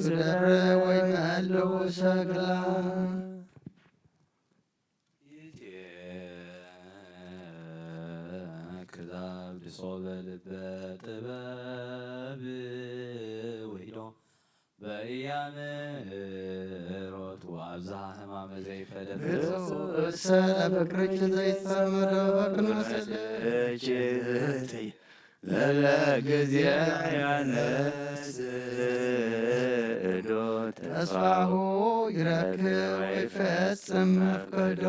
ስደረ ወይ መለዉ ሰግላ ክዛብ ድሶበ ልበ ጥበብ ውሂዶ በእያምሮቱ ኣብዝሃ ህማመ ዘይፈለጥ ብፁዕ ሰለ ፍቅርኪ ዘይጸመዶ በቅኖ ስልኪ ለለ ጊዜ ያነስእዶ ተስፋሁ ይረክብ ወይፈጽም መፍቀዶ።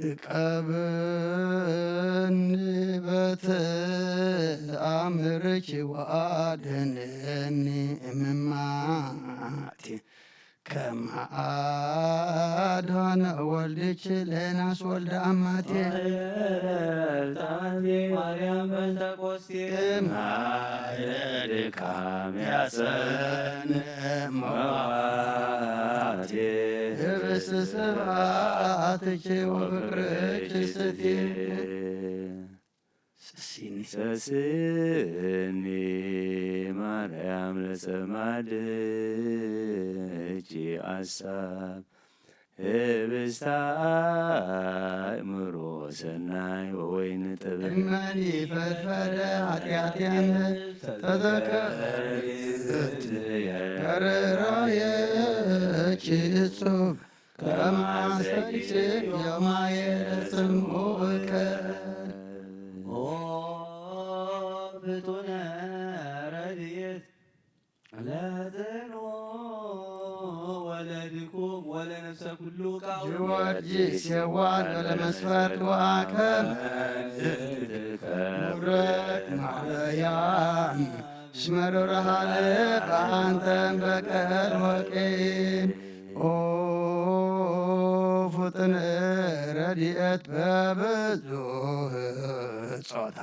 እቀብኒ በትኣምርኪ ወኣድህንኒ እምማቴ። ከመ ኣድኃነ ወልድኪ ለዮናስ ወልደ አማቴ። ማርያም pentecostes ማየ ድካም ያጸን መዋቴ። ህብስት ስብሐትኪ ወፍቅርኪ ስቴ። ሰስኒ። ሰስኒ ማርያም ለጸማድኪ አሳብ ህብስተ አእምሮ ሰናይ ወወይን ጥበብ። እመኒ ፈድፈደ ኃጢአቴን ተዘከሪ። ርራዬኪ እጹብ ከማሰኪ ዮማየ ለጽምኡከ። ኦ ፍጡነ ረድኤት ለጽኑ ወለድኩም ወለነፍሰ ኩሉ ቃውም። ጊዮርጊስ የዋህ ወለመስፈርት ወአከም ሙረት ማርያም እስመ ርርሃነ በአንተን በቀል ወቂም። ኦ ፍጥን ረድኤት በብዙህ ጾታ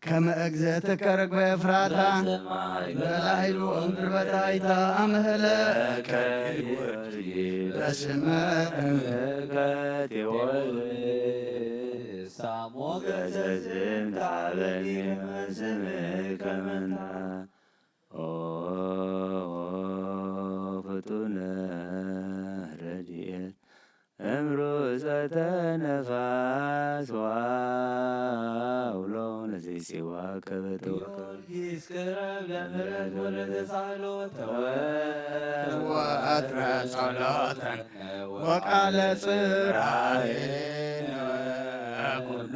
ከመ እግዝእትከ ርግበ ኤፍራታ በላዕሉ እምድር በታይታ አምህለከ በስመ እምከ ቴዎድሳ ሞገሰ ዝንተ ሀበኒ ስምከ መንታ። ኦ ፍጡነ ረድኤት እምሩፀተ ነፋስ ወአውሎ ለዘይሲዋ ከበተወከ። ጊዮርጊስ ቅረብ ለምህረት ወለተሳህሎ ተወ- ወአትረ ጸሎተን ወቃለ ጽራይ ኩሎ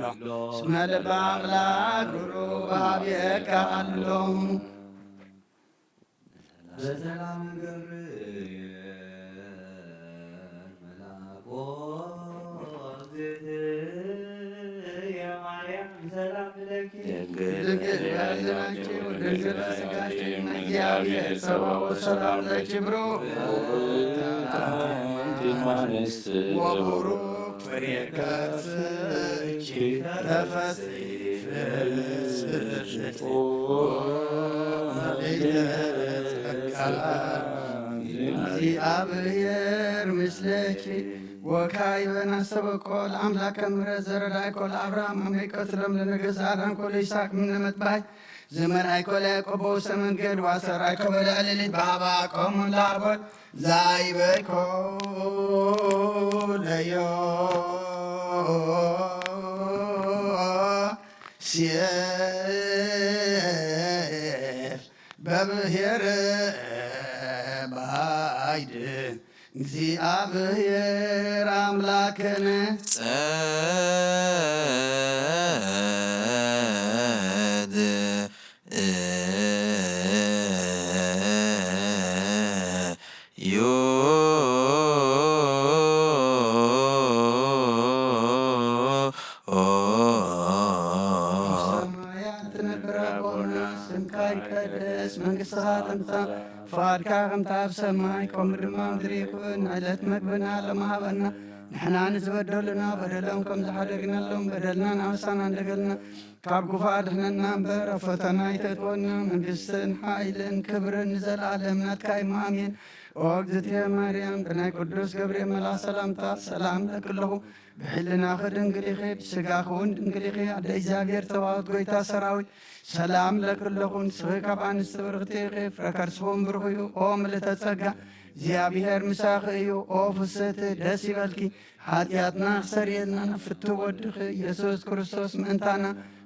እስመ ልበ አምላክ ሩሩ በሀቤከ አሎ። በሰላም ገብርኤል መልአኮ እግዝእትየ ማርያም ሰላም ለኪ። ድንግል በሕሊናኪ ወድንግል በሥጋኪ እም እግዚአብሔር ጸባኦት ሰላም ለኪ ብሩክ። ወቡሩክ ፍሬ ከርሥኪ ተፈሥሒ ፍስሕት። እግዚአብሔር ምስሌኪ ወካዕበ ናስተበቆ ለአምላከ ምሕረት ዘረዳእኮ ለአብርሃም አመ ኢቀትሎም ለነገሥት አዳንኮ ለይስሐቅ እምነ መጥባሕት ዘመርአይኮ ለያዕቆብ በውስተ መንገድ ወአስተርአይኮ በልዕለ ሌሊት በሀበ አቀሙ ለአቦት ዛይበይኮ ለዮሴፍ በብሔር ባይድ እግዚአብሔር አምላክነ ጸድ ዩ ሰማያት ትነብር አቦና፣ ስምካ ይቀደስ፣ መንግሥትኻ ትምጻእ፣ ፍቓድካ ከምቲ ኣብ ሰማይ ከምኡ ድማ ምድሪ ይኹን። ዕለት መግብና ሎሚ ሃበና፣ ንሕና ንዝበደሉና በደሎም ከም ዝሓደግናሎም በደልናን ኣበሳናን ደገልና ካብ ክፉእ ኣድሕነና እምበር፣ ኣብ ፈተና ኣይተእትወና። መንግስትን ሓይልን ክብርን ንዘለኣለም ናትካ እዩ፣ ኣሜን። ኦ እግዝእትየ ማርያም፣ ብናይ ቅዱስ ገብርኤል መልኣኽ ሰላምታ ሰላም እብለኪ ኣለኹ። ብሕልናኺ ድንግል ኢኺ፣ ብስጋኺ እውን ድንግል ኢኺ። ኣደ እግዚኣብሔር ጸባኦት፣ ጎይታ ሰራዊት፣ ሰላም ለኪ ኣለኹ። ንስኺ ካብ ኣንስቲ ብርኽቲ ኢኺ፣ ፍረ ከርስኺ እውን ብሩኽ እዩ። ኦ ምልእተ ጸጋ፣ እግዚኣብሔር ምሳኺ እዩ። ኦ ፍስሕቲ፣ ደስ ይበልኪ፣ ሓጢኣትና ክሰርየልና ናብ ፍትው ወድኺ ኢየሱስ ክርስቶስ ምእንታና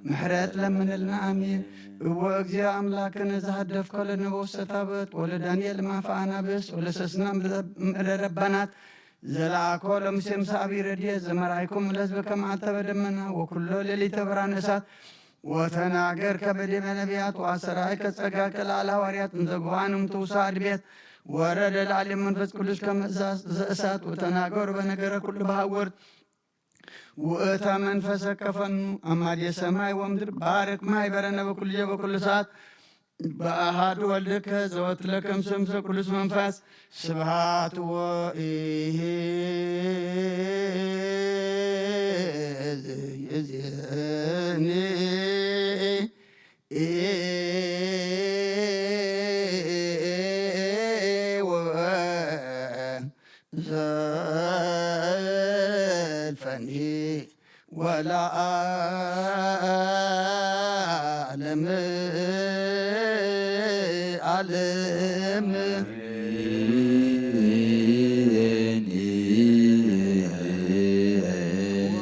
ምሕረት ለምንልና። ኣሜን። እወ እግዚኦ ኣምላክነ ዘሃደፍኮ ለነበውሰታበት ወለዳንኤል ማፈ ኣናብስ ወለሰስና ምዕረ ረባናት ዘለኣኮ ለሙሴ ምስ ኣብይ ረድኤት ዘመርኣይኩም ለህዝበ ከመ ዓተበ ደመና ወኩሎ ሌሊተ ብርሃነ እሳት ወተናገርከ በዲበ ነቢያት ወኣስተርኣይከ ጸጋከ ለዓለ ሃዋርያት እንዘ ጉባኤ እምትውሳድ ቤት ወረደ ለዓሌ መንፈስ ቅዱስ ከመ እሳት ዘእሳት ወተናገሩ በነገረ ኩሉ በሃወርት ውእተ መንፈሰ ከፈኑ አማዴ ሰማይ ወምድር ባርክ ማይ በረነ በኩሉ ጊዜ በኩሉ ሰዓት በአሃዱ ወልድከ ዘወትለ ከምሰምሰ ቅዱስ መንፈስ ስብሃት ወኢሂ እዝኒ ወዘልፈኒ ወለዓለም ዓለም።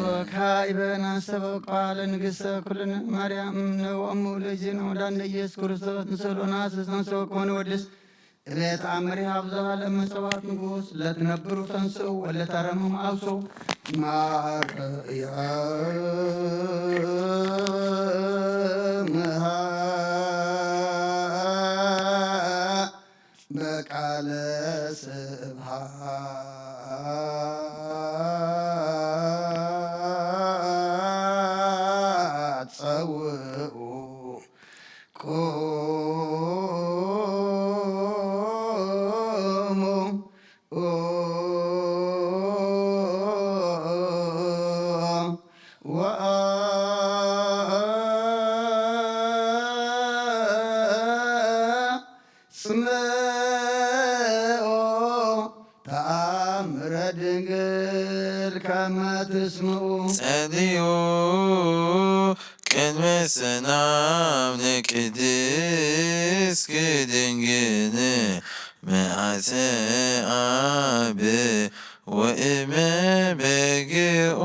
ወካዕበ ናስተበ ቃለ ንግሥተ ኩልነ ማርያም እምነ ወእሙ ለእግዚእነ ወመድኃኒነ ኢየሱስ ክርስቶስ ንስእሎና ስስና ሰበ ከመ ንወድስ እቤት አምሪ ሀብ ዘላለም መጸዋት ንጉስ ለትነብሩ ተንስኡ ወለታረሙ አውሱ ማርያም በቃለ ስብሐት ጸውኡ ቁሙ ወአጽምኦ ተአምረ ድንግል ከመ ትስምኡ። ጸልዩ ቅድመ ሰላም ንቅድስት ድንግል መዓልተ አብ ወእመ በግኡ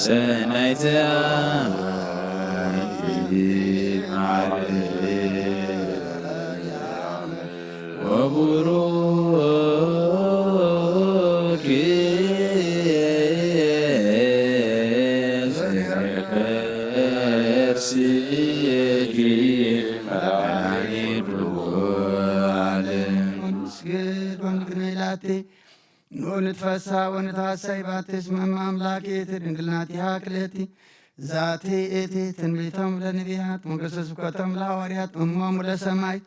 ሰናይተ ወቡሩክ ከርስኪ መድኃኒት ኩሉ ዓለም። ስግድ ወንግነይ ላቲ ንትፈሳ ወንትሐሰይ ባቲ እስመ እመ አምላክ ይእቲ ድንግል ናቲሃ ክልኤቲ ዛቲ እቲ ትንቢቶም ለነቢያት መንግስተ ስብከቶም ለሐዋርያት እሞሙ ለሰማይ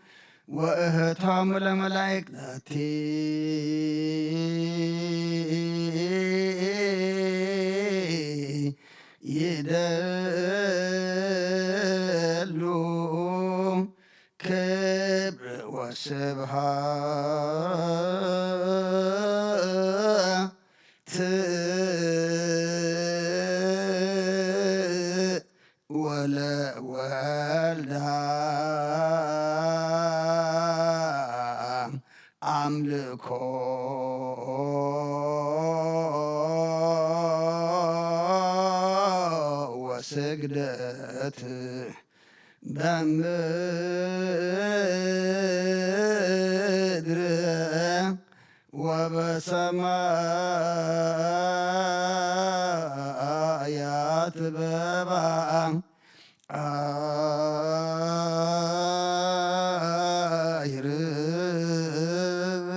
ወእህቶሙ ለመላእክት ዛቲ ይደሉ ክብር ወስብሐት ወለወልድ አምልኮ ወስግደት በምድር ወበሰማያት በባ አይርብ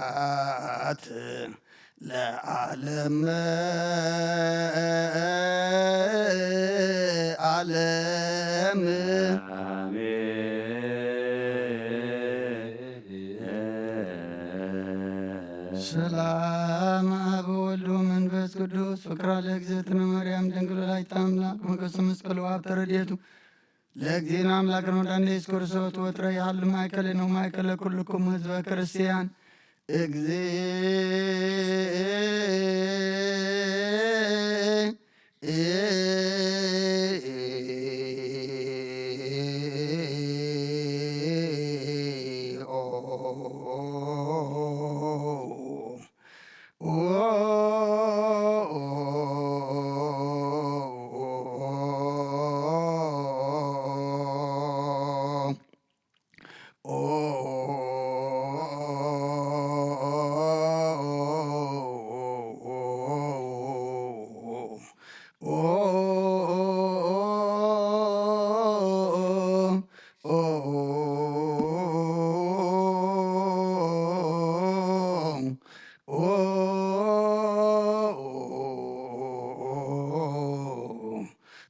ወበቀላያት ለዓለም ዓለም። ክብራ ለእግዝእትነ ማርያም ድንግል ወላዲተ አምላክ ሞገሰ መስቀሉ ሀብተ ረድኤቱ ለእግዚእነ አምላክ ወመድኃኒነ ኢየሱስ ክርስቶስ ወትረ ይሃሉ ማእከሌነ ወማእከለ ኩልክሙ ህዝበ ክርስቲያን። እግዚእ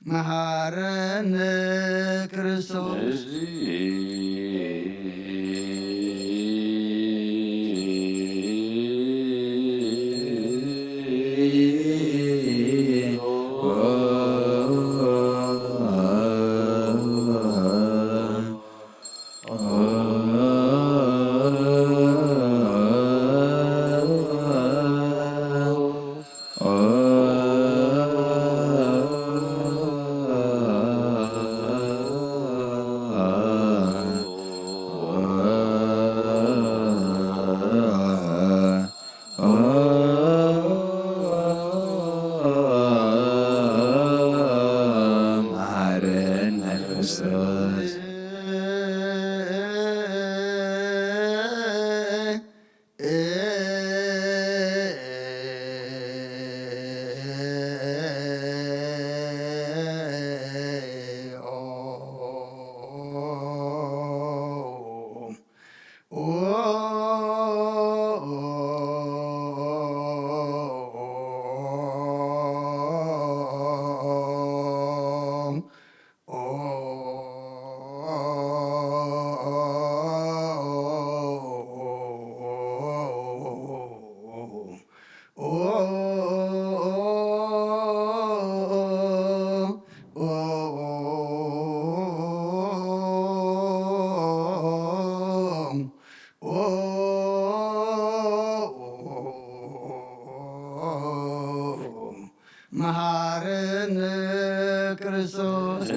መሃረነ ክርስቶስ። መሃረነ ክርስቶስ። መሃረነ ክርስቶስ።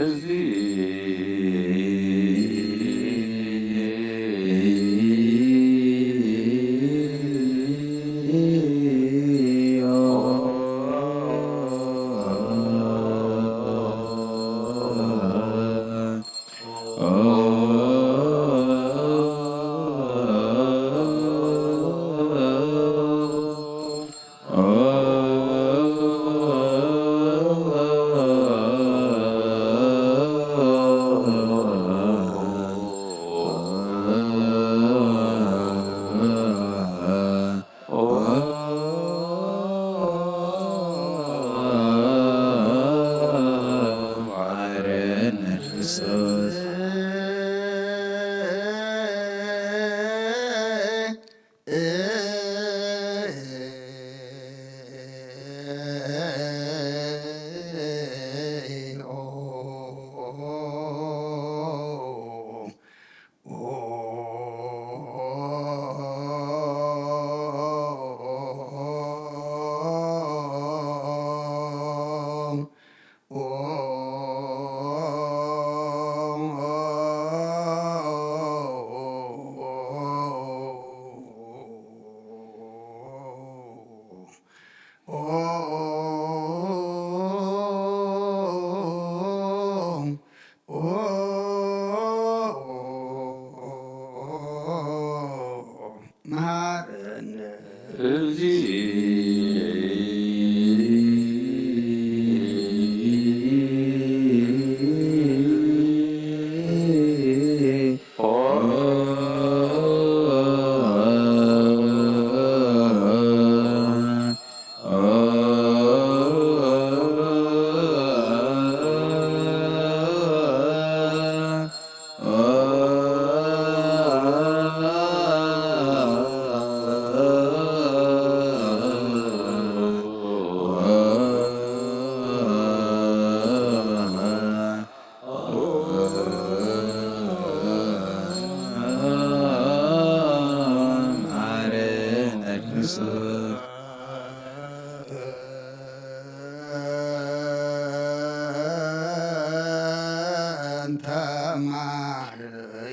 ተማርያም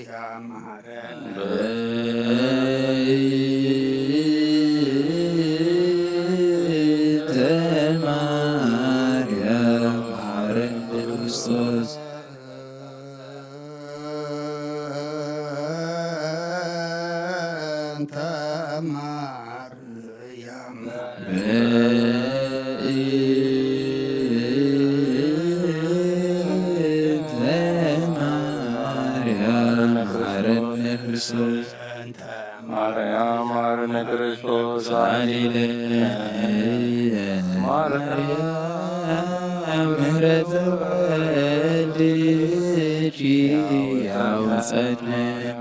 ማረነ። ተማርያም ማረነ ክርስቶስ። ተማርያም ማርያም ማረነ ክርስቶስ። ማርያም ማረነ ክርስቶስ። ሃሌሉያ። ማርያም ምሕረት ወልድኪ ያውፀነ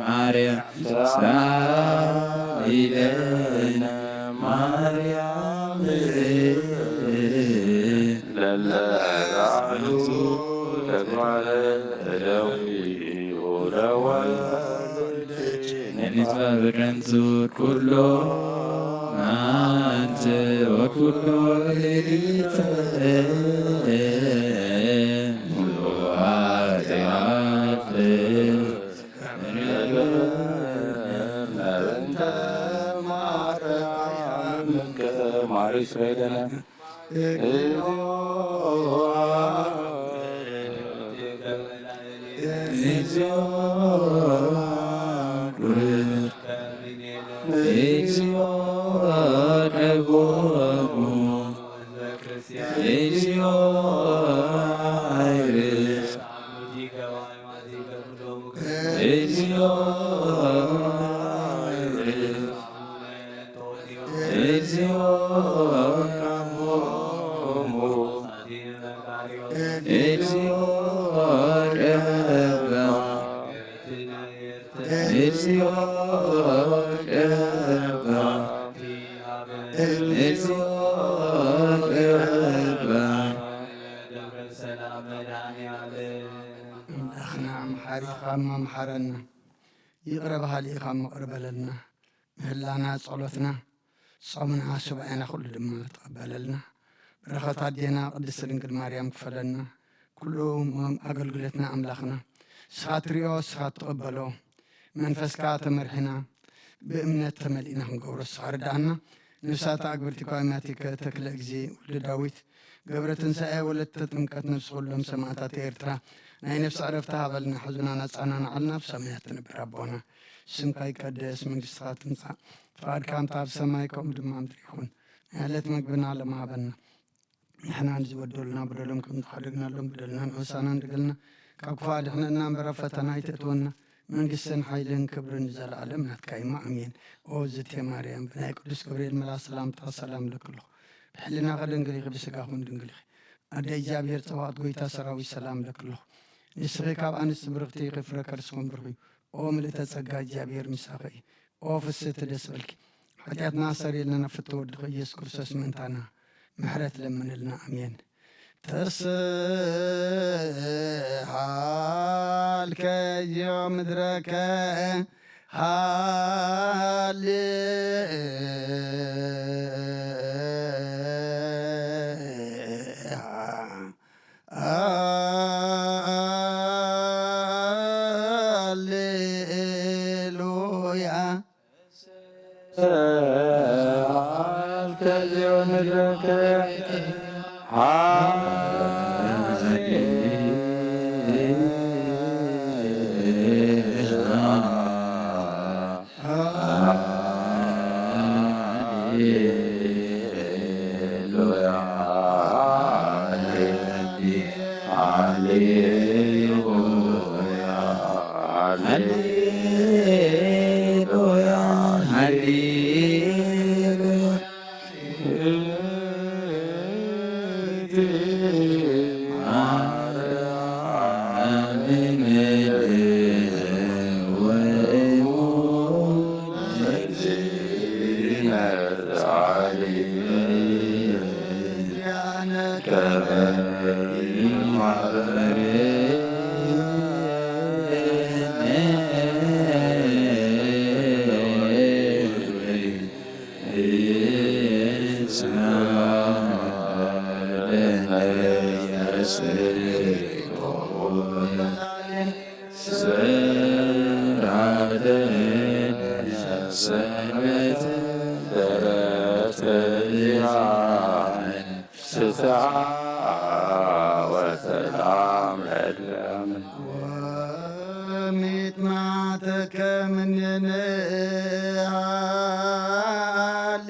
ማርያም ሳሊለነ ማርያም ለለ ራእቱ ተግባረ እደዊ ወደወልድ ንግዛብረን ዙር ኩሎ አንተ ወኩሎ ሌሊት ኃጢአት ኣምላኽና መሓሪ ኢኻ እሞ መሓረና፣ ይቕረ በሃሊ ኢኻ እሞ ይቕረ በለልና። ምህላና፣ ጸሎትና፣ ጾምና፣ ሱባኤና ኩሉ ድማ ተቐበለልና። በረኸት ኣዴና ቅድስት ድንግል ማርያም ክፈለልና። ኩሉ ኣገልግሎትና ኣምላኽና ንስኻ ትሪኦ፣ ንስኻ ትቕበሎ። መንፈስካ ተመርሒና ብእምነት ተመሊእና ክንገብሮ ንስኻ ርድኣና። ነፍሳት ኣግብርቲ ኳይማቲከ ተክለ ግዜ ወልደ ዳዊት ገብረ ትንሳኤ ወለተ ጥምቀት ነፍሲ ኩሎም ሰማእታት ኤርትራ ናይ ነፍሲ ዕረፍቲ ሃበልና። ሕዝብና ናጻና ንዓልና ብሰማያት ትነብር ኣቦና ስምካ ይቀደስ መንግስትኻ ትምጻእ ፍቓድካ እንተ ኣብ ሰማይ ከምኡ ድማ ምድሪ ይኹን። ናይ ዕለት መግብና ሎም ሃበና። ንሕና ንዝበደሉና በደሎም ከም ዝሓደግናሎም በደልና ንሕሳና ንደገልና ካብ ክፉ ኣድሕነና እምበር ኣብ ፈተና ኣይተእትወና። መንግስትን ሓይልን ክብርን ንዘለኣለም ናትካ እዩ። ኣሜን። ኦ ዝቴ ማርያም ብናይ ቅዱስ ገብርኤል መልኣኽ ሰላምታ ሰላም እለኪ ኣለኹ። ብሕልናኺ ድንግል ኢኺ፣ ብስጋኹን ድንግል ኢኺ። ኣደ እግዚኣብሔር ጸባኦት ጎይታ ሰራዊት ሰላም እለኪ ኣለኹ። ንስኺ ካብ ኣንስቲ ብርኽቲ ኢኺ፣ ፍረ ከርስኹም ብሩኽ እዩ። ኦ ምልእተ ጸጋ እግዚኣብሔር ምሳኺ እዩ። ኦ ፍስሕቲ ደስ በልኪ። ሓጢኣትና ኣስተሰርየልና ናብ ፍትው ወድኺ ኢየሱስ ክርስቶስ ምእንታና ምሕረት ለምንልና። ኣሜን። ተስሃልከ ዚኦ ምድረከ ሃሌ ሃሌሉያ። ስራተ ሰንበት በረተ ፍስሓ ወሰላም ለዓለም። ወሚጥማተከ ምኔነ ሃሌ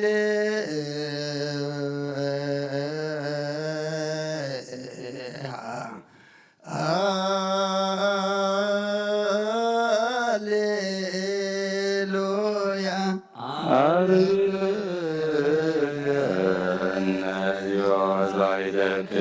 ሃሌሉያ። አርገነ ዮዛይደክ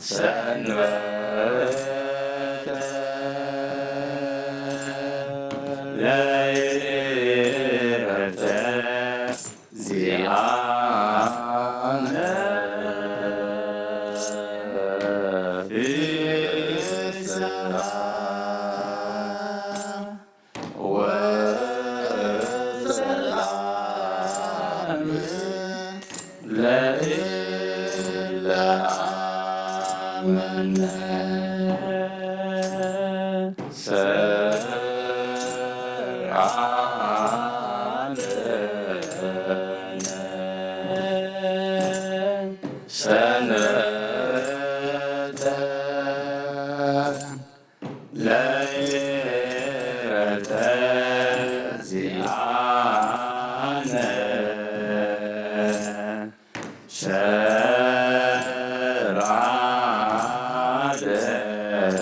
ሰንበተ ለይረተ ዚኣነ ፍስሓ ወሰላም ለእለ ኣመነ። ሰርዓ ለነ ሰንበተ ለይረተ ዚኣነ ሰርዓ ለነ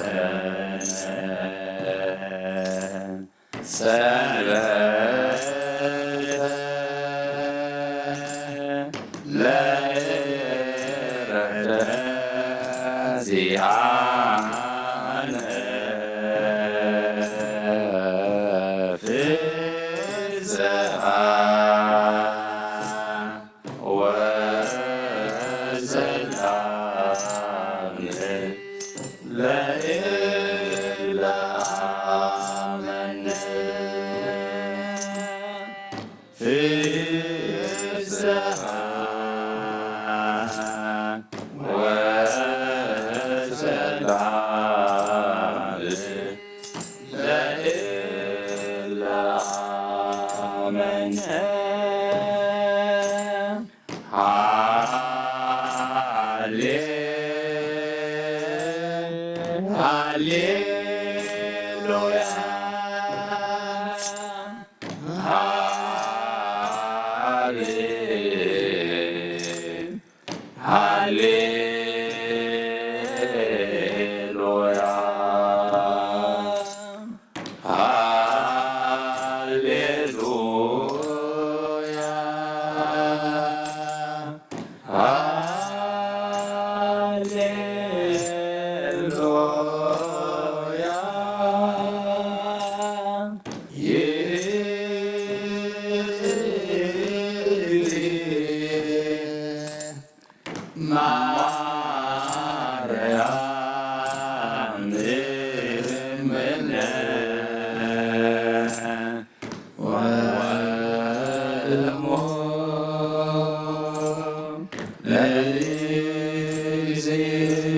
ሰንበተ ለይረተ ዚኣነ ፍስሓ ወሰላም ለእለ ኣመነ። ፍስሓ ወሰላም ለእለ ኣመነ። ሃሌ ሃሌሉያ። ሃሌ ሃሌሉያ። ሃሌሉያ። ሃሌሉያ። ማርያም እምነ ወእሙ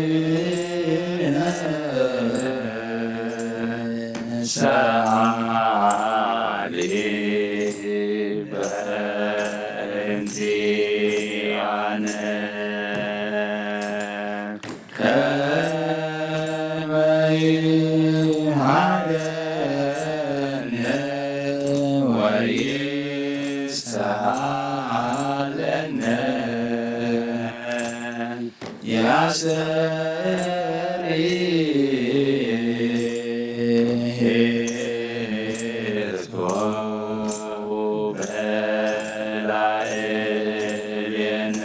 ለእግዚእነ ሰአሊ በእንቲአነ። ከመ ይምሃረነ ወይስአለነ ያስተርኢ ሕዝቦ በላዕሌነ።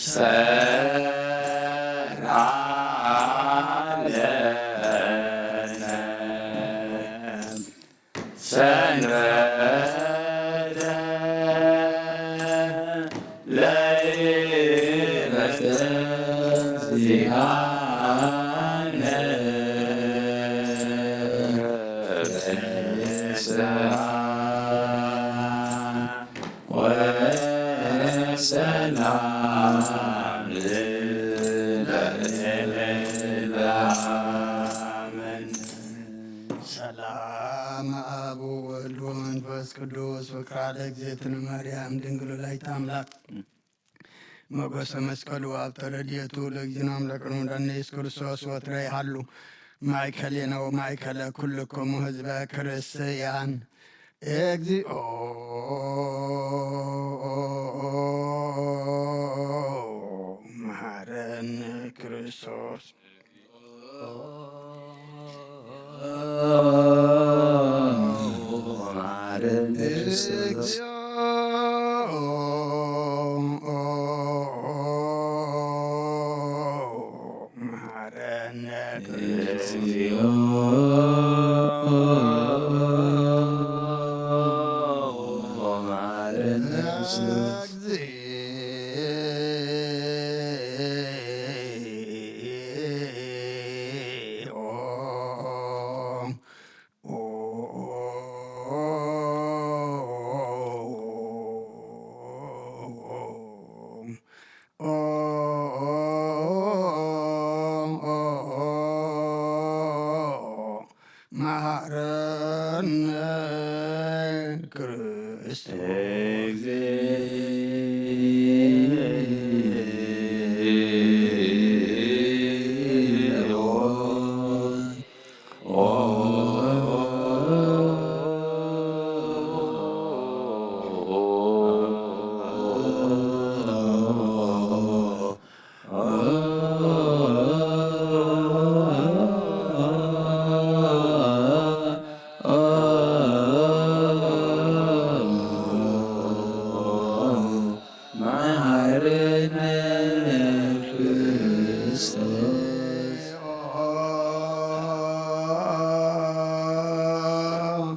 ሰርዓ ለነ ሰንበተ ለይረተ ዚአነ ፍስሓ ሰላም ኣብ ወልድ ወመንፈስ ቅዱስ ፍቅራ ለእግዝእትነ ማርያም ድንግል ወላዲተ ኣምላክ ሞገሰ መስቀሉ ኣብ ተረድኤቱ ለእግዚእነ ኣምላክነ መድኃኒነ ኢየሱስ ክርስቶስ ወትረ ይሃሉ። ማእከሌነ ወማእከለ ኩልክሙ ህዝበ ክርስቲያን። እግዚኦ መሐረነ ክርስቶስ። መሐረነ ክርስቶስ። መሐረነ ክርስቶስ።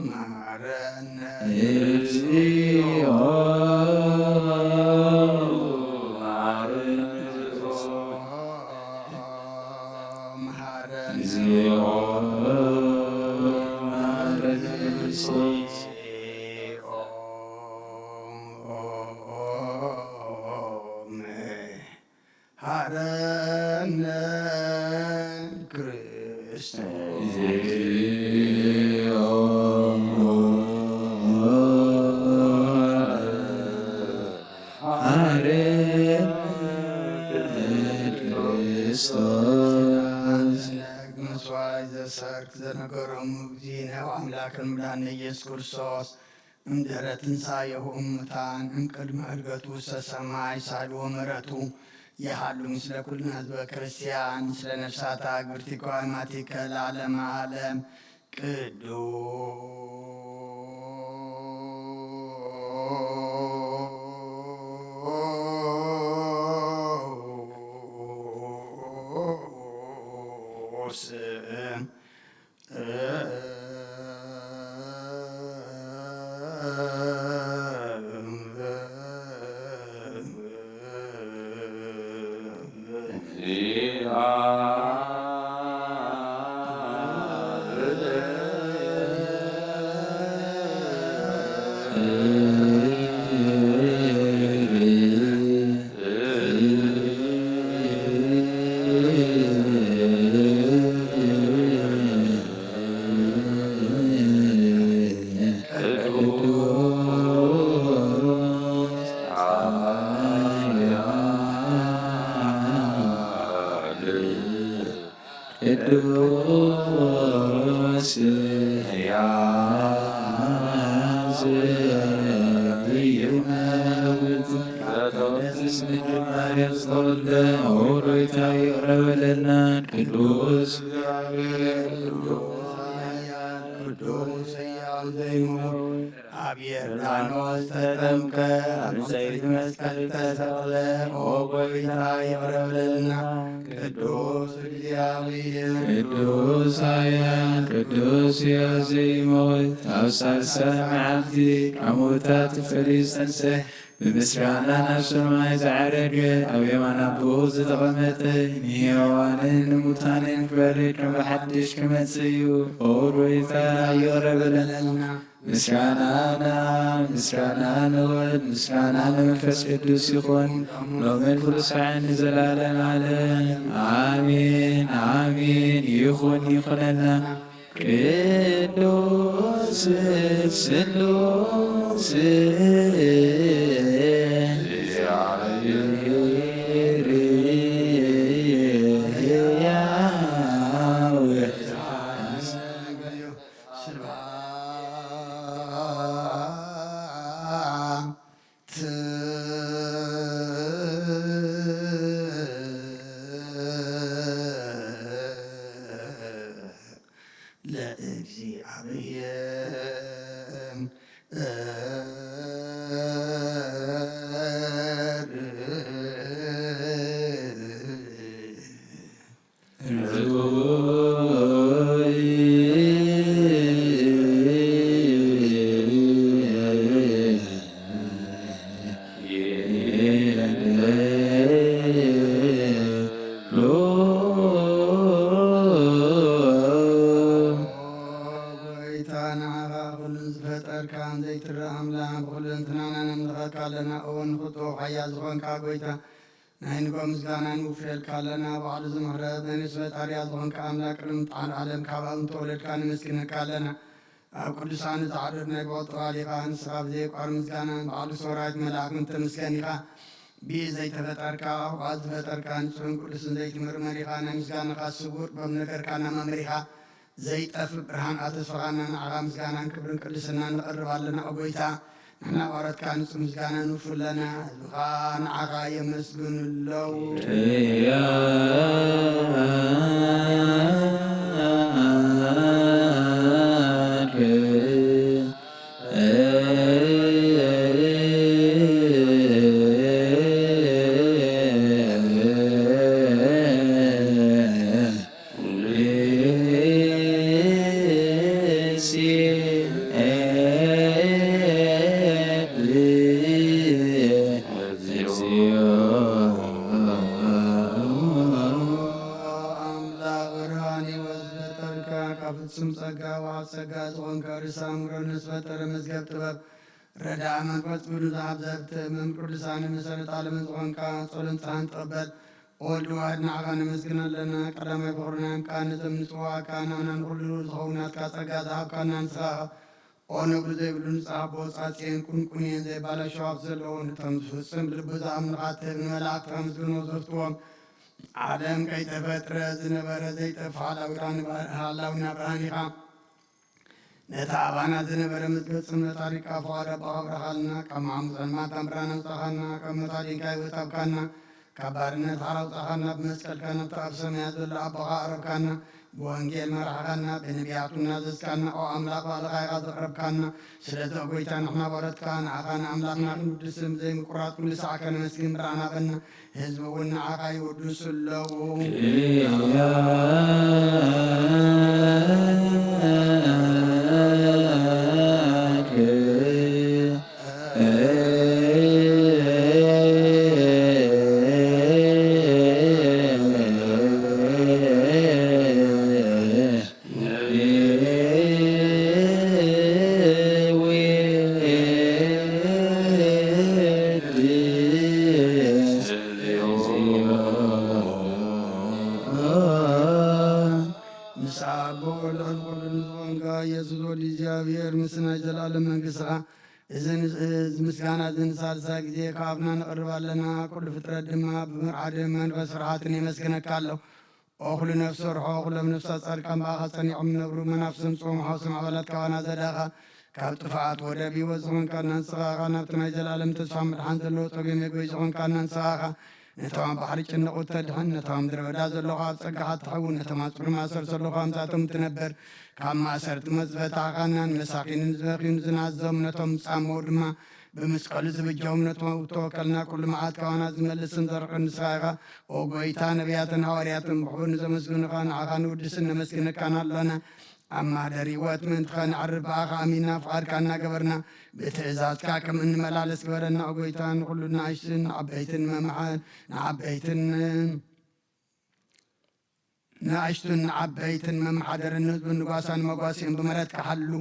መሐረነ እግዚኦ። መሐረነ እግዚኦ። መሐረነ ሐረነ ክርስቶስ። ሐረነ ክርስቶስ። መስዋዕት ዘሰርክ ዘነገሮም እግዚእነ ወኣምላክነ መድኃኒነ ኢየሱስ ክርስቶስ እምድኅረ ትንሣኤሁ እሙታን እምቅድመ ዕርገቱ ውስተ ሰማይ ሳልዎ ምሕረቱ ይሃሉ ምስለ ኩልነ ህዝበ ክርስቲያን ምስለ ነፍሳታ ግብርቲከ ወአማቲከ ለዓለመ ዓለም። ቅዱስ ቅዱስ ያዘ ይመውት። ዘተወልደ ስምኝ ማርያም ዝተወልደ ኦሮይታ ይቕረበለና። ቅዱስ ቅዱስ ሕያው ዘይምውት ኣብ ዮርዳኖስ ተጠምቀ፣ ኣብ ዕንጸይቲ መስቀል ተሰቕለ። ኦ ጐይታ ይቕረ በለልና። ቅዱስ እግዚኣብሔር። ቅዱስ ኃያል፣ ቅዱስ ሕያው ዘይመውት፣ ኣብ ሳልሳይ መዓልቲ ካብ ምውታት ፈሊሱ ዝተንስአ፣ ብምስጋና ናብ ሰማይ ዝዓረገ፣ ኣብ የማን ኣቦኡ ዝተቐመጠ፣ ንሕያዋንን ንሙታንን ክፈርድ ከም ብሓድሽ ክመጽእ እዩ። ኦ ጐይታ ይቕረ በለልና። ምስጋና ንኣብ፣ ምስጋና ንወልድ፣ ምስጋና ንመንፈስ ቅዱስ ይኹን፣ ሎምን ኩሉ ሳዕን ንዘላለም ዓለም። ኣሜን፣ ኣሜን። ይኹን፣ ይኹነልና። ቅዱስ ስሉስ ሕያው ስብሐት ለእግዚኣብሔር። ጎይታ ንዓኻ ኩሉ ዝፈጠርካን ዘይትረእ ኣምላኽ ብኹሉ እንትናና ነምልኸካ ኣለና። እወ ንኽጥኡ ሓያል ዝኾንካ ጎይታ ናይ ንጎ ምስጋና ንውፍየልካ ኣለና። ባዕሉ ዝምሕረት ናይ ነፍሲ ፈጣሪያ ዝኾንካ ኣምላኽ ቅድሚ ምጣን ዓለም ካብ ኣብ እንተወለድካ ነመስግነካ ኣለና። ኣብ ቅዱሳን ዝዓርፍ ናይ ብቐጥባሊኻ ንስኻ ብዘየቋር ምስጋና ባዕሉ ሰራዊት መላእክት ንተመስገን ኢኻ። ብኢ ዘይተፈጠርካ ኣብኣ ዝፈጠርካ ንጹሕን ቅዱስን ዘይትምርመር ኢኻ። ናይ ምስጋናኻ ስውር ጥበብ ነገርካና መምሪኻ ዘይጠፍእ ብርሃን ኣተስፋኻና ንዓኻ ምስጋናን ክብርን ቅድስናን ንቐርብ ኣለና። ኦ ጎይታ ንሕና ባሮትካ ንጹህ ምስጋና ንውፍለና። ህዝብኻ ንዓኻ የመስግኑ ኣለዉ። ኣምላኽ ብርሃን ህይወት ዝፈጠርካ ካብ ፍጹም ጸጋ ወሃብ ጸጋ ዝኾንካ ርእሰ ኣእምሮ ንዝፈጠረ መዝገብ ጥበብ ረዳእ መንፈስ ቅዱስ ኣብ ዘብትእምን ቅዱሳን መሰረት ዓለምን ዝኾንካ ጸሎት ንስሓን ተቐበል። ወልድ ዋሕድ ንዓኻ ነመስግን ኣለና። ቀዳማይ በኹርና እምካ ነዘም ንጽዋዕካ ናብና ንኹሉ ዝኸውን ናትካ ጸጋ ዝሃብካና ንስኻ ኢኻ። ኦ ነብሪ ዘይብሉ ንጽህ ኣቦ ጻጽየን ቁንቁንየን ዘይባላሸው ኣፍ ዘለዎ ነቶም ዝፍጽም ልቢ ዝኣምኑኻ ትህብ ንመላእክት ኣመስግኖ ዘፍትዎም ዓለም ከይተፈጥረ ዝነበረ ዘይጠፍእ ሃላዊና ብርሃን ኢኻ። ነቲ ኣባና ዝነበረ መዝገብ ጽልመት ኣሪካ ፍቓድ ኣቦኻ ኣብራኻልና። ካብ መዓሙቕ ጸልማት ኣምራና ኣውጻኻና። ካብ ሞት ኣዲንካ ህይወት ኣብካና። ካብ ባርነት ሓራ ኣውጻኻና። ብመስቀልካ ናብቲ ኣብ ሰማያት ዘሎ ኣቦኻ ኣቕረብካና። ብወንጌል መራሕኻና። ብነቢያቱ እናዘዝካና። ኦ ኣምላኽ ባዕልኻ ኢኻ ዘቕረብካና። ስለዚ ኦ ጎይታ ንሕና ባሮትካ ንዓኻ ንኣምላኽና ክንውድስን ብዘይምቁራጽ ኩሉ ሰዓት ከነመስግን ብርሃን ሃበና። ህዝቢ እውን ንዓኻ ይውድሱ ኣለዉ። ምስ ኣቦ ልዑል ኩሉ ንዝኾንካ ኢየሱስ ወዲ እግዚኣብሔር፣ ምስ ናይ ዘለኣለም መንግስትኻ፣ እዚ ን-፣ እዚ ምስጋና እዚ ንሳልሳይ ግዜ ካብ ኣፍና ነቕርብ ኣለና። ኩሉ ፍጥረት ድማ ብመርዓ ደም መንፈስ ፍርሃትን የመስግነካ ኣሎ። ኦ ኩሉ ነፍሲ ርሖ፣ ኩሎም ነፍሳት ጻድቃን ብኣኻ ጸኒዖም ነብሩ፣ መናፍስቶም ጽዎም ሓውሶም ኣባላት ካባና ዘዳኻ፣ ካብ ጥፍኣት ወደብ ህይወት ዝኾንካና ንስኻ ኢኻ። ናብቲ ናይ ዘለኣለም ተስፋ ምድሓን ዘለዎ ጸገም መግበይ ዝኾንካና ንስኻ ኢኻ። ነቶም ኣብ ባሕሪ ጭንቕ እተድሕን፣ ነቶም ኣብ ምድረ በዳ ዘለኹ ኣብ ጸጋኻ እትሕውን፣ ነቶም ኣብ ጽኑዕ ማእሰርቲ ዘለኹ ኣምሳቶም እትነብር፣ ካብ ማእሰርቲ ሞት ዝፈታሕካናን መሳኺንን ዝበኽዩን ዝናዘዙ ነቶም ዝጻመዉ ድማ ብመስቀሉ ዝብጀዎም ነቶም ኣብ እተወከልና ኩሉ መዓት ካባና ዝመልስን ዘርቕን ንስኻ ኢኻ። ኦ ጐይታ፣ ነቢያትን ሃዋርያትን ብኽብሪ ንዘመስግኑኻ ንዓኻ ንውድስን ነመስግነካን ኣሎና። ኣብ ማህደር ህይወት ምእንቲ ኸነዕርፍ ብኣኻ ኣሚንና ፍቓድካ እናገበርና ብትእዛዝካ ከም እንመላለስ ግበረና። ኦ ጐይታ፣ ንኹሉ ንኣሽቱን ዓበይትን መምሓ-፣ ንዓበይትን ንኣሽቱን ዓበይትን መመሓደርን ንህዝብን ንጓሳን መጓሲኦም ብምህረትካ ሓሉ።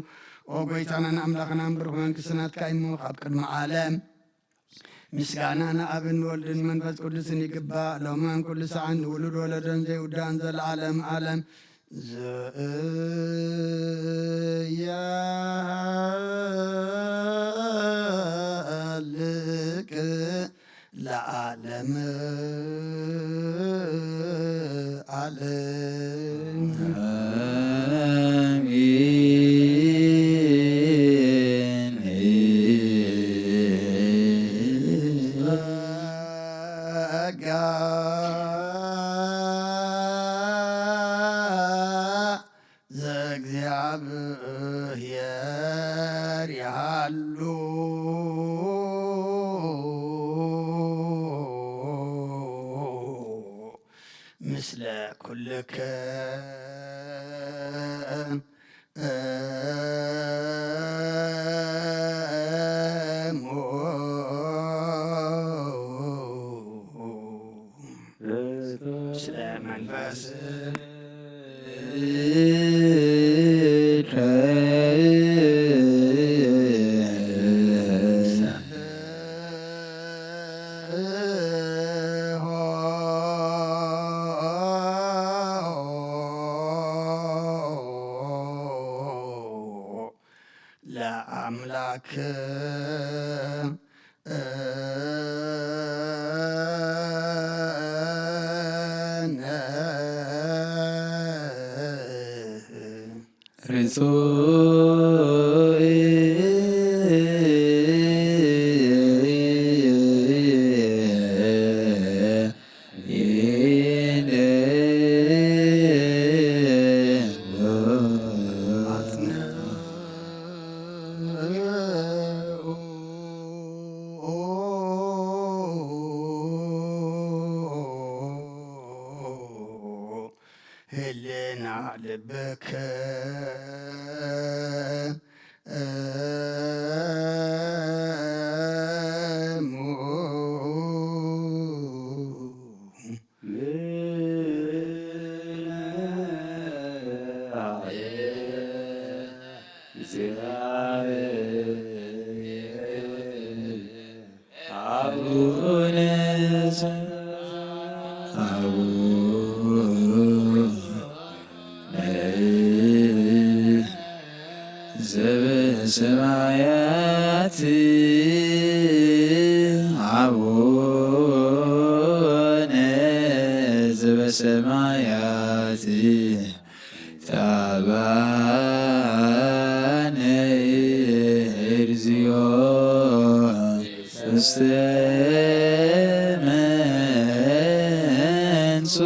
ኦ ጐይታናን ኣምላኽናን ብሩኽ መንግስቲ ናትካ እሞ ካብ ቅድሚ ዓለም ምስጋና ንኣብን ወልድን መንፈስ ቅዱስን ይግባእ፣ ሎምን ኩሉ ሰዓን ንውሉድ ወለዶን ዘይውዳእን ዘለዓለም ዓለም። ዘእያሃልቅ ለዓለመ ዓለም። አሜን። ጸጋ ዘእግዚኣብሔር ይሃሉ ምስለ ኩልክም። እሙ ስለ መንፈስ ለአምላክ ርጹእ ህልና ልብክ እሙ አቡነ አቡነ ዘበሰማያት አቡነ ዘበሰማያት ታባነ እግዚኦ ውስተ መንሱ።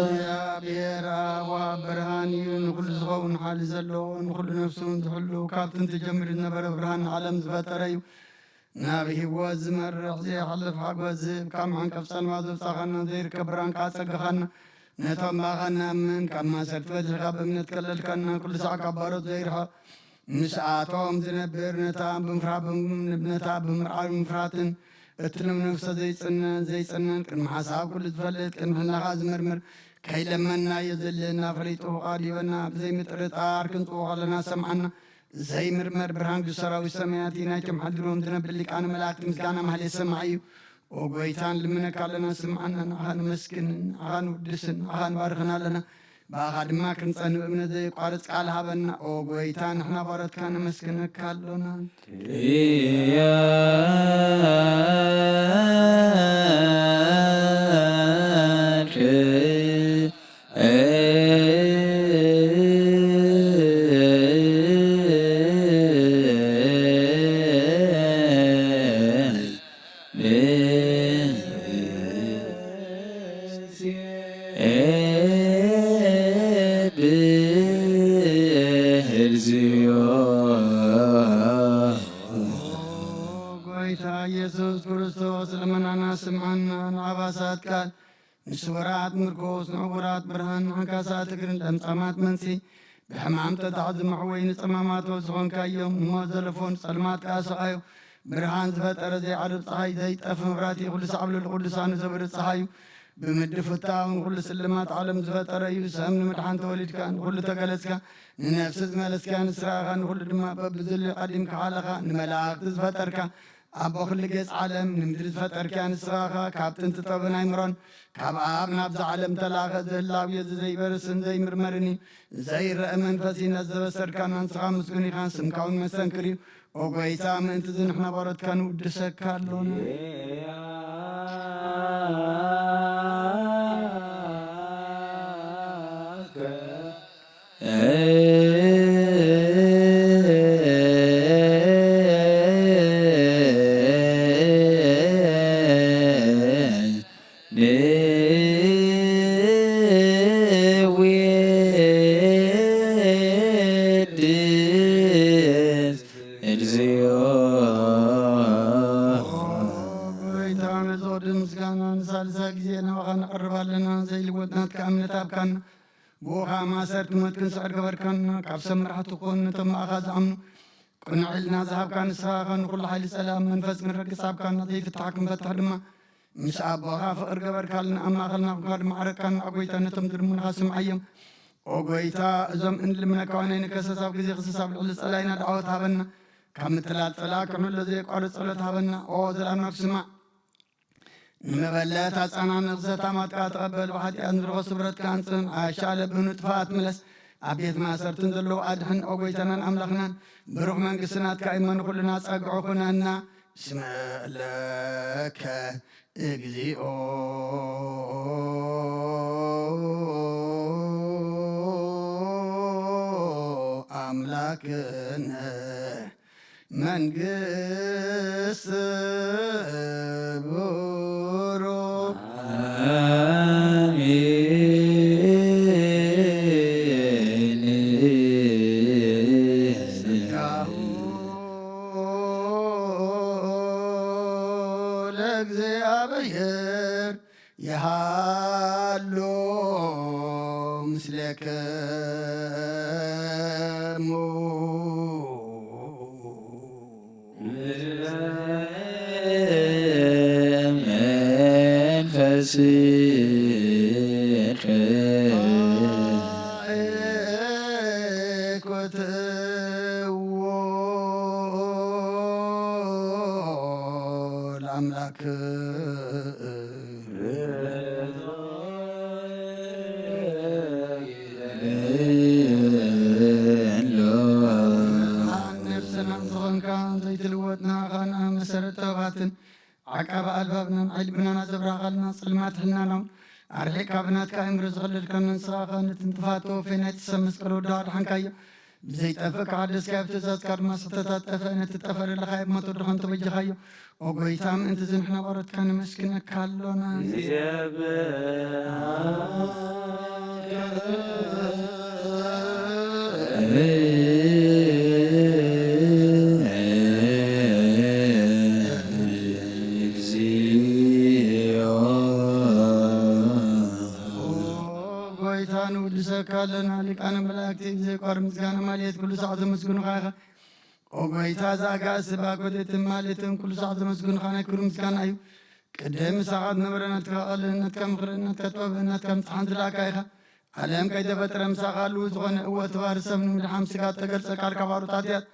እግዚአብሔር አብ ብርሃን እዩ፣ ንኹሉ ዝኸውን ሓይሊ ዘለዎ፣ ንኹሉ ነፍሱን ዝሕሉ፣ ካብ ጥንቲ ጀሚሩ ዝነበረ ብርሃን ዓለም ዝፈጠረ እዩ። ናብ ህይወት ዝመርሕ ዘይሓልፍ ሓጎስ ዝህብ፣ ካብ መዓንቀፍ ጸልማት ዘውጻኻና፣ ዘይርከብ ብርሃን ከኣ ጸግኻና። ነቶም ብኣኻ ንኣምን፣ ካብ ማእሰርቲ ፈቲሕካ ብእምነት ከለልካና፣ ኩሉ ሳዕ ካብ ባሮት ዘይርሕቕ ምስኣቶም ዝነብር፣ ነታ ብምፍራህ ብም-፣ ነታ ብምርዓድ ብምፍራትን እትልም ነፍሰ ዘይጽነን ዘይጽነን፣ ቅድሚ ሓሳብ ኩሉ ዝፈልጥ፣ ቅድሚ ሕልናኻ ዝምርምር፣ ከይለመንናዮ ዘለና ፈሊጡ ፍቓድ ይበና። ብዘይምጥርጣር ክንጽዎ ከለና ሰምዓና። ዘይምርመር ብርሃን ግስ ሰራዊት ሰማያት እዩ። ናይቶም ሓዲሮም ዝነብር ሊቃነ መላእክት ምስጋና ማህሌት ሰማይ እዩ። ኦ ጎይታ፣ ንልምነካ ኣለና፣ ስምዓና። ንዓኻ ንመስግን፣ ንዓኻ ንውድስን፣ ንዓኻ ንባርኽን ኣለና። ብኣኻ ድማ ክንጸንእ ብእምነት ዘየቋርጽ ቃል ሃበና። ኦ ጎይታ፣ ንሕና ባሮትካ ነመስግነካ ኣሎና። እያልክ ጎይታ ኢየሱስ ክርስቶስ ልመናና ስምዓና። ንዓባሳት ቃል፣ ንስውራት ምርኮስ፣ ንዕውራት ብርሃን፣ ንዓንካሳት እግርን ለምጻማት መንጺ፣ ብሕማም ተታሕዙ መሕወይ ንጸማማት ዝኾንካዮም፣ ንሞት ዘለፎ ንጸልማት ከኣ ሰቓዮ፣ ብርሃን ዝፈጠረ ዘይዓርብ ጸሓይ፣ ዘይጠፍ መብራህቲ፣ ኩሉ ሳዕ ኣብ ልዕሊ ቅዱሳኑ ዘብርህ ጸሓዩ፣ ብምድሪ ፍታውን ኩሉ ስልማት ዓለም ዝፈጠረ እዩ። ሰብ ንምድሓን ተወሊድካ፣ ንኹሉ ተገለጽካ፣ ንነፍሲ ዝመለስካ ንስኻ ኢኻ፣ ንኹሉ ድማ በብዝልዩ ቀዲምካ ሓለኻ፣ ንመላእኽቲ ዝፈጠርካ፣ ኣቦ ኩሉ ገጽ ዓለም፣ ንምድሪ ዝፈጠርክያ ንስኻ ኸኣ ካብ ጥንቲ ጥበብን ኣይምሮን፣ ካብ ኣብ ናብዛ ዓለም ተላኸ፣ ዘህላው እዩ፣ እዚ ዘይበርስን ዘይምርመርን እዩ። ዘይረአ መንፈስ እዩ፣ ነዚ ዘበሰርካና ንስኻ ምስጉን ኢኻ፣ ስምካ እውን መሰንክር እዩ። ኦ ጐይታ፣ ምእንቲ እዚ ንሕና ባሮትካ ንውድሰካ ኣሎና። ንውድስ እግዚኦ። ጐይታ፣ ነዚ ቅዱስ ምስጋና ንሳልሳይ ግዜ ናባኻ ነቕርብ ኣለና። ዘይልወጥ ናትካ እምነት ሃብካና። ብኡ ኸኣ ማእሰርቲ ሞት ክንስዕር ገበርካና። ካብ ሰብ መራሕቲ ኹን፣ ነቶም ብኣኻ ዝኣምኑ ቅኑዕ ሕልና ዝሃብካ ንስኻ ኸኣ፣ ንኹሉ ሓይሊ ጸላም መንፈስ ክንረግጽ ሃብካና። ዘይፍታሕ ክንፈትሕ ድማ ምስ ኣቦኻ ፍቕሪ ገበርካልና። ኣብ ማእከልና ኹንካ ድማ ዓረቅካና። ኦ ጐይታ፣ ነቶም ዝልምኑኻ ስምዓዮም። ኦ ጐይታ፣ እዞም እንልምነካ ዋና ይንከሰስ፣ ኣብ ግዜ ክሰስ ኣብ ልዕሊ ጸላኢና ደዓወት ሃበና። ካብ ምትላል ጸላኢ ክሕሎ ዘየቋርጽ ጸሎት ሃበና። ኦ ዘልኣለማዊ ስማዕ። ንመበለት ኣጻናኒ፣ ክሰታማትካ ተቐበል፣ ብሓጢኣት ንረኸ ስብረትካ ኣንጽን፣ ኣሻለ ብንጥፋት ምለስ፣ ኣብ ቤት ማእሰርትን ዘለዉ ኣድሕን። ኦ ጐይታናን ኣምላኽናን፣ ብሩኽ መንግስቲ ናትካ እዩ፣ እሞ ንኹልና ጸግዑ ኩነና። እስመ ለከ እግዚኦ ኣምላክነ መንግስት ብሩክ። አሜን። ለእግዚኣብሔር ይሃሉ ምስሌክሙ። መንፈስከ። ኮትዎ ለአምላክ። ነፍስና ዝኾንካ ዘይትልወጥ ንዓኻ ንኣብ መሰረት ጥበባትን ዓቃቢ ኣልባብናን ዓይኒ ልብናን ኣዘብራኻልና፣ ጽልማት ሕልናና እውን ኣርሒቕካ ብናትካ ኣእምሮ ዘኸለልካና ንስኻ ኸኣ ነቲ ንጥፋት ተወፈይ ናይቲ ሰብ መስቀል ወዳ ኣድሓንካዮ። ብዘይጠፍእ ከሓደስካዮ፣ ብትእዛዝካ ድማ ስሕተታት ጠፍአ፣ ነቲ ጠፍአ ለለኻዮ ብሞት ወድኻ እንተበጀኻዮ። ኦ ጐይታ፣ ምእንቲ እዚ ንሕና ባሮትካ ነመስግነካ ኣሎና። ንሴብሖ። እግዚኦ። ኦ ጐይታ፣ ንውድሰካ ኣለና። ሊቃነ መላእክቲ ብዘይቋርጽ ምስጋና ማሌት ኩሉ ሳዕ ዘመስግኑኻ ኢኻ። ኦ ጐይታ፣ እዛ ኣጋእዝቲ ባኮቴትን ማሌትን ኩሉ ሳዕ ዘመስግኑኻ ናይ ክብሪ ምስጋና እዩ። ቅድም ምሳኻ ዝነበረ ናትካ ቃልን ናትካ ምኽርን ናትካ ጥበብን ናትካ ምጽሓን ዝለኣካ ኢኻ። ዓለም ከይተፈጥረ ምሳኻ ህልው ዝኾነ፣ እወ፣ እቲ ባህሪ ሰብ ንምድሓን ስጋ እተገልጸ ቃልካ ባሮት ሓጢኣት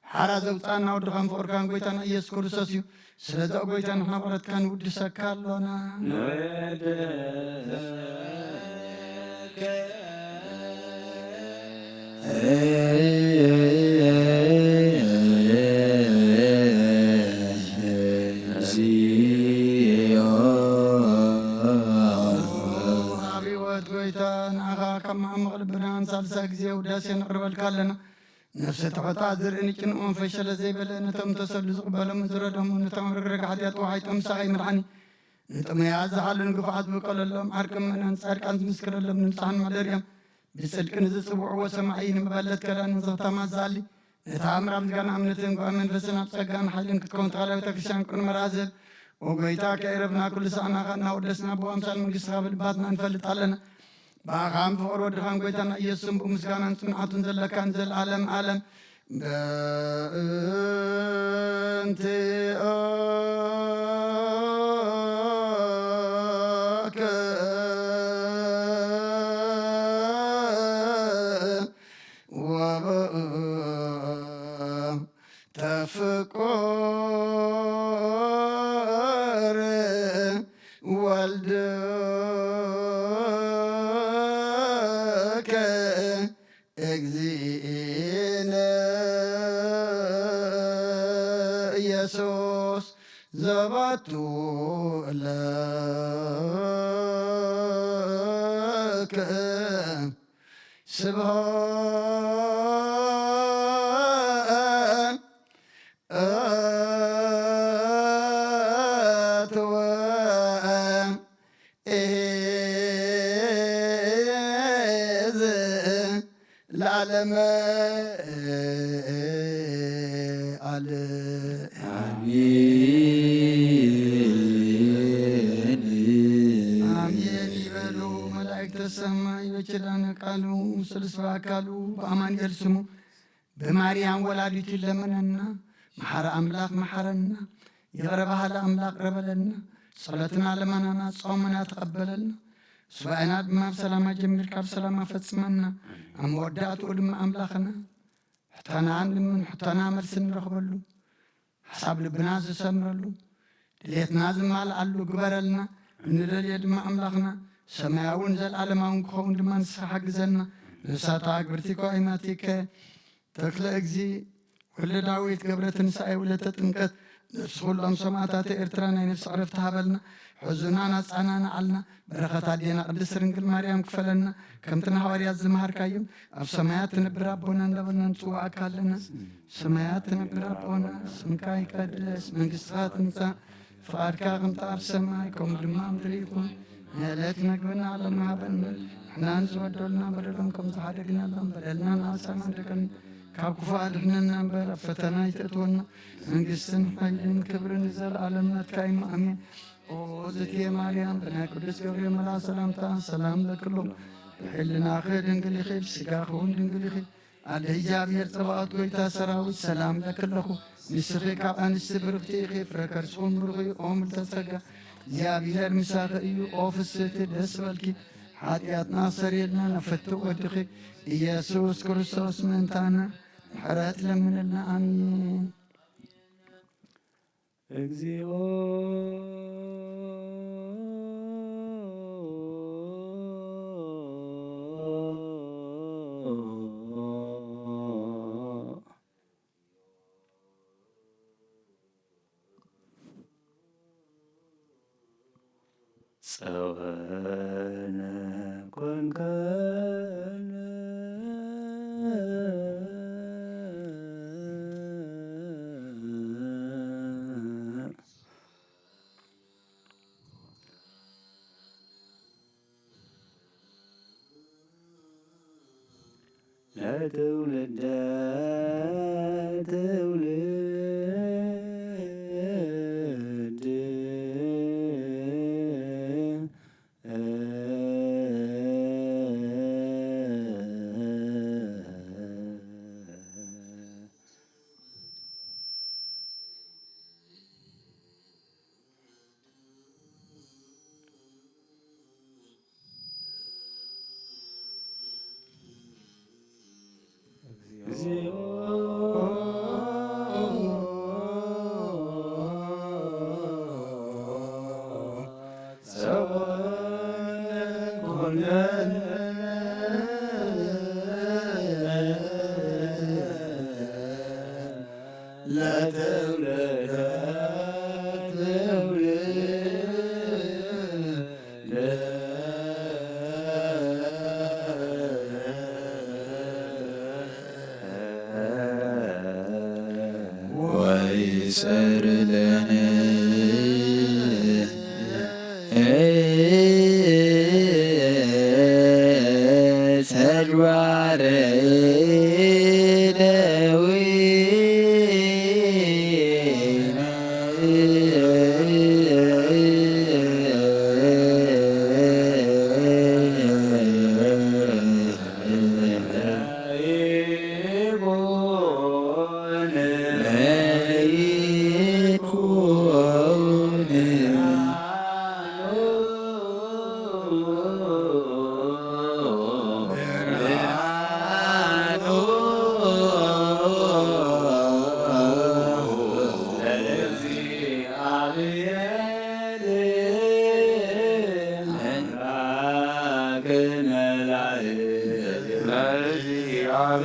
ሓራ ዘውጽኣና ወድኻን ፍቕርካን ጐይታና ኢየሱስ ክርስቶስ እዩ። ስለዚ ኦ ጐይታ፣ ንሕና ባሮትካ ንውድሰካ ኣሎና። ንወድሰካ። እግዚኦ። ኣብ ህይወት ጐይታ፣ ንዓኻ ካብ መዓሙቕ ልብና ንሳልሳይ ግዜ ውዳሴ ነቕርበልካ ኣለና። ነፍሰ ትሑታት ዝርኢ ንጭንኦም ፈሸለ ዘይበለ፣ ነቶም ተሰሉ ዝቕበሎም ዝረዶም፣ ነቶም ኣብ ረግረግ ሓጢኣት ወሓይጦም ሳቐይ ምድሓኒ። ንጥሙያት ዝሓሉ ንግፉዓት ዝብቀለሎም፣ ዓርቂ ምእመናን ጻድቃን ዝምስክረሎም፣ ንንጹሓን መሕደሪኦም፣ ብጽድቂ ንዝጽውዕዎ ሰማዒ፣ ንመበለት ከዳን ንዝኽታማት ዝኣሊ፣ ነታ ምራም ዝጋና እምነትን ጉባኤ መንፈስን ኣብ ጸጋን ሓይልን ክትከውን ተኻላቢ ቤተ ክርስቲያን ቅኑዕ መርሃ ዝህብ። ኦ ጐይታ፣ ከይረብና ኩሉ ሳዕናኻ እናወደስና ብኣምሳል መንግስትኻ ብልባትና ንፈልጥ ኣለና። ብኣኻን ብፍቕሪ ወድኻን ጐይታና ኢየሱስን ብኡ ምስጋናን ጽንዓቱን ዘለካ ንዘለዓለም ዓለም። በእንቲአከ ወበእንተ ፍቁር ኢየሱስ ዘባቱ ለከ ስብሐት ወእዝ ለዓለመ ዓለም። አሜን። አሜን ይበሉ መላእክተ ሰማይ በኪዳነ ቃሉ ስልስለ አካሉ በአማኑኤል ስሙ ብማርያም ወላዲቱ ይለመነና። መሓሪ ኣምላኽ መሓረና፣ ይቕረ በሃሊ ኣምላኽ ይቕረ በለና። ጸሎትና ልመናና ጾምና ተቐበለልና። ሱባኤና ድማ ብሰላም ኣጀሚርካ ብሰላም ኣፈጽመና። ኣብ መወዳእትኡ ድማ ኣምላኽና ሕቶና ንልምን፣ ሕቶና መልሲ ንረኽበሉ፣ ሓሳብ ልብና ዝሰምረሉ፣ ድሌትና ዝማልኣሉ ግበረልና። እንደልዮ ድማ ኣምላኽና ሰማያውን ዘለኣለማውን ክኸውን ድማ ንስኻ ሓግዘና። ነፍሳታ ግብርቲከ ኣይማቲከ ተክለ እግዚ ወልደ ዳዊት ገብረ ትንሳኤ ወለተ ጥምቀት ነፍሲ ኩሎም ሰማእታተ ኤርትራ ናይ ነፍሲ ዕረፍቲ ሃበልና። ሕዙና ናጻና ንዓልና። በረኸት ኣዴና ቅድስት ድንግል ማርያም ክፈለና። ከምቲ ንሃዋርያት ዝመሃርካዮም ኣብ ሰማያት ትነብር ኣቦና እንዳበልና ንጽውዓካ ኣለና። ሰማያት ትነብር ኣቦና ስምካ ይቀደስ፣ መንግስትኻ ትምጻእ፣ ፍቓድካ ከምቲ ኣብ ሰማይ ከምኡ ድማ ኣብ ምድሪ ይኹን። ንዕለት መግብና ሎሚ ሃበና፣ ንሕናን ዝበደሉና በደሎም ከም ዝሓደግናሎም በደልና ንዓሳና ደገን ካብ ክፉእ ኣድሕነና እምበር ኣብ ፈተና ኣይተእትወና። መንግስትን ሓይልን ክብርን ንዘለኣለም ናትካ እዩ። ኣሜን። ኦ ዝትየ ማርያም ብናይ ቅዱስ ገብርኤል መልኣ ሰላምታ ሰላም ለክሎ ብሕልናኺ ድንግል ኢኺ ብስጋኺ እውን ድንግል ኢኺ ኣደ እግዚኣብሔር ጸባኦት ጐይታ ሰራዊት ሰላም ለክለኹ። ንስኺ ካብ ኣንስቲ ብርኽቲ ኢኺ፣ ፍረ ከርስኹም ብሩኽ እዩ። ኦ ምልዕተ ጸጋ እግዚኣብሔር ምሳኺ እዩ። ኦ ፍስሕቲ ደስ በልኪ፣ ሓጢኣትና ኣስተሰርየልና፣ ናብ ፍትው ወድኺ ኢየሱስ ክርስቶስ ምእንታና ምሕረት ለምንልና። ኣሜን። እግዚኦ ጸወነ ኮንከነ። ለትውልደ ትውልድ። ወይሰር ለነ ተግባረ እደዊነ።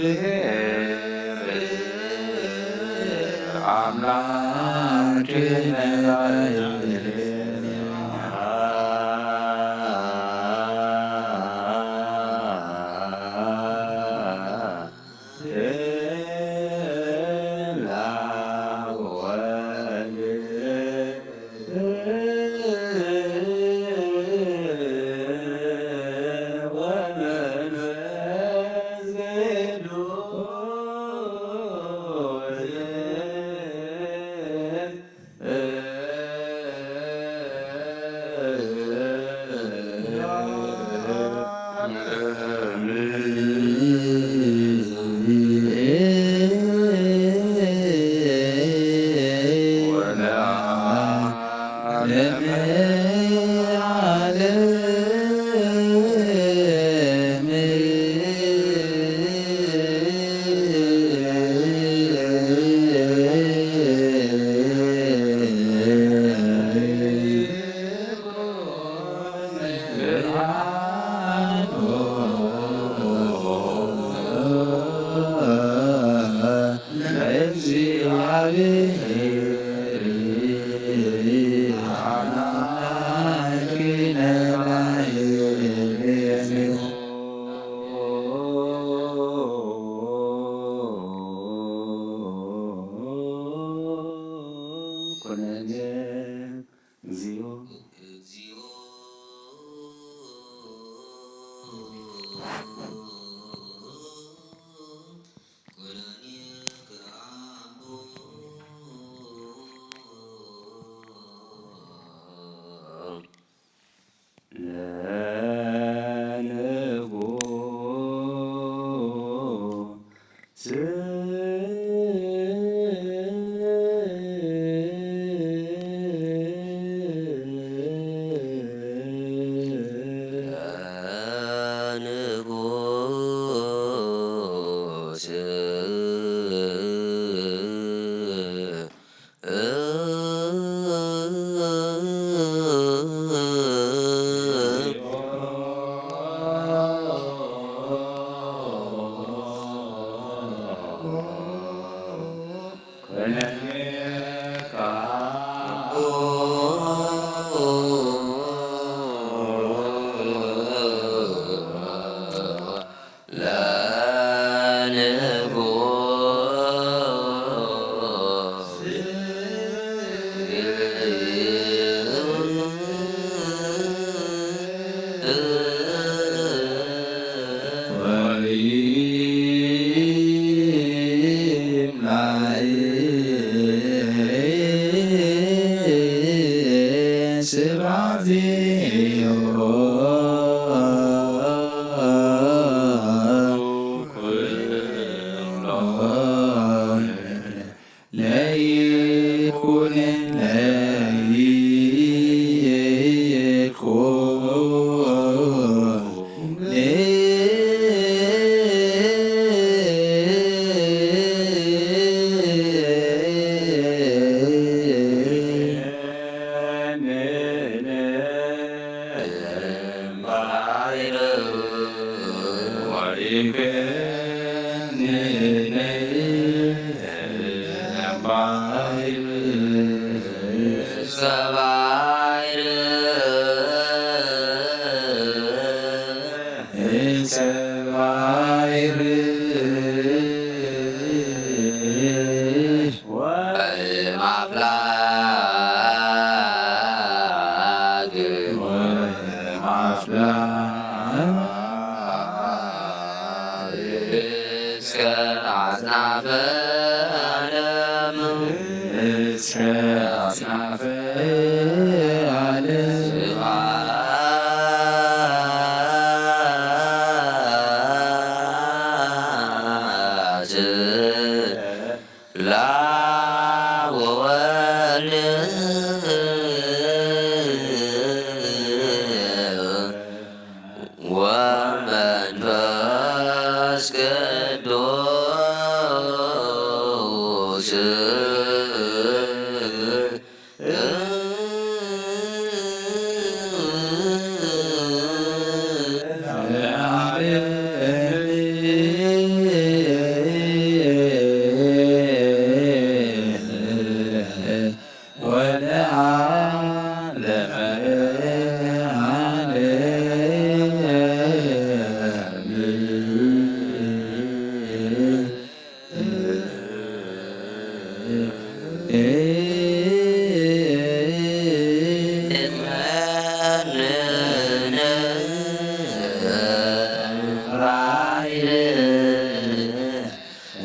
ለእግዚአብሔር አምላክ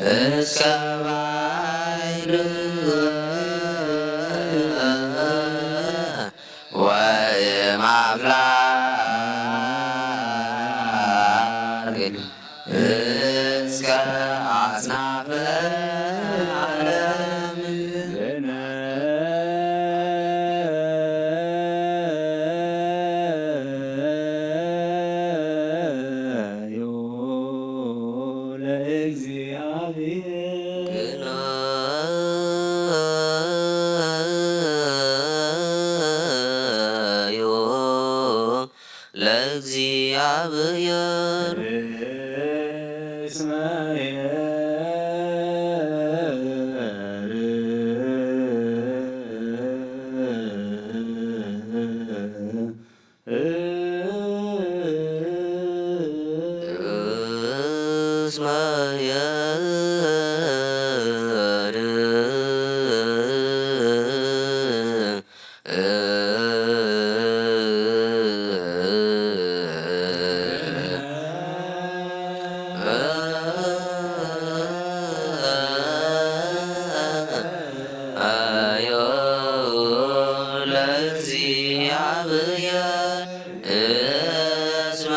እስከ ባይሉ ወይም ኣፍላግ እስከ ኣጽናፈ ዓለም። ግናዮ ለእግዚኣብሔር። እስመ የር አዮ ለእግዚኣብሔር እስመ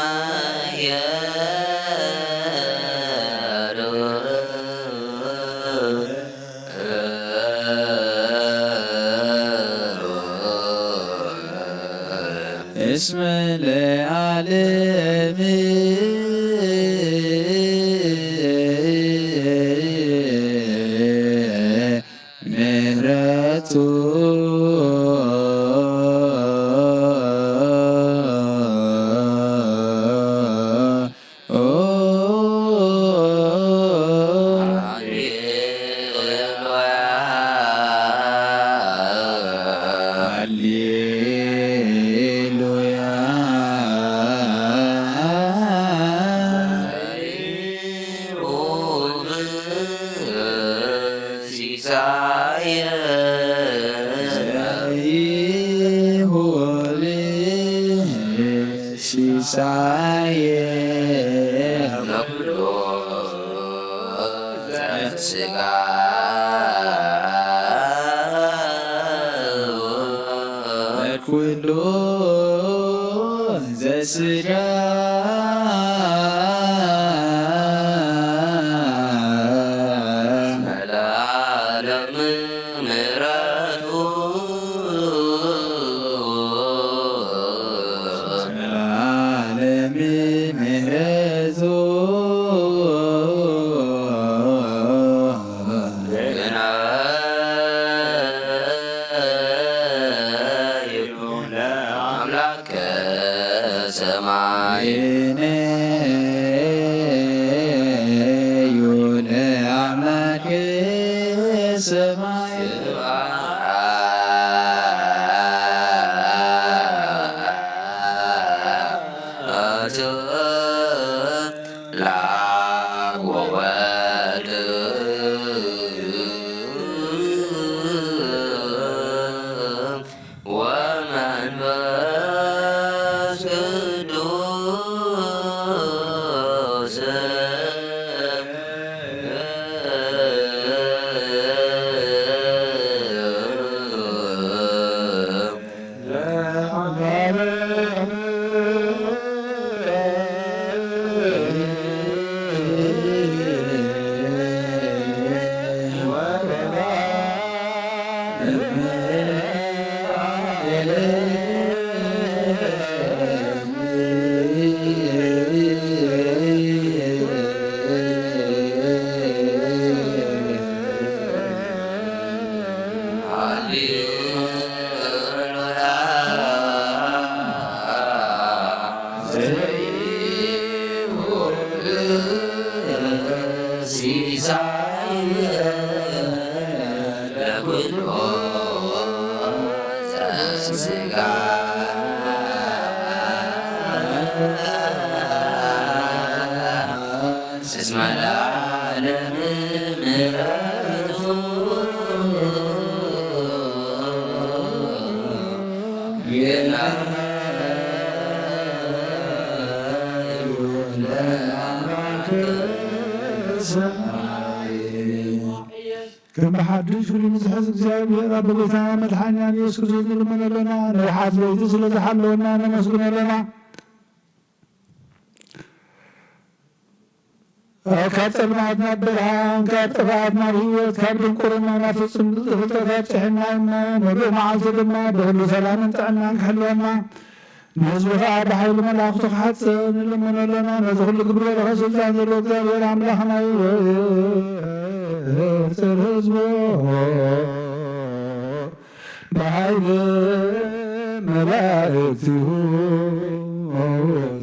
የር እስመ ለዓለም ምሕረቱ። ሃሌሉያ። ሲሳየ ዘይሁብ ሲሳየ ለኩሉ ዘስጋ ለኩሉ ዘስጋ ለዓለም ምሕረቱ ለዓለም ምሕረቱ ግናዩ ለአምላክ ከሰማይ ግናዩ ለአምላክ ሰማይ ስብሐት ለአብ ወወልድ ወመንፈስ ቅዱስ። ሲሳይ ለኩሉ ዘስጋ እስመ ለዓለም ምሕረቱ። ከም ብሓድሽ ፍሉይ ንዝሕዝ እግዚኣብሔር ኣቦ ጎይታና መድሓኒና ኢየሱስ ክርስቶስ ንልምኖ ኣለና። ነዊሓት ለይቲ ስለ ዝሓለወና ነመስግኖ ኣለና። ካብ ጸልማት ናብ ብርሃን፣ ካብ ጥፍኣት ናብ ህይወት፣ ካብ ድንቁርና ናብ ፍጹም ፍልጠት ኣብጽሐና እሞ፣ ምሉእ መዓልቲ ድማ ብኹሉ ሰላምን ጥዕናን ክሕልወና፣ ንህዝቡ ኸኣ ብሓይሊ መላእኽቱ ክሓጽብ ንልምኖ ኣለና። ነዚ ኹሉ ግብር ወለኸ ስልጣን ዘለዎ እግዚኣብሔር ኣምላኽና እዩ። ጽር ህዝቡ ብሓይሊ መላእክቲሁ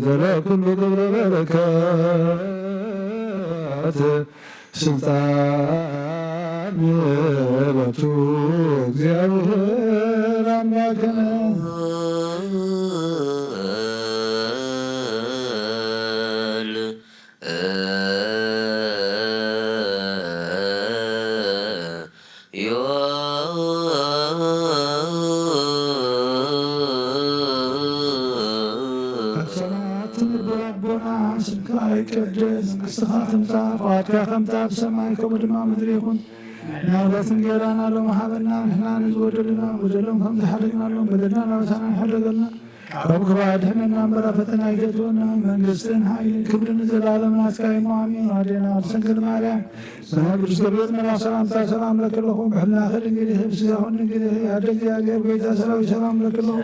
ዘለኩሉ ግብረ በረከት ስልጣን የበቱ እግዚኣብሔር ኣምላክነ። ኣብ ሰማያት ትነብር ኣቦና፣ ስምካ ይቀደስ፣ መንግስትኻ ትምጻእ፣ ፍቓድካ ከምታ ኣብ ሰማይ ከምኡ ድማ ምድሪ ይኹን። ናብረት እንጌራና ሎም ሃበና፣ ንሕና ንዝበደሉና በደሎም ከም ዝሓለግናሎም በደልና ናበሳና ይሓለገልና። ካብ ክፉእ ኣድሕነና እምበር ኣብ ፈተና ኣይተእትወና። መንግስትን ሓይልን ክብርን ንዘለኣለም ናትካ እዩ እሞ ኣሜን። ኣዴና ቅድስት ድንግል ማርያም፣ ብሰማይ ቅዱስ ገብርኤል መልኣክ ሰላምታ ሰላም ለኪ ኣለኹ። ብሕልናኺ ድንግል ኢኺ፣ ብስጋኺ እውን ድንግል ኢኺ። ኣደ እግዚኣብሔር ጎይታ ሰራዊት ሰላም ለኪ ኣለኹ።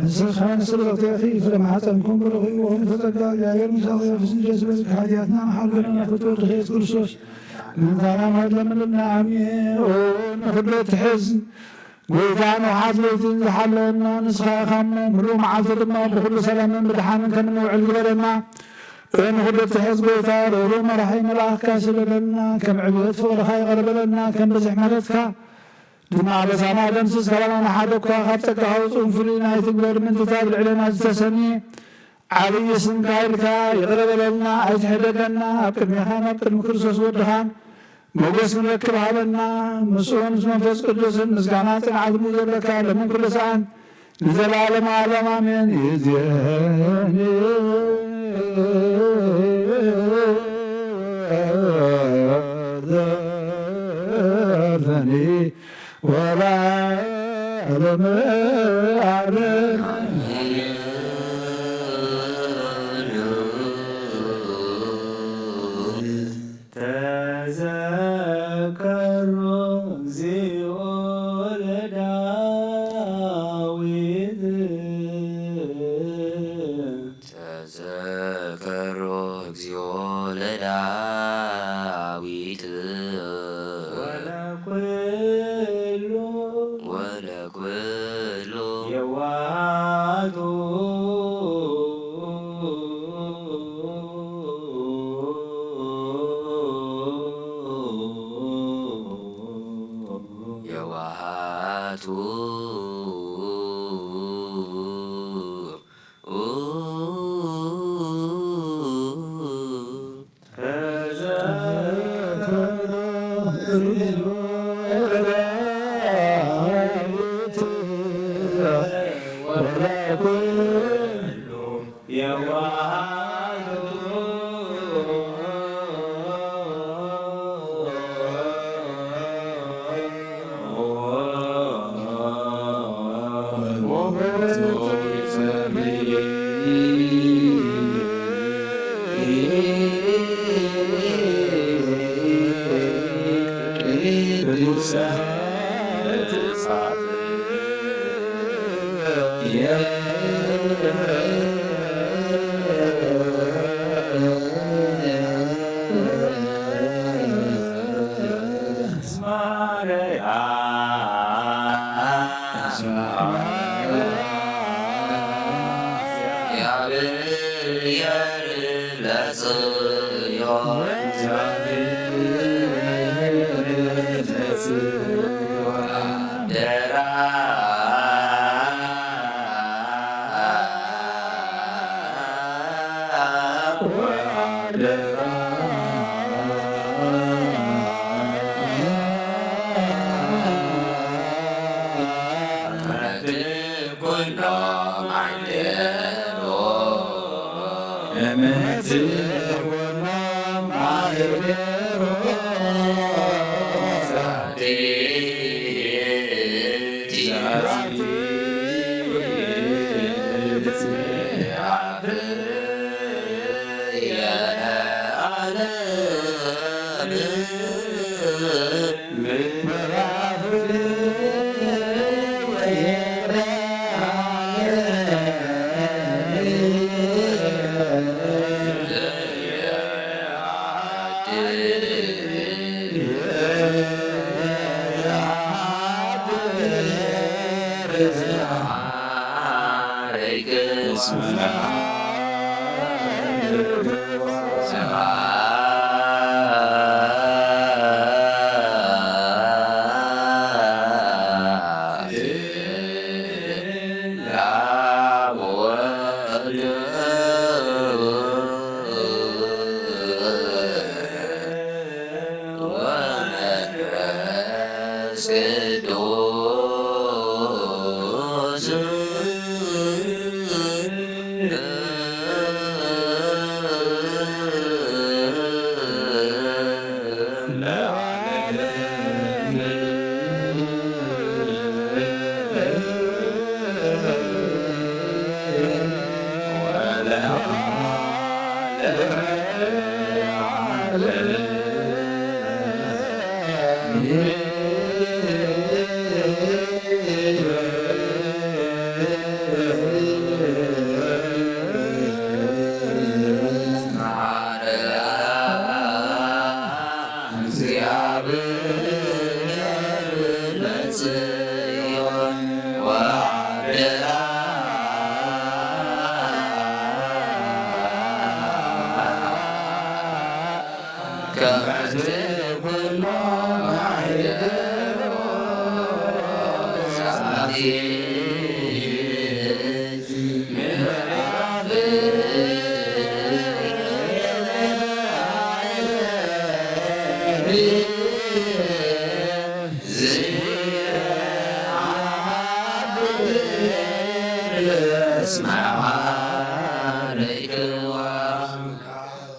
ንስኻ ንስርወቴኺ ፍረ ማሕፀንኩም ብሩኽ እዩ። ወፍኖተ ጸጋ እግዚኣብሔር ምሳኺ እዩ። ደስ ይበልኪ። ሓጢኣትና መሓር ገለና ፍትወ ድኺ ኢየሱስ ክርስቶስ ምንታና ማድለምልና ኣሜን። ኦ ንኹሉ እትሕዝ ጎይታ ንውሓት ለይትን ዝሓለወና ንስኻ ኢኻ እሞ፣ ምሉእ መዓልቲ ድማ ብኹሉ ሰላምን ብድሓንን ከም እንውዕል ግበረና። እ ንኹሉ እትሕዝ ጎይታ፣ ርህሩህ መራሒ መልኣኽካ ስደደልና፣ ከም ዕብየት ፍቕርኻ ይቕረ በለልና፣ ከም ብዝሕ ምሕረትካ ድማ ኣበሳና ደምስስ፣ ካባና ንሓደኳ፣ ካብ ጸጋኻ ውጹን ፍሉይ ናይ ትግበር ምንትታ ኣብ ልዕሌና ዝተሰምየ፣ ዓብዪ ስምካ ኢልካ ይቕረ በለልና፣ ኣይትሕደገና። ኣብ ቅድሜኻን ኣብ ቅድሚ ክርስቶስ ወድኻን ሞገስ ክንረክብ ሃበና። ምስኡ ምስ መንፈስ ቅዱስን ምስጋና ጽንዓት ዘለካ ለምን ኩሉ ሰኣን ንዘለዓለመ ዓለም ኣሜን። ይእዜኒ ወዘልፈኒ ወለዓለመ ዓለም። ተዘከሮ እግዚኦ ለዳዊት። ተዘከሮ እግዚኦ ለዳዊት። ወለኩሉ ወለኩሉ የዋሃቱ። የዋሃቱ።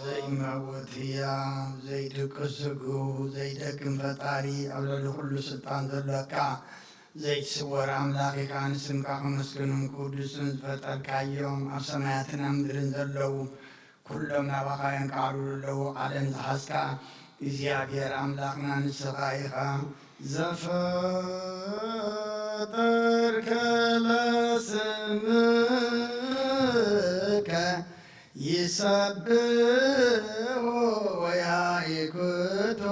ዘይመውት ህያው ዘይድቅስ ስግው ዘይደክም ፈጣሪ ኣብ ልዕሊ ኩሉ ስልጣን ዘሎካ ዘይትስወር ኣምላኽ ኢኻ። ንስምካ ከመስግኖም ክውድሱን ዝፈጠርካዮም ኣብ ሰማያትን ኣብ ምድርን ዘለዉ ኩሎም ናባኻ የንቃዕርሩ ኣለዉ። ዓለም ዝሓዝካ እግዚኣብሔር ኣምላኽና ንስኻ ኢኻ። ዘፈጠርከ ለስምከ ይሰብሖ ወያይክቶ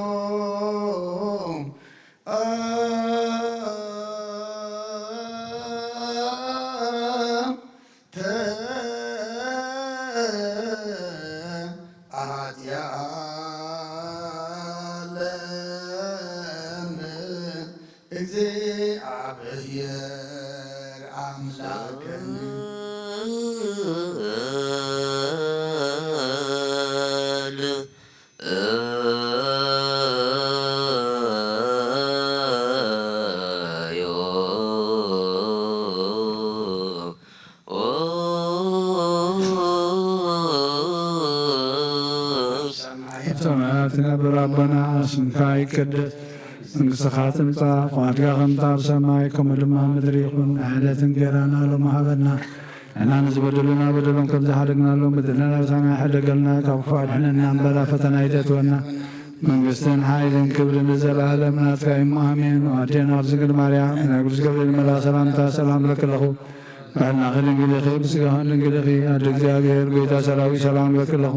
ሰማያት ትነብር ኣቦና፣ ስምካ ይቀደስ፣ መንግስትኻ ትምጻእ፣ ፍቓድካ ከምቲ ኣብ ሰማይ ከምኡ ድማ ኣብ ምድሪ ይኹን። ዕለት እንጌራና ሎሚ ሃበና፣ ንሕና ንዝበደሉና በደሎም ከም ዝሓደግናሎም በደልና ኣበሳና ይሕደገልና፣ ካብ ክፉእ ኣድሕነና እምበር ኣብ ፈተና ኣይተእትወና። መንግስትን ሓይልን ክብርን ንዘለኣለም ናትካ እዩ። ኣሜን። ኣዴና ድንግል ማርያም ናይ ቅዱስ ገብርኤል መልኣኽ ሰላምታ ሰላም ለኪ ኣለኹ፣ ብሕልናኺ ድንግል ኢኺ፣ ብስጋኺ ድንግል ኢኺ። ኣደ እግዚኣብሔር ጎይታ ሰራዊት ሰላም ለኪ ኣለኹ።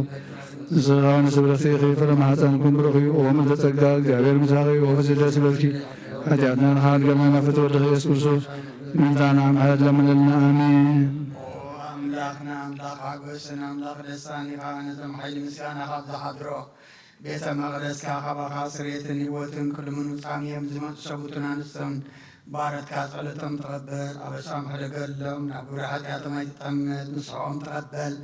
ንስኻ ንስብረቲ ኢኺ፣ ፍረ ማሕፀንኩም ብሩኽ እዩ። ኦ ምልዕተ ጸጋ፣ እግዚኣብሔር ምሳኺ እዩ። ኦ ፍስህ ደስ ይበልኪ፣ ሓጢኣትና ንኻሕድገልና ናብ ፍትወ ወድኺ ኢየሱስ ክርስቶስ ምሕረትና ምሕረት ለምንልና። ኣሜን። ኦ ኣምላኽና፣ ኣምላኽ ሓጎስን ኣምላኽ ደስታን ኢኻ። ነዞም ሓይሊ ምስጋና ካብ ዝሓድሮ ቤተ መቕደስካ ካባኻ ስርየትን ህይወትን ክልምኑ ጻምዮም ዝመጹ ሰብኡትን ኣንስቶን ባረትካ ጸሎቶም ተቐበል። ኣበሳም ሕደገሎም፣ ናብ ግብሪ ሓጢኣቶም ኣይትጠምት፣ ንስሕኦም ተቐበል።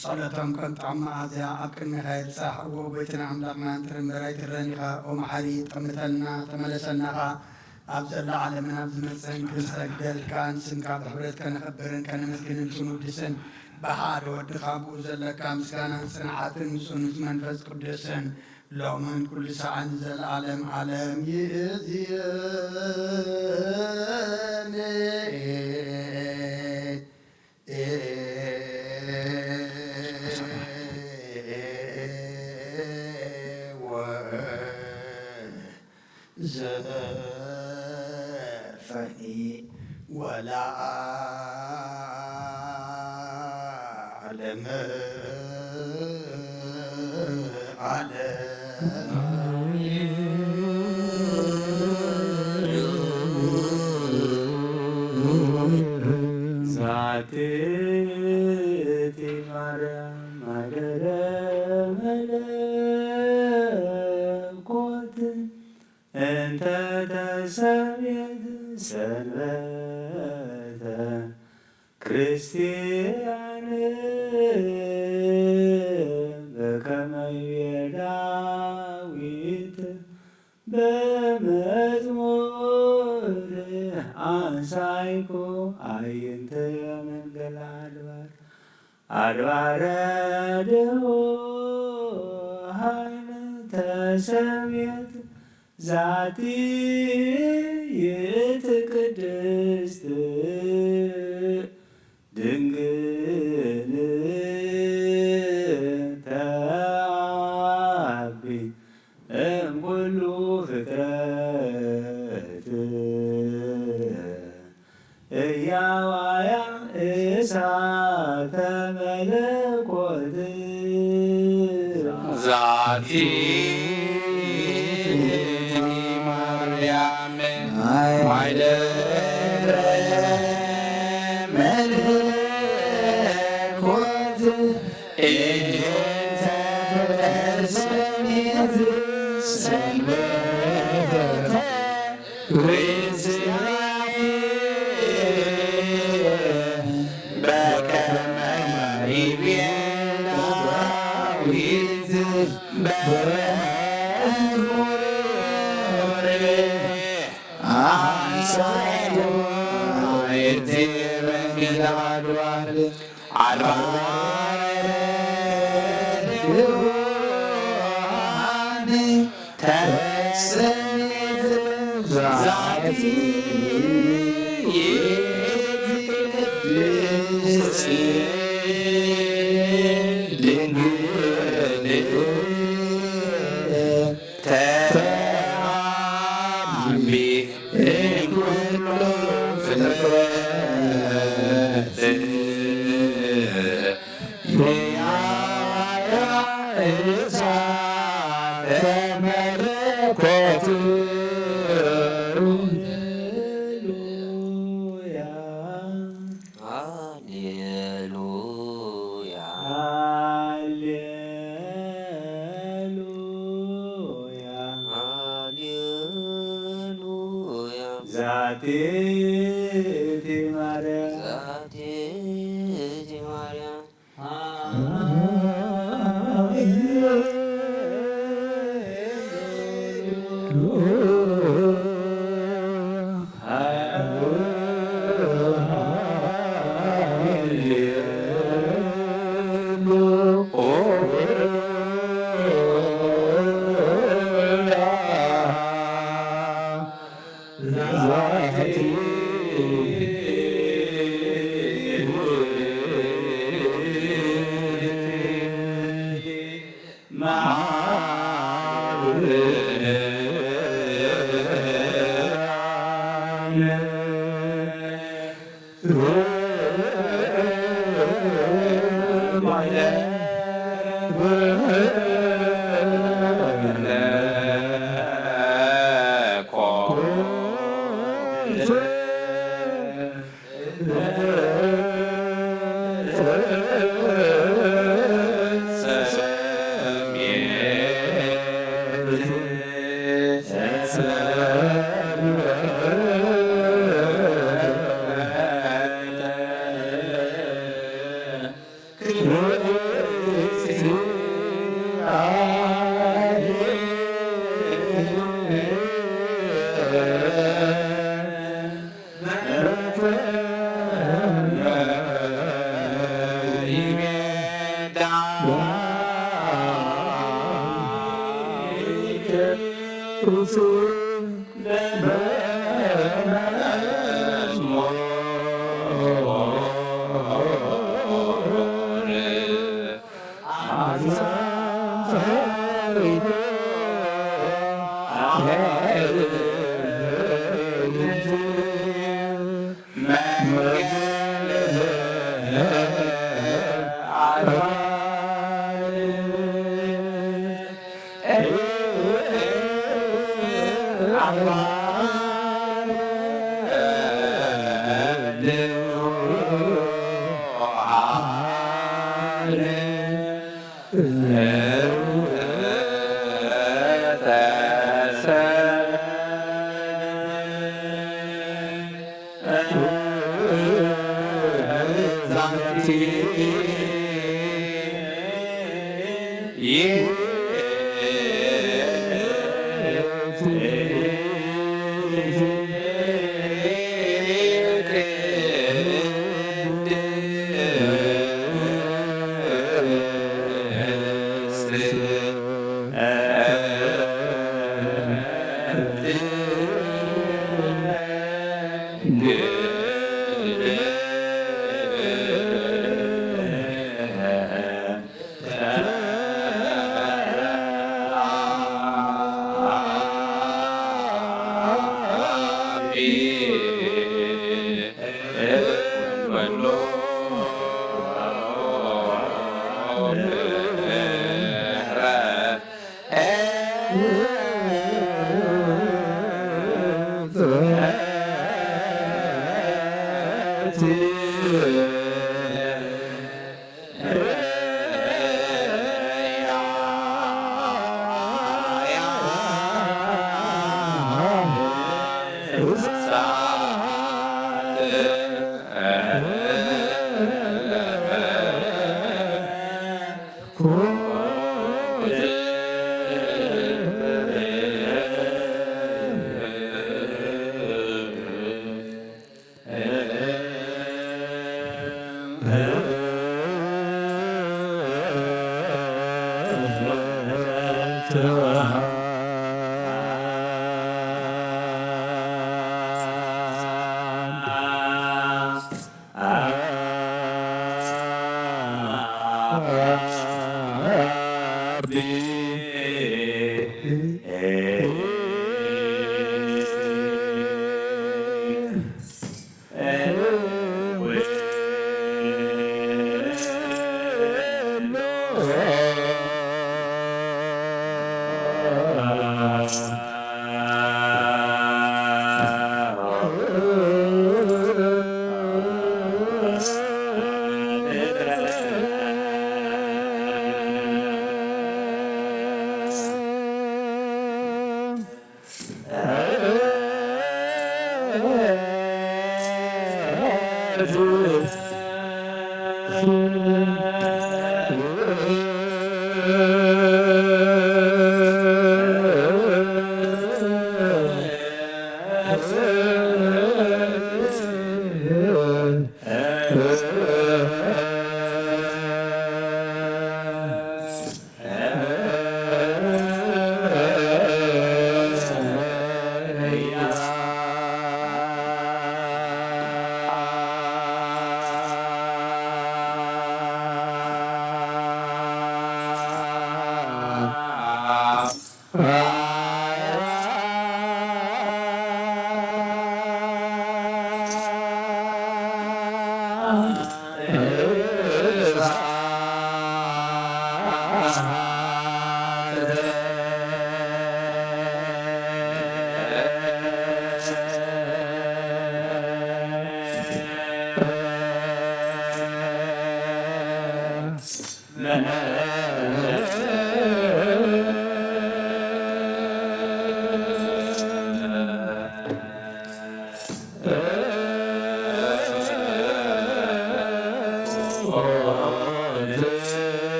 ጸሎቶም ከም ጥዑም መኣዝያ ኣብ ቅድሜኻ ይብጻሕ። እወ ጎይታና ኣምላኽና፣ ንጥሪ እምበር ኣይትረን ኢኻ። ኦ መሓሪ፣ ጠምተልና፣ ተመለሰልና ኸኣ። ኣብ ዘላ ዓለምን ኣብ ዝመጽእን ክንሰግደልካን ስምካ ብሕብረት ከነኽብርን ከነመስግንን ክንውድስን ብሓደ ወድኻ ብኡ ዘለካ ምስጋናን ጽንዓትን ጽኑዕ መንፈስ ቅዱስን ሎምን ኩሉ ሰዓን ዘለዓለም ዓለም ይእዝየን። ፈኒ ወላ ዓለም ዓለም። ዛቲ ማርያም ማደረ መለኮት እንተ ተሰምየት ሰንበተ ክርስቲያን በከመ ይቤ ዳዊት በመዝሙር አንሳይኩ አይንተ መንገል አድባር አድባረ ድውሃን ተሰምየት ዛቲ ይእቲ ቅድስት ድንግል ተአቢ እምኩሉ ፍጥረት እያዋያ እሳተ መለኮት ዛቲ ማርያም ማይደረ መለኮት እንተ ተሰሜት ሰንበተ ርእስያ በከመ ይቤ ዳዊት በመዝሙር አንሳይኩ እቲ መንገድ አድባር አድባር ብርሃን ተሰሜት ዛቲ ቅድስት ድንግል ተአቢ እምኩሉ ፍጥረት እሳተ መለኮት። ሃሌሉያ፣ ሃሌሉያ፣ ሃሌሉያ፣ ሃሌሉያ። ዛቲ እቲ ማርያም፣ ዛቲ እቲ ማርያም።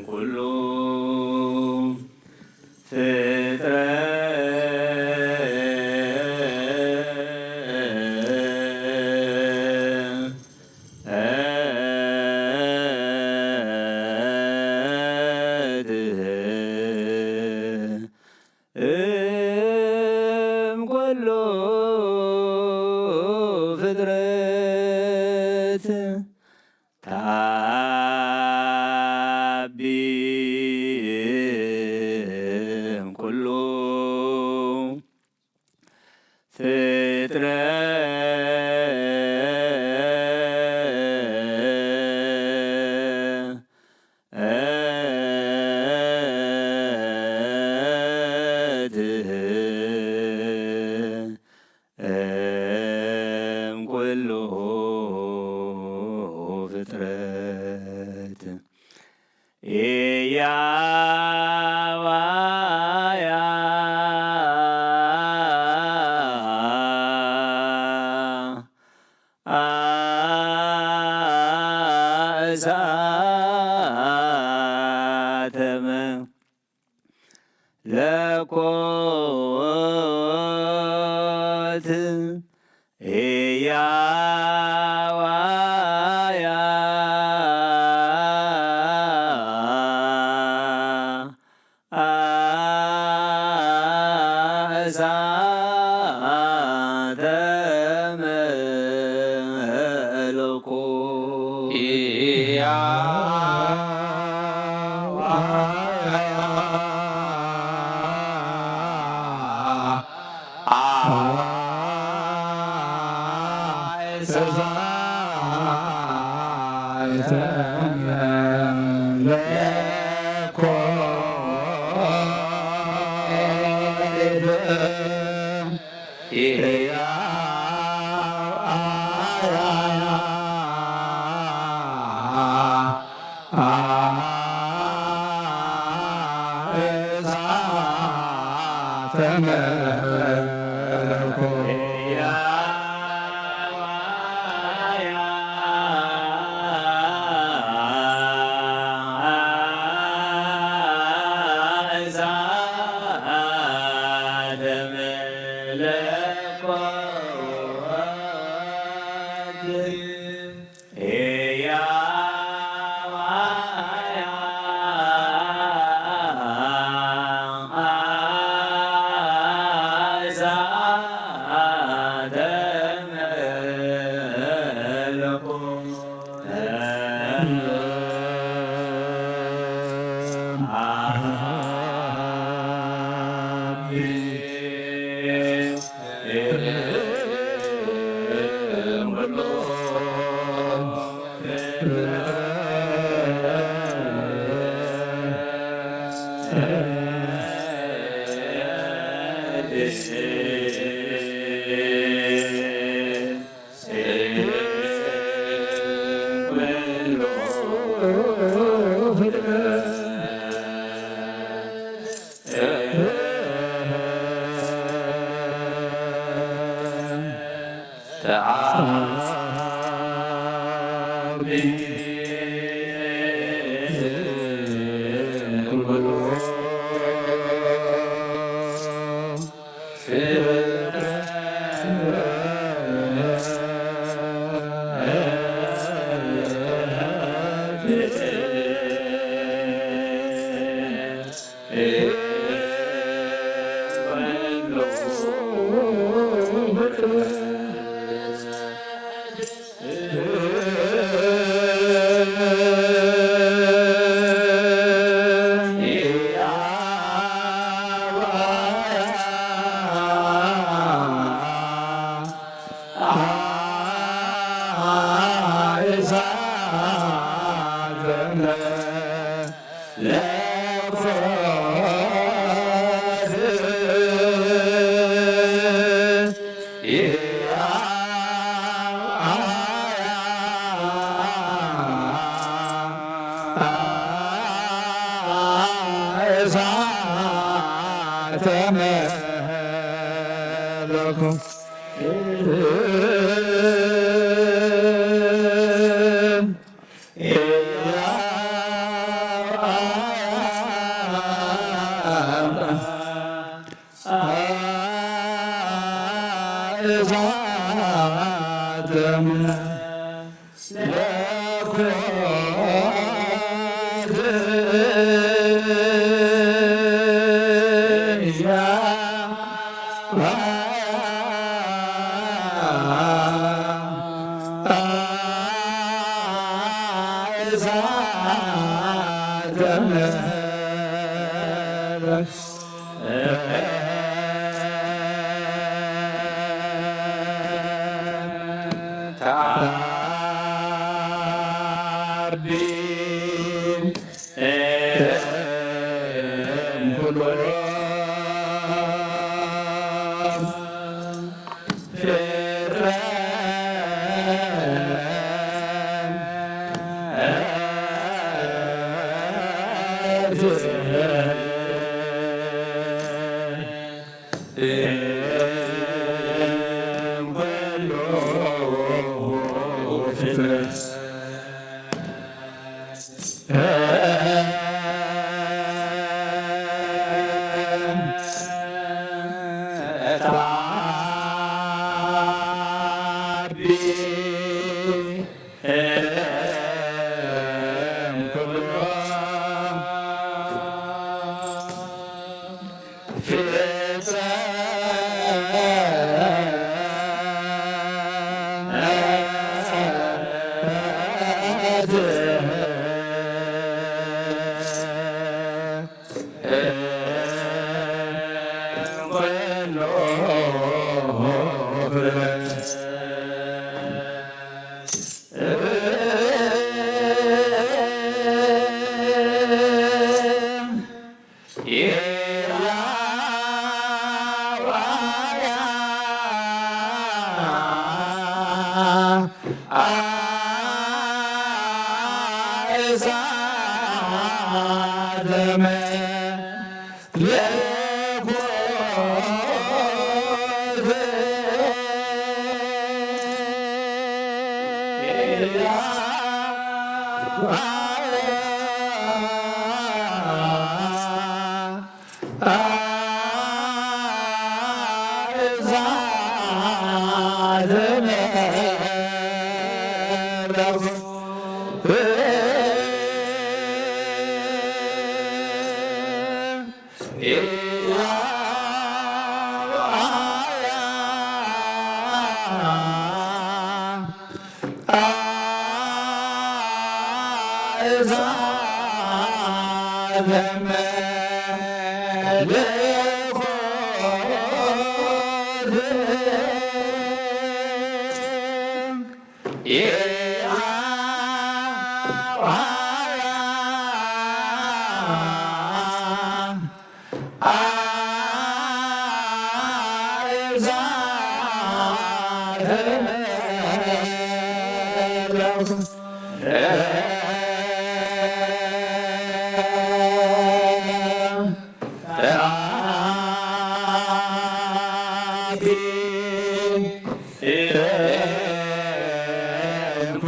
ኩሉ ፍጥረት እም ኩሉ ፍጥረት ተዓቢ እም ኩሉ ፍጥረት እም ኩሉ ፍጥረት ኢያዋያ እሳተ መለኮት ኢያዋያ እሳተ መለኮት ኢያዋያ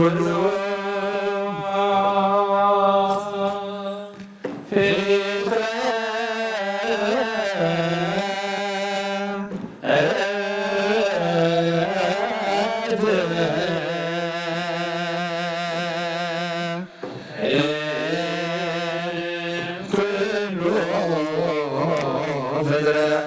ኩሉ ፍጥረት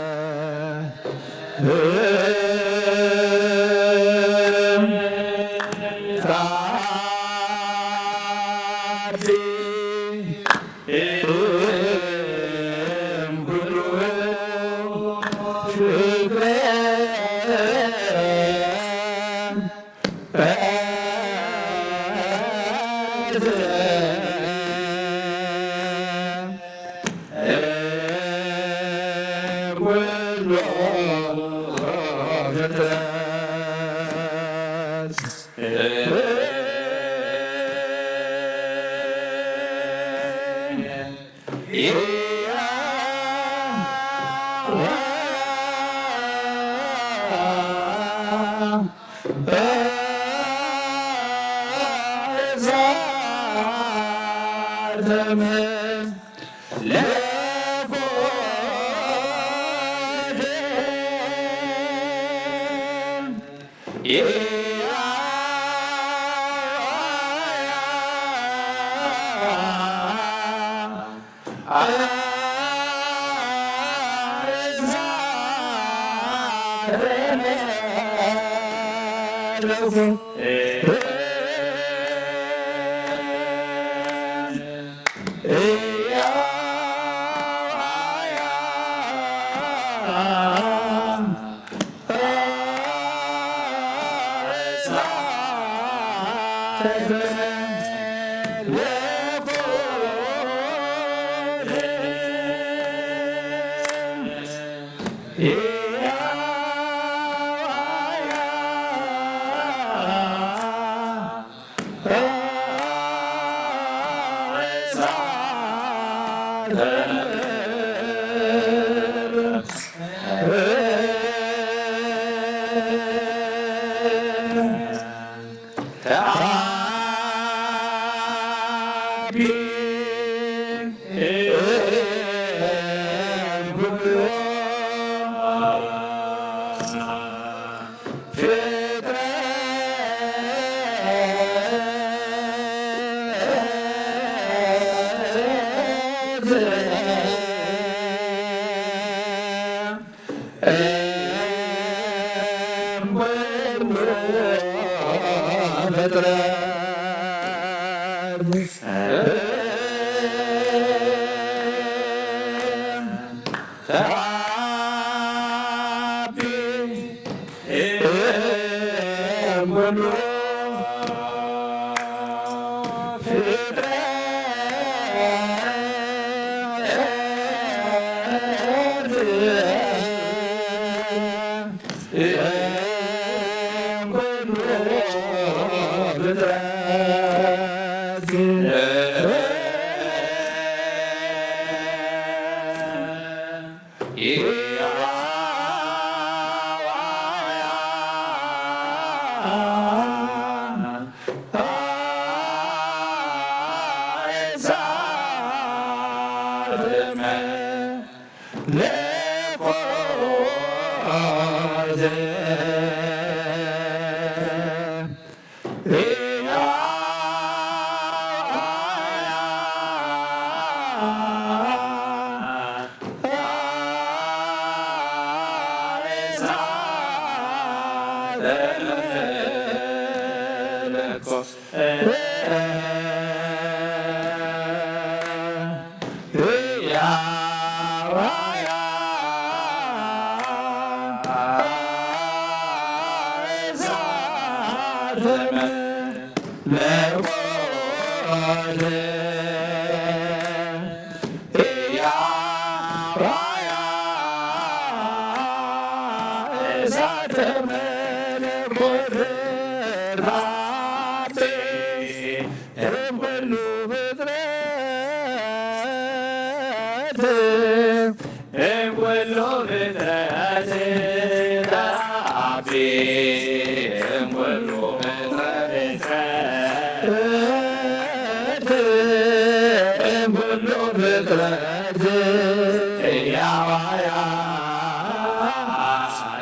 ኩሉ ፍጥረት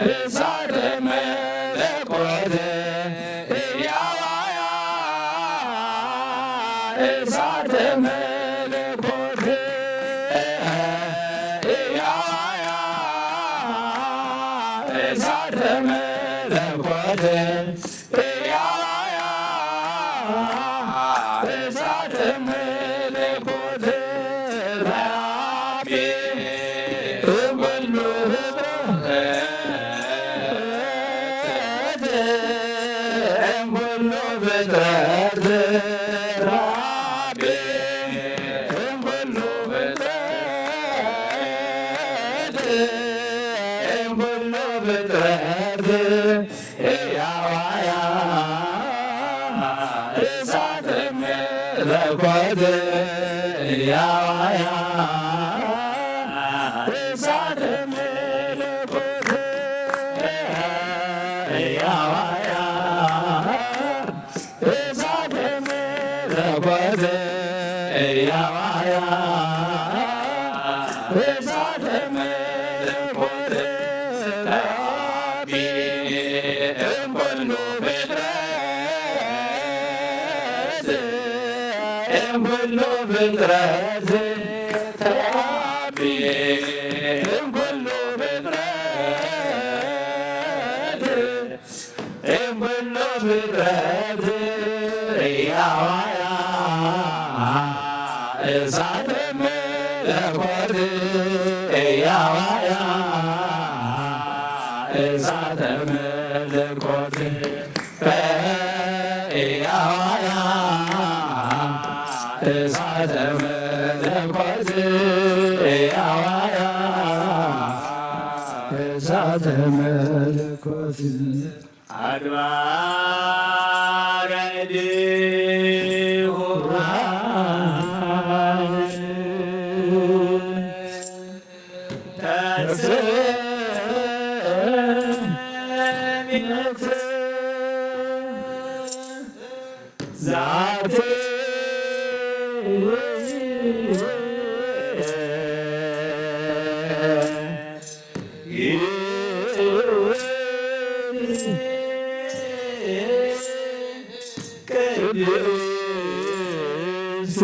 እሳተ መለኮት ያዋያ እሳተ መለኮት ያዋያ እሳተ መለኮት ያዋያ እሳተ መለኮት ተአቢ እምኩሉ ፍጥረት እምኩሉ ፍጥረት ተአቢ እምኩሉ ፍጥረት እምኩሉ ፍጥረት ያዋያ እሳተ መለኮት ያዋያ እሳተ መለኮት ያዋያ እሳተ መለኮት ያዋያ እሳተ መለኮት ተአቢ እምኩሉ ፍጥረት እምኩሉ ፍጥረት ተአቢ እምኩሉ ፍጥረት እምኩሉ ፍጥረት ያዋያ እሳተ መለኮት ያዋያ እሳተ መለኮት ያዋያ እሳተ መለኮት ያዋያ እሳተ መለኮት አድባረ እዴሁ ተሰሚዐት ዛቲ ቅድስት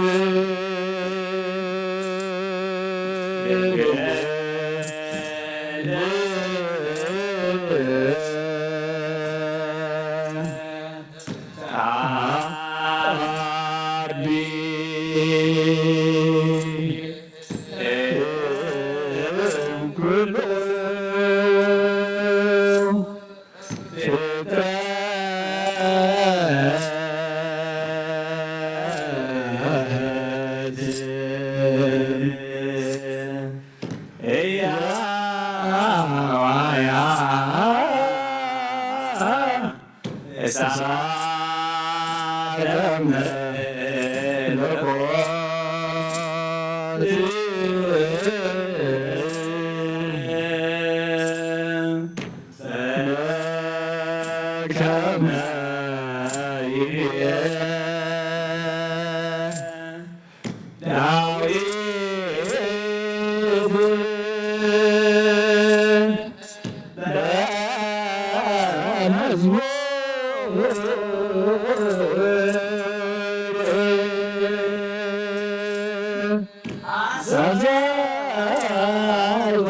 ተአቢ እምኩሉ ፍጥረት እያዋያ እሳተ መለኮት ዘከመ ይቤ ዳዊት በመዝሙር አሳዛይቦ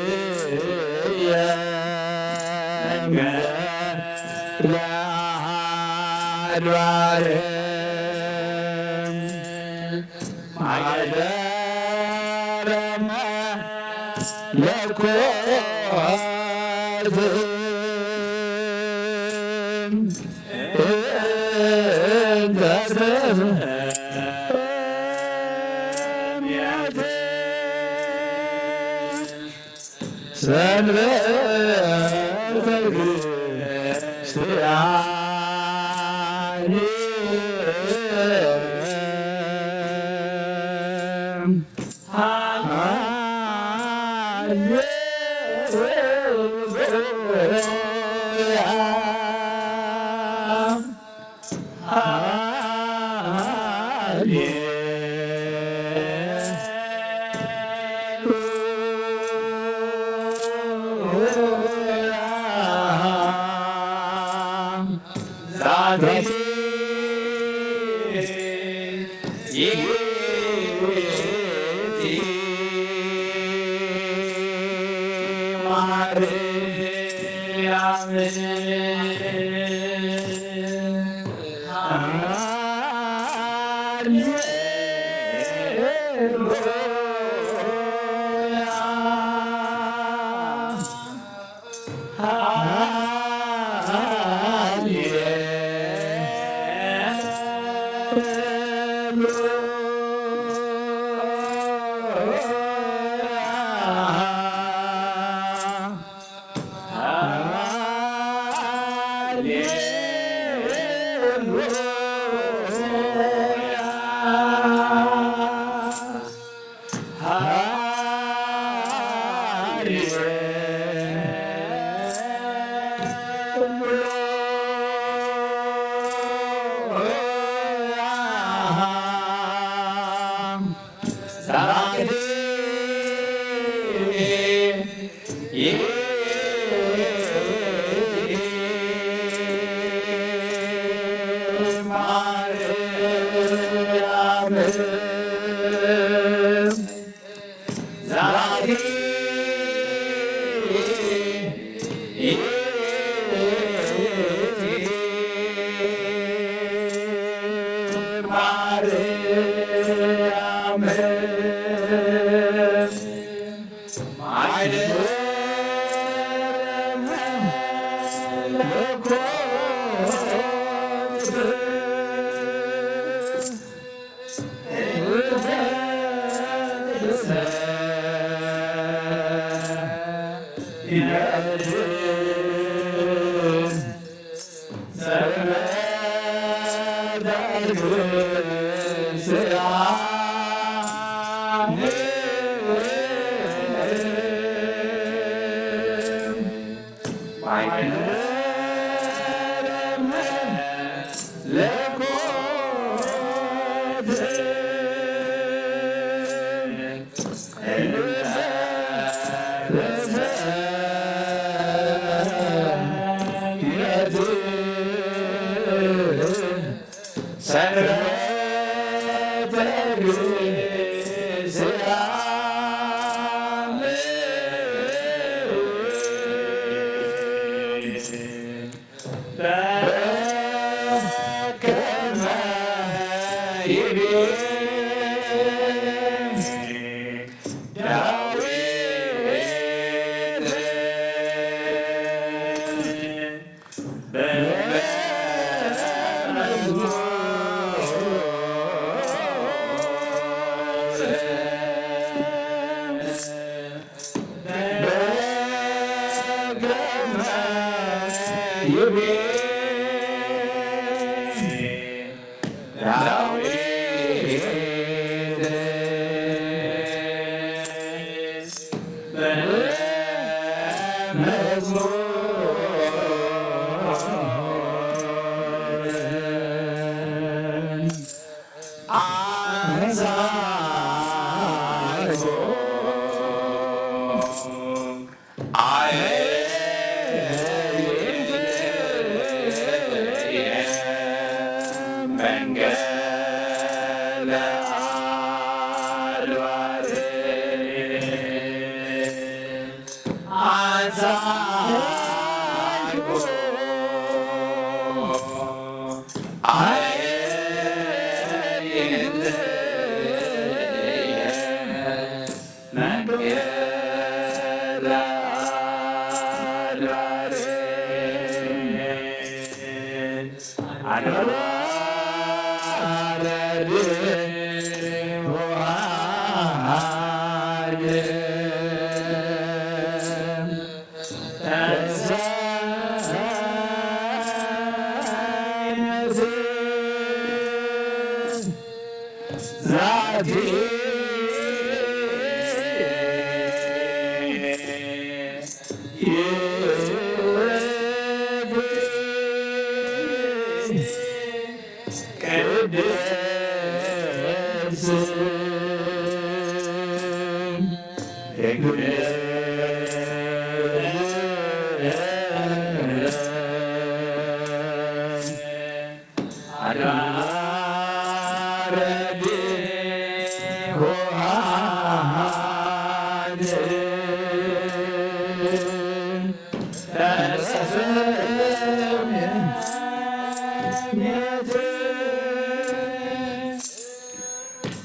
አእይንትየ ለአድባር ማይደረመ ለኮት እንተ ሰንበት ማርያም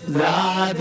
ዛቲ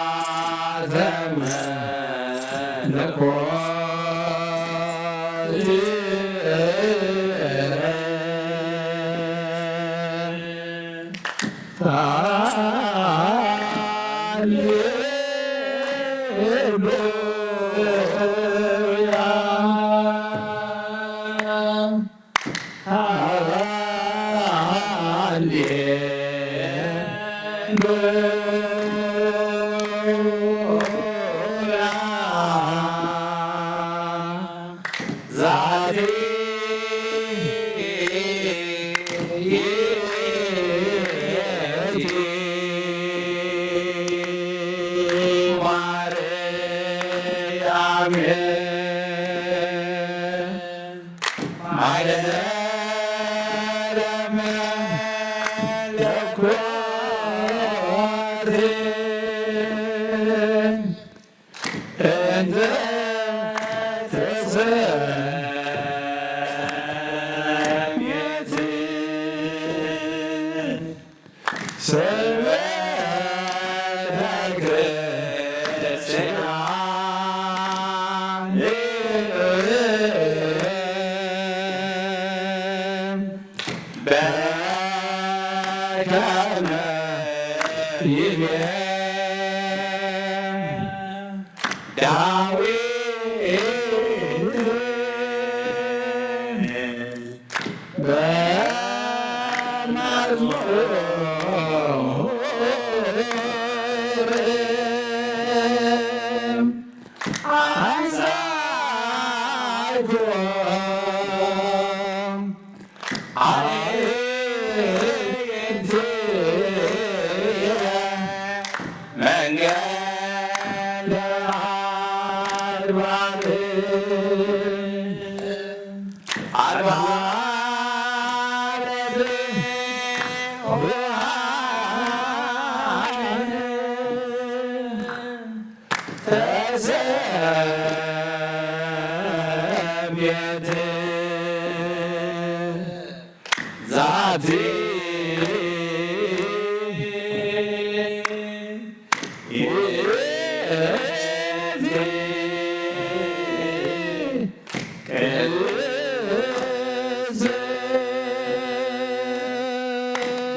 እሳተ መለኮት ሃሌሉያ። ሃሌሉያ። ዛቲ ይእቲ ማርያም ማደረ መለኮት እንተ ተሰምየት ስብሐተ ክርስቲያን በከመ ይቤ ዳዊት በመዝሙር አንሳእኩ አዕይንትየ መንገለ አድባር አድባር ብርሃን ተሰምየት ዛቲ ይእቲ ቅድስት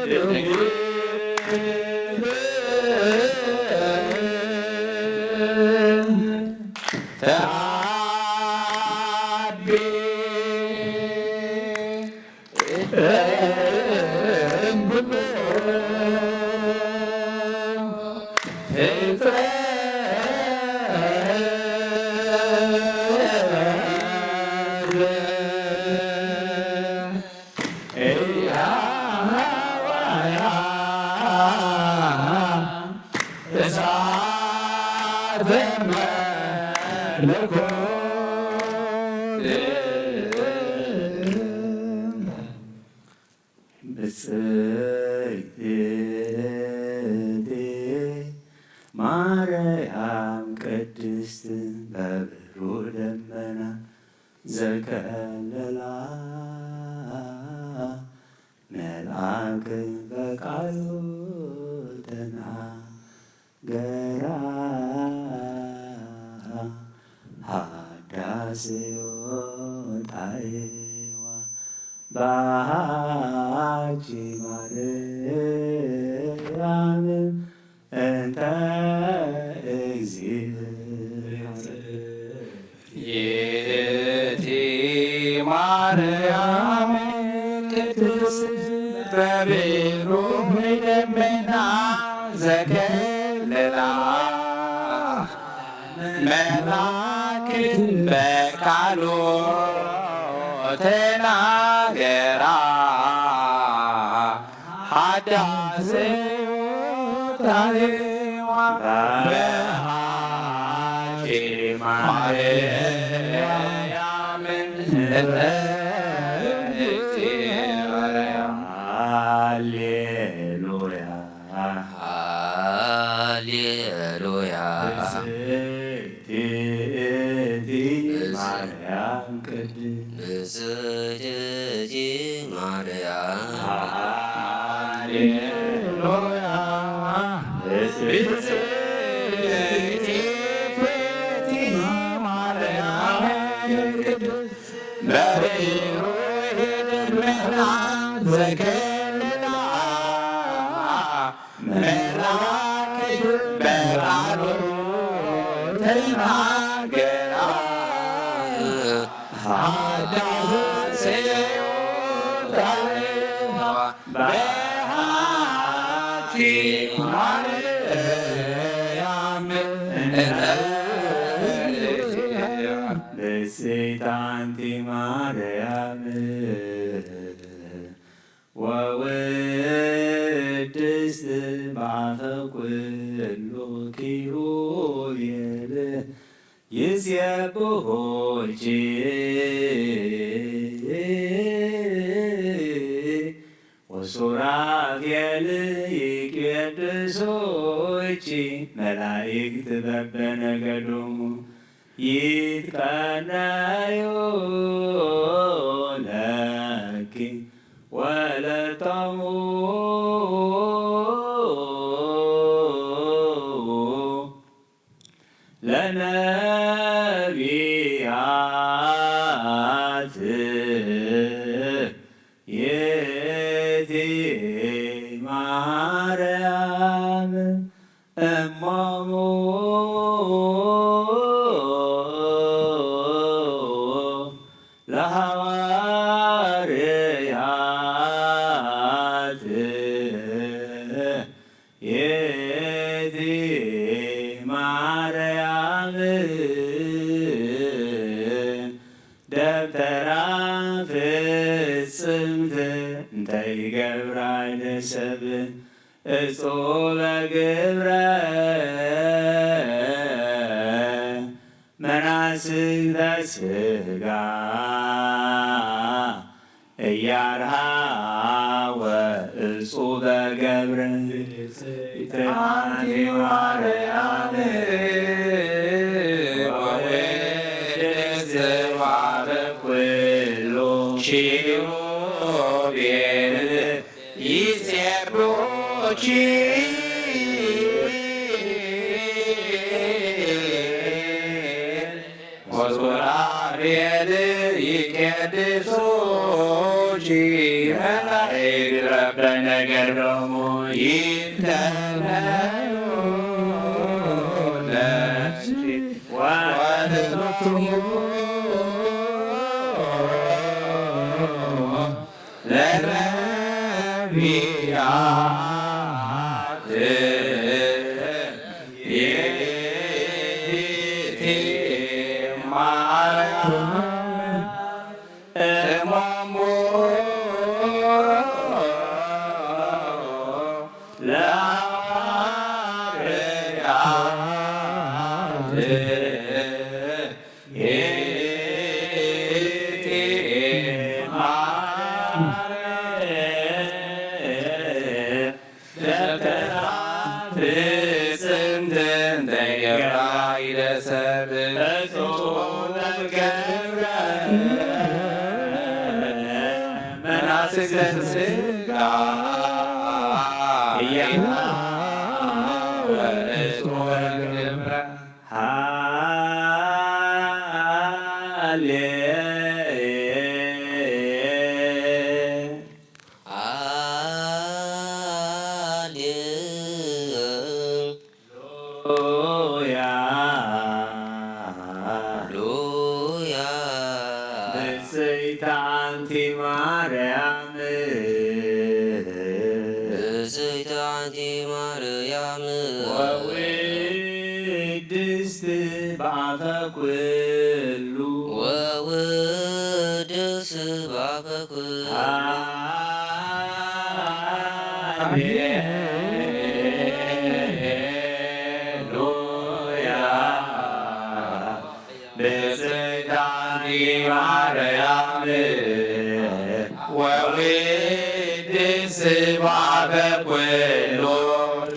ድንግል ተአቢ እምብሎ እሳተ መለኮት ብፅዕቲ ማርያም ቅድስት በብሩህ ደመና ዘከለላ መልአክ በቃሉ ተናገራ። ሃዳስዮ ጣይዋ ባሃቺ ማርያም እንተ እግዚእ ማርያም ቅድስት በብሩህ ደመና ዘከለላ መልአክ በቃሉ ተናገራ። ሀዳሴ ዮርዳኖስ በሃኪ ማርያም ሃሌሉያ። ሃሌሉያ። ብፅዕቲ ማርያም ቅድስት። ብፅዕቲ ማርያም። ሃሌሉያ። ብፅዕቲ ማርያም ቅድስት በብሩህ ደመና ዘከለላ መልአክ በቃሉ ተናገራ። ሀዳሴ ዮርዳኖስ በሃኪ ማርያም። ብፅዕቲ አንቲ ማርያም ወውድስት በአፈ ኩሉ ኪሩቤል ይሴብሑኪ ወሱራፌል ይቄድሱኪ። መላእክት በበነገዶሙ ይትቀነዩ ለኪ ወለቶሙ ለነቢያት ይእቲ ማርያም እሞሙ ለሐዋርያት ይእቲ ማርያም። ደብተራ ፍጽምት እንተ ይገብራ ለሰብ እጹበ ግብረ መናስግተ ሥጋ እያርሃወ እጹበ ገብረ። ብፅዕቲ አንቲ ማርያም ወውድስት በአፈ ኩሉ ኪሩቤል ይሴብሑኪ ወሱራፌል ይቄድሱኪ። መላእክት በበነገዶሙ ይትቀነዩ ለኪ ወለቶሙ ለነቢያት ይእቲ ማርያም እሞሙ ለሐዋርያት። ይእቲ ማርያም ደብተራ ፍጽምት እንተ ይገብራ ኢደ ሰብ እጹበ ገብረ መናስግተ ሥጋ እያሃወ እጹበ ገብረ። ሃሌ ሃሌ ሉያ ሉያ ብፅዕቲ ኣንቲ ማርያም፣ ብፅይታ ኣንቲ ማርያም፣ ወውድስቲ በአፈ ኩሉ፣ ወውድስቲ በአፈ ኩሉ። ሃሌሉያ። ብፅይታ ማርያም፣ ወውድስቲ በአፈ ኩሉ፣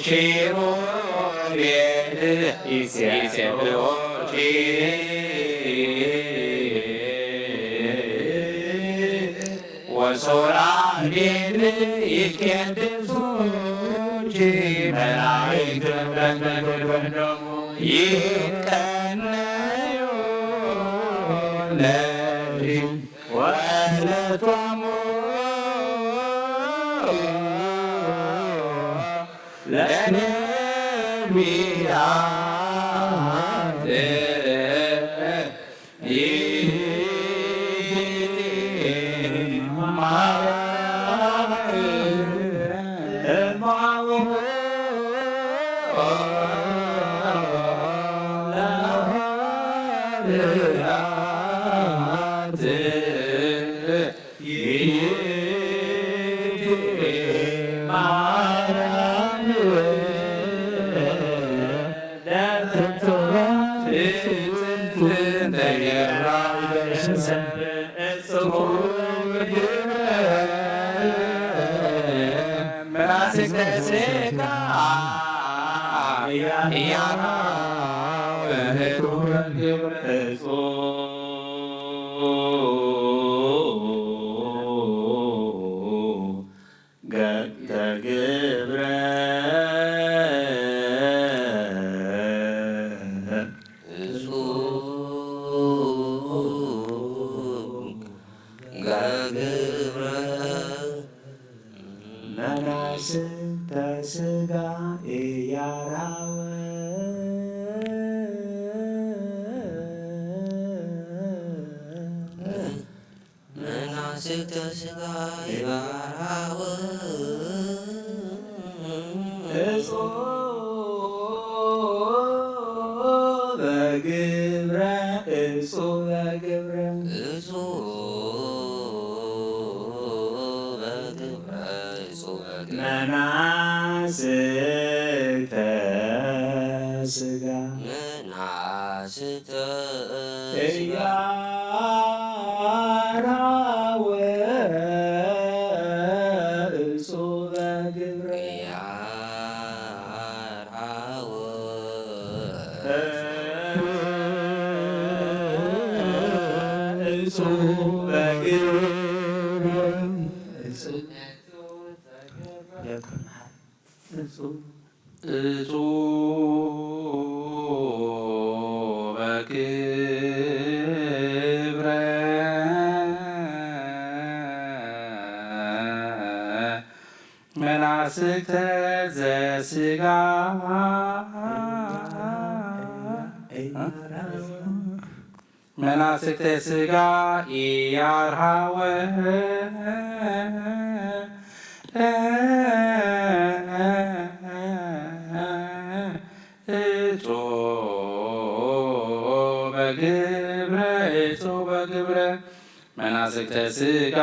ኪሩቤል ይሴብሑኪ፣ ወሱራፌል ይትቀደሱ፣ መላእክት በበገድቦሙ ይትቀነዩ ለኪ ወለቶሙ ለነቢያት። ገብተ ግብረ እጹብ ገግብረ መናስተ ስጋ ኢያራወ መናስክተ ስጋ ኢያራወ እጹበ ግብረ እጹበ ግብረ እጹበ ግብረ እጹበ ግብረ መናስክተ ስጋ መናስክተ ስጋ ኢያራወ እጹበ ግብረ ኢያራወ እጹበ ግብረ እጹበ ግብረ መናስክተ ዘስጋ መናስክተ ስጋ ኢያርሃወ እጹበ ግብረ እጹበ ግብረ መናስክተ ስጋ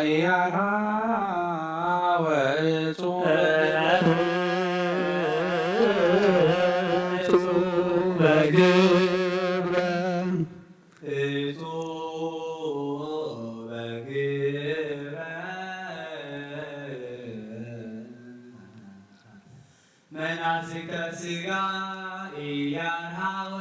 ኢያርሃወ እጹበ ግብረ እጹበ ግብረ መናስክተ ስጋ ኢያርሃወ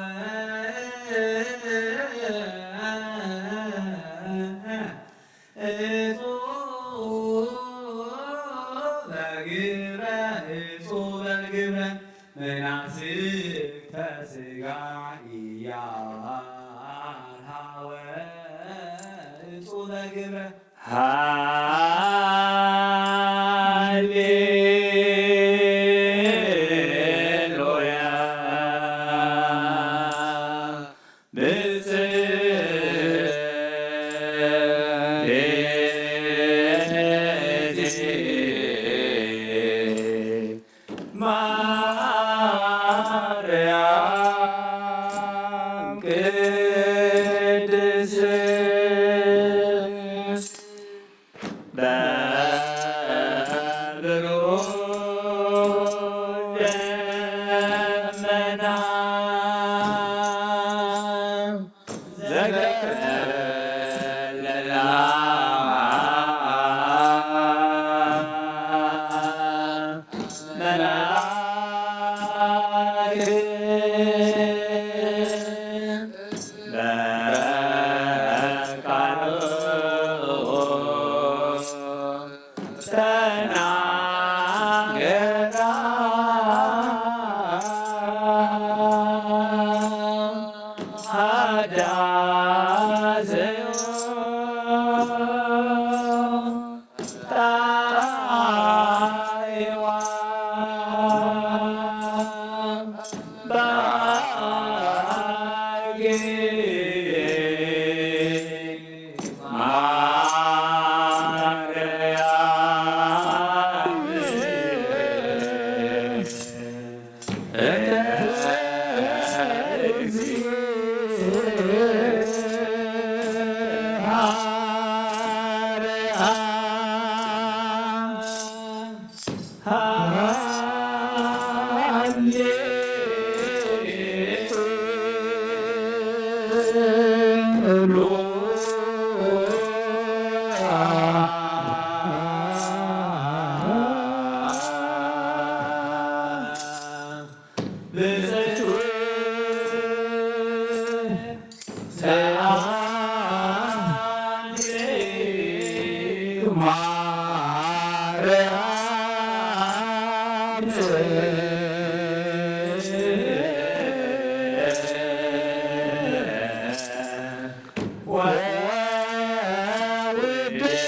እጹበ ግብረ እጹበ ግብረ መናስክተ ስጋ ኢያርሃወ እጹበ ግብረ ሃሌሉያ። ብፅዕቲ ቅድስት በብሩህ ደመና ዘከለላ መልአክ በቃሉ ተናገራ ሃዳስዮ ጣይዋ ባጊ ማርያም ብፅቱ ተኣንዴ ማርያም ወውድስ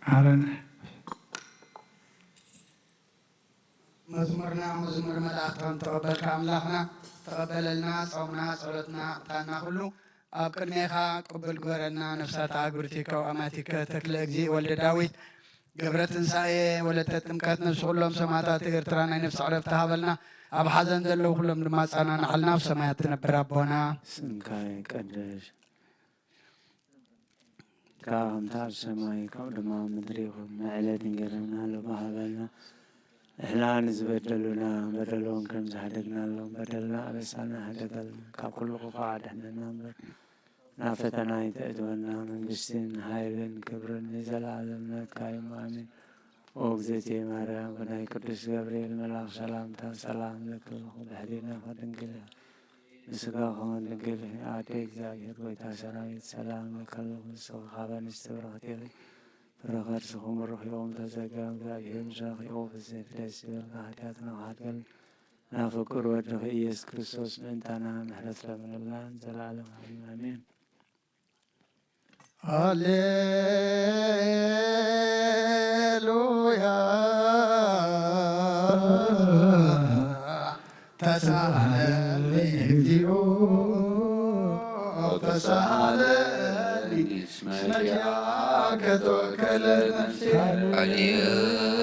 ሓረነ። መዝሙርና መዝሙር መላእኽቲ ከም ተቐበልካ ኣምላኽና፣ ተቐበለልና፣ ጾምና፣ ጸሎትና፣ ዕጣንና ኩሉ ኣብ ቅድሜኻ ቅቡል ግበረልና። ነፍሳት ኣግብርቲ ካብ ኣማቲከ ተክለ እግዚእ ወልደ ዳዊት፣ ገብረ ትንሳኤ፣ ወለተ ጥምቀት፣ ነፍሲ ኩሎም ሰማዕታት ኤርትራ ናይ ነፍሲ ዕረፍቲ ሃበልና። ኣብ ሓዘን ዘለዉ ኩሎም ድማ ኣጸናንዓልና፣ ኣብ ሰማያት ትነብር ኣቦና። ስምካ ይቀደስ። ካብ ከምታ ኣብ ሰማይ፣ ከምኡ ድማ ኣብ ምድሪ ይኹን። ንዕለት እንጀራና ሎሚ ሃበና። ንሕና ንዝበደሉና በደሎም ከም ዝሓደግናሎም በደልና ኣበሳና ሓደገልና። ካብ ኩሉ ክፉእ ኣድሕነና እምበር፣ ናብ ፈተና ኣይተእትወና። መንግስትን ሓይልን ክብርን ንዘለኣለም ናትካ እዮም። ኣሜን። ኦ እግዝእትየ ማርያም፣ ብናይ ቅዱስ ገብርኤል መልኣኽ ሰላምታ ሰላም ለኪ፣ ብሕሊናኺ ድንግል ኢኺ፣ ብስጋኺ እውን ድንግል ኢኺ። ኣዴ እግዚኣብሔር፣ ጎይታ ሰራዊት፣ ሰላም ለኪ፣ ንስኺ ካብ ኣንስቲ ብርኽቲ ኢኺ፣ ፍረ ከርስኺ ብሩኽ እዩ። ኦም ተጸጋ፣ እግዚኣብሔር ምሳኺ፣ ኦ ብጽሕቲ ደስ ይበልኪ፣ ኃጢአትና ክሓድገልና፣ ናብ ፍቁር ወድኺ ኢየሱስ ክርስቶስ ምእንታና ምሕረት ለምንልና፣ ዘለዓለም ኣሜን። ሃሌሉያ። ተሳለኒ እግዚኦ፣ ተሳለኒ እስመ ኪያከ ተወከለት ነፍሴ። ሃሌሉያ።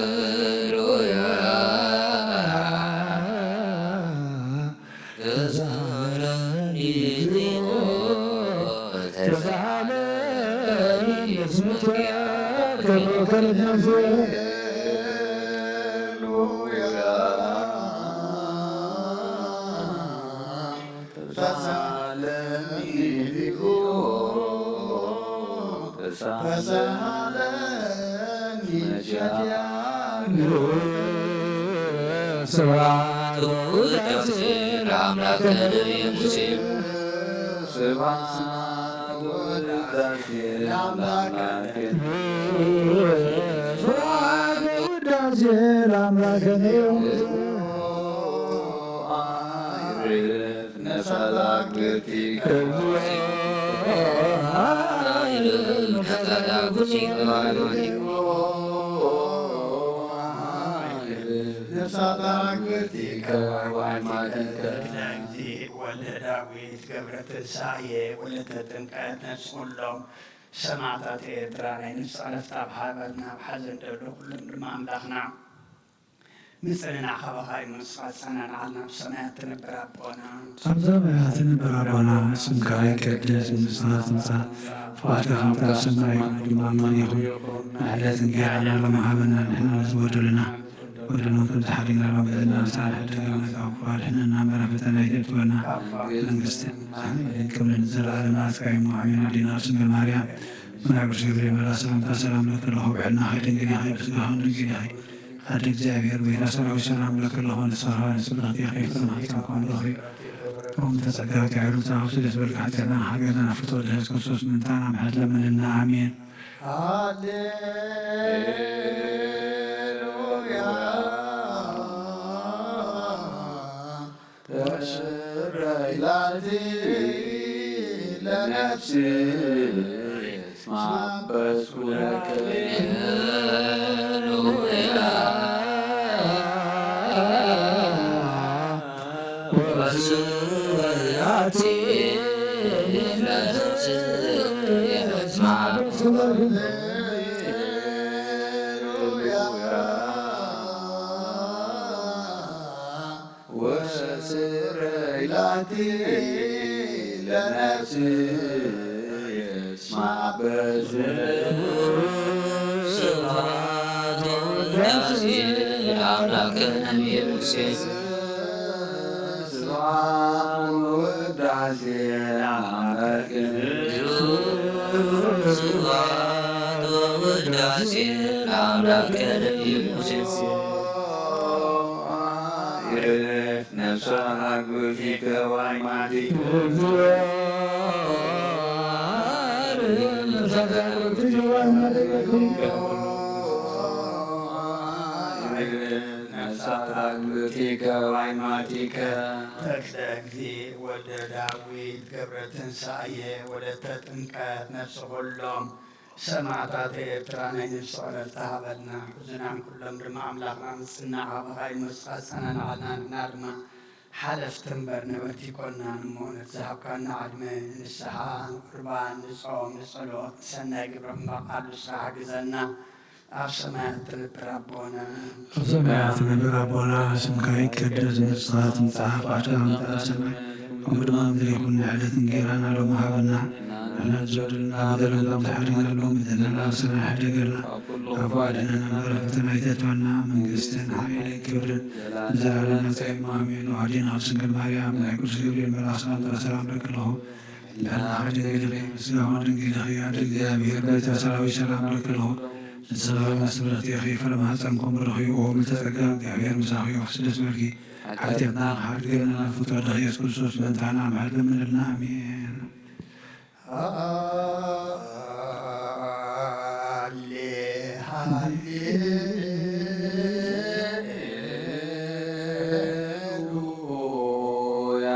ተሳለኒ እግዚኦ፣ ተሳለኒ እስመ ኪያከ ተወከለት ነፍሴ። ሃሌሉያ። ተሳለኒ እግዚኦ፣ ተሳለኒ መድኃኒዓለም። ስብሐት ወውዳሴ ለአምላክነ ሙሴ። ስብሐት ወውዳሴ ለአምላክነ። ስብሐት ወውዳሴ ለአምላክነ። ነፍሳት አግብርቲከ ነፍሳት አግብርቲከ ወአማቲከ። ተክለ እግዚእ ወልደ ዳዊት፣ ገብረ ትንሳኤ፣ ወለተ ጥምቀት፣ ነፍሲ ኩሎም ሰማዕታት ኤርትራ ናይ ነፍሲ ዕረፍቲ ኣብ ሃበልና፣ ኣብ ሓዘን ዘሎ ኩሎም ድማ ኣምላኽና ንጽንና ካባኻ እዩ፣ ንስኻ ጸናንዓልና። ኣብ ሰማያት ትነብር ኣቦና፣ ኣብ ሰማያት ትነብር ኣቦና፣ ስምካ ይቀደስ፣ መንግስትኻ ትምጻእ፣ ፍቓድካ ከምቲ ኣብ ሰማይ ከምኡ ድማ ኣብ ምድሪ ይኹን። ንዕለት እንጌራና ሎሚ ሃበና፣ ንሕና ንዝበደሉና በደሎም ከም ዝሓደግና ሎሚ በደልና ንስሓ፣ ንሕደገና ካብ ክፉእ ኣድሕነና፣ እምበር ኣብ ፈተና ኣይተእትወና፣ መንግስቲ ሓይልን ክብርን ንዘለኣለም ናትካ እዩ። እሞ ኣሜን። ኣዴና ቅድስት ድንግል ማርያም፣ መልኣክ ቅዱስ ገብርኤል መልኣክ ሰላምታ ሰላም እልኪ ኣለኹ፣ ብሕልናኺ ድንግል ኢኺ፣ ብስጋኺ ድንግል ኢኺ። ኣደ እግዚኣብሔር፣ ቤዛ ሰራዊት ሰላም እልኪ ኣለኹ፣ ንስኻ ንጽብቕቲ ኢኺ፣ ፍረ ማህፀንኪ እውን ብሩኽ እዩ። ከምኡ ተጸጋጊ፣ ጸጋ ይብሉ፣ ጻውሲ ደስ በልካ፣ ሓጢኣትና ሓገዘና፣ ፍትወ ኢየሱስ ክርስቶስ ምእንታና ምሕረት ለምንልና። ኣሜን። ሃሌሉያ። ተስረይ ላቲ ለነፍሲ እስማ በስኩለከ። ሃሌሉያ። ወስብሐት ለነፍሲ እስማ በስኩለከ። ሃሌሉያ። ወስረይ ላቲ ለነፍሲ እስማ በስብሐት ወውዳሴ ለአምላክነ እምይእዜሰ። ስብሐት ወውዳሴ ለአምላክነ። ስብሐት ወውዳሴ ለአምላክነ እምይእዜሰ። ነፍሳ አግብቲከ ወአይማቲከ። ነፍሳ አግብቲከ ወአይማቲከ። ተክለ እግዚእ ወልደ ዳዊት ገብረ ትንሳኤ ወለተ ጥምቀት ነፍሲ ኩሎም ሰማዕታት ኤርትራ ናይ ነፍሲ ዕረፍቲ ሃበልና። ሕዙናን ኩሎም ድማ ኣምላኽና ንጽናዕ፣ ካባኻ እዩ፣ ንስኻ ጸናንዓልና። ንሕና ድማ ሓለፍቲ እምበር ነበርቲ ኣይኮናን እሞ፣ ነቲ ዝሃብካና ዕድመ ንንስሓ፣ ንቁርባን፣ ንጾም፣ ንጸሎት፣ ንሰናይ ግብሪ ክንበቕዓሉ ንስኻ ሓግዘና። ኣብ ሰማያት ትነብር ኣቦና። ኣብ ሰማያት ትነብር ኣቦና፣ ስምካ ይቀደስ፣ መንግስትኻ ትምጻእ፣ ፍቓድካ ከምቲ ኣብ ሰማይ ከምኡ ድማ ኣብ ምድሪ ይኹን። ንዕለት እንጌራና ሎሚ ሃበና። ንሕና ንዝበደሉና በደሎም ከም ዝሓደግና ንበድለና፣ በደልና ኣይትሕደገና፣ ካብ ክፉእ ኣድሕነና፣ እምበር ኣብ ፈተና ኣይተእትወና። መንግስትን ሓይልን ክብርን ንዘለኣለም ናትካ እዩ። ኣሜን። ኣዴና ቅድስት ድንግል ማርያም፣ ናይ ቅዱስ ገብርኤል መልኣክ ሰላምታ ሰላም እልኪ ኣለኹ። ልዕልና ድንግል ኢኺ፣ ስጋውን ድንግል ኢኺ። ኣደ እግዚኣብሔር፣ ቤተ ሰራዊት ሰላም እልኪ ኣለኹ። ንስኻ ስብርኽቲ ኢኺ፣ ፍረ ማህፀንኩም ብሩኽ እዩ። ኦ ምልዕተ ጸጋ፣ እግዚኣብሔር ምሳኺ እዩ። ደስ ይበልኪ። ሓጢኣትና ክሓድገልና ፍቶ ወድኺ ኢየሱስ ክርስቶስ ምእንታና ምሕረት ለምንልና። ኣሜን። ሃሌ፣ ሃሌ፣ ሃሌሉያ፣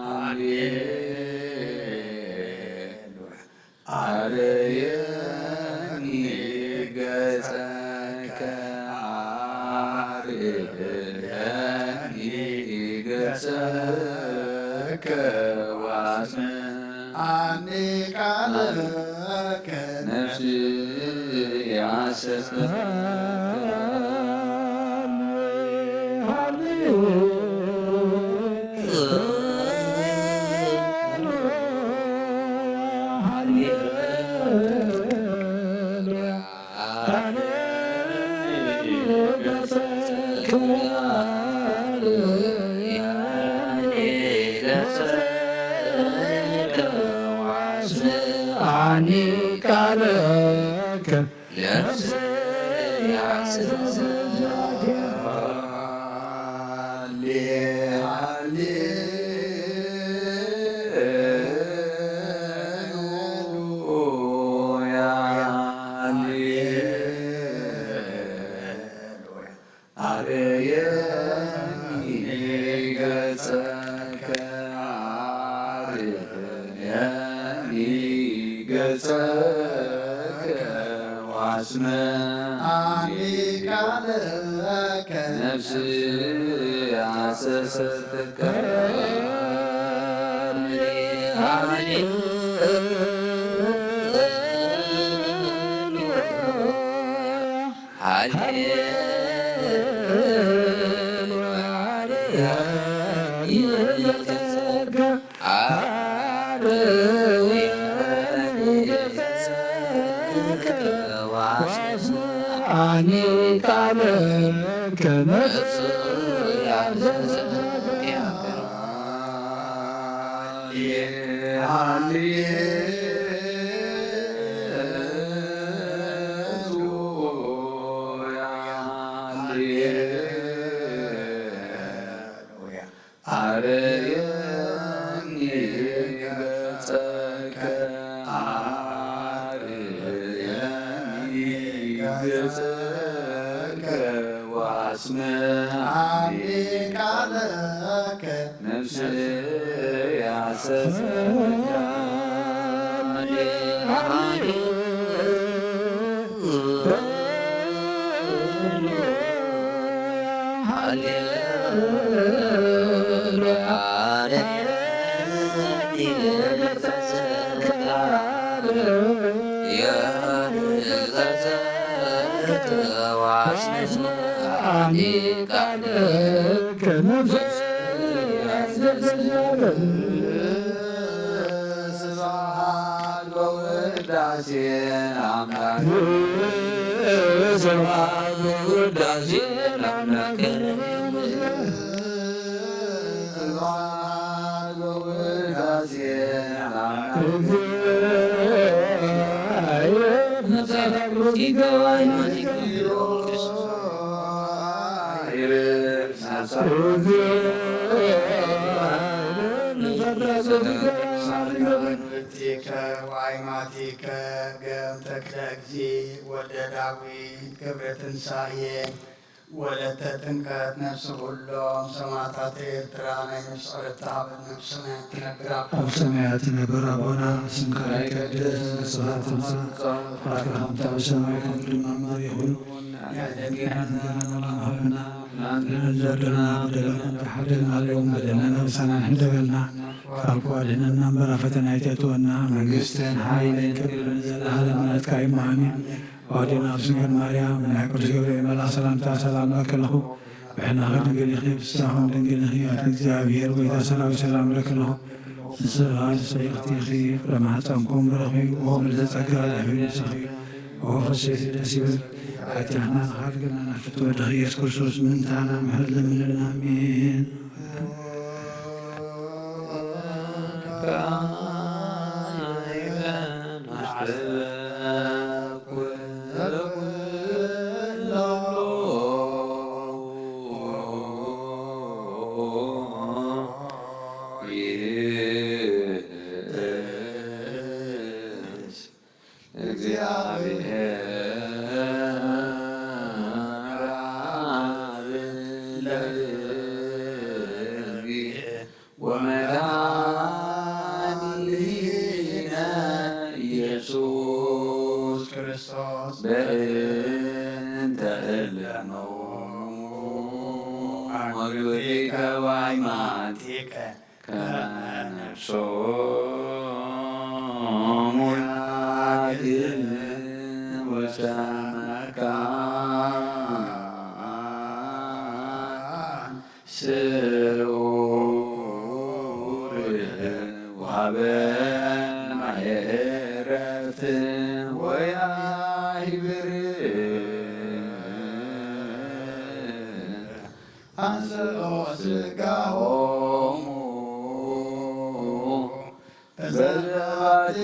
ሃሌሉያ። አርየኒ ገጸከ፣ አርየኒ ገጸከ፣ ወአስምዓኒ ቃለከ፣ ነፍስየ ሐሰሰት። አኒ ቃለከ። ሃሌ፣ ሃሌ፣ ሃሌሉያ፣ ሃሌሉያ። አርየኒ ገጸከ፣ አርየኒ ገጸከ፣ ወአስምዓኒ ቃለከ፣ ነፍስየ ሐሰሰት። ሃኒ ቃለ ከነፍስ ኣርእየኒ ገጸከ፣ ኣርእየኒ ገጸከ፣ ወኣስምዓኒ ቃለከ፣ ነፍሰይ ኣሰሰያ። ስብሐት ወውዳሴ ለአምላክ። ስብሐት ወውዳሴ ለአምላክ። ስብሐት ወውዳሴ ለአምላክ። ቲከ ዋይማቲከ ገም ተክለ እግዚ ወልደ ዳዊት ክብረ ትንሳኤ ወለተ ጥምቀት ነፍሲ ኩሎም ሰማዕታት ኤርትራ ናይ ነፍሲ ዕረፍቲ ሃበና። ኣብ ሰማያት ትነብር ኣቦና፣ ኣብ ሰማያት ትነብር ኣቦና፣ ስምካ ይቀደስ፣ መንግስትኻ ትምጻእ፣ ፍቓድካ ከምቲ ኣብ ሰማይ ከምኡ ድማ ኣብ ምድሪ ይኹን። የዕለትና እንጀራና ሎሚ ሃበና፣ ንበደለና በደለና እንተሓደና ኣለዎም በደለና ነብሳና ንሕደገልና፣ ካብ ክፉእ ኣድሕነና እምበር ኣብ ፈተና ኣይተእትወና፣ መንግስትን ሓይልን ክብርን ዘለዓለም ናትካ እዩ፣ ኣሜን። ኣዴና ኣብ ድንግል ማርያም ናይ ቅዱስ ገብርኤል መልኣኽ ሰላምታ ሰላም እለኪ ኣለኹ። ብሕልናኺ ድንግል ኢኺ፣ ብስጋኺ ድንግል ኢኺ፣ ኣደ እግዚኣብሔር ጎይታ ሰራዊት ሰላም እለኪ ኣለኹ። ንስብሐት ሰይኽቲ ኢኺ፣ ፍረ ማሕፀንኩም ብሩኽ እዩ። ኦ ምልዕተ ጸጋ፣ እግዚኣብሔር ምሳኺ። ኦ ፍስሕቲ ደስ ይብል፣ ኣቲ ኣሕናን ኻድግና ናፍቲ ወድኺ ኢየሱስ ክርስቶስ ምእንታና ምሕረት ለምንልና። ኣሜን። ወመድኃኒነ ኢየሱስ ክርስቶስ በእንተ እለ እመዉ አግብቲከ ወአይማቲከ ከመ ነፍሶሙ ያድን ውስተ መካን ስዑር ወሀበ ማየ ዕረፍት ወያሂብር አንስኦ ስጋሆሙ በዘባቲ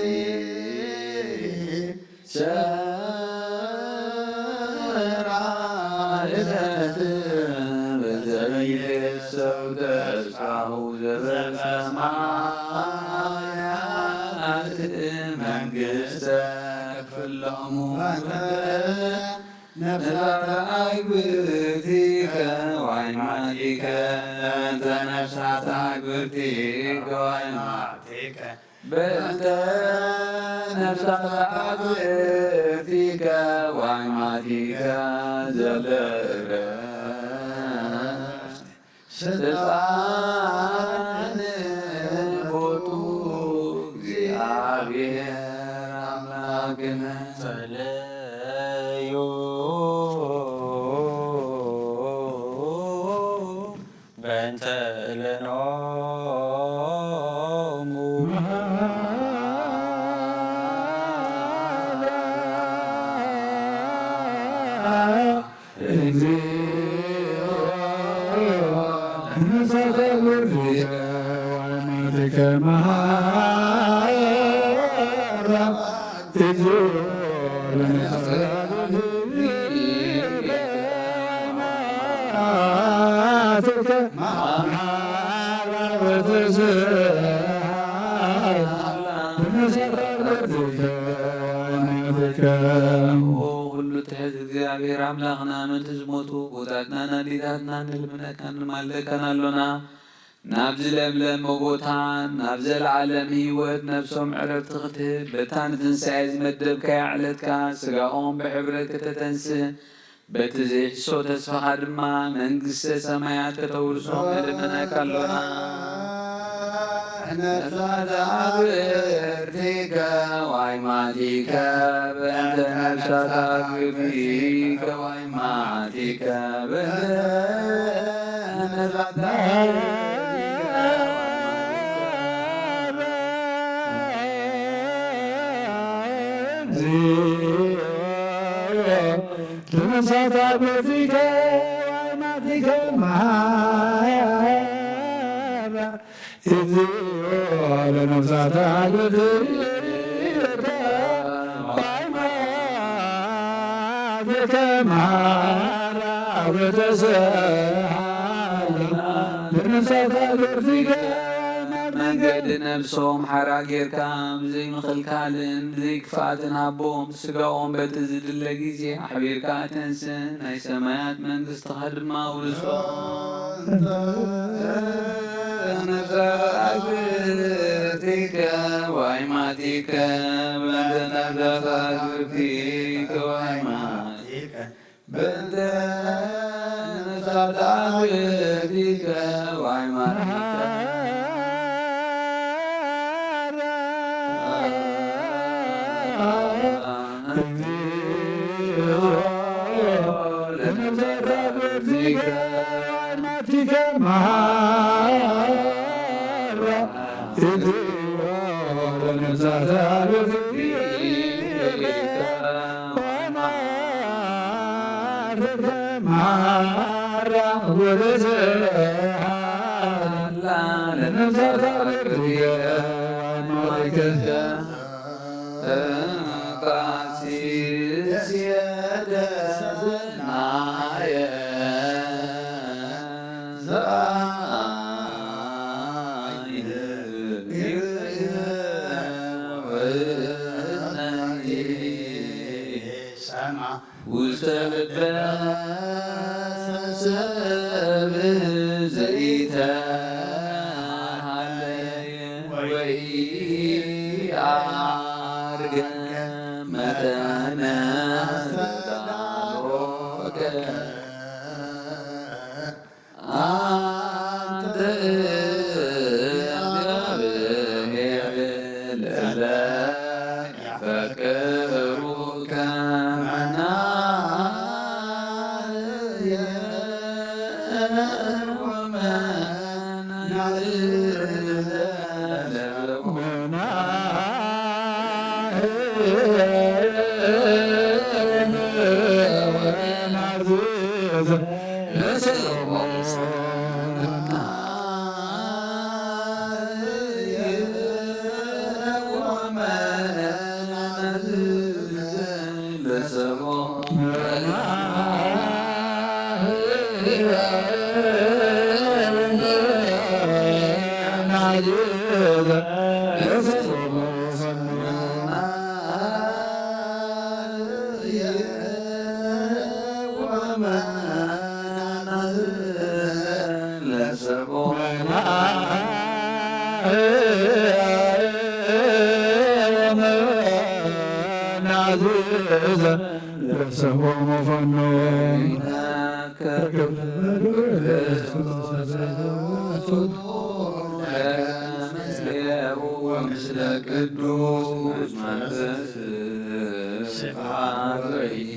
ሰራህለት በዘይሰው ተስፋሁ ዘበሰማያት መንግስተ ክፍሎሙ ነፍሳተ አግብርቲከ ዋይማቲከ እንተ ነፍሳተ አግብርቲከ ዋይማቲከ በእንተ ነፍሳተ አግብርቲከ ዋይማቲከ ዘለእረፍት ስልጣን ቦቱ እግዚአብሔር አምላክነ። ጸለዩ በእንተ እለኖሙ ከመሃራ እግዚኦ ለነፍሳቲከ ኦ ኩሉ ትሕት እግዚኣብሔር ኣምላኽና፣ ምእንቲ ዝሞቱ ኣቦታትናን ኣዴታትናን ንልምነካን ንማልደካን ኣሎና። ናብዚ ለምለም ጎቦታን ናብ ዘለዓለም ህይወት ነፍሶም ዕረፍቲ ክትህብ፣ በታ ንትንሳኤ ዝመደብካያ ዕለትካ ስጋኦም ብሕብረት ከተተንስእ፣ በቲ ዘይሕሶ ተስፋኻ ድማ መንግስተ ሰማያት ከተውርሶም ንልምነካ ኣሎና። ነፍሳት ኣግብርቲከ ዋይማቲከ በእንተ ነፍሳት ኣግብርቲከ ዋይማቲከ በእንተ ነፍሳት ኣግብርቲከ ተነሳት ኣግብርቲከ ዋይማቲከ መሃራ እግዚኦ ለነፍሳት ኣግብርቲከ ዋይማቲከ መሃራ ወተሰሃላ ለነፍሳት ኣግብርቲከ መንገዲ ነፍሶም ሓራ ጌርካ ብዘይምኽልካልን ብዘይክፍኣትን ሃቦም። ስጋኦም በቲ ዝድለ ግዜ ኣሕቢርካ ኣተንስእ፣ ናይ ሰማያት መንግስትኻ ድማ ኣውርሶም። ነፍሳት ኣግብርቲከ ዋይማቲከ በእንተ ነፍሳት ኣግብርቲከ ዋይማቲከ በእንተ ነፍሳት ኣግብርቲከ ዋይማቲከ ውስተ ልበ ሰብ ዘይተሃለየ ወኢአርገ መጠነ ስጋሎከ አንተ እግዚአብሔር ለለ ያፈቅሩከ መናየ ወመናየ ወምስለ ቅዱስ መንፈስ ስብሐት ወይት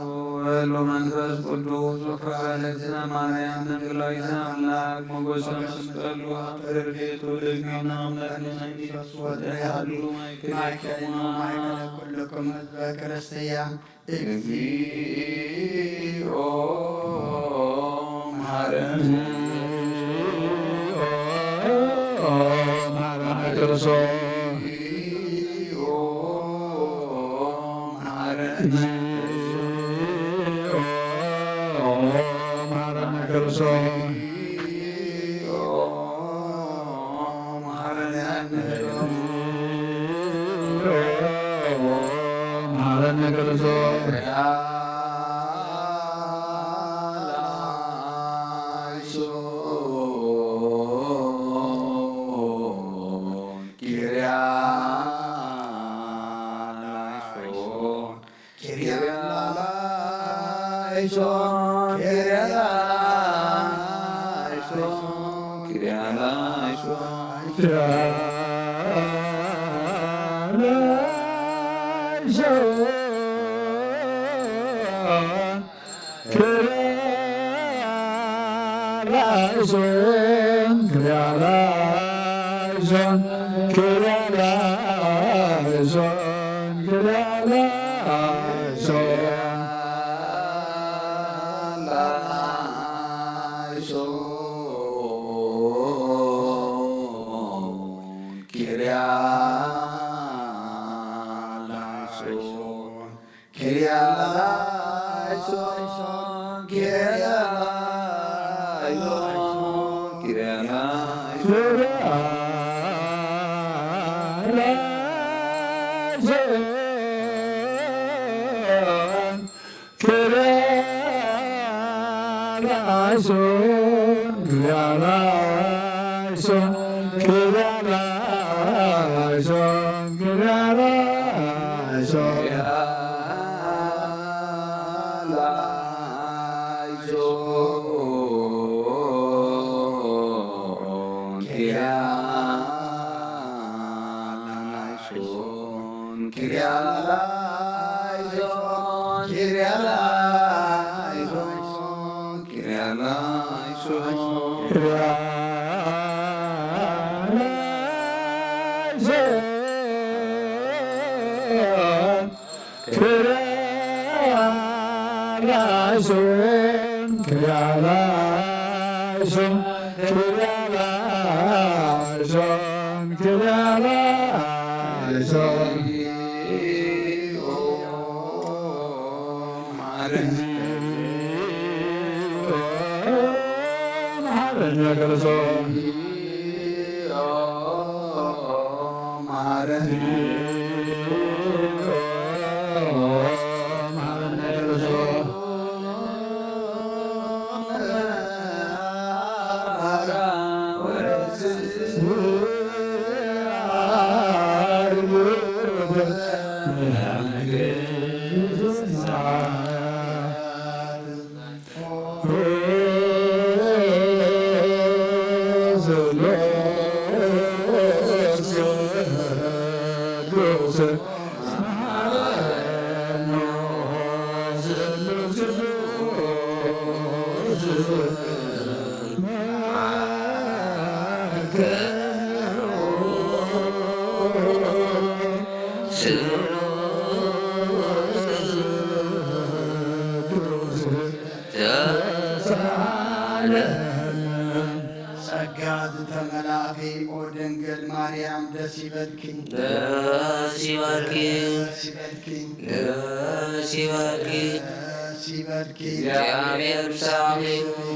ወወልድ ወመንፈስ ቅዱስ ወፍርሃ ለእግዝእትነ ማርያም ድንግላዊተ አምላክ ሞገስ ተመስቀሉ አፈርፌቱ ድግና አምላክ ወደያሉ ማይከል ማይከል ኩልኩም ህዝበ ክርስቲያን እግዚኦ መሐረነ መሐረነ ክርስቶስ መሐረነ መሐረነ ክርስቶስ መሐረነ ክርስቶስ ጸጋ ዝተመላእኪ ኦ ድንግል ማርያም ደስ ይበልኪ። ደስ ይበልኪ። ደስ ይበልኪ። ደስ ይበልኪ። ደስ ይበልኪ። እግዚኣብሔር ምሳኺ።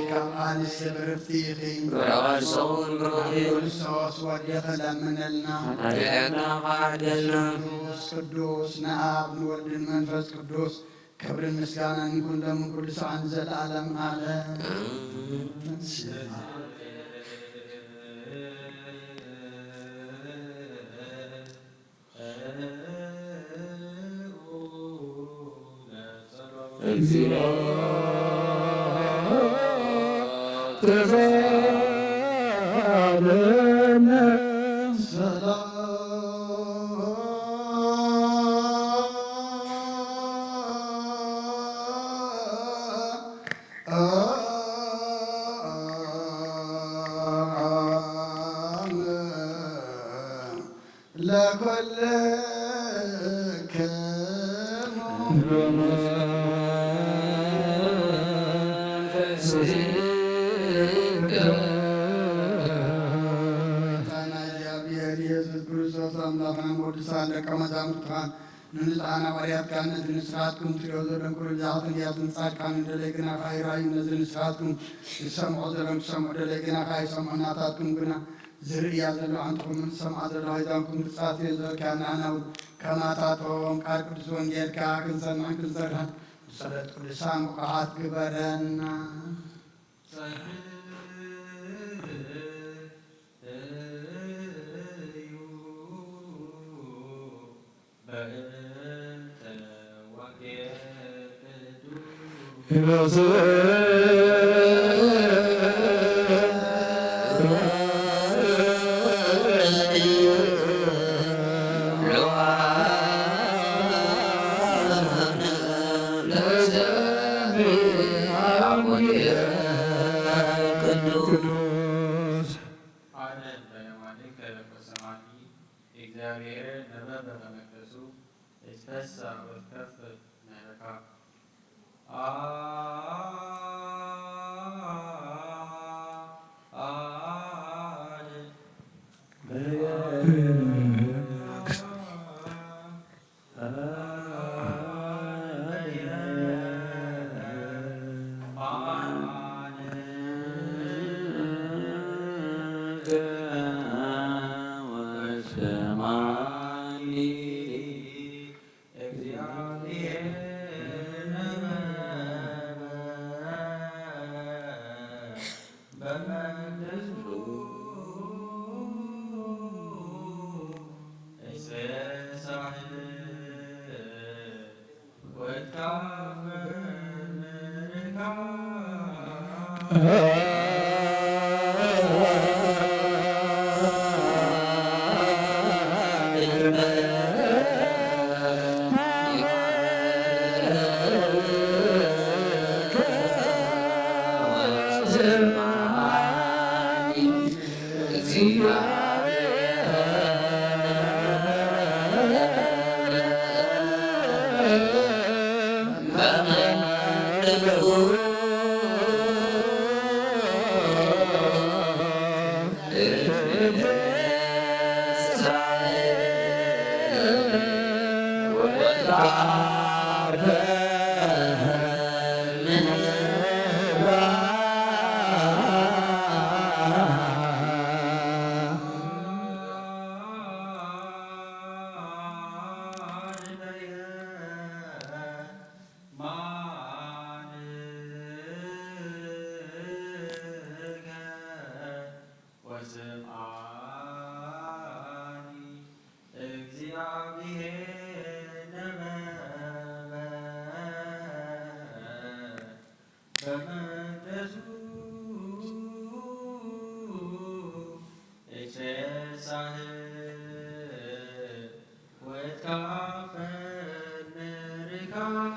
ካብ ኣንስቲ ብርክቲ ኢኺ። ፍረ ከርሰውን ብሩኽ እዩ። ክርስቶስ ወድኺ ለምነልና። ኃጢአትና ከሓድገልና። ቅዱስ ቅዱስ ንኣብ ንወልድን መንፈስ ቅዱስ ክብርን ምስጋናን ይኹን ሎምን ኩሉ ሰዓን ንዘለዓለም ዓለም። እግዚኦ ተሳለነ ሰላም መንፈስከ። ጎይታና እግዚኣብሔር ኢየሱስ ክርስቶስ ኣምላኽና፣ ቅዱሳን ደቀ መዛሙርትኻን ንንጹሓን ሃዋርያትካ፣ ነዚ ንስኻትኩም ትሪኦ ዘለኹም ኩሉ ብዛዕባ ነቢያትን ጻድቃንን ደለይ ግናኻ ይረኣዩ፣ ነዚ ንስኻትኩም ዝሰምዖ ዘለኹም ክሰምዑ ደለይ ግናኻ ይሰምዑ፣ ናታትኩም ግና ዝርእያ ዘለዋ ኣንትኹም ዝሰምዓ ዘለዋ ሒዛንኩም ትጻስዮ ዘለካ፣ ንዓና እውን ከማታቶም ቃል ቅዱስ ወንጌልካ ክንሰምዕን ክንሰርሕን ብጸሎት ቅዱሳን ብቑዓት ግበረና። ቅዱስ። አነ በየማንከ ወሰማኒ። እግዚአብሔር ነበበ በመቅደሱ፣ ይትፈሳ ወትከፍል ምሕረትካ። አ-፣ አነ ወስምዓኒ። እግዚአብሔር ነበበ በመቅደሱ ይትፌሳህ ወይትካፈል ምርካብ።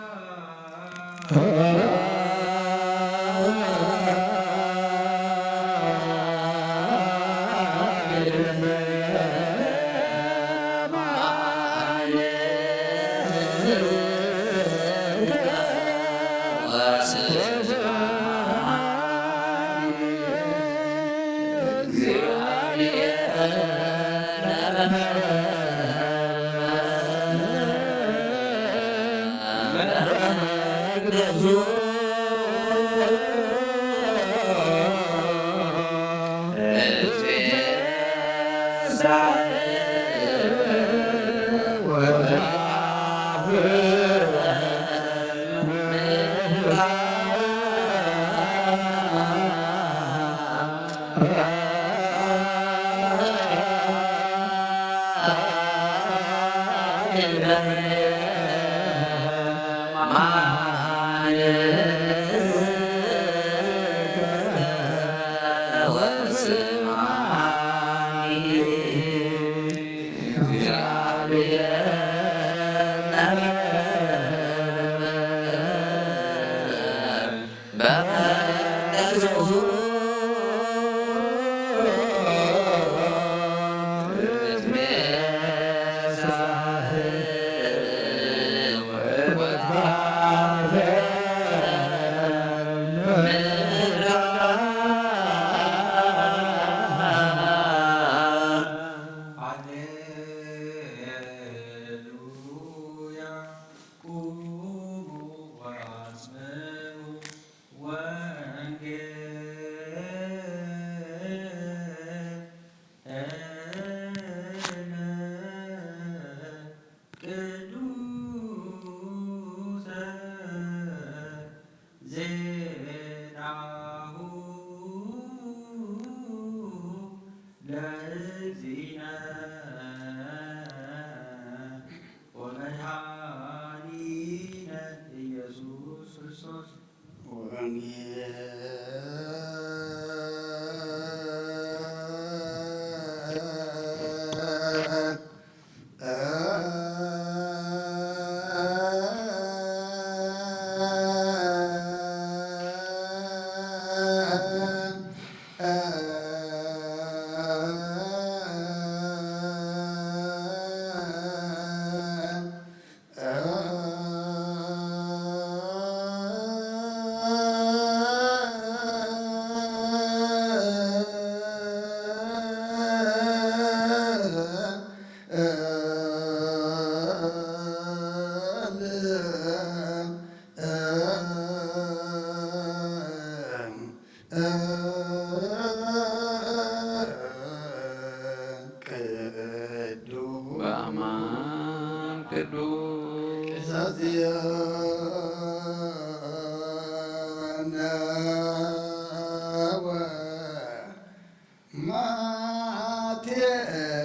ቅዱስ።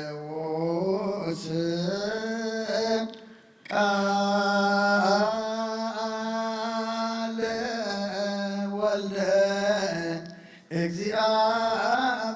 ማቴዎስ ቃለ ወልደ እግዚአብሔር።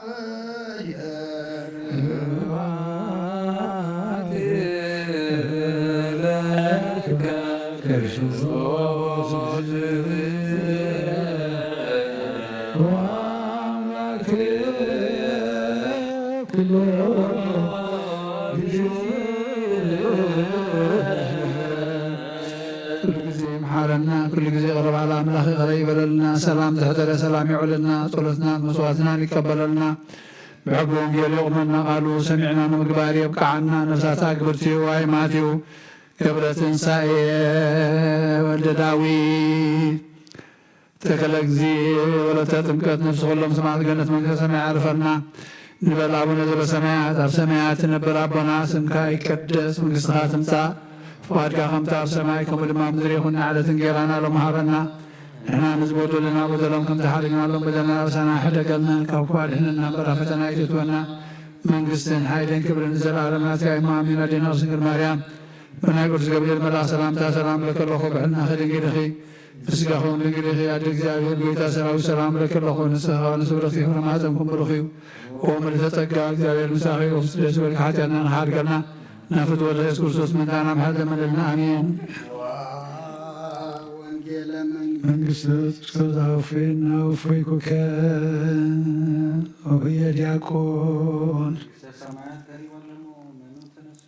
ኩሉ ግዜ ይምሓረና፣ ኩሉ ግዜ ይቕረ በል ኣምላኽ ይቕረ ይበለልና። ሰላም ዘሕደረ ሰላም የውዕለልና። ጸሎትናን መስዋዕትናን ይቀበለልና። ብሕጊ ወንጌል የቑመና፣ ቃሉ ሰሚዕና ንምግባር የብቅዓና። ነፍሳት ኣግብርቲ ዋይ ማቴው ገብረ ትንሳኤ ወልደ ዳዊት ተከለ እግዚእ ወለተ ጥምቀት ነፍሲ ኩሎም ሰማዕት ገነት መንግስተ ሰማይ ኣርፈልና። ንበል ኣቡነ ዘበሰማያት፣ ኣብ ሰማያት ትነብር ኣቦና፣ ስምካ ይቀደስ፣ መንግስትኻ ትምጻእ፣ ፍቓድካ ከምቲ ኣብ ሰማይ ከምኡ ድማ ኣብ ምድሪ ይኹን። ንዕለት እንጌራና ሎሚ ሃበና። ንሕና ንዝበደሉና በደሎም ከም ዝሓደግናሎም በደልና ኣበሳና ሕደገልና፣ ካብ ክፉእ ኣድሕነና እምበር ኣብ ፈተና ኣይተእትወና። መንግስትን ሓይልን ክብርን ንዘለኣለም ናትካ እዩ። ኣሜን። ኣዴና ቅድስት ድንግል ማርያም ብናይ ቅዱስ ገብርኤል መልኣኽ ሰላምታ ሰላም እብለኪ ኣለኹ። ብሕልናኺ ድንግል ኢኺ፣ ብስጋኺ እውን ድንግል ኢኺ። ኣደ እግዚኣብሔር ጎይታ ሰራዊት ሰላም እብለኪ ኣለኹ። ንስኺ ከኣ ንስብርኽቲ ፍረ ማህፀንኩም ብሩኽ እዩ። ኦ ምልዕተ ጸጋ እግዚኣብሔር ምሳኺ እዩ። ደስ ይበልኪ፣ ሓጢኣትና ንኽሓድገልና ናብ ፍትወት ኢየሱስ ክርስቶስ ምእንታና ምሕረት ለምንልና። ኣሜን። ወንጌለ መንግስት መንግስት ክርስቶስ ኣወፈየና ወፈይኩከ። ወሁየ ዲያቆን። መንግስተ ሰማያት ቀሪባ ኣለሞ፣ መኑ ተነሱ።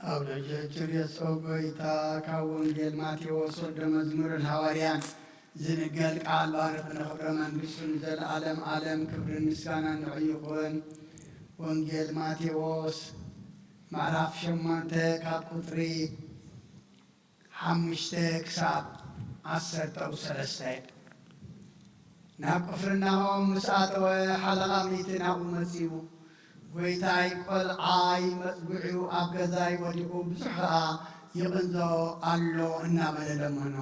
ኣብ ደጀ ችርየሶ ጎይታ ካብ ወንጌል ማቴዎስ ወልደ መዝሙርን ሃዋርያን ዝንገር ቃል ባርኽ ንኽብረ መንግስቱ ንዘለዓለም ዓለም ክብርን ምስጋናን ንዑ ይኹን። ወንጌል ማቴዎስ ምዕራፍ ሸሞንተ ካብ ቁጽሪ ሓሙሽተ ክሳብ ዓሰርተ ሰለስተ። ናብ ቅፍርናሆም ምስ ኣተወ ሓለቓ ሚእቲ ናብኡ መጺኡ፣ "ጐይታይ፣ ቈልዓይ መጽጉዒኡ ኣብ ገዛይ ወዲቑ፣ ብዙሕ ኸኣ ይቕንዞ ኣሎ" እናበለ ለመኖ።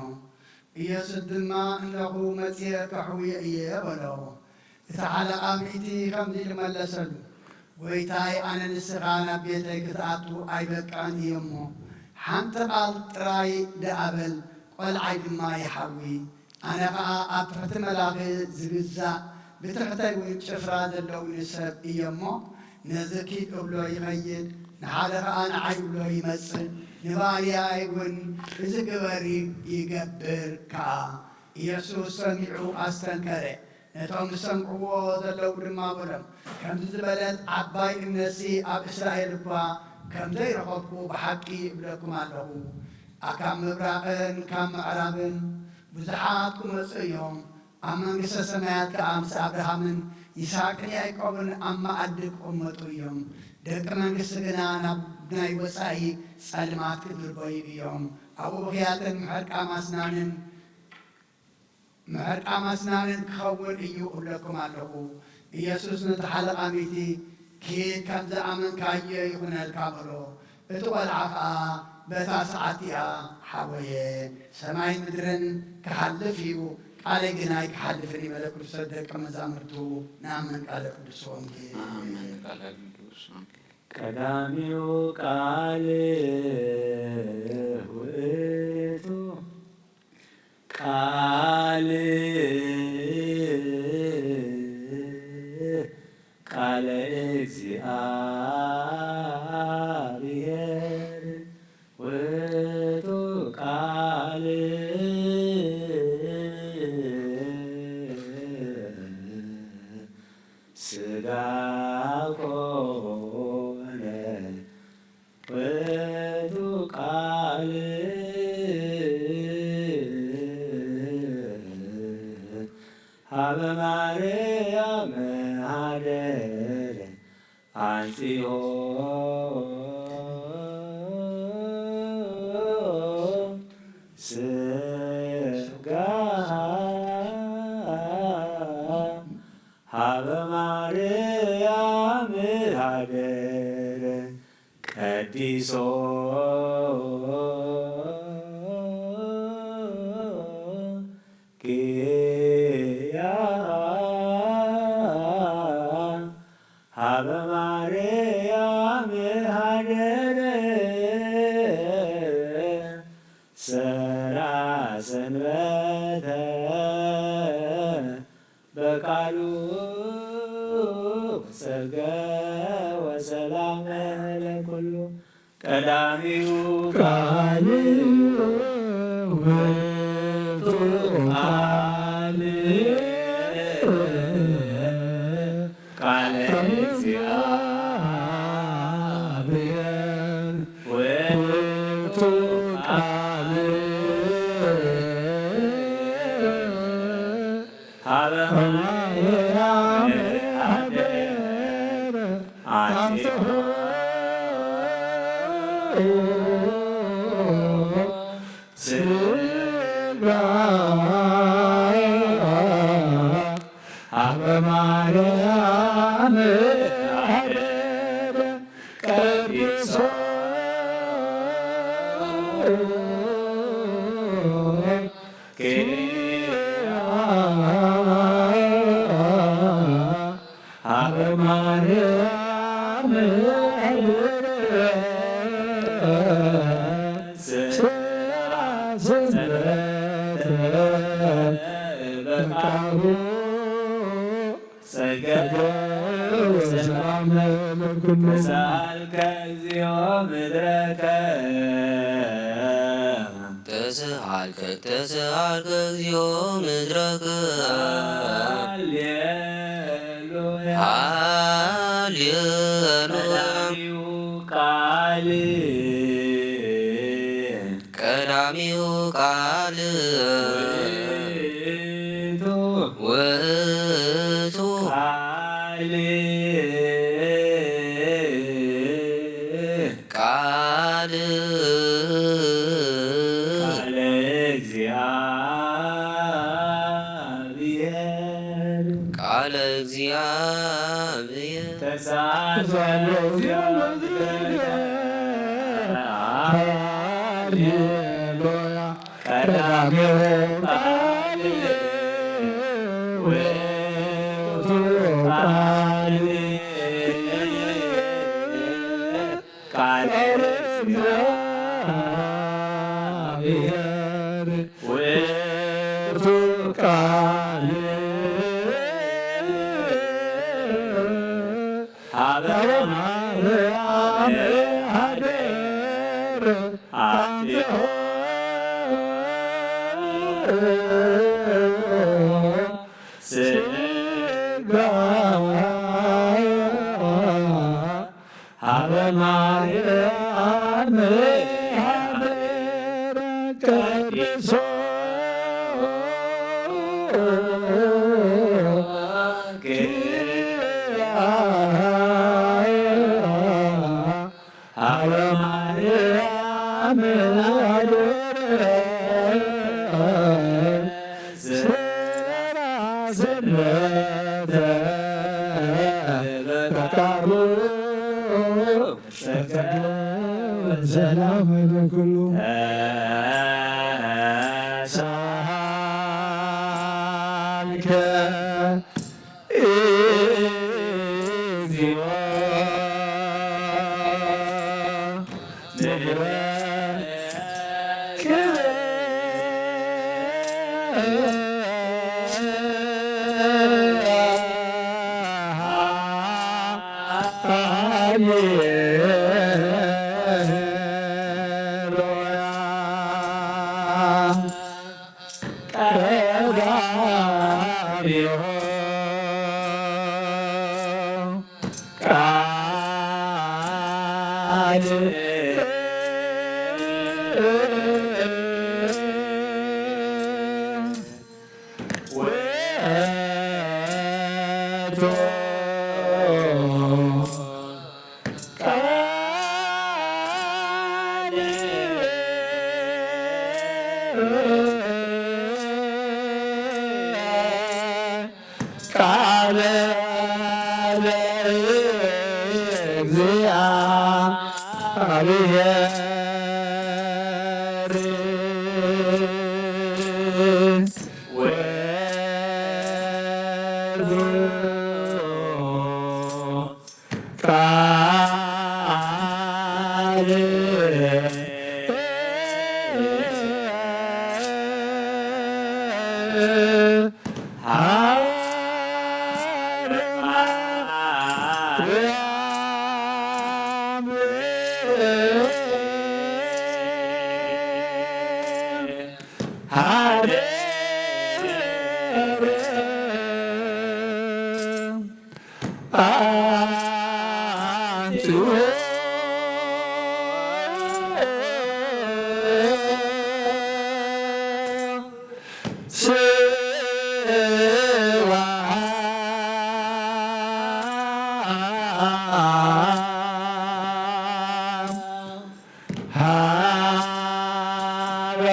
ኢየሱስ ድማ፣ "እነኹ መጺኤ ከሕውዮ እየ" በሎ። እቲ ሓለቓ ሚእቲ ከምዚ ኢሉ መለሰሉ፣ "ጐይታይ፣ ኣነ ንስኻ ናብ ቤተይ ክትኣቱ ኣይበቅዕን እየ እሞ፣ ሓንቲ ቃል ጥራይ ደኣ በል፣ ቈልዓይ ድማ ይሓዊ። ኣነ ኸኣ ኣብ ትሕቲ መላኺ ዝግዛእ፣ ብትሕተይ እውን ጭፍራ ዘለውኒ ሰብ እየ እሞ፣ ነዚ ኪድ እብሎ ይኸይድ፣ ንሓደ ኸኣ ንዓይ እብሎ ይመጽእ፣ ንባርያይ እውን እዚ ግበሪ ይገብር ከኣ።" ኢየሱስ ሰሚዑ ኣስተንከረ። ነቶም ዝሰምዕዎ ዘለዉ ድማ በሎም፣ "ከምዚ ዝበለት ዓባይ እምነትሲ ኣብ እስራኤል እኳ ከም ዘይረኸብኩ ብሓቂ እብለኩም ኣለኹ። ካብ ምብራቕን ካብ ምዕራብን ብዙሓት ክመጹ እዮም፣ ኣብ መንግስተ ሰማያት ከኣ ምስ ኣብርሃምን ይስሐቅን ያዕቆብን ኣብ መኣዲ ክቕመጡ እዮም። ደቂ መንግስቲ ግና ናብ ናይ ወጻኢ ጸልማት ክድርበዩ እዮም። ኣብኡ ብኽያትን ምሕርቃም ኣስናንን ምሕርቃም ኣስናንን ክኸውን እዩ እብለኩም ኣለኹ።" ኢየሱስ ነቲ ሓለቓ ሚእቲ፣ "ኪድ፣ ከም ዝኣመንካዮ ይኹነልካ" በሎ። እቲ ቈልዓ ኸኣ በታ ሰዓት እቲኣ ሓወየ። ሰማይን ምድርን ክሓልፍ እዩ፣ ቃለይ ግን ኣይክሓልፍን እዩ በለ። ክርስቶስ ደቀ መዛሙርቱ ንኣምን። ቃለ ቅዱስ ወንጌል። ኣሜን። ቃለ ቅዱስ ወንጌል። ቀዳሚው ቃል ውእቱ ቃል፣ ቃለ እግዚአብሔር ውእቱ ቃል ሥጋ ኮነ። ውእቱ ቃል ሀበ ማርያም ሀደረ አንጽሖ ሥጋ ሀበ ማርያም ሀደረ ቀዲሶ ሰራ ሰንበተ በቃሉ ሰገ ወሰላም ለኩሉ ቀዳሚው ቃል ውእቱ ቃል ቃለ እግዚአብሔር ውእቱ ቃል ሀበ ማርያም ሀደረ አንጽሖ ስጋ ሀበ ማርያም ሀደረ ቀዲሶ ኪያ ሀበ ማርያም ስራ ስምረተ በቃሉ ጸገ ወሰላም ለኩሉ ተሳልከ እግዚኦ ምድረከ ተስሃልከ ተስሃልከ እግዚኦ ምድረከ ሃሌሉያ ሃሌሉያ ቀዳሚው ቃል ቀዳሚው ቃል ውእቱ ውእቱ ቃል ቃል ቃለ እግዚአብሔር ቃለ እግዚአብሔር ተሳለ ሃሌሉያ ቀዳሚው ቃል ውእቱ ቃል ቃለ እግዚአብሔር ውእቱ ቃል ሀበ ማርያም ሀደረ አንጽሖ ስጋ ሀበ ማርያም ሀደረ ቀዲሶ ኪያ ሀበ ማርያም ሀደረ ስራ ስምረተ በቃሉ ሰላም ለኩሉ ተሳልከ እግዚኦ ምድረ ቃል ውእቱ ቃል ቃለ ለእግዚአብሔር ወልዱ ቃል ሀደረ አንትኡ ስብሐት ሀበ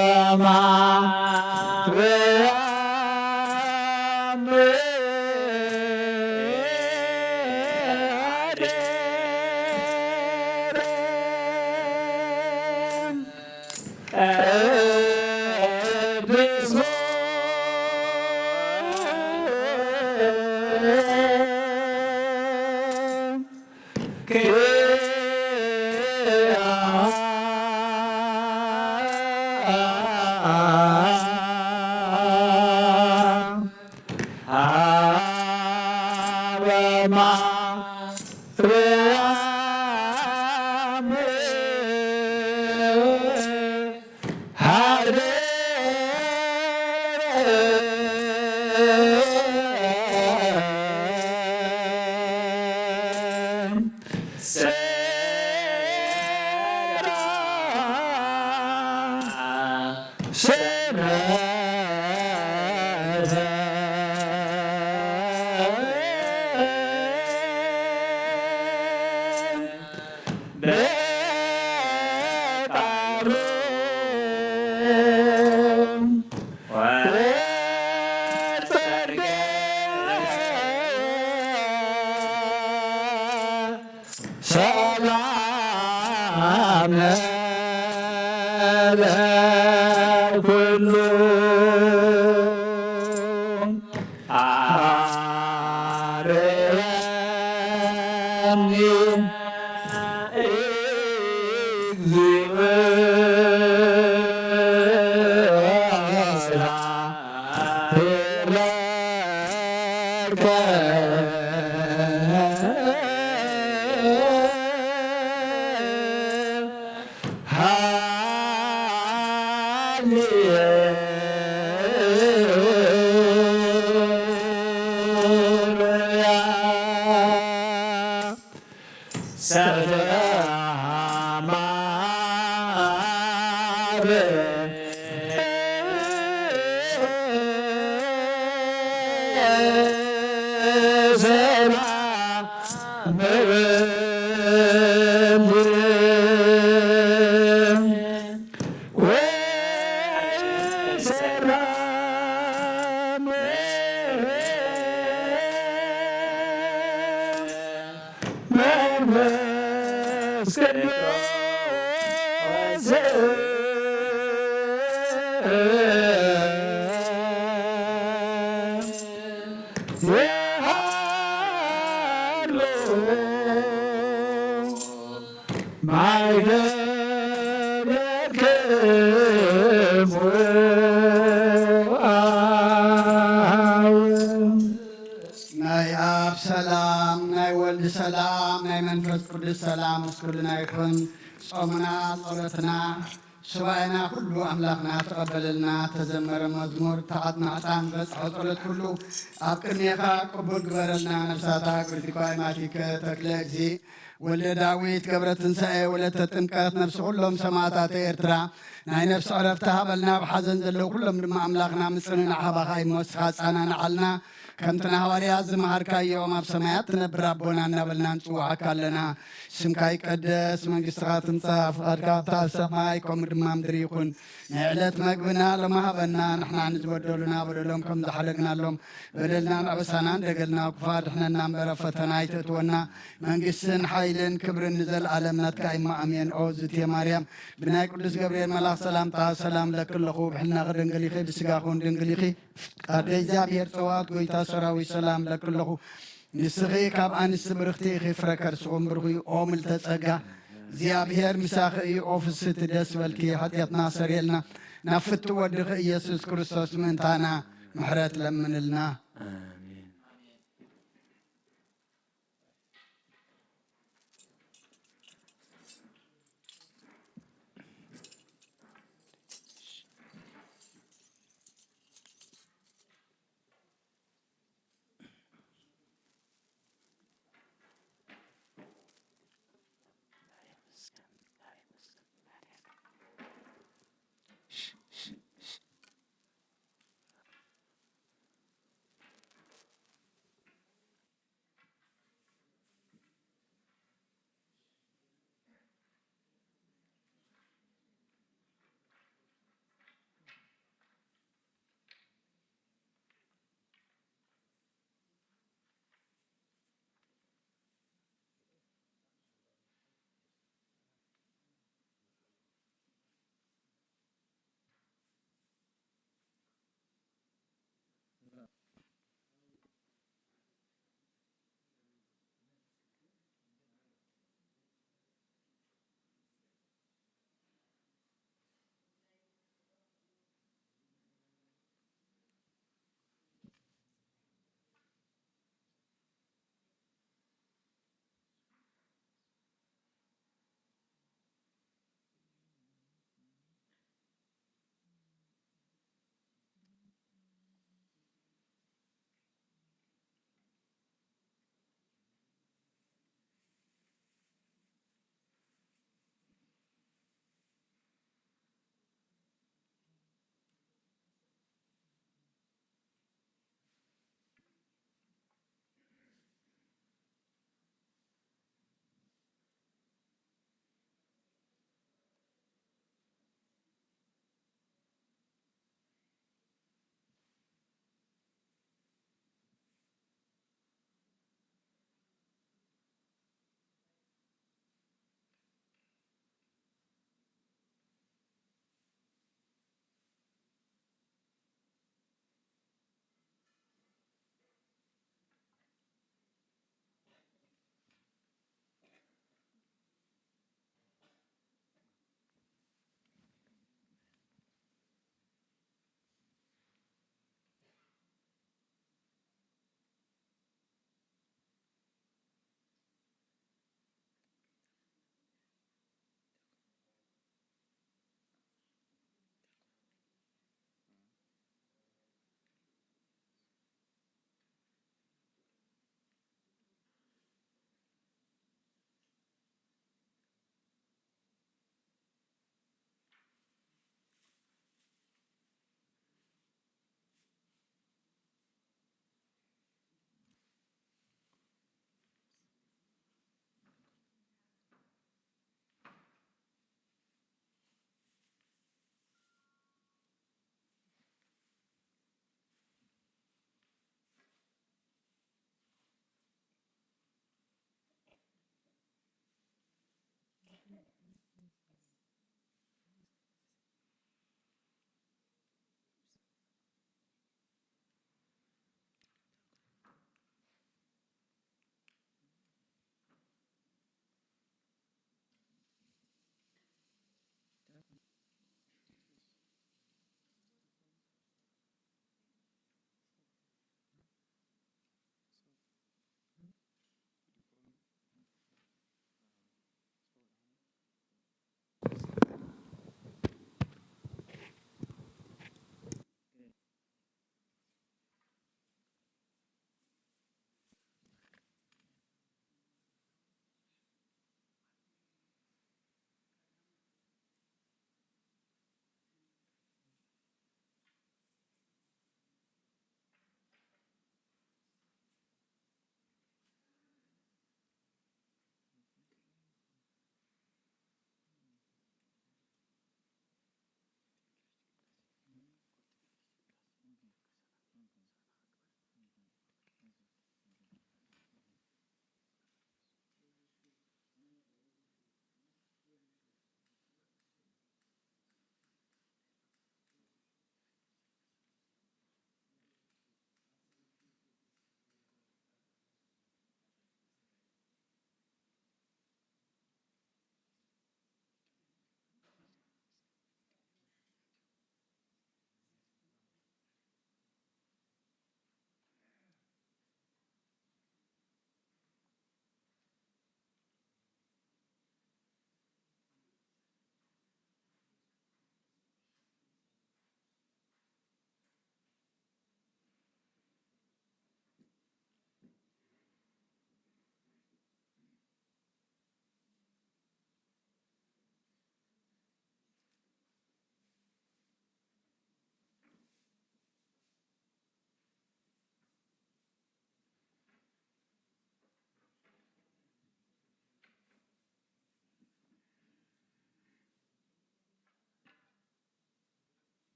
ማርያም ሀደረ ቅድስት ሰላም ለኩሉ አርያም እግዚኦ። መንፈስ ቅዱስ የሃሉ ማይደለክሙ ናይ ኣብ ሰላም፣ ናይ ወልድ ሰላም፣ ናይ መንፈስ ቅዱስ ሰላም ምስ ኩልና ይኹን። ጾምና፣ ጸሎትና፣ ሱባኤና ኩሉ ኣምላኽና ተቐበለልና። ተዘመረ መዝሙር፣ ተዓጥና ዕጣን፣ በጽሐ ጸሎት ኩሉ ኣብ ቅድሜኻ ቅቡል ግበረልና። ነፍሳታ ግርቲኳይ ማቲከ ተክለ እግዚእ ወልደ ዳዊት ገብረ ትንሳኤ ወለተ ጥምቀት ነፍሲ ኩሎም ሰማዕታተ ኤርትራ ናይ ነፍሲ ዕረፍቲ ሃበልና። ብሓዘን ዘለዉ ኩሎም ድማ ኣምላኽና ምጽንናዕ ሃባኻ እሞ ንስኻ ኣጻናንዓልና። ከምቲ ንሃዋርያት ዝመሃርካዮም ኣብ ሰማያት ትነብር ኣቦና እናበልና ንጽውዓካ ኣለና። ስምካ ይቀደስ፣ መንግስትኻ ትምጻእ፣ ፍቓድካ ኣብታ ኣብ ሰማይ ከምኡ ድማ ምድሪ ይኹን። ናይ ዕለት መግብና ሎሚ ሃበና፣ ንሕና ንዝበደሉና በደሎም ከም ዝሓለግናሎም በደልናን ኣበሳናን ደገልና ክፉእ ኣድሕነና እምበር ኣብ ፈተና ኣይተእትወና። መንግስትን ሓይልን ክብርን ንዘለኣለም ናትካ እዩ እሞ ኣሜን። ኦ ዝትየ ማርያም ብናይ ቅዱስ ገብርኤል መልኣኽ ሰላምታ ሰላም ለኪ ኣለኹ፣ ብሕልና ድንግል ኢኺ፣ ብስጋኹን ድንግል ኢኺ። ኣደ እግዚኣብሔር ጸዋት ጎይታ ሰራዊት ሰላም ለኪ ኣለኹ። ንስኺ ካብ ኣንስቲ ብርኽቲ ኢኺ፣ ፍረ ከርስኹም ብሩኽ እዩ። ኦ ምልተ ጸጋ እግዚኣብሔር ምሳኺ እዩ። ኦ ፍስህቲ ደስ በልኪ፣ ሓጢኣትና ሰርየልና፣ ናብ ፍቱ ወድኺ ኢየሱስ ክርስቶስ ምእንታና ምሕረት ለምንልና። ኣሜን።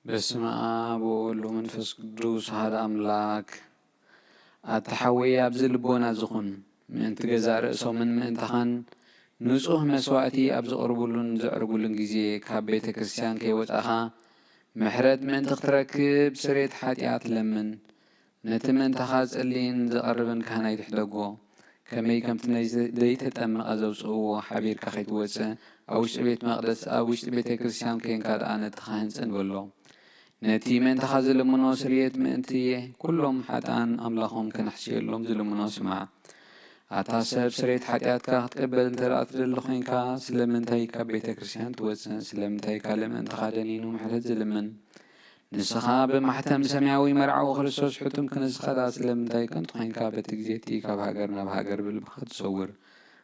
በስመ ኣብ ወወልድ ወመንፈስ ቅዱስ ኣሐደ ኣምላክ። ኣታ ሓወይ፣ ኣብዚ ልቦና ዝኹን፣ ምእንቲ ገዛእ ርእሶምን ምእንታኻን ንጹህ መስዋእቲ ኣብ ዘቕርቡሉን ዘዕርጉሉን ግዜ፣ ካብ ቤተ ክርስቲያን ከይወጻኻ ምሕረት ምእንቲ ክትረክብ ስርየት ሓጢኣት ለምን። ነቲ ምእንታኻ ዝጽልይን ዝቐርብን ካህን ኣይትሕደጎ። ከመይ ከምቲ ናይ ዘ-፣ ዘይተጠመቐ ዘውጽእዎ ሓቢርካ ከይትወጽእ፣ ኣብ ውሽጢ ቤት መቕደስ፣ ኣብ ውሽጢ ቤተ ክርስቲያን ኬንካ ደኣ ነቲ ካህን ጽን በሎ። ነቲ ምእንታኻ ዝልምኖ ስርየት ምእንቲ ኩሎም ሓጥኣን ኣምላኾም ከነሕስየሎም ዝልምኖ ስማዕ። ኣታ ሰብ፣ ስርየት ሓጢኣትካ ክትቅበል እንተ ደኣ ትደሊ ኾይንካ፣ ስለምንታይ ካብ ቤተ ክርስቲያን ትወጽእ? ስለምንታይ ካልእ ምእንታኻ ደኒኑ ምሕረት ዝልምን? ንስኻ ብማሕተም ሰማያዊ መርዓዊ ክርስቶስ ሕቱም ክንስኻ ደኣ ስለምንታይ ከንቱ ኾይንካ በቲ ግዜ እቲ ካብ ሃገር ናብ ሃገር ብልብኻ ትሰውር?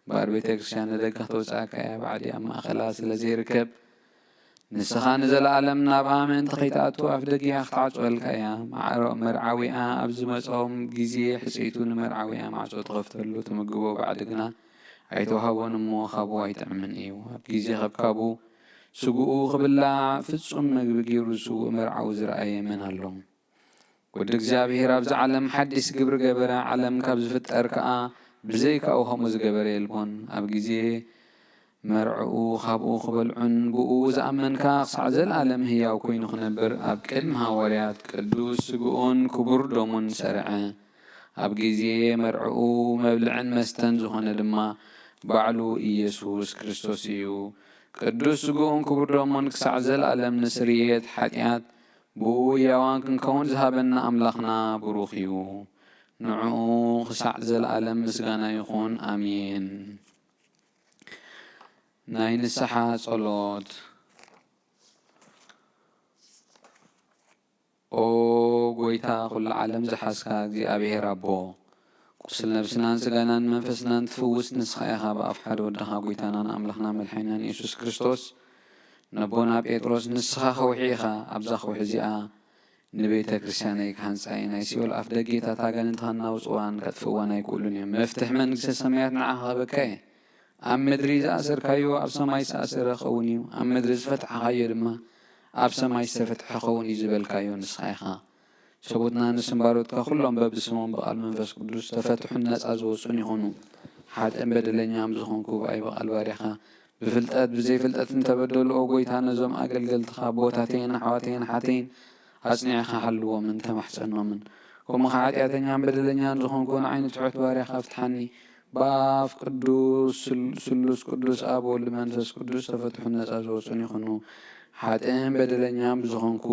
እምበኣር ቤተ ክርስቲያን ንደገ ከተውጽኣካ እያ፣ ባዕዲ ኣብ ማእከላ ስለ ዘይርከብ። ንስኻ ንዘለኣለም ናብኣ ምእንቲ ከይትኣቱ ኣፍ ደጊኣ ክትዓጽወልካ እያ። ማዕሮ-፣ መርዓዊኣ ኣብ ዝመጾም ግዜ ሕጽይቱ ንመርዓዊኣ ማዕጾ ትኸፍተሉ፣ ትምግቦ ባዕዲ ግና ኣይተዋህቦን እሞ ካብኡ ኣይጥዕምን እዩ። ኣብ ግዜ ከብካቡ ስግኡ ክብላዕ ፍጹም መግቢ ገይሩ ዝስውእ መርዓዊ ዝረኣየ መን ኣሎ? ወዲ እግዚኣብሔር ኣብዚ ዓለም ሓዲስ ግብሪ ገበረ፣ ዓለም ካብ ዝፍጠር ከኣ ብዘይካኡ ከምኡ ዝገበረ የልቦን። ኣብ ግዜ መርዕኡ ካብኡ ክበልዑን ብኡ ዝኣመንካ ክሳዕ ዘለኣለም ህያው ኮይኑ ክነብር ኣብ ቅድሚ ሃዋርያት ቅዱስ ስግኡን ክቡር ደሙን ሰርዐ። ኣብ ግዜ መርዕኡ መብልዕን መስተን ዝኾነ ድማ ባዕሉ ኢየሱስ ክርስቶስ እዩ። ቅዱስ ስግኡን ክቡር ደሙን ክሳዕ ዘለኣለም ንስርየት ሓጢኣት ብኡ ህያዋን ክንከውን ዝሃበና ኣምላኽና ብሩኽ እዩ። ንዕኡ ክሳዕ ዘለኣለም ምስጋና ይኹን፣ ኣሜን። ናይ ንስሓ ጸሎት። ኦ ጎይታ፣ ኩሉ ዓለም ዝሓዝካ እግዚኣብሔር ኣቦ፣ ቁስል ነብስናን ስጋናን መንፈስናን ትፍውስ ንስኻ ኢኻ። ብኣፍ ሓደ ወድኻ ጎይታናን ኣምላኽና መድሓኒናን የሱስ ክርስቶስ፣ ነቦና ጴጥሮስ፣ ንስኻ ከውሒ ኢኻ። ኣብዛ ከውሒ እዚኣ ንቤተ ክርስቲያነይ ክሃንጻ እየ። ናይ ሲኦል ኣፍ ደጌታት ኣጋንንቲ ከናውጽዋን ከጥፍእዋን ኣይክእሉን እዮም። መፍትሕ መንግስተ ሰማያት ንዓኻ ክህበካ እየ። ኣብ ምድሪ ዝኣሰርካዮ ኣብ ሰማይ ዝተኣሰረ ክኸውን እዩ። ኣብ ምድሪ ዝፈትሓኻዮ ድማ ኣብ ሰማይ ዝተፈትሐ ክኸውን እዩ ዝበልካዮ ንስኻ ኢኻ። ሰቡትና ንስም ባሮትካ ኩሎም በብስሞም ብቓል መንፈስ ቅዱስ ተፈትሑን ነጻ ዝወጹን ይኹኑ። ሓጥእን በደለኛም ዝኾንኩ ብኣይ ብቓል ባርያኻ ብፍልጠት ብዘይፍልጠት እንተበደሉ፣ ኦ ጎይታ፣ ነዞም ኣገልገልትኻ ኣቦታተይን ኣሕዋተይን ኣሓተይን ኣጽኒዕኻ ሓልዎምን ተማሕጸኖምን። ከምኡ ኸዓ ሓጢኣተኛን በደለኛን ዝኾንኩ ንዓይ ንትሑት ባርያኻ ፍትሓኒ። ብኣፍ ቅዱስ ስል-፣ ስሉስ ቅዱስ ኣብ ወልድ መንፈስ ቅዱስ ተፈትሑን ነጻ ዝወጹን ይኹኑ። ሓጥእን በደለኛን ብዝኾንኩ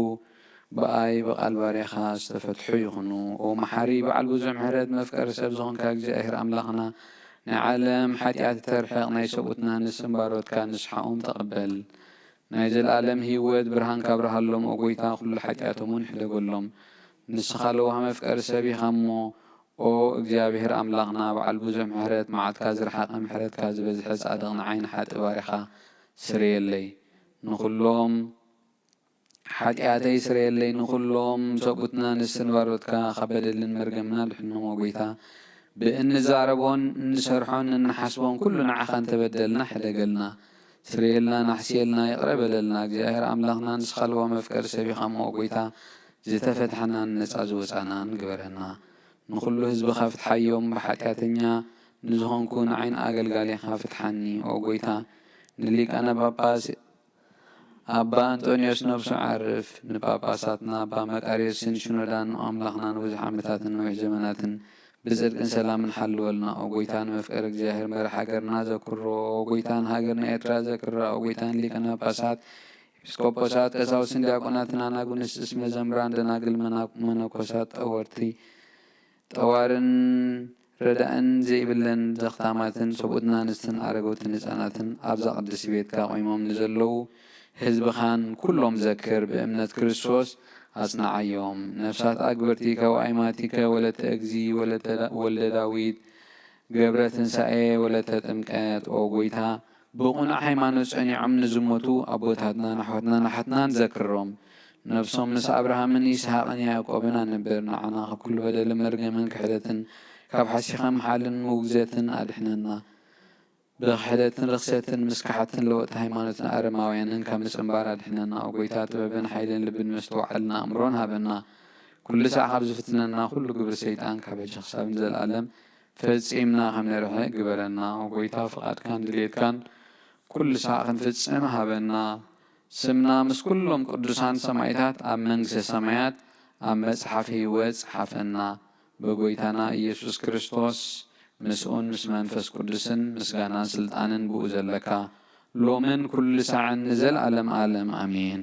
ብኣይ ብቓል ባርያኻ ዝተፈትሑ ይኹኑ። ኦ መሓሪ በዓል ብዙሕ ምሕረት መፍቀሪ ሰብ ዝኾንካ እግዚኣብሔር ኣምላኽና፣ ናይ ዓለም ሓጢኣት ተርሕቕ ናይ ሰብኡትና ንስም ባሮትካ ንስሓኦም ተቐበል። ናይ ዘለኣለም ህይወት ብርሃንካ ኣብርሃሎም ኦ ጎይታ፣ ኩሉ ሓጢኣቶም እውን ሕደገሎም። ንስኻ ለዋህ መፍቀሪ ሰብ ኢኻ እሞ ኦ እግዚኣብሔር ኣምላኽና በዓል ብዙሕ ምሕረት፣ መዓትካ ዝረሓቐ ምሕረትካ ዝበዝሐ ጻድቕ ንዓይ ንሓጥእ ባርያኻ ስርየለይ። ንኹሎም ሓጢኣተይ ስረየለይ፣ ንኹሎም ሰብኡትና ንስን ባሮትካ ካብ በደልን መርገምና ድሕኖም ኦ ጎይታ። ብእንዛረቦን እንሰርሖን እንሓስቦን ኩሉ ንዓኻ እንተበደልና ሕደገልና፣ ስረየልና፣ ናሕስየልና፣ ይቕረ በለልና። እግዚኣብሔር ኣምላኽና ንስኻ ለዋህ መፍቀሪ ሰብ ኢኻ እሞ ኦ ጎይታ፣ ዝተፈትሐናን ነጻ ዝወጻናን ግበረና። ንኹሉ ህዝብኻ ፍትሓዮም፣ ብሓጢኣተኛ ንዝኾንኩ ንዓይ ንኣገልጋሊኻ ፍትሓኒ ኦ ጎይታ። ንሊቃነ ጳጳስ ኣባ እንጦንዮስ ነብሱ ዓርፍ፣ ንጳጳሳትና ኣባ መቃርዮስን ሽኖዳን፣ ንኣምላኽና ንብዙሕ ዓመታትን ነዊሕ ዘመናትን ብጽድቅን ሰላምን ሓልወልና። ኦ ጎይታ፣ ንመፍቀሪ እግዚኣብሔር መራሒ ሃገርና ዘክሮ። ኦ ጎይታ፣ ንሃገርና ኤርትራ ዘክራ። ኦ ጎይታ፣ ንሊቃነ ጳጳሳት፣ ኤጲስቆጶሳት፣ ቀሳውስትን ዲያቆናትን፣ ኣናጉንስጥስ፣ መዘምራን፣ ደናግል፣ መና-፣ መነኮሳት፣ ጠወርቲ፣ ጠዋርን ረዳእን ዘይብለን ዘኽታማትን ሰብኡትን ኣንስትን ኣረገውትን ህጻናትን ኣብዛ ቅድስቲ ቤትካ ቆይሞም ንዘለዉ ህዝብኻን ኩሎም ዘክር። ብእምነት ክርስቶስ ኣጽንዓዮም። ነፍሳት ኣግብርቲ፣ ካብ ኣይማቲከ ወለተ እግዚ፣ ወለተ ዳ-፣ ወልደ ዳዊት፣ ገብረ ትንሳኤ፣ ወለተ ጥምቀት፣ ኦ ጎይታ፣ ብቕኑዕ ሃይማኖት ጸኒዖም ንዝሞቱ ኣቦታትናን ኣሕዋትናን ኣሓትናን ዘክሮም። ነፍሶም ምስ ኣብርሃምን ይስሃቅን ያዕቆብን ኣንብር። ንዓና ካብ ኩሉ በደልን መርገምን ክሕደትን ካብ ሓሲኻ ምሓልን ምውግዘትን ኣድሕነና። ብኽሕደትን ርኽሰትን ምስካሓትን ለወጥቲ ሃይማኖትን ኣረማውያንን ካብ ምጽንባር ኣድሕነና። ኦ ጎይታ፣ ጥበብን ሓይልን ልብን መስተውዓልን ኣእምሮን ሃበና። ኩሉ ሳዕ ካብ ዝፍትነና ኩሉ ግብሪ ሰይጣን ካብ ሕጂ ክሳብ ንዘለኣለም ፈጺምና ከም ንርሕቕ ግበረና። ኦ ጎይታ፣ ፍቓድካን ድሌትካን ኩሉ ሳዕ ክንፍጽም ሃበና። ስምና ምስ ኩሎም ቅዱሳን ሰማዕታት ኣብ መንግስተ ሰማያት ኣብ መጽሓፍ ህይወት ጸሓፈና። ብጎይታና ኢየሱስ ክርስቶስ ምስኡን ምስ መንፈስ ቅዱስን ምስጋናን ስልጣንን ብኡ ዘለካ ሎምን ኩሉ ሳዕን ንዘለኣለም ኣለም ኣሜን።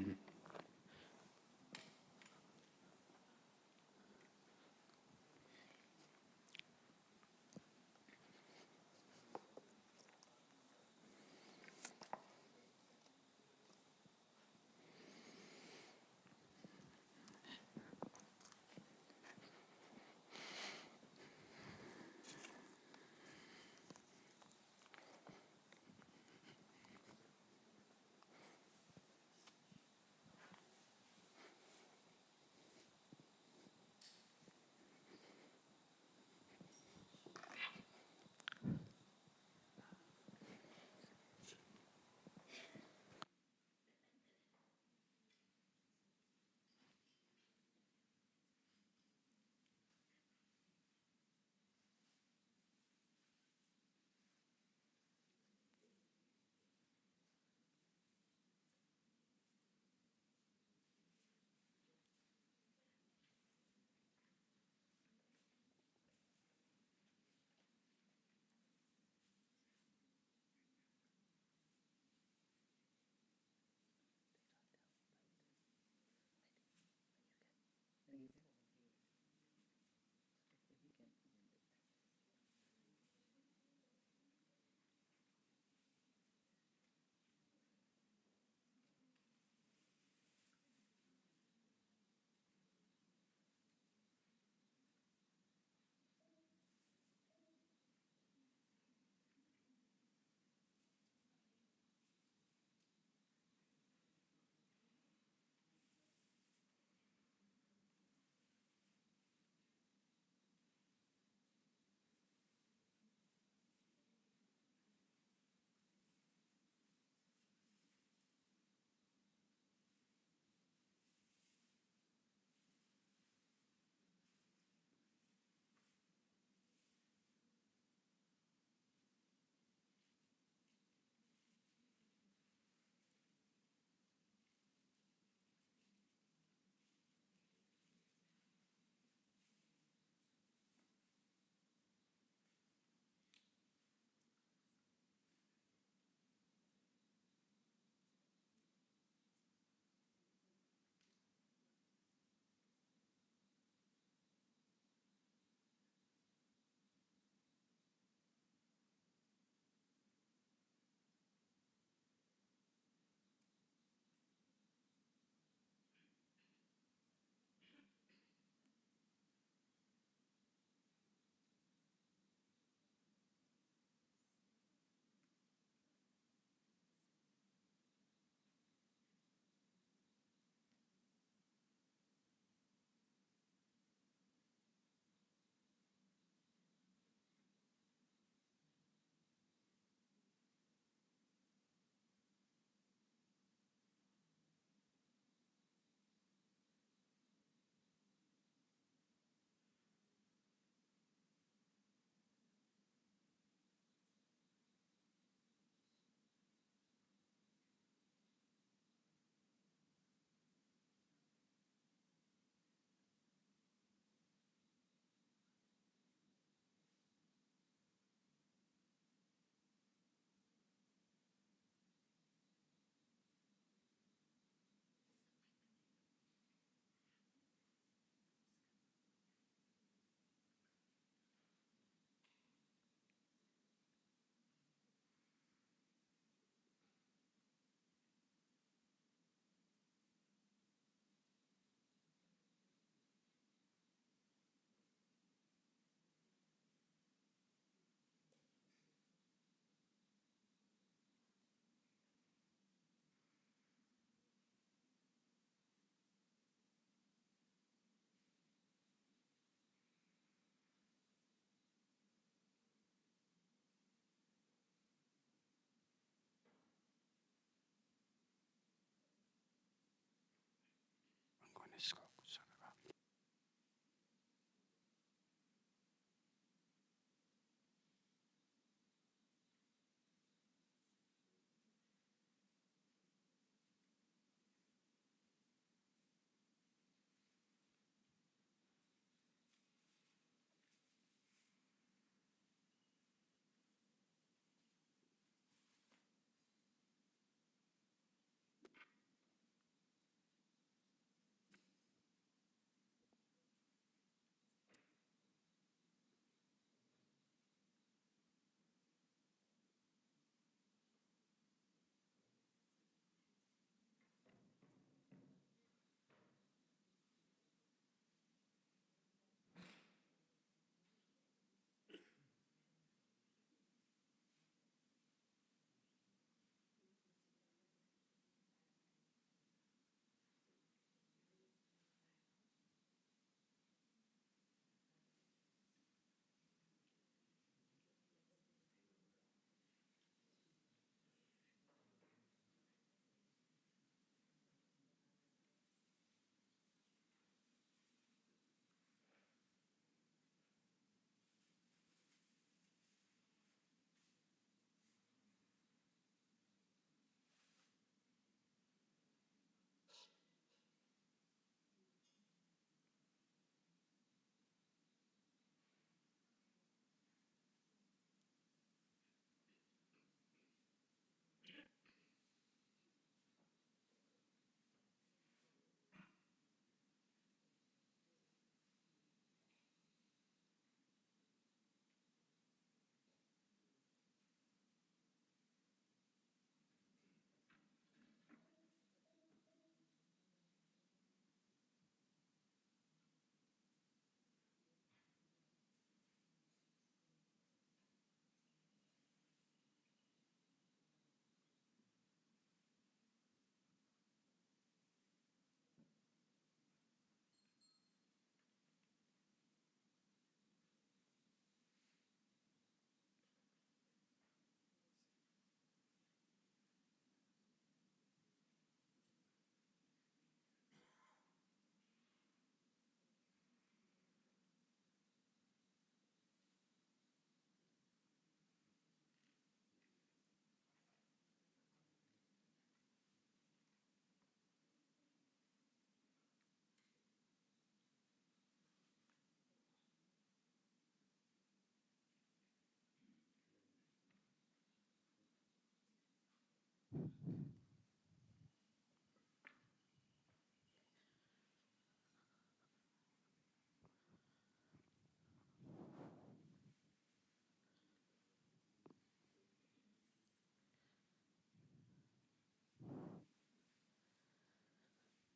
ብስጋኡ ቅዱሳን ኣርባዕተ።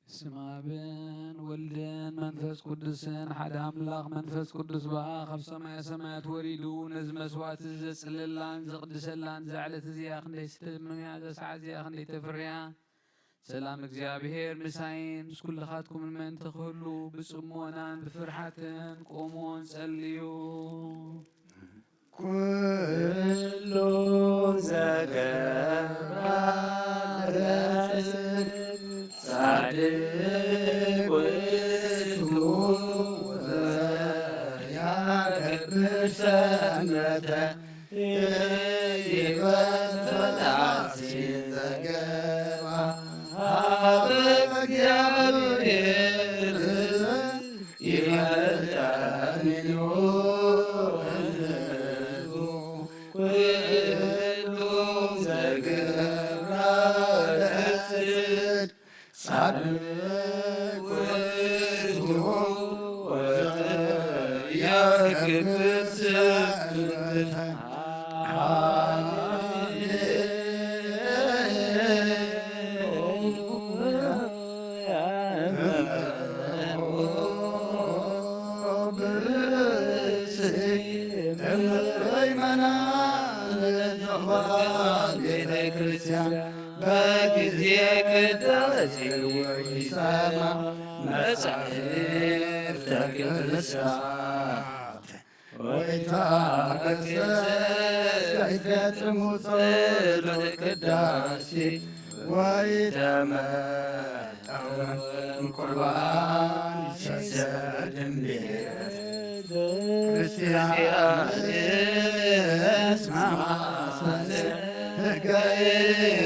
ስም ኣብን ወልድን መንፈስ ቅዱስን ሓደ ኣምላኽ። መንፈስ ቅዱስ በኣ ካብ ሰማየ ሰማያት ወሪዱ ነዚ መስዋዕቲ ዘጽልላን ዘቕድሰላን፣ እዛ ዕለት እዚኣ ክንደይ ዝተመንያ፣ እዛ ሰዓት እዚኣ ክንደይ ተፍርያ። ሰላም እግዚኣብሔር ምሳይን ምስ ኩልኻትኩምን ምእንቲ ክህሉ ብጽሞናን ብፍርሓትን ቆሞን ጸልዩ። ኩሉ ዘገብራ ጻድቅ ውእቱ ወያከብር ሰንበተ። ይበል ፈታሲ ዘገባ ሀበ እግዚአብሔር ይበል ቀሊሉ ህዝቡ ኩሉ ዘገብራ ለጽድቅ ጻድቅ ውእቱ ወዘያከብር ሰንበተ። ቤተ ክርስቲያን በጊዜ ቅዳሴ ወይሰማ መጻሕፍተ ቅዱሳት ወይታገሰስ ከይፈጽሙ ጸሎተ ቅዳሴ ወይተመ እውን ቁርባን ይሰድም ቤት ክርስቲያን እስማማሰል ሕገ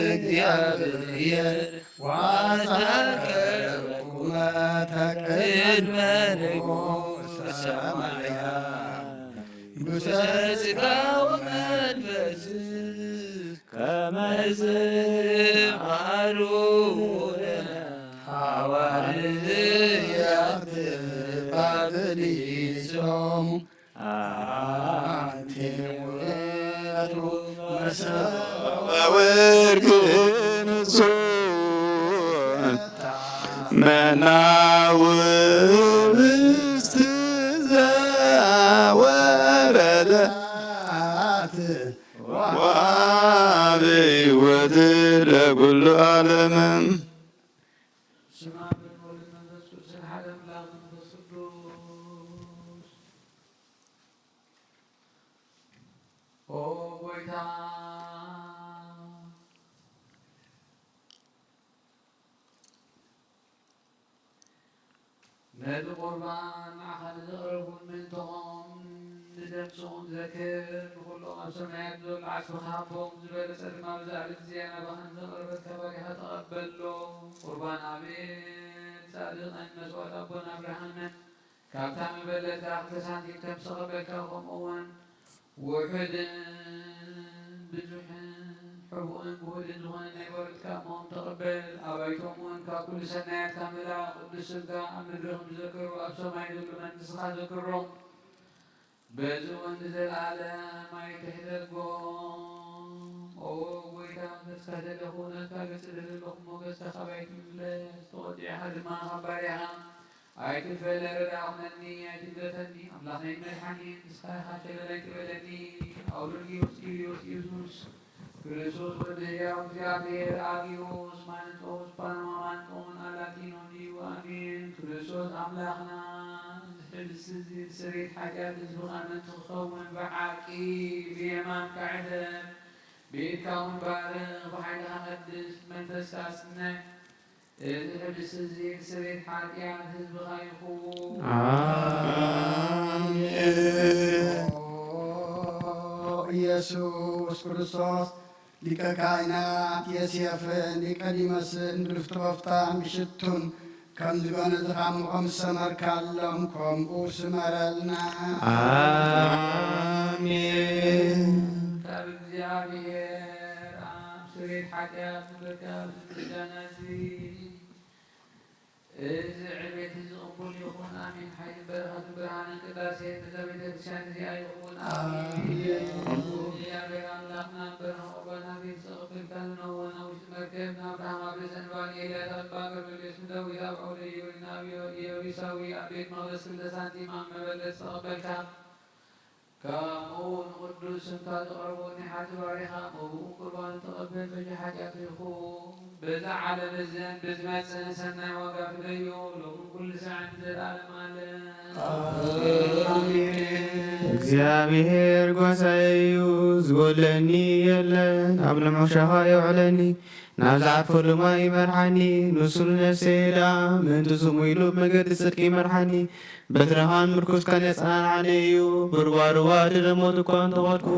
እግዚኣብሔር ዋሳቀ ቁመተ ቅድመ ንጉሥ ሰማያ ንጉሠ ሥጋ ወመንፈስ ከመ ዝማሩ ሐዋርያት ባብሊሶም አንቲ ውእቱ መሰወ ወርቅ ንጹሕ መና ውስጥ ዘወረደ ወአብ ሕይወት ለኩሉ ዓለም። ስማ ብን ወልድ መንፈስ ቅዱስ ሓደ ኣምላኽ መንፈስ ቅዱስ። ኦ ጎይታ፣ ነዚ ቁርባን ንዓኻ ንዘቕረብኩን ምእንትኦም ንደምስኹም ዘክር፣ ንኹሎም ኣብ ሰማያት ዘሎ ዓስብኻ ሃቦም፣ ዝበለጸ ድማ ብዛ ዕለት እዚኣ ናባኻ ንዘቕረበልካ ባሪኻ ተቐበሎ። ቁርባን ኣቤል ጻድቕን መስዋእቲ ኣቦና ኣብርሃምን ካብታ መበለትካ ክልተ ሳንቲም ከም ዝተቐበልካ፣ ከምኡ እውን ውሑድን ብዙሕን ሕቡእን ግሁድን ዝኾነ ናይ በረከትካ እሞም ተቐበል። ኣባይቶም እውን ካብ ኩሉ ሰናያትካ ምልኣ። ቅዱስ ስምካ ኣብ ምድሪ ከም ዝዘከሩ ኣብ ሰማይ ዘሎ መንግስትኻ ዘክሮም። በዚ እውን ንዘለኣለም ኣይትሕደጎም። ኦ ጎይታ፣ ገጽካ ዘለኹ ናትካ ገጽ ደለኹ፣ ሞገስካ ካባይ ትምለስ፣ ተቖጢዕካ ድማ ካብ ባርያኻ ኣይትፈለ፣ ረዳ ኩነኒ፣ ኣይትግደፈኒ። ኣምላኸይ መድሓኒ፣ ንስኻ ኢኻ ሸለል ኣይትበለኒ። ኣውሎጊዮስ ጢብርዮስ ኢየሱስ ክርስቶስ ወዲ ሕያው እግዚኣብሔር፣ ኣጊዮስ ማንጦስ፣ ጳኖማ ማንጦን ኣላቲኖን እዩ። ኣሜን። ክርስቶስ ኣምላኽና፣ እዚ ሕብስቲ እዚ ስርየት ሓጢኣት ህዝብኻ ምእንቲ ክኸውን ብሓቂ ብየማንካ ዕደል፣ ብኢድካ እውን ባርኽ፣ ብሓይልኻ ቀድስ፣ ብመንፈስካ ኣጽንዕ። እዚ ሕብስቲ እዚ ስርየት ሓጢኣት ህዝብኻ ይኹን። ኣሜን። ኦ ኢየሱስ ክርስቶስ፣ ሊቀ ካህናት ዮሴፍን ኒቆዲሞስን ብልፍቶ በፍታን ብሽቱን ከም ዝገነዝኻ እሞ ከም ዝሰመርካሎም ከምኡ ስመረልና። ኣሜን። ካብ እግዚኣብሔር ኣብ ስርየት ሓጢኣት ንምርካብ እዚ ምስጋና እዚ እዚ ዕቤት እዚ ቅቡል ይኹን። ኣሜን። ሓይልን በረኸትን ብርሃንን ቅዳሴን ነዛ ቤተ ክርስቲያን እዚኣ ይኹን። ኣሜን። ኣሜን። እግዚኣብሔር ኣምላኽና በረኸ ቁርባን ኣብ ቤት ዝተቐበልካ፣ ንኖህ ኣብ ውሽጢ መርከብ፣ ንኣብርሃም ኣብ ርእሰ እንባን፣ ንኤልያስ ኣብ እምባ ቀርሜሎስ፣ ንዳዊት ኣብ ዐውደ ኢዮሪ፣ ንኢዮቢሳዊ ኣብ ቤት መቕደስ ክልተ ሳንቲም ኣብ መበለት ዝተቐበልካ፣ ከምኡ ንቅዱስ ስምካ ዝቐረቡ ናይ ሓጢ ባሪኻ መብኡ ቁርባን ተቐበል፣ በጃ ሓጢኣት ይኹን። በዛ ዓለም እዝን ብዝመጽእ ሰናይ ዋጋ ፍደዮ፣ ሎምን ኩሉ ሳዕን ንዘለኣለም ዓለም። ኣሜን። እግዚኣብሔር ጓሳይ እዩ፣ ዝጎድለኒ የለን። ኣብ ልምዑ ሻኻ የውዕለኒ፣ ናብ ዝዓርፈሉ ማይ ይመርሓኒ። ንሱ ንነፍሰይ ደኣ ምእንቲ ስሙ ኢሉ ብመገዲ ጽድቂ ይመርሓኒ። በትርኻን ምርኩስካን የጸናንዓኒ እዩ። ብሩባ ሩባ ድሕሪ ሞት እኳ እንተኸድኩ፣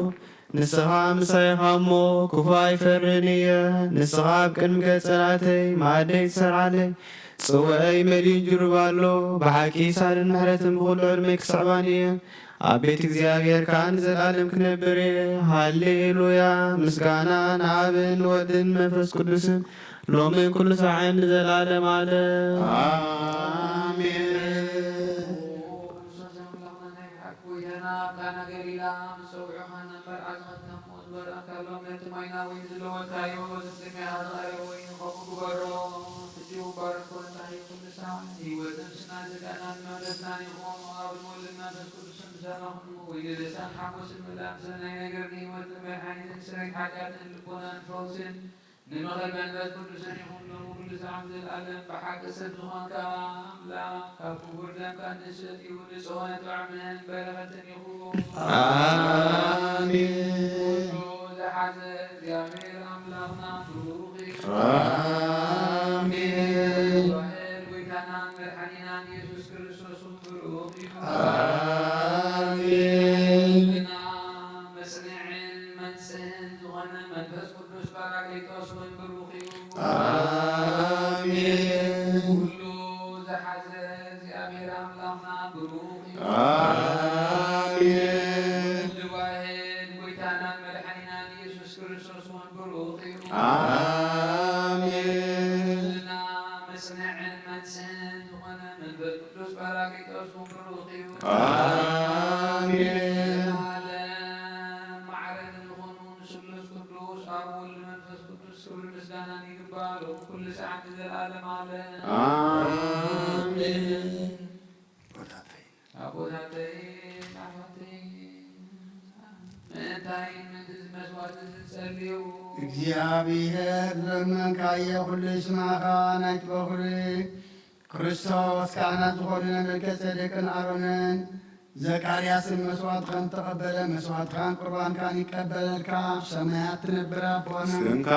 ንስኻ ምሳይ ኢኻ እሞ ክፉእ ኣይፈርን እየ። ንስኻ ኣብ ቅድሚ ገጽ ጸላእተይ መኣደይ ትሰርዓለይ። ጽዋኣይ መሊኡ እንጅሩባ ኣሎ። ብሓቂ ሳልን ምሕረትን ብኹሉ ዕድመይ ክስዕባኒ እየ። ኣብ ቤት እግዚኣብሔር ከኣ ንዘለኣለም ክነብር እየ። ሃሌሉያ! ምስጋና ንኣብን ንወድን መንፈስ ቅዱስን ሎምን ኩሉ ሳዕን ንዘለኣለም ዓለም። ኣሜን። ክርስቶስ ኣምላኽና ናይ ብሓቂ ጎይታና፣ ኣብ ቃና ገሊላ ምስ ጸውዑኻ ናብ መርዓ ዝኸድካሞ ዝመረቕካሎም ነቲ ማይ ናብ ወይኒ ዝለወጥካዮ፣ እዚ ቅድሚኻ ዝቐረበ ወይኒ ከምኡ ግበሮ። ሕጂ እውን ባርኮ እንታይ ኩሉ ሳዕ ንህይወት ነፍስና ዝጋና ንመምለስና ይኹን። ኣብ ወልድ መንፈስ ቅዱስን ብሰላም ወይኒ ደስታን ሓጎስን ምልኣት ሰናይ ነገር ንህይወትን መድሓኒትን ስርየት ሓጢኣትን ልቦናን ፈውስን ንምኽር መንፈስ ቅዱስን ይኹን ሎሚ ኩሉ ሰዓት ዘለኣለም ብሓቂ ሰብ ዝኾንካ ኣምላኽ ካብ ክቡር ደምካ ንሰትዩ ንጽሆን ጥዑምን በረኸትን ይኹን። ኣሜን። ኩሉ ዝሓዘ እግዚኣብሔር ኣምላኽና ብሩኽ እዩ። ኣሜን። መድሓኒናን ኢየሱስ ክርስቶስ እውን ብሩኽ እዩ። ኣሜን። ሕልና መስንዕን መንጽህን ዝኾነ መንፈስ ቅዱስ ጳራቅሊጦስ እውን ብሩኽ እዩ። ኣሜን። ኩሉ ዝሓዘ እግዚኣብሔር ኣምላኽና ብሩኽ እዩ። ኣሜን። ወልድ ዋሕድ ጎይታናን መድሓኒናን ኢየሱስ ክርስቶስ እውን ብሩኽ እዩ። ኣሜን። ሕልና መስንዕን መንጽህን ዝኾነ መንፈስ ቅዱስ ጳራቅሊጦስ እውን ብሩኽ እዩ። ኣሜን። ለዓለም ማዕረ ንዝኾኑ ንስሉስ ቅዱስ ኣብ ወልድ መንፈስ ቅዱስ ክብሪ ምስጋናን ይግባእ፣ ሎሚ ኩሉ ሰዓት ንዘለዓለም ዓለም። ኣሜን። ኣቦታተይ ኣቦታተይ ኣሕዋተይ፣ ምእንታይ ምእንቲ እዚ መስዋዕቲ እዚ ጸልዩ። እግዚኣብሔር ዝለመንካዮ ኩሉ ይስማዕኻ። ናይቲ በኹሪ ክርስቶስ ካህናት ዝኾኑ ናይ መልከ ጼዴቅን ኣሮንን ዘካርያስን መስዋዕትኻን ተቐበለ፣ መስዋዕትኻን ቁርባንካን ይቀበለልካ። ኣብ ሰማያት ትነብር ኣቦና፣ ስምካ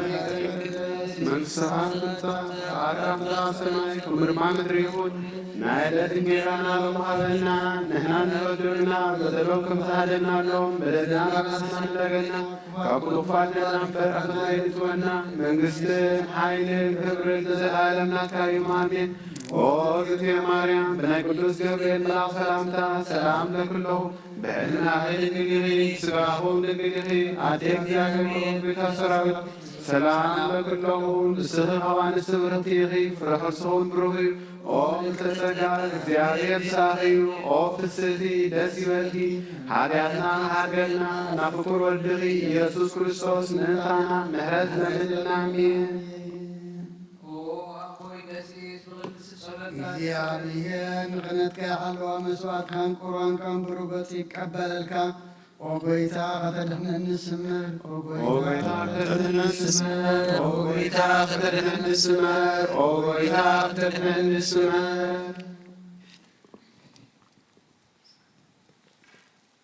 ይትቀደስ፣ መንግስትኻ ትምጻእ፣ ፈቃድካ ከምቲ ኣብ ሰማይ ከምኡ ድማ ምድሪ ይኹን። ናይ ዕለት እንጌራና ሎሚ ሃበና፣ ንሕና ንበድሉና በደሎም ከም ዝሃደናሎም በደልና ንስኻ ንደገና፣ ካብ ኩሉ ክፋት ነጻ እምበር ኣኽብር ኣይትወና። መንግስትን ሓይልን ክብርን ንዘለኣለም ናትካ እዩ። ኣሜን። ኦ እግዝእትየ ማርያም፣ ብናይ ቅዱስ ገብርኤል መልኣኽ ሰላምታ ሰላም እብለኪ ኣለኹ። ብሕልናኺ ድንግል ኢኺ፣ ስጋኺ እውን ድንግል ኢኺ። ኣዴ እግዚኣብሔር፣ ቤተ ሰራዊት፣ ሰላም እብለኪ ኣለኹ። ንስኺ ካብ ኣንስቲ ብርኽቲ ኢኺ፣ ፍረ ከርስኺ እውን ብሩኽ እዩ። ኦ ምልዕተ ጸጋ፣ እግዚኣብሔር ምሳኺ እዩ። ኦ ፍስሕቲ፣ ደስ ይበልኪ፣ ሓጢኣትና ሓርገልና፣ ናብ ፍቁር ወልድኺ ኢየሱስ ክርስቶስ ምእንታና ምሕረት ለምንልና። ኣሜን። ኦ ኣቦይ ቀሲስ፣ ብቕድስቲ ጸሎትካ እግዚኣብሔር ንኽህነትካ ይሓልዋ፣ መስዋዕትካን ቁርባንካን ብሩህ ገጹ ይቀበለልካ። ኦ ጎይታ፣ ከተድሕነኒ ስምር። ኦ ኦ ጎይታ፣ ጎይታ፣ ከተድሕነኒ ስምር። ኦ ጎይታ፣ ከተድሕነኒ ስምር። ኦ ጎይታ፣ ከተድሕነኒ ስምር።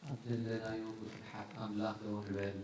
ኣብ ዘለናዮ ብፍርሓት ኣምላኽ ደው ንበል።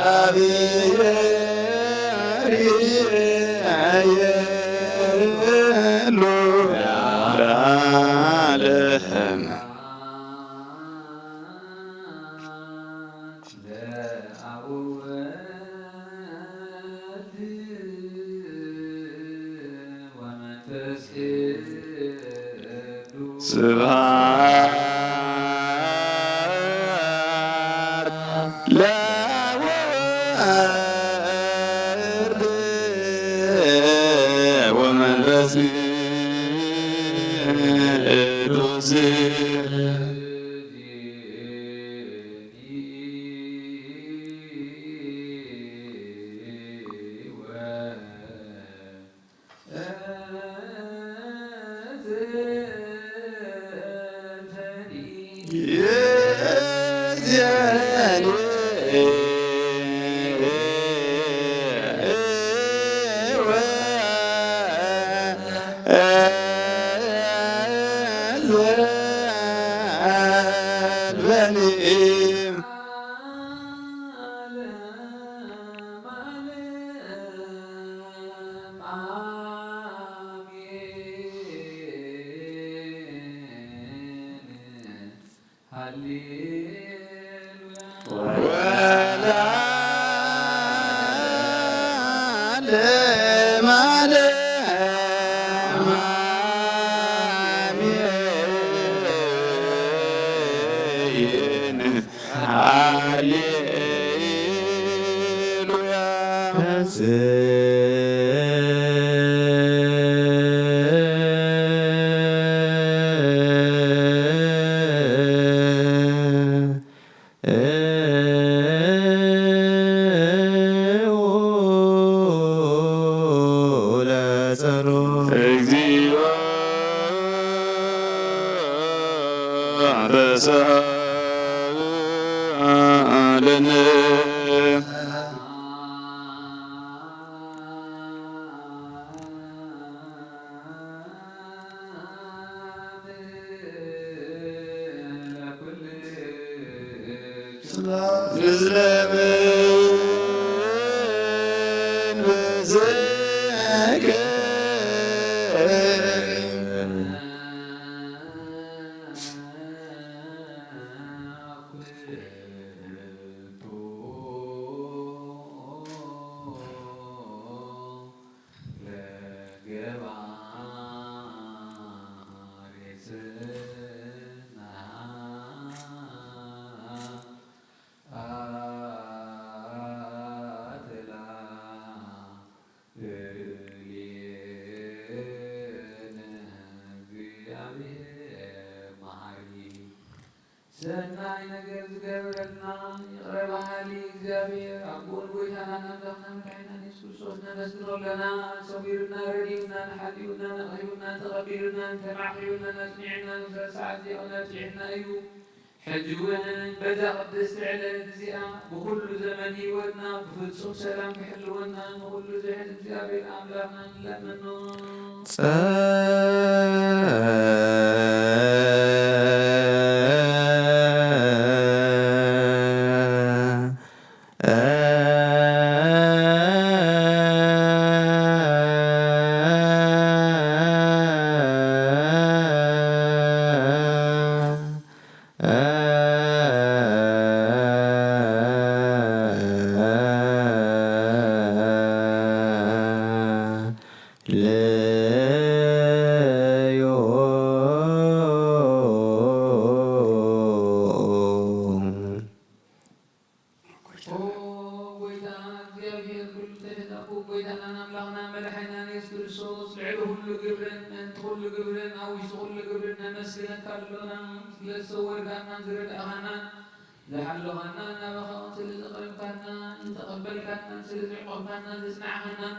እግዚአብሔር ይሉ ለዓለም። ስብሐት ለወልድ ወመንፈስ ቅዱስ። እግዚኦ ተሳለነ። ሰናይ ነገር ዝገብረልና ይቕረ በሃሊ እግዚኣብሔር ኣቦን ጎይታናን ኣምላኽና መድሓኒናን የሱስ ክርስቶስ ነመስግኖ ኣለና። ሰጒሩና፣ ረዲኡና፣ ንሓሊኡና፣ ነቕሒቡና፣ ተቐቢሉና፣ ተማዕቂቡና፣ ኣጽኒዑና፣ ንዝረስዓ እዚኣ እውን ኣብጺሑና እዩ። ሕጂ እውን በዛ ቅድስቲ ዕለት እዚኣ ብኹሉ ዘመን ህይወትና ብፍጹም ሰላም ክሕልወና ንኹሉ ዝሕዝ እግዚኣብሔር ኣምላኽና ንለምኖ። ኦ ጎይታ እግዚኣብሔር ኩሉ ተሸነፉ፣ ጎይታናን ኣምላኽና መድሓኒናን የሱስ ክርስቶስ፣ ልዕሊ ኩሉ ግብርን ምእንቲ ኩሉ ግብርን ኣብ ውሽጢ ኩሉ ግብርን ነመስግነካ ኣሎና። ስለ ዝሰወርካናን ዝረዳእኻናን ዝሓለኻናን ናባኻ እውን ስለ ዘቕረብካና፣ ዝተቐበልካናን ስለ ዘዕቆብካናን ዘጽናዕኻናን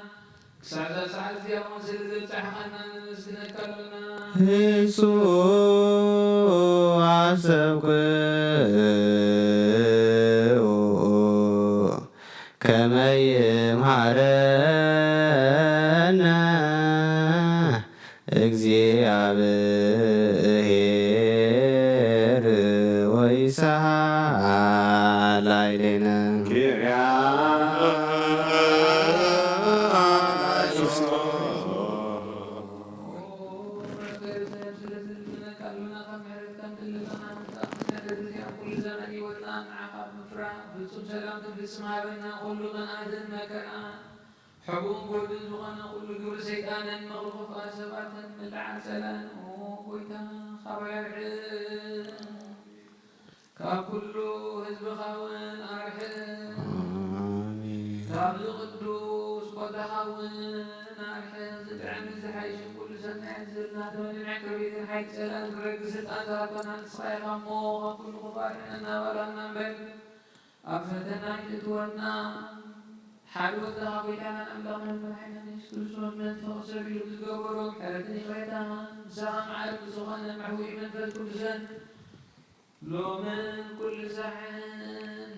ክሳብ እዛ ሰዓት እዚኣ እውን ስለ ዘብጻሕኻና ነመስግነካ ኣሎና። ህጹ ኣሰብኩ ከመ ይምሃረነ እግዚኣብሔር ወይ ላይሌነ ኪርያ ሕቡን ጎድን ዝኾነ ኩሉ ግብሪ ሰይጣንን ምኽሪ ክፉኣት ሰባትን ምልዓል ጸላእን፣ ኦ ጎይታ፣ ካባይ ኣርሕቕ። ካብ ኩሉ ህዝብኻ እውን ኣርሕቕ። ኣሜን። ካብዚ ቅዱስ ቦታኻ እውን ኣርሕቕ። ዝጥዕምን ዝሓይሽን ኩሉ ሰናያት ዝህብና ተመሊዕና ከቤትን ሓይሊ ጸላእን ክረግእ ስልጣን ዝሃብካና ንስኻ ኢኻ እሞ፣ ካብ ኩሉ ክፉእ ኣድሕነና፣ ባልዓና እምበር። ኣብ ፈተና ኣይትእትወና። ሓደ ወድኻ ጎይታናን ኣምላኽናን መድሓኒናን የሱስ ክርስቶስ፣ መን ፍቕሪ ሰብ ኢሉ ዝገበሮ ምሕረትን ይቕሬታን፣ ንስኻ መዓርግ ዝኾነ መሕውኢ መንፈስ ቅዱስን፣ ሎምን ኩሉ ሳዕን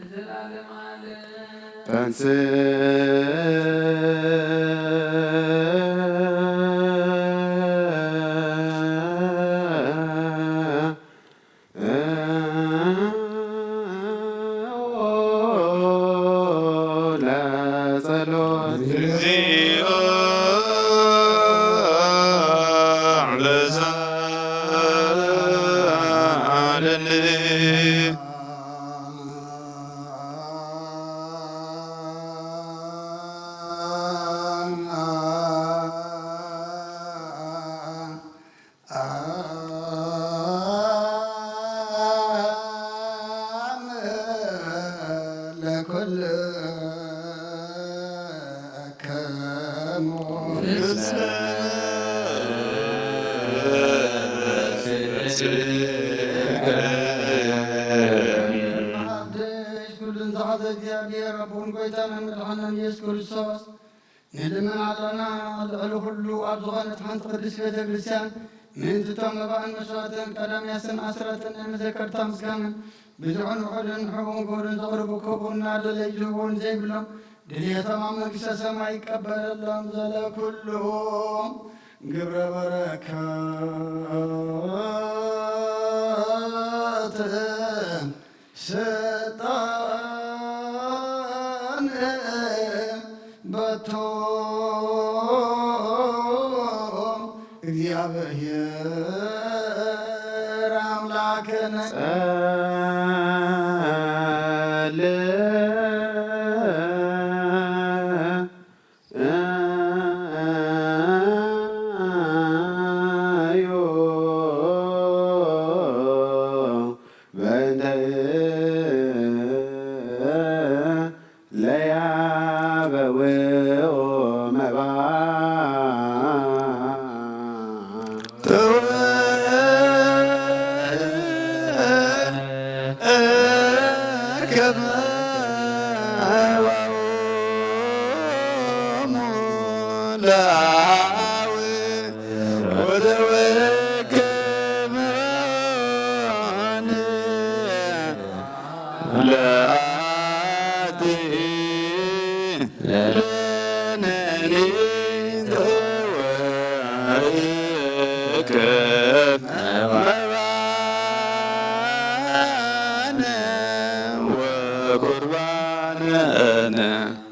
ንዘለኣለም ዓለም። ተንሥእ ለጸሎት። እግዚኦ ለዘአለኒ። ሓድሽ ኩሉን ዝሓዘ እግዚኣብሔር ኣቦን ጎይታናን መድሓናን ኢየሱስ ክርስቶስ ንልምን ኣለና። ልዕሊ ኩሉ ኣብ ዝኾነት ሓንቲ ቅድስት ቤተ ክርስቲያን ምእንቲ እቶም መባእን መስዋዕትን ቀዳምያትን ኣስራትን ናይ መዘከርታ ምስጋናን ብዝሑን ውሑድን ሕቡን ክቡርን ዘቕርቡ ክቡር እናደለዩ ዝህቡን ዘይብሎም ድልየቶም ኣብ መንግስተ ሰማይ ይቀበለሎም። ዘለ ኩሉ ግብረ በረከት ስልጣን በቶም እግዚኣብሔር ኣምላክነ ጸልእ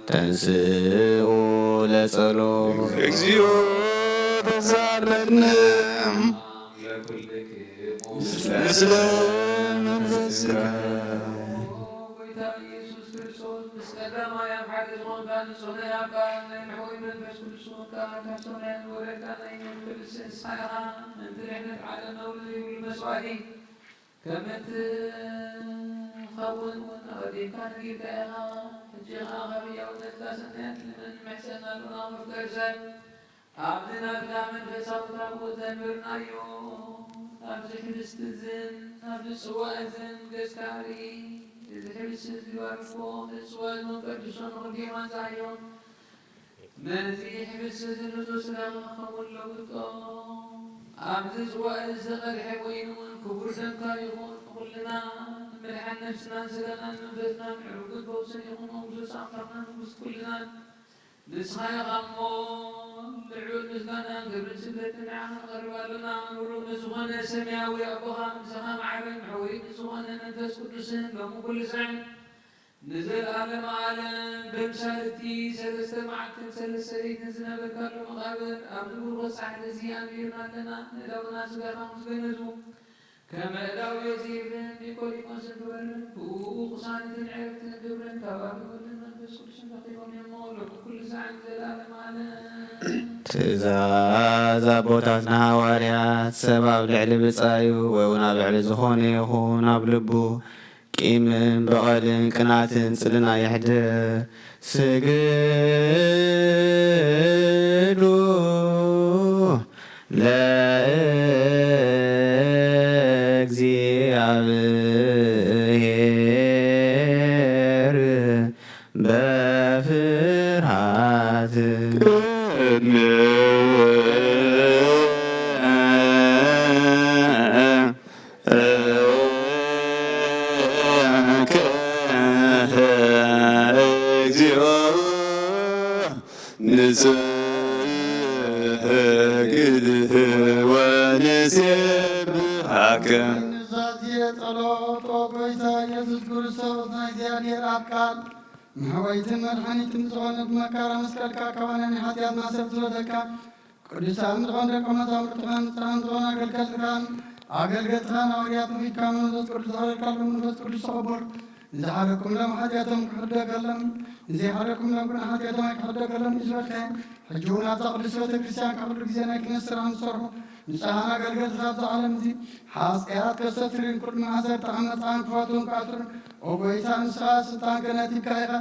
ተንስኡ ለጸሎት። እግዚኦ ተሳለነ። ምስለ መንፈስከ። ጎይታ ኢየሱስ ክርስቶስ፣ ምስ ቀዳማይ ኣብ ሓደ ዝኾንካ ንጹህ ናይ ኣብ ቃል ናይ መሕወይ መንፈስ ቅዱስ ዝኾንካ፣ ካብ ሰማይ ዝወረድካ ናይ ህይወት ንስኻ ኢኻ። ምእንቲ ድሕነት ዓለም ነውሪ ዘይብሉ መስዋእቲ ከም እትኸውን እውን ኣቐዲምካ ነጊርካ ኢኻ። ሕጂ ኸኣ ካብ ህያውነትካ ሰናያት ንልምን ንምሕጸን ኣሎና። መፍቀሪ ሰብ፣ ኣብዚ ናትካ መንፈሳዊ ታቦት ዘንበርናዮ፣ ኣብዚ ሕብስቲ እዝን ኣብዚ ጽዋእ እዝን ገጽካ ርኢ። እዚ ሕብስቲ እዚ ባርኮ፣ እዚ ጽዋእ እዚ እውን ቀድሶ፣ ንኽልቲኦም ኣንጽሃዮም። ነዚ ሕብስቲ እዚ ንጹህ ስጋኻ ከምኡ ለውጦ። ኣብዚ ጽዋእ እዚ ዝተቐድሐ ወይኒ እውን ክቡር ደምካ ይኹን። ንኹልና ንምድሓን ነፍስናን ስጋናን መንፈስናን ዕሩግን ፈውስን ይኹን። ኦ ንጉስ ኣምላኽና ንጉስ ኩልናን ንስኻ ኢኻ እሞ ልዑል ምስጋናን ክብርን ስግደትን ንዓኻ ነቕርብ ኣለና። ምሉእ ንዝኾነ ሰማያዊ ኣቦኻ፣ ምሳኻ ማዕበል መሕወይቲ ዝኾነ መንፈስ ቅዱስን ሎሚ ኩሉ ሳዕን ንዘለኣለመ ዓለም በምሳል እቲ ሰለስተ መዓልትን ሰለስተ ለይትን ዝነበርካሉ መቓብር ኣብዚ ብሩኽ ጻሕሊ እዚ ኣንቢርና ኣለና። ንእዳውና ስጋኻ ምስ ገነዙ ከመ እዳው ዮሴፍን ኒቆዲሞስን ግበርን ብኡ ቅሳነትን ዕረፍትን ግብርን ካብ ኣብ ወልድን መንፈስ ቅዱስን ረኺቦም እዮም። ሎሚ ኩሉ ሳዕን ዘለኣለም ዓለም። ትእዛዝ ኣቦታትና ሃዋርያት፣ ሰብ ኣብ ልዕሊ ብጻዩ ወይ እውን ኣብ ልዕሊ ዝኾነ ይኹን ኣብ ልቡ ቂምን በቐልን ቅናትን ጽልና የሕድር። ስግዱ ለእግዚኣብሔር በፍርሃት። እግዚኦ ንሰግድ ወንሴብሐከ። ንዛዜ ጸሎት፣ ኦ ጎይታ ኢየሱስ ክርስቶስ፣ ናይ እግዚኣብሔር ኣብ ቃል መሕወይትን መድሓኒትን ዝኾነት መካራ መስቀልካ፣ ካባና ናይ ሓጢኣትና ሰብ ዝፈደካ፣ ቅዱሳን ዝኾኑ ደቀ መዛሙርትኻን ንጹሃን ዝኾኑ ኣገልገልትኻን ኣገልገልትኻን ሃዋርያት ምኺድካ መንፈስ ቅዱስ ዝሃበልካሎም መንፈስ ቅዱስ ተቐበሉ። ንዝሓደግኩምሎም ሓጢኣቶም ክሕደገሎም፣ ንዘይሓደግኩምሎም ግን ሓጢኣቶም ኣይክሕደገሎም እዩ ዝበልካዮም። ሕጂ እውን ኣብዛ ቅድስት ቤተ ክርስቲያን ካብ ኩሉ ግዜ ናይ ክህነት ስራሕ ንሰርሑ ንጹሃን ኣገልገልትኻ ኣብዚ ዓለም እዚ ሓጢኣት ከስተስርዩን ኩሉ ማእሰርቲ ዓመፃን ክፈትዉን ክኣስሩን፣ ኦ ጎይታ፣ ንስኻ ስልጣን ክህነት ሂብካ ኢኻ።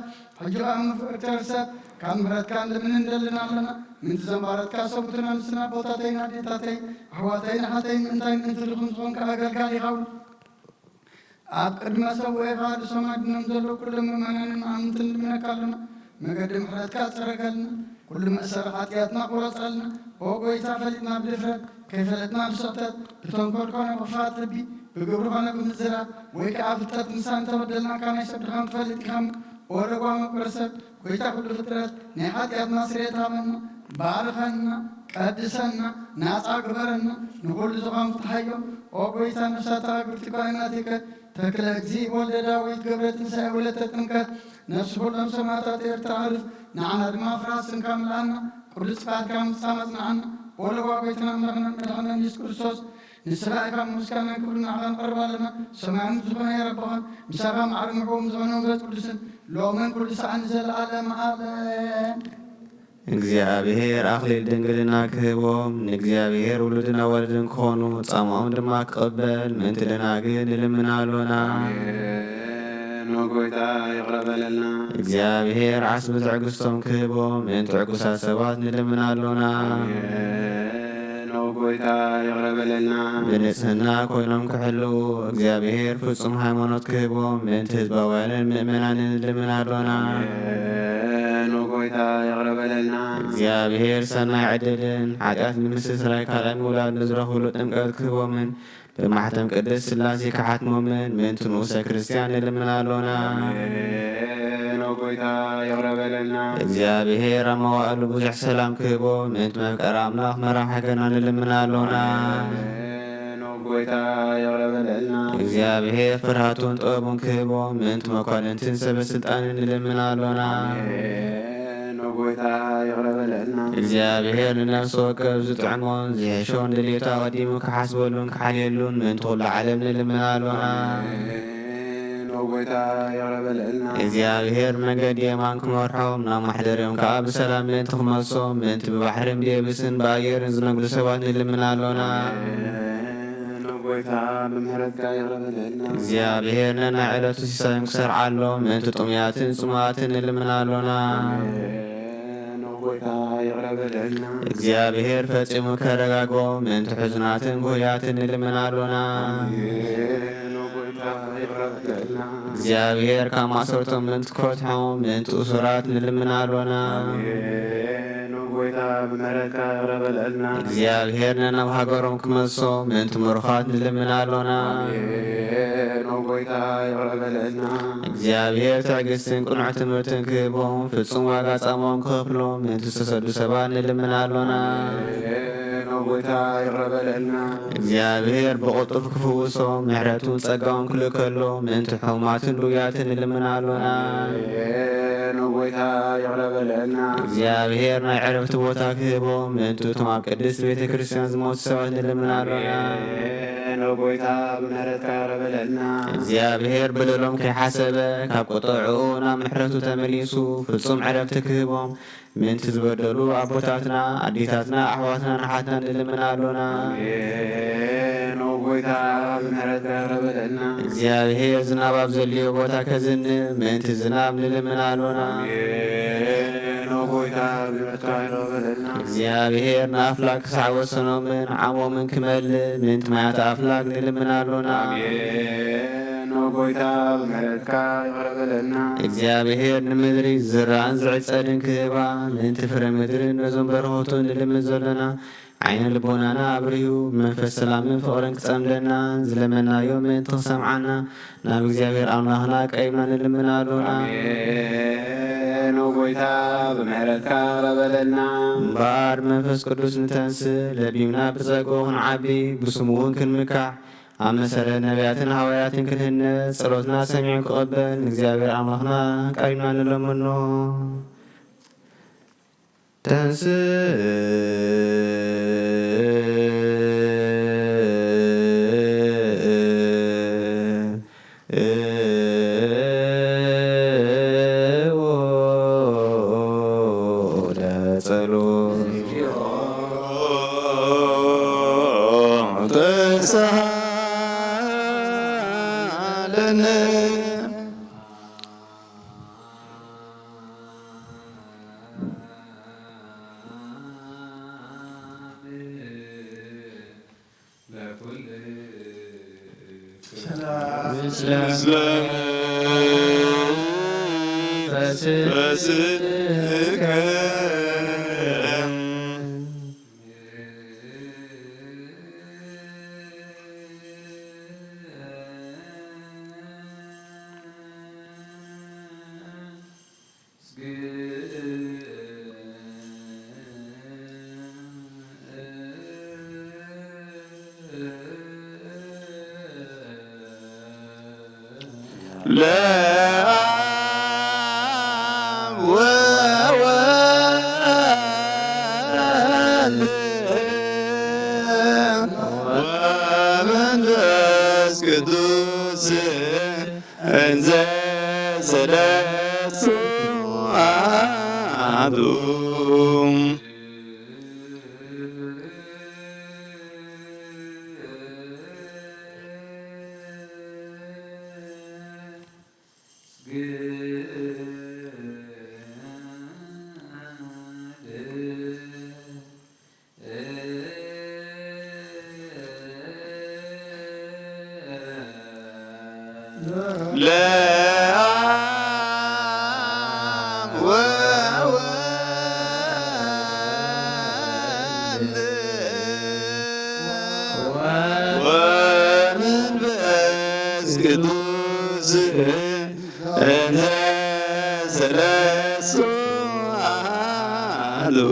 ሕጂ ኸዓ መፍቅርቲ ሰብ ካብ ምሕረትካ ንልምን ንደልን ኣለና። ምእንቲ ዘንባረትካ ሰቡትና ንስና ኣቦታተይን ኣዴታተይ ኣሕዋተይን ኣሓተይን ምእንታይ ምእንቲ ድኹም ዝኾንካ ኣገልጋሊ ይኸውን። ኣብ ቅድመ ሰብ ወይኻ ብሰማይ ድኖም ዘለዉ ኩሎም ምእመናንን ኣምንትን ንልምነካ ኣለና። መገዲ ምሕረትካ ጸረገልና። ኩሉ መእሰሪ ሓጢኣትና ቁረጸልና። ኦ ጎይታ፣ ፈሊጥና ብድፍረት፣ ከይፈለጥና ብስሕተት፣ ብተንኮል ኮነ ብኽፋት ልቢ፣ ብግብሪ ኮነ ብምዝራብ፣ ወይ ከኣ ፍልጠት ምሳን እንተበደልናካ ናይ ሰብ ድኻም ትፈልጥ ኢኻ እሞ፣ ኦ ለጓም መቁረ ሰብ፣ ጎይታ ኩሉ ፍጥረት፣ ናይ ሓጢኣትና ስርየት ሃበና፣ ባርኸና፣ ቀድሰና፣ ናጻ ግበረና፣ ንኹሉ ዝኾም ፍትሓዮ። ኦ ጎይታ፣ ነፍሳት ተኣግርቲ ጓይናቲከ፣ ተክለ እግዚእ ወልደ ዳዊት፣ ገብረ ትንሳኤ፣ ወለተ ጥምቀት፣ ነፍሲ ኩሎም ሰማዕታት ኤርትራ ኣዕርፍ፣ ንዓና ድማ ፍርሃት ስምካ ምልኣና፣ ቅዱስ ቃልካ ምጻም ኣጽንዓና። ወልደ ጓ ጎይታና ኣምላኽና መድሓኒና ኢየሱስ ክርስቶስ፣ ንስኻ ኢኻ ምስጋናን ክብርን ንዓኻ ንቐርብ ኣለና። ሰማያዊ ዝኾነ የረብኻን፣ ምሳኻ ማዕረ ምዕቡም ዝኾነ መንፈስ ቅዱስን፣ ሎምን ኩሉ ሰዓን ንዘለኣለም ዓለም። እግዚኣብሔር ኣኽሊል ድንግልና ክህቦም፣ ንእግዚኣብሔር ውሉድን ኣዋልድን ክኾኑ፣ ጻማኦም ድማ ክቕበል፣ ምእንቲ ደናግል ንልምን ኣሎና። ኣሜን። ኦ ጎይታ፣ ይቕረ በለልና። እግዚኣብሔር ዓስቢ ትዕግስቶም ክህቦም፣ ምእንቲ ዕጉሳት ሰባት ንልምን ኣሎና። ኣሜን። ኦ ጎይታ፣ ይቕረ በለልና። ብንጽህና ኮይኖም ክሕልዉ፣ እግዚኣብሔር ፍጹም ሃይማኖት ክህቦም፣ ምእንቲ ህዝባውያንን ምእመናንን ንልምን ኣሎና። ኣሜን። ኦ ጎይታ፣ ይቕረ በለልና። እግዚኣብሔር ሰናይ ዕድልን ሓጢኣት ንምስትስራይ ካልኣይ ምውላድ ንዝረኽብሉ ጥምቀት ክህቦምን ብማሕተም ቅድስት ሥላሴ ክሓትሞምን ምእንቲ ንኡሰ ክርስቲያን ንልምን ኣሎና። ኣሜን። ኦ ጎይታ፣ ይቕረ በለልና። እግዚኣብሔር ኣብ መዋእሉ ብዙሕ ሰላም ክህቦ ምእንቲ መፍቀሪ ኣምላኽ መራሕ ሃገርና ንልምን ኣሎና። ኣሜን። ኦ ጎይታ፣ ይቕረ በለልና። እግዚኣብሔር ፍርሃቱን ጥበቡን ክህቦ ምእንቲ መኳንንትን ሰበ ስልጣንን ንልምን ኣሎና። ኣሜን። ኦ ጎይታ፣ ይቕረ በለልና። እግዚኣብሔር ንነፍሲ ወከፍ ዝጥዕሞን ዝሕሾን ድሌቱ ኣቐዲሙ ክሓስበሉን ክሓልየሉን ምእንቲ ኩሉ ዓለም ንልምን ኣሎና። ኣሜን። ኦ ጎይታ፣ ይቕረ በለልና። እግዚኣብሔር መንገዲ የማን ክመርሖም፣ ናብ ማሕደሪኦም ከኣ ብሰላም ምእንቲ ክመልሶም፣ ምእንቲ ብባሕርን ብየብስን ብኣየርን ዝነግዱ ሰባት ንልምን ኣሎና። ኣሜን። ኦ ጎይታ፣ ብምሕረትካ ይቕረ በለልና። እግዚኣብሔር ነናይ ዕለቱ ሲሳዮም ክሰርዓሎም፣ ምእንቲ ጥሙያትን ጽሙኣትን ንልምን ኣሎና። ኣሜን። ኦ ጎይታ፣ ይቕረ በለልና። እግዚኣብሔር ፈጺሙ ከረጋግኦም፣ ምእንቲ ሕዙናትን ጉህያትን ንልምን ኣሎና። ኣሜን። ኦ ጎይታ፣ ይቕረ በለልና። እግዚኣብሔር ካብ ማእሰርቶም ምእንቲ ክፈትሖም፣ ምእንቲ እሱራት ንልምን ኣሎና። ኣሜን። ኦ ጎይታ፣ ብምህረትካ ይቕረ በለልና። እግዚኣብሔር ነናብ ሃገሮም ክመልሶም ምእንቲ ምሩኻት ንልምን ኣሎና። ኣሜን። ኦ ጎይታ ይቕረ በለልና። እግዚኣብሔር ትዕግስትን ቅኑዕ ትምህርትን ክህቦም ፍጹም ዋጋ ጻሞም ክኸፍሎም ምእንቲ ዝተሰዱ ሰባት ንልምን ኣሎና። ኣሜን። ኦ ጎይታ ይቕረ በለልና። እግዚኣብሔር ብቕልጡፍ ክፍውሶም ምሕረቱን ጸጋውን ክልእከሎም ምእንቲ ሕሙማትን ድውያትን ንልምን ኣሎና። ኣሜን። ኦ ጎይታ ይቕረ በለልና። እግዚኣብሔር ናይ ዕረፍቲ ቦታ ክህቦም ምእንቲ እቶም ኣብ ቅድስት ቤተ ክርስቲያን ዝሞቱ ሰባት ንልምን ኣሎና። ኣሜን። ኦ ጎይታ ብምህረትካ ይቕረ በለልና። እግዚኣብሔር በደሎም ከይሓሰበ ካብ ቁጥዕኡ ናብ ምሕረቱ ተመሊሱ ፍጹም ዕረፍቲ ክህቦም ምእንቲ ዝበደሉ ኣቦታትና፣ ኣዴታትና፣ ኣሕዋትናን ኣሓትናን ንልምን ኣሎና። ኣሜን። ኦ ጎይታ ብምህረትካ ይቕረ በለልና። እግዚኣብሔር ዝናብ ኣብ ዘድልዮ ቦታ ከዝንብ ምእንቲ ዝናብ ንልምን ኣሎና። ኣሜን። ኦ ጎይታ ብምህረትካ ይቕረ በለልና። እግዚኣብሔር ንኣፍላግ ክሳዕ ወሰኖምን ዓሞምን ክመልእ ምእንቲ ማያት ኣፍላግ ንልምን ኣሎና። ኣሜን። ኦ ጎይታ ብምህረትካ ይቕረ በለልና። እግዚኣብሔር ንምድሪ ዝራእን ዝዕጸድን ክህባ ምእንቲ ፍረ ምድሪ ነዞም በረኸቱ ንልምን ዘሎና ዓይነ ልቦናና ኣብሪሁ መንፈስ ሰላምን ፍቕርን ክጸምደና ዝለመናዮ ምእንቲ ክሰምዓና ናብ እግዚኣብሔር ኣምላኽና ቀሪብና ንልምን ኣሎና። ኣሜን። ኦ ጎይታ ብምህረትካ ይቕረ በለልና። እምበኣር መንፈስ ቅዱስ ንተንስእ ለቢምና ብጸግኡ ክንዓቢ ብስሙ እውን ክንምካሕ ኣብ መሰረት ነቢያትን ሃዋርያትን ክንህነጽ ጸሎትና ሰሚዑ ክቕበል ንእግዚኣብሔር ኣምላኽና ቀሪብና ንለምኖ። ተንስእ ለጸሎት። ተሳለነ። ምስለ ፈስሕከ። ለአብ ወወልድ ወመንፈስ ቅዱስ እንዘ ሰለስቱ አሐዱ። ለአብ ወወልድ ወመንፈስ ቅዱስ እንተ ሰለስቱ አሐዱ።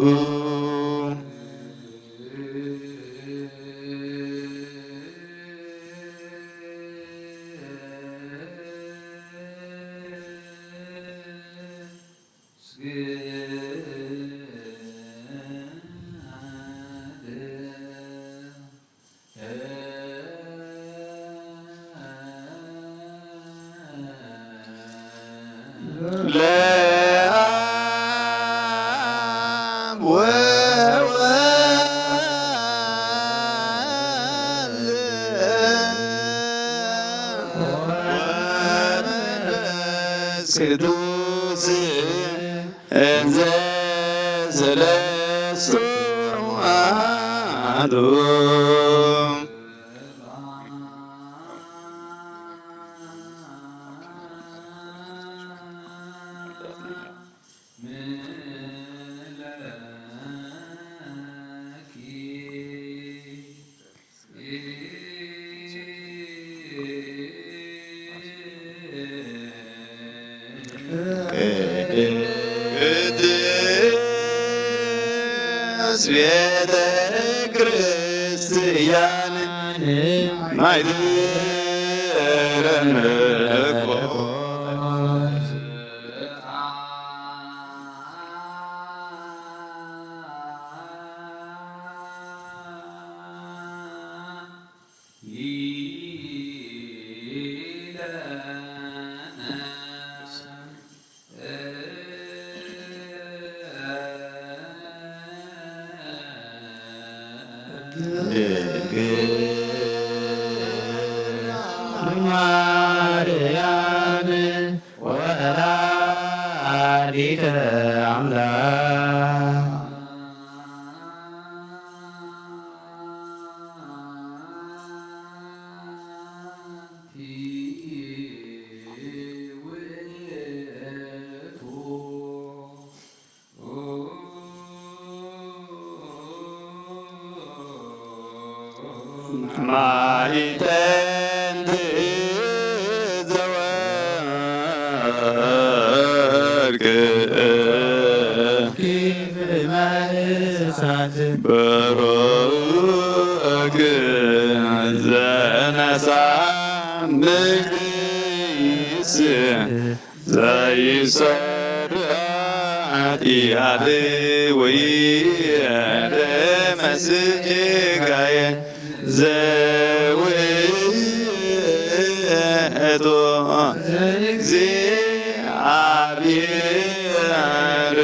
ለአብ ወወልድ ወመንፈስ ቅዱስ እንዘ ሰለስቱ አሐዱ። ቅድስት ቤተ ክርስቲያን ማይደረ መለኮት ድንግል ማርያም ወላዲተ ኣምላክ። ማይጠንት ዘወርቅ ኪፍ ማእሳት ብሩክ ዘነሳ ምድይስ ዘይሰር ኃጢአት ወይ ደመስ ጌጋየ ዘውእቱ እግዚአብሔር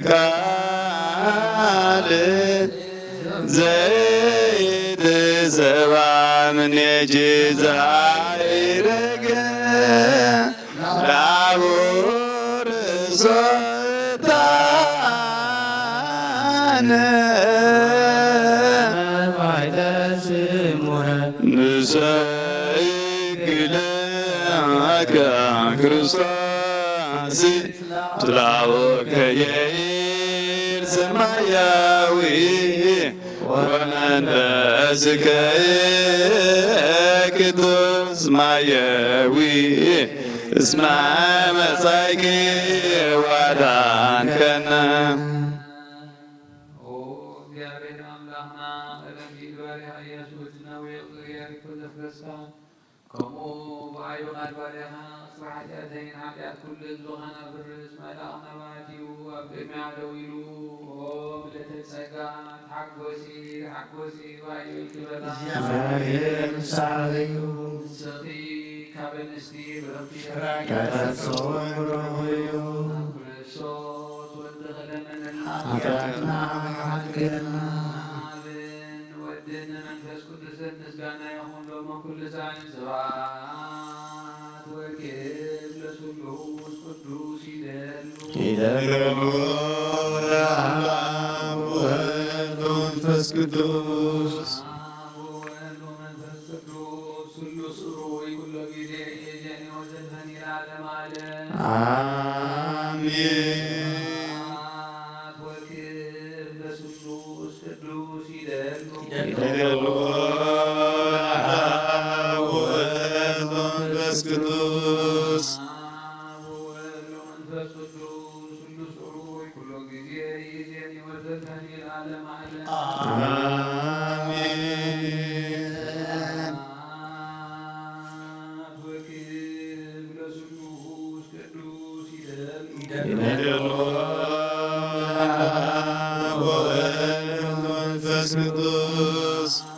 ቃል ዘይትሰባ ምኔኪ ዛይረገ ላቡር ሶታነ ንሰይክለከ ክርስቶስ ትላወከ የኢር ሰማያዊ ወመንፈስከ ቅዱስ ማየዊ እስመ መጻእከ ወአዳንከነ። ኦ እግዚአብሔር አምላክና፣ እለዚ ባሪያኻ ኢየሱስ ነዊሕ ዝርየር ይኩን ዘፍረስካ፣ ከምኡ ብኣዩ ቃል ባሪያኻ ስራሕ ኃጢኣተይን ኃጢኣት ኩሉ ህዝቢ ኻና ብርስ መልኣኽ ናባትዩ ኣብ ቅድሚያ ደው ኢሉ፣ ኦ ምልእተ ጸጋ፣ ተሓጎሲ፣ ተሓጎሲ፣ ብኣዩ ይክበላ። እግዚኣብሔር ምሳኺ እዩ። ንስኺ ካብ ኣንስቲ ብርኽቲ ኢኺ። ፍረ ከርሥኺ ብሩኽ እዩ። ኣብ ክርስቶስ ወድኺ ለምንልና። ኃጢኣትና ይሓድገልና። ኣብን ወድን መንፈስ ቅዱስን ምስጋና ይኹን ሎሚ ኩሉ ሳዕን። ስብሐት ወክብር ለስሉስ ቅዱስ ይደሉ። ይደሉ ለአብ ወወልድ ወመንፈስ ቅዱስ። አብ ወወልድ ወመንፈስ ቅዱስ ስሉስ ሩይ ኩሎ ጊዜ ይእዜኒ ወዘልፈኒ ለዓለመ ዓለም። አሜን። ስብሐት ወክብር ለስሉስ ቅዱስ ይደሉ። ይደሉ ለአብ ወወልድ ወመንፈስ ቅዱስ። አብ ወወልድ ወመንፈስ ቅዱስ ስሉስ ሩይ ኩሎ ጊዜ ይእዜኒ ወዘልፈኒ ለዓለመ ዓለም። አሜን። ስብሐት ወክብር ለስሉስ ቅዱስ ይደሉ። ይደሉ ለአብ ወወልድ ወመንፈስ ቅዱስ። አብ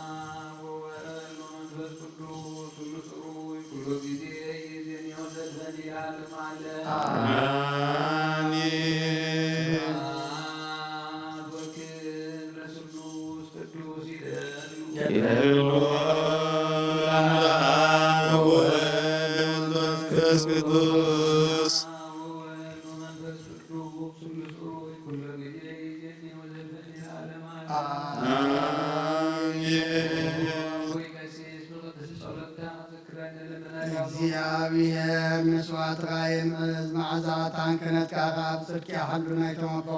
ወወልድ ወመንፈስ ቅዱስ ስሉስ ሩይ ኩሎ ጊዜ ይእዜኒ ወዘልፈኒ ለዓለመ ዓለም። አሜን። ስብሐት ወክብር ለስሉስ ቅዱስ ይደሉ። ይደሉ ለአብ ወወልድ ወመንፈስ ቅዱስ። አብ ወወልድ ወመንፈስ ቅዱስ ስሉስ ሩይ ኩሎ ጊዜ ይእዜኒ ወዘልፈኒ ለዓለመ ዓለም። አሜን። ሆይ ቀሲስ ብቅድስቲ ጸሎትካ ትዘክረኒ ልመና። እግዚኣብሔር መስዋዕትኻ የምዕዝ፣ መዓዛ ዕጣን ክህነትካ ኣብ ጽድቂ ይሓሉ ናይቶም ኣቦ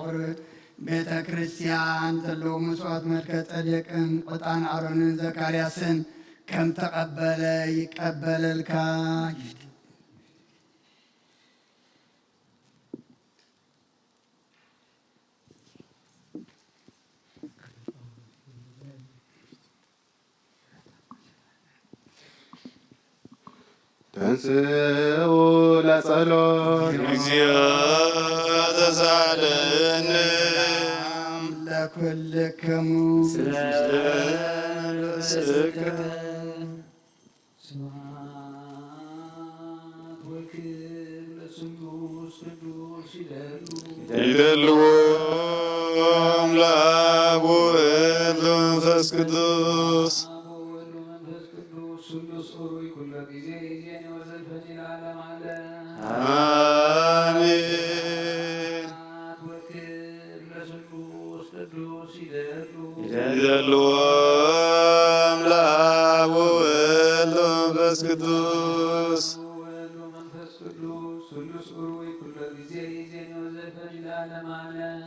ቤተ ክርስቲያን ዘለዉ መስዋዕት መልከ ጸዴቅን ዕጣን ኣሮንን ዘካርያስን ከም ተቐበለ ይቀበለልካ። ስኡ ለጸሎት። እግዚኦ ተሳለነ። ለኩልክሙ። ስብሐት ወክብር ለስሉስ ቅዱስ ይደሉ። ይደልዎም ለአብ ወወልድ ወመንፈስ ቅዱስ። ወወልድ ወመንፈስ ቅዱስ ስሉስ ኡሩይ ኩሎ ጊዜ ይዜን ወዘልፈኒ ለዓለም ዓለም። አሜን። ወክብር ለስሉስ ቅዱስ ይደሉ። ይደልዎም ለአብ ወወልድ ወመንፈስ ቅዱስ። ወወልድ ወመንፈስ ቅዱስ ስሉስ ኡሩይ ኩሎ ጊዜ ይዜን ወዘልፈኒ ለዓለም ዓለም።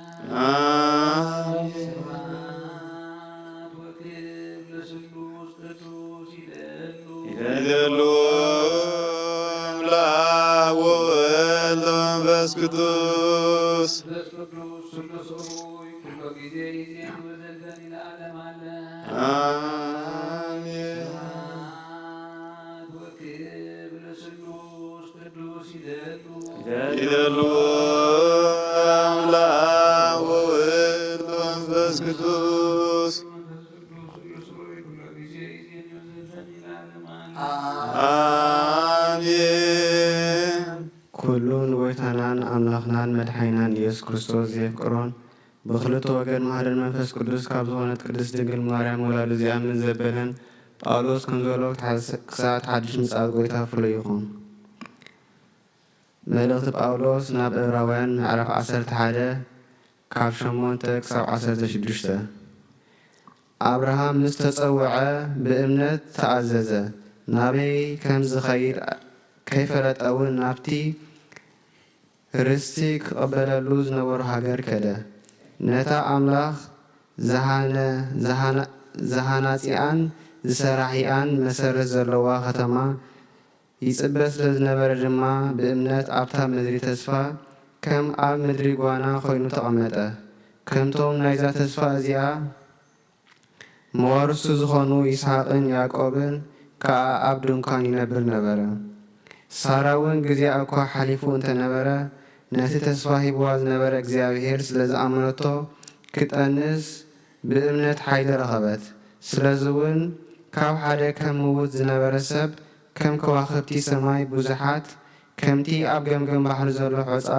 አሜን። ስብሐት ወክብር ለስሉስ ቅዱስ ይደሉ። ይደልዎም ለአብ ወወልድ ወመንፈስ ቅዱስ። መንፈስ ቅዱስ ስሉስ ኡሩይ ኩሎ ጊዜ ይዜን ወዘልፈኒ ለዓለም ዓለም። አሜን። ስብሐት ወክብር ለስሉስ ቅዱስ ይደሉ። ይደልዎም ለአብ ወወልድ ወመንፈስ ቅዱስ። አሜን። ኩሉን ጎይታናን ኣምላኽናን መድሓኒናን ኢየሱስ ክርስቶስ ዘየፍቅሮን ብኽልተ ወገን መሃርን መንፈስ ቅዱስ ካብ ዝኾነት ቅድስት ድንግል ማርያም ወላዱ ዘይኣምን ዘበለን ጳውሎስ ከም ዝበሎ ክሳዕ ሓድሽ ምጽኣት ጎይታ ፍሉይ ይኹን። መልእኽቲ ጳውሎስ ናብ ዕብራውያን ምዕራፍ ዓሰርተ ሓደ ካብ ሸሞንተ ክሳብ ዓሰርተ ሽዱሽተ። ኣብርሃም ምስ ተጸውዐ ብእምነት ተኣዘዘ፣ ናበይ ከም ዝኸይድ ከይፈለጠ እውን ናብቲ ርስቲ ክቕበለሉ ዝነበሮ ሃገር ከደ። ነታ ኣምላኽ ዝሃነ-፣ ዝሃና-፣ ዝሃናጺኣን ዝሰራሒኣን መሰረት ዘለዋ ከተማ ይጽበ ስለ ዝነበረ ድማ፣ ብእምነት ኣብታ ምድሪ ተስፋ ከም ኣብ ምድሪ ጓና ኾይኑ ተቐመጠ። ከምቶም ናይዛ ተስፋ እዚኣ መዋርስቱ ዝኾኑ ይስሐቅን ያዕቆብን ከኣ ኣብ ድንኳን ይነብር ነበረ። ሳራ እውን ግዜኣ እኳ ሓሊፉ እንተነበረ፣ ነቲ ተስፋ ሂብዋ ዝነበረ እግዚኣብሔር ስለ ዝኣመነቶ፣ ክጠንስ ብእምነት ሓይሊ ረኸበት። ስለዚ እውን ካብ ሓደ ከም ምዉት ዝነበረ ሰብ፣ ከም ከዋኽብቲ ሰማይ ብዙሓት፣ ከምቲ ኣብ ገምገም ባሕሪ ዘሎ ሖጻ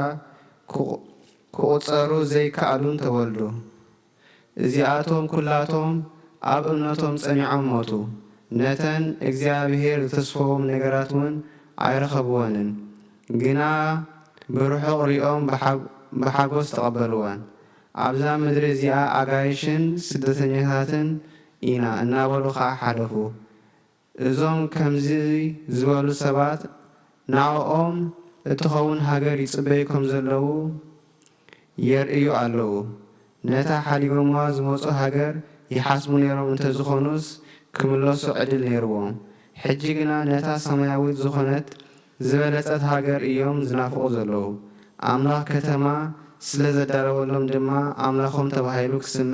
ክቑ-፣ ክቑጸሩ ዘይከኣሉን ተወልዱ። እዚኣቶም ኩላቶም ኣብ እምነቶም ጸኒዖም ሞቱ። ነተን እግዚኣብሔር ዝተስፈዎም ነገራት እውን ኣይረኸብወንን፣ ግና ብርሑቕ ሪኦም ብሓ-፣ ብሓጎስ ተቐበልወን። ኣብዛ ምድሪ እዚኣ ኣጋይሽን ስደተኛታትን ኢና እናበሉ ኸኣ ሓለፉ። እዞም ከምዚ ዝበሉ ሰባት ንዕኦም እትኸውን ሃገር ይጽበዩ ከም ዘለዉ የርእዩ ኣለዉ። ነታ ሓዲጎምዋ ዝመጹ ሃገር ይሓስቡ ነይሮም እንተዝኾኑስ፣ ክምለሱ ዕድል ነይርዎም። ሕጂ ግና ነታ ሰማያዊት ዝኾነት ዝበለጸት ሃገር እዮም ዝናፍቑ ዘለዉ። ኣምላኽ ከተማ ስለ ዘዳለወሎም ድማ፣ ኣምላኾም ተባሂሉ ክስመ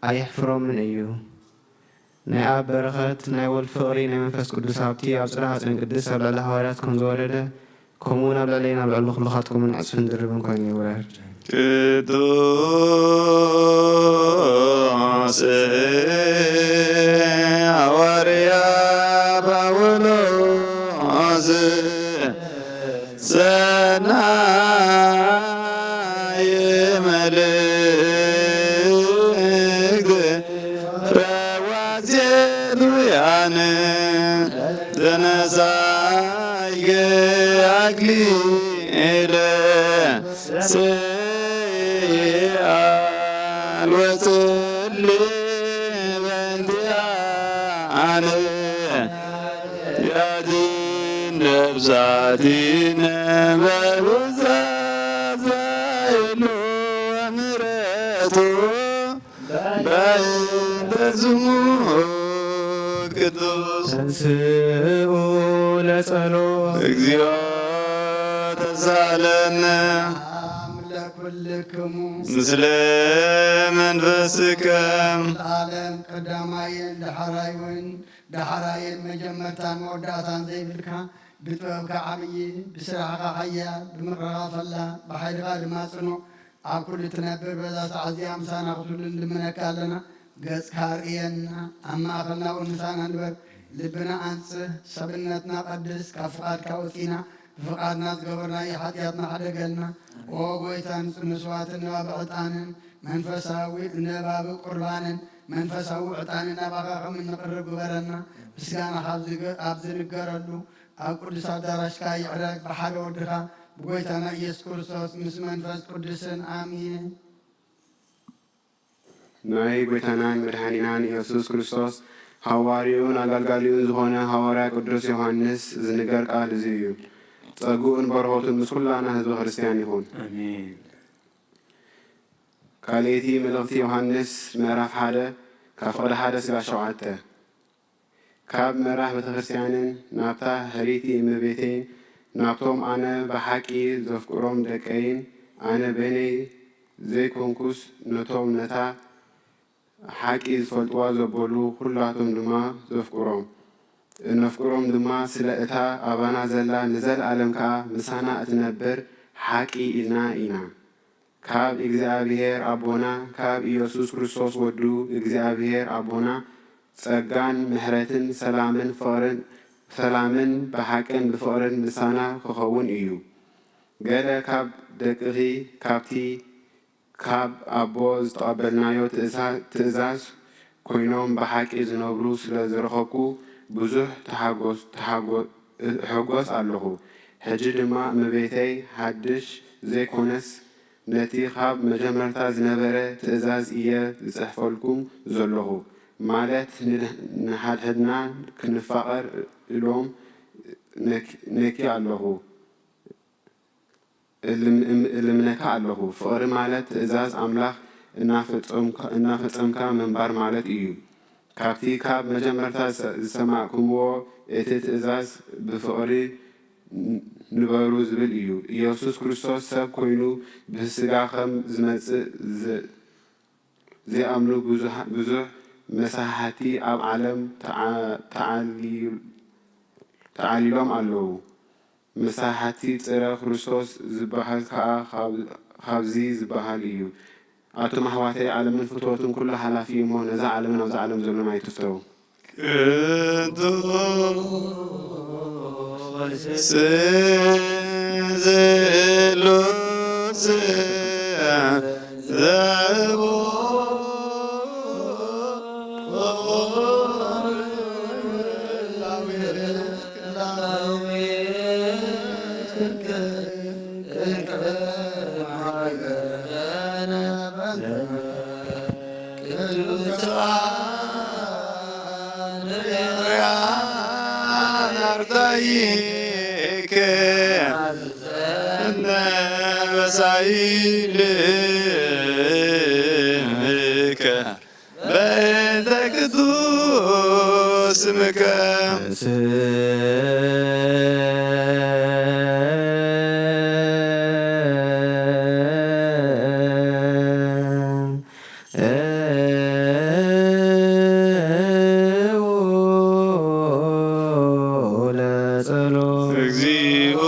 ኣየሕፍሮምን እዩ። ናይ ኣብ በረኸት፣ ናይ ወልድ ፍቕሪ፣ ናይ መንፈስ ቅዱስ ሃብቲ ኣብ ጽርሐ ጽዮን ቅድስት ኣብ ልዕሊ ሃዋርያት ከም ዝወረደ፣ ከምኡ እውን ኣብ ልዕለይን ኣብ ልዕሊ ኩልኻትኩምን ዕጽፍን ድርብን ኮይኑ ይውረድ። ቅዱስ ሃዋርያ ጳውሎስ ሰናይ መልእክት ረዋዜ ሉያን ተነሳይገ አክሊለ ስያል ወጽል በንቲያነ ያድን ነብሳቲነ በብዛት ዘይሉ ምሕረቱ በእንተ ስሙ ቅዱስ። ተንስኡ ለጸሎት። እግዚኦ ተሳለነ። ሰላም ለኩልክሙ። ምስለ መንፈስከ። ለዓለም ቀዳማይን ዳሕራይን፣ ዳሕራይን መጀመርታን መወዳእታን ዘይብልካ፣ ብጥበብካ ዓብዪ፣ ብስራሕኻ ሓያል፣ ብምኽርኻ ፈላጥ፣ ብሓይልኻ ድማ ጽኑዕ፣ ኣብ ኩሉ እትነብር በዛ ሰዓት እዚኣ ምሳና ክትህሉ ንልምነካ ኣለና። ገጽካ ርእየና፣ ኣብ ማእኸልና እውን ምሳና ንበር። ልብና ኣንጽህ፣ ሰብነትና ቀድስ፣ ካብ ፍቓድካ ወጺና ብፍቓድና ዝገበርናዮ ሓጢኣትና ሕደገልና። ኦ ጎይታ፣ ንጽ-፣ ንስዋት እነባብ ዕጣንን መንፈሳዊ እነባብ ቁርባንን መንፈሳዊ ዕጣንን ናባኻ ከም እንቕርብ ግበረና። ምስጋናኻ ኣብ ዝገ-፣ ኣብ ዝንገረሉ ኣብ ቅዱስ ኣዳራሽካ ይዕረግ፣ ብሓደ ወድኻ ብጎይታና ኢየሱስ ክርስቶስ ምስ መንፈስ ቅዱስን ኣሜን። ናይ ጎይታናን መድሓኒናን ኢየሱስ ክርስቶስ ሃዋርዩን ኣገልጋሊኡን ዝኾነ ሃዋርያ ቅዱስ ዮሃንስ ዝንገር ቃል እዚ እዩ። ጸግኡን በረኸቱን ምስ ኩላና ህዝበ ክርስትያን ይኹን። ኣሜን። ካልኣይቲ መልእኽቲ ዮሃንስ ምዕራፍ ሓደ ካብ ፍቕዲ ሓደ ስጋ ሸውዓተ። ካብ መራሕ ቤተክርስትያንን ናብታ ሕርይቲ እመቤተይን ናብቶም ኣነ ብሓቂ ዘፍቅሮም ደቀይን ኣነ በይነይ ዘይኮንኩስ ነቶም ነታ ሓቂ ዝፈልጥዋ ዘበሉ ኩላቶም ድማ ዘፍቅሮም እነፍቅሮም ድማ ስለ እታ ኣባና ዘላ ንዘለኣለም ከኣ ምሳና እትነብር ሓቂ ኢልና ኢና። ካብ እግዚኣብሔር ኣቦና ካብ ኢየሱስ ክርስቶስ ወዱ እግዚኣብሔር ኣቦና ጸጋን ምሕረትን ሰላምን ፍቕርን ሰላምን ብሓቅን ብፍቕርን ምሳና ክኸውን እዩ። ገለ ካብ ደቅኺ ካብቲ ካብ ኣቦ ዝተቐበልናዮ ትእዛ-፣ ትእዛዝ ኮይኖም ብሓቂ ዝነብሩ ስለ ዝረኸብኩ ብዙሕ ተሓጎስ-፣ ተሓጎ-፣ እሕጎስ ኣለኹ። ሕጂ ድማ እመቤተይ ሓድሽ ዘይኮነስ ነቲ ካብ መጀመርታ ዝነበረ ትእዛዝ እየ ዝጽሕፈልኩም ዘለኹ፣ ማለት ንድ-፣ ንሓድሕድና ክንፋቐር እሎም ነክ-፣ ነኪ ኣለኹ። እልም-፣ እም-፣ እልምነካ ኣለኹ። ፍቕሪ ማለት ትእዛዝ ኣምላኽ እናፈጸምካ፣ እናፈጸምካ ምንባር ማለት እዩ። ካብቲ ካብ መጀመርታ ዝሰ-፣ ዝሰማዕኩምዎ እቲ ትእዛዝ ብፍቕሪ ን-፣ ንበሩ ዝብል እዩ። ኢየሱስ ክርስቶስ ሰብ ኮይኑ ብስጋ ከም ዝመጽእ ዝ-፣ ዘይኣምኑ ብዙሃ-፣ ብዙሕ መሳሕቲ ኣብ ዓለም ተዓ-፣ ተዓሊ-፣ ተዓሊሎም ኣለዉ። መሳሕቲ ጽረ ክርስቶስ ዝበሃል ከኣ ካብ-፣ ካብዚ ዝበሃል እዩ። ኣቱም ኣሕዋተይ፣ ዓለምን ፍትወቱን ኩሉ ሓላፊ እዩ እሞ፣ ነዛ ዓለምን ኣብዛ ዓለም ዘሎን ኣይትፍተዉ። ቅዱስ ስሉስ ዘቦ ቅዱሳን ርያን ኣርዳኢከ እነ በሳይልከ በእንተ ቅዱስ ስምከ። ለጸሎት። እግዚኦ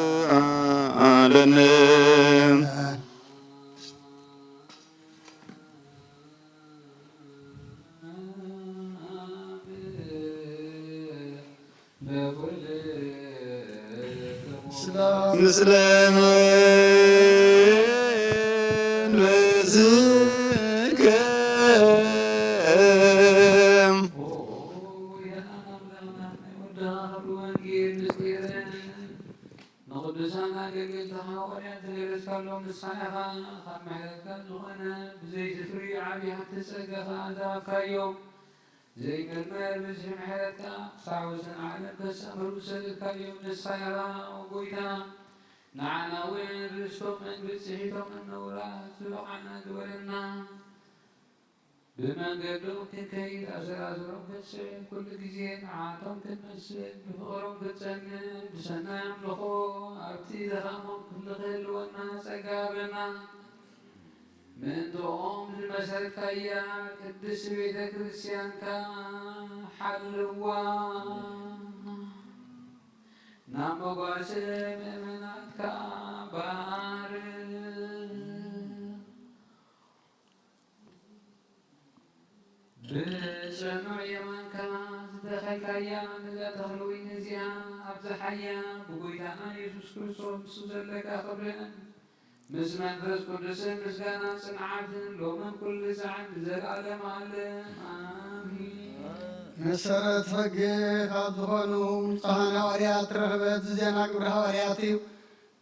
ዘዛለነ። ምስለ መንፈስከ። ንቅዱሳን ኣገልገልቲ ሃዋርያት ዝገለጽካሎም ንስኻ ኢኻ። ካብ ምሕረትካ ዝኾነ ብዘይ ዝፍሪ ዓብዪ ሃብቲ ጸጋኻ ዝሃብካዮም። ዘይምርመር ብዝሒ ምሕረትካ ክሳዕ ወሰን ዓለም ከስተምህሩ ዝሰደድካዮም ንስኻ ኢኻ። ኦ ጎይታ፣ ንዓና እውን ርስቶምን ብጽሒቶምን ነውራት ዝበቓዕና ግበረና። ብመንገዶም ክንከይድ ኣሰራስሮም ክንስዕብ፣ ኩሉ ግዜ ንዓቶም ክንመስል፣ ብፍቕሮም ክንጸንዕ፣ ብሰናይ ኣምልኾ ኣብቲ ድኻሞም ክፍሊ ክህልወና ጸጋ ሃበና። ምእንትኦም ዝመሰረትካያ ቅድስቲ ቤተ ክርስቲያንካ ሓልዋ። ናብ መጓሰ ምእመናትካ ባርኽ። ብጽኑዕ የማንካ ዝተኸልካያ ነዛ ተኽሊ ወይኒ እዚኣ ኣብዝሓያ። ብጎይታና የሱስ ክርስቶስ ምስ ዘለካ ክብርን ምስ መንፈስ ቅዱስን ምስጋናን ጽንዓትን ሎምን ኩሉ ሰዓት ንዘለኣለም ዓለም ኣሜን። መሰረት ሕጊ ካብ ዝኾኑ ንጹሓን ሃዋርያት ረኽበት ዜና ግብረ ሃዋርያት እዩ።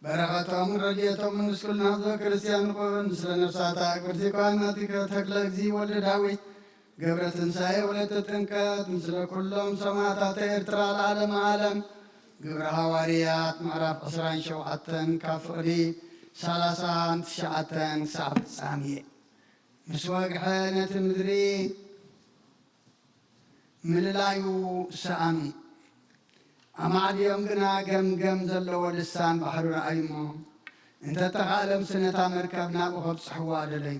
በረኸቶምን ረድኤቶምን ምስ ኩልና ህዝበ ክርስቲያን ይኹን። ምስለ ነፍሳታ ክብርቲ ኳናቲከ ተክለ እግዚእ ወልደ ዳዊት፣ ገብረ ትንሳኤ ወለተ ጥምቀት፣ ምስለ ኩሎም ሰማዕታተ ኤርትራ ለዓለመ ዓለም። ግብረ ሃዋርያት ምዕራፍ ዕስራን ሸውዓተን ካብ ፍቕዲ ሰላሳን ትሽዓተን ክሳብ ፍጻሜ። ምስ ወግሐ ነቲ ምድሪ ምልላዩ ሰኣኑ። ኣማዕድዮም ግና ገምገም ዘለዎ ልሳን ባሕሪ ረኣዩ እሞ፣ እንተተኻእሎም ስነታ መርከብ ናብኡ ከብጽሕዋ ደለዩ።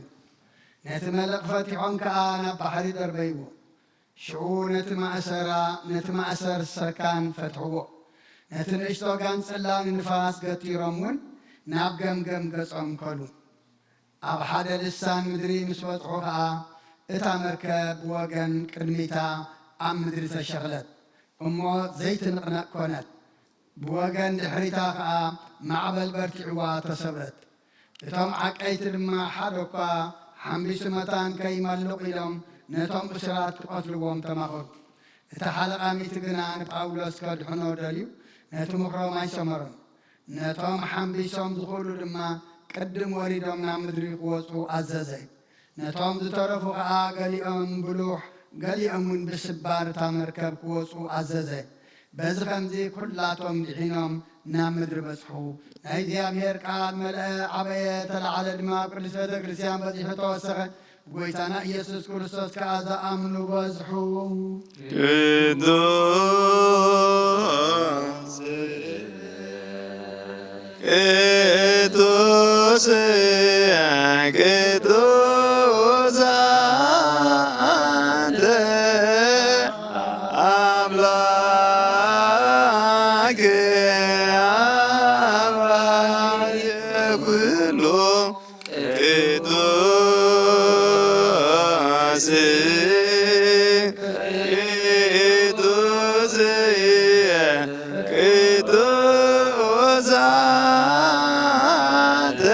ነቲ መልሕቕ ፈቲሖም ከኣ ናብ ባሕሪ ደርበይዎ። ሽዑ ነቲ ማእሰራ፣ ነቲ ማእሰር ሰርካን ፈትሕዎ። ነቲ ንእሽቶ ጋንጽላ ንንፋስ ገቲሮም እውን ናብ ገምገም ገጾም ከሉ። ኣብ ሓደ ልሳን ምድሪ ምስ በጽሑ ኸኣ፣ እታ መርከብ ብወገን ቅድሚታ ኣብ ምድሪ ተሸኽለት፣ እሞ ዘይትንቕነቕ ኰነት። ብወገን ድሕሪታ ኸኣ ማዕበል በርቲዕዋ ተሰብረት። እቶም ዓቀይቲ ድማ ሓደ እኳ ሓምቢሱ መታን ከይመልቕ ኢሎም ነቶም እሱራት ክቐትልዎም ተማኸሩ። እቲ ሓለቓ ሚእቲ ግና ንጳውሎስ ከድሕኖ ደልዩ ነቲ ምኽሮም ኣይሰመሮን። ነቶም ሓምቢሶም ዝኽእሉ ድማ ቅድም ወሪዶም ናብ ምድሪ ክወጹ ኣዘዘ። ነቶም ዝተረፉ ኸኣ ገሊኦም ብሉሕ ገሊኦም እውን ብስባር እታ መርከብ ክወጹ ኣዘዘ። በዚ ኸምዚ ኵላቶም ድሒኖም ናብ ምድሪ በጽሑ። ናይ እግዚኣብሔር ቃል መልአ፣ ዓበየ፣ ተላዕለ ድማ ኣብ ቅድስት ቤተ ክርስቲያን በጺሑ ተወሰኸ። ጎይታና ኢየሱስ ክርስቶስ ከኣ ዝኣምኑ በዝሑ። ቅዱስ ቅዱስ ቅዱስ አንተ አምላክ አምላክ ኩሉ ቅዱስ ቅዱስ ቅዱስ አንተ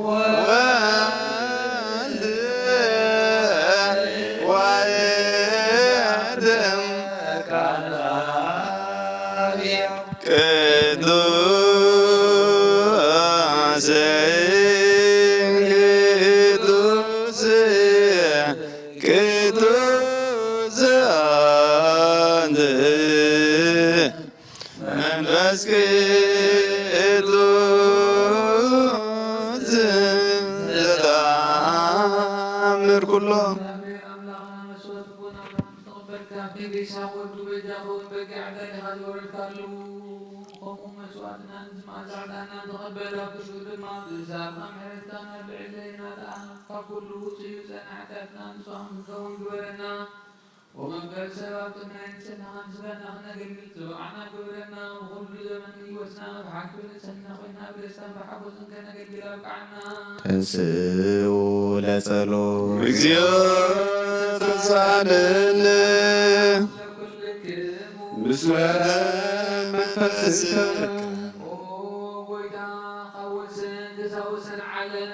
ወልድ ዋሕድ ቅዱስ ቅዱስ ቅዱስ አንተ መንፈስ ቅዱስ ዘተአምር ኩሎ። እግዚኣብሔር ኣምላኽና መስዋዕቲ ቡን ኣብርሃም ዝተቐበልካ፣ ክንዲ ይስሐቅ ወዱ በጃ ኸውን በጊዕ ዕዳሊኻ ዝወረድካሉ፣ ከምኡ መስዋዕትና ንዝመኣዛ ዕዳና ንኽቐበል፣ ኣብ ክንድኡ ድማ ብዝሃብካ ምሕረትካ ናብ ልዕሌና ደኣ ካብ ኩሉ ውጹእ እዩ፣ ጸና ሓጢኣትና ንጹሃን ክንከውን ግበረና። ወመንበር ሰብ ኣብ ጥምና ንጽህና ስጋና ክነገልግል ዝበቃዕና ግበረና። ብኹሉ ዘመን ህይወትና ብሓቂ ብንጽህና ኮይና ብደስታን ብሓጎስን ከነገልግል ኣብቃዓና። ተንስኡ ለጸሎት። እግዚኦ ተሳለነ ለኩልክሙ ምስለ መንፈስከ። ኦ ጎይታ፣ ካብ ወሰን ክሳብ ወሰን ዓለም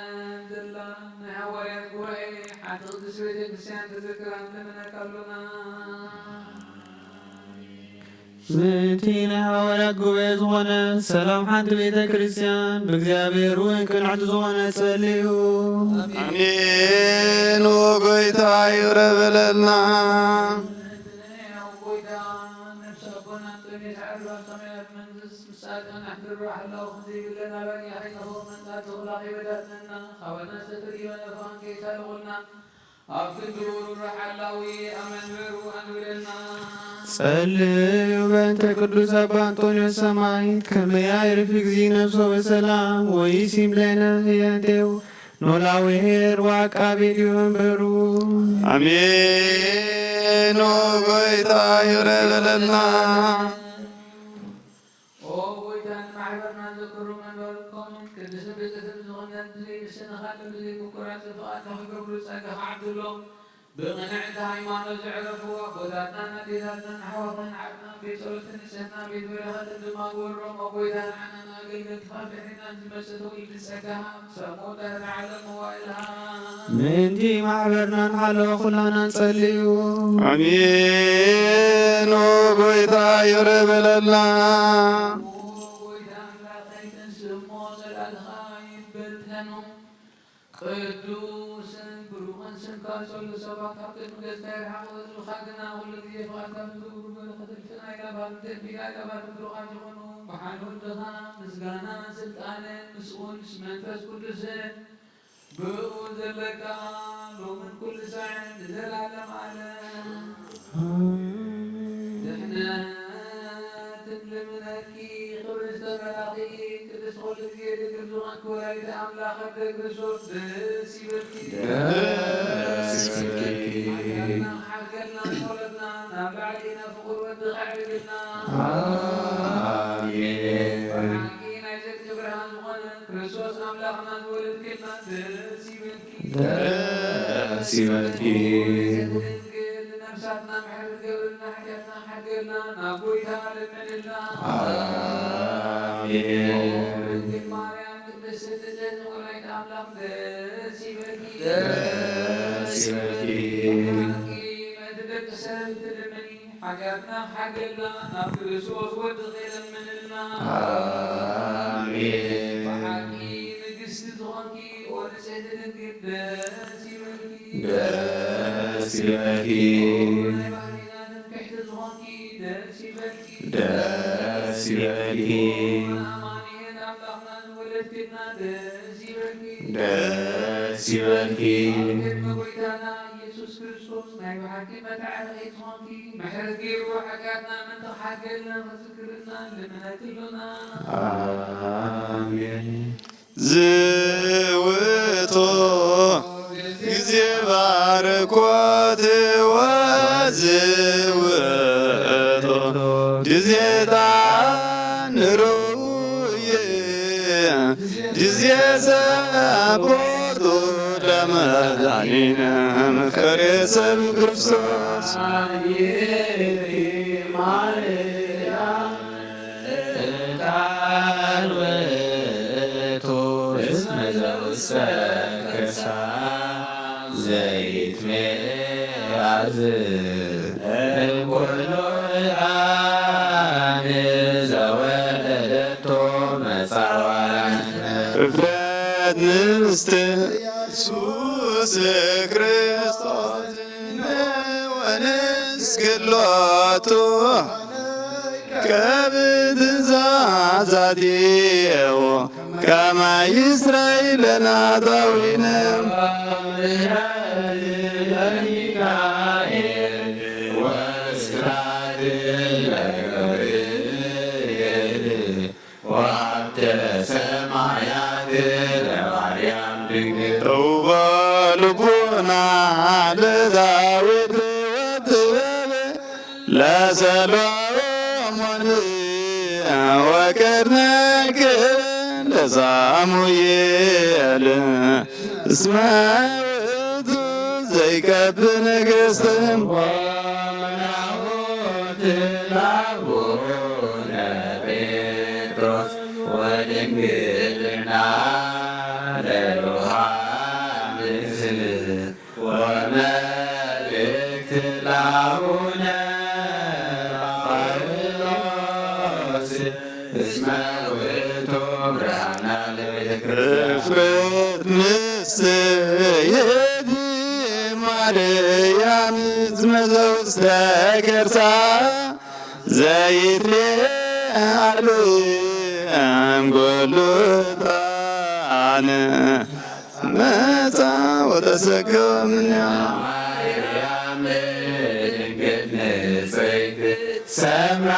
ዘላ ናይ ሃዋርያት ጉባኤ ሓንቲ ቅድስት ቤተ ክርስቲያን ተዘክራ ንለምነካ ኣሎና። ምእንቲ ናይ ሃዋርያት ጉባኤ ዝኾነ ሰላም ሓንቲ ቤተ ክርስቲያን ብእግዚኣብሔር እውን ቅንዕቲ ዝኾነ ጸልዩ። ኣሜን። ኦ ጎይታ ይቕረ በለልና። ምእንቲ ናይ ጎይታ ነፍሲ ኣቦና ኣንጦንዮስ ዓርባ ሰማያዊ መንግስት ምስ ኣጸናሕ ንርባሕ ኣለኹ ዘይብለና ባርያ ከይንኸውን መንጻት ተኹላ ከይበዳትነና ካባና ዝተፈለየ መናፍቓን ከይሳለቑልና ኣብ ክንዲ ሩሩሕ ሓላዊ ኣብ መንበሩ ኣንብረና። ጸልዩ በእንተ ቅዱስ ኣባ ኣንጦንዮስ ሰማዕት ከመ ያዕርፍ እግዚእ ነፍሶ በሰላም ወይሲም ለነ ህያንቴሁ ኖላዊ ሄር ወዓቃቢ ድዩ እምበሩ? ኣሜን። ኦ ጎይታ ይቕረ በለልና። ኦ ጎይታ ንማሕበርና ዘክሩ መንበርኩም ቅዱስን ብፅሕትን ዝኾነ ብዘይ ምስንኻል ብዘይ ምቁራፅ ፍቓድካ ክገብሩ ጸጋኻ ዓድሎም። ብቕንዕቲ ሃይማኖት ዘዕረፉ ኣቦታትናን ኣዴታትናን ኣሕዋትናን ዓድና ቤት ጸሎትን ንጽህና ቤት በረኸትን ድማ ግበሮም። ኦ ጎይታ ንዓና ንኣገልገልትኻ ድሕሪና ንዝመጽእ ትውልዲ ጸጋኻ ሰሙ ለዓለሙ ዋይልሃ። ምእንቲ ማሕበርናን ሓሎ ኩላናን ጸልዩ። ኣሜን። ኦ ጎይታ ይቕረ በለልና። ኦ ጎይታ ኣምላኸይ ተንስእ እሞ ጸላእትኻ ይበተኑ። ቅዱስን ብሩኽን ስምካ ዝጸሉ ሰባት ካብ ቅድሚ ገጽካ ይርሓቑ። ህዝብኻ ግና ኩሉ ግዜ ፍቓድካ ብዝገብሩ በረኸት እልፍን ኣእላፋት ትንቢት ኣእላፋት ብሩኻት ይኹኑ። ብሓይሊ ወድኻ ምስጋናን ስልጣንን ምስኡ ምስ መንፈስ ቅዱስን ብእኡ ዘለካ ሎምን ኩሉ ሳዕን ንዘላለም ዓለም። ድሕነትን ልምነኪ ክብሪ ዝተመላኺ ቅድስቲ ኩሉ ግዜ ድንግል ዝኾንኪ ወላዲተ ኣምላኽ ኣደ ክርስቶስ ደስ ይበልኪ። ደስ ይበልኪ። ሓልቀልና ሓልቀልና ጸሎትና ናብ ላዕሊ ናብ ፍቑር ወድኻ ኣዕርግልና። ኣሜን። ብሓቂ ናይ ጽድቂ ብርሃን ዝኾነ ክርስቶስ ኣምላኽና ዝወለድክልና ደስ ይበልኪ። ደስ ይበልኪ። ንጽሕቲ ድንግል ንነፍሳትና ምሕረት ገብርልና ሓጢኣትና ሓድገልና ናብ ጎይታ ለምንልና። ኣሜን። ድንግል ማርያም ቅድስት ንጽሕቲ ወላዲተ ኣምላኽ ደስ ይበልኪ። ደስ ይበልኪ። ብሓቂ ምእንቲ ደቂ ሰብ ትልምኒ ሓጢኣትና ሓድገልና ናብ ክርስቶስ ወድኺ ለምንልና። ኣሜን። ብሓቂ ንግስቲ ዝኾንኪ ኦ ንጽሕቲ ድንግል ደስ ይበልኪ። ደስ ይበልኪ። ናይ ባህርና ትምክሕቲ ዝኾንኪ ደስ ይበልኪ። ደስ ይበልኪ። ኣማኑኤል ኣምላኽና ዝወለድክልና ደስ ይበልኪ። ደስ ይበልኪ። ኣብ ቅድሚ ጎይታና ኢየሱስ ክርስቶስ ናይ ብሓቂ መተዓረቒ ዝኾንኪ፣ ምሕረት ገይሩ ሓጢኣትና ምእንቲ ክሓድገልና ክዝክረልና ንልምነኪ ኣሎና። ኣሜን። ዝውእቱ ግዜ ባርኮት ወዝውእቱ ግዜ ተኣንሩየ ግዜ ሰቦቱ ለመድኃኒነ መፍቀሬ ሰብ ክርስቶስ። ቃል ውእቱ እስመ ዘውስተ ከርሳ ዘይትሜአዝ እምኩሉ ሕማም ዘወለደቶ መጻዋዕት እፍረት ምስት ኢየሱስ ክርስቶስ ወንስግድ ሎቱ ከብትእዛዛቲሁ ከመ ይስረይ ለነ ኃጣውኢነ። ወሀብተ ሰማያት ለማርያም ድንግል። ጥውበ ልቡና ለዳዊት ወጥበበ ለሰሎሞን ወቀርነ ክብር ለሳሙኤል። እስመ ውእቱ ዘይከብ ነገስት። ወመናሁት ለአቡነ ጴጥሮስ ወድንግልና ለዮሐንስ ወመልእክት ለአቡነ ጳውሎስ እስመ ውእቱ ብርሃና ለቤተ ክርስቲያን። እፍረት ምስየቲ ማርያም እስመ ዘውስተ ከርሳ ዘይትሌአል እምኩሉ ጣን መጻ ወተሰገወ እምኔሃ። ማርያም ድንግል ንጽሕት ሰምራ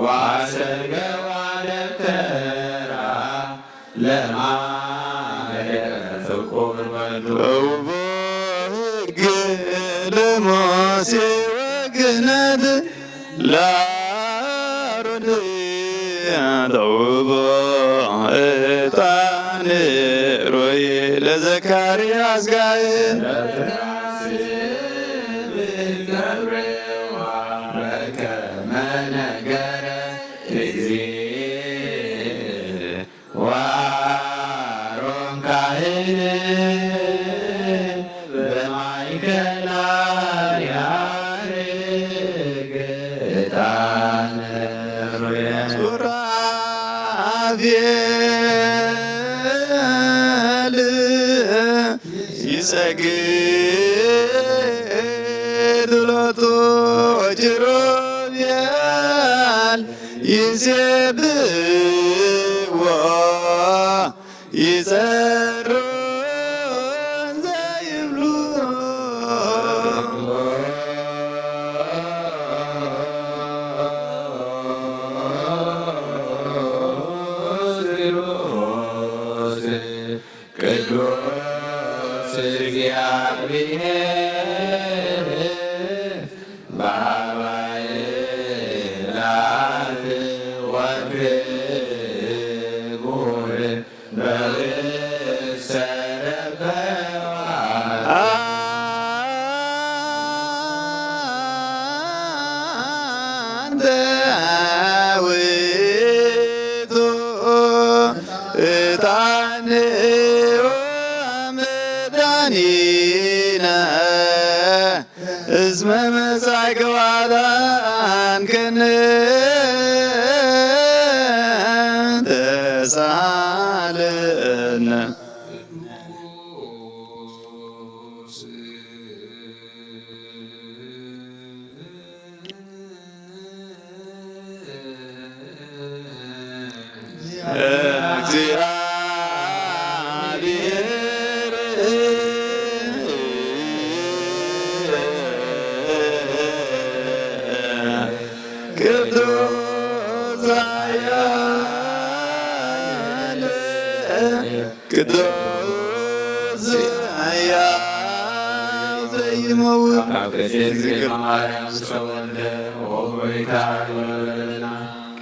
ወአስተርገዋ ደብተራ ለማ ወግነት ላሮን ተውቦ ዕጣን ሮይ ለዘካርያስ ጋይ ዋሮን ካህን በማእከላ ያርግ ዕጣን ሱራፌል ይሰግድ ሎቱ ኪሩቤል ይሴብሕዎ ይጸሩ እንዘ ይብሉ። ቅዱስ እግዚአብሔር ባባይ ላት ወክቡር በውሰረበዋ አንተ ውእቱ ዕጣን ወመድኃኒነ እስመ መጻእከ ወአዳንከነ ተሳለነ። እግዚአብሔር ቅዱስ ኃያል ቅዱስ ሕያው ዘይመውት። ካብ ቅድስት ድንግል ማርያም ዝተወልደ፣ ኦ ጐይታ፣ ይወለደልና።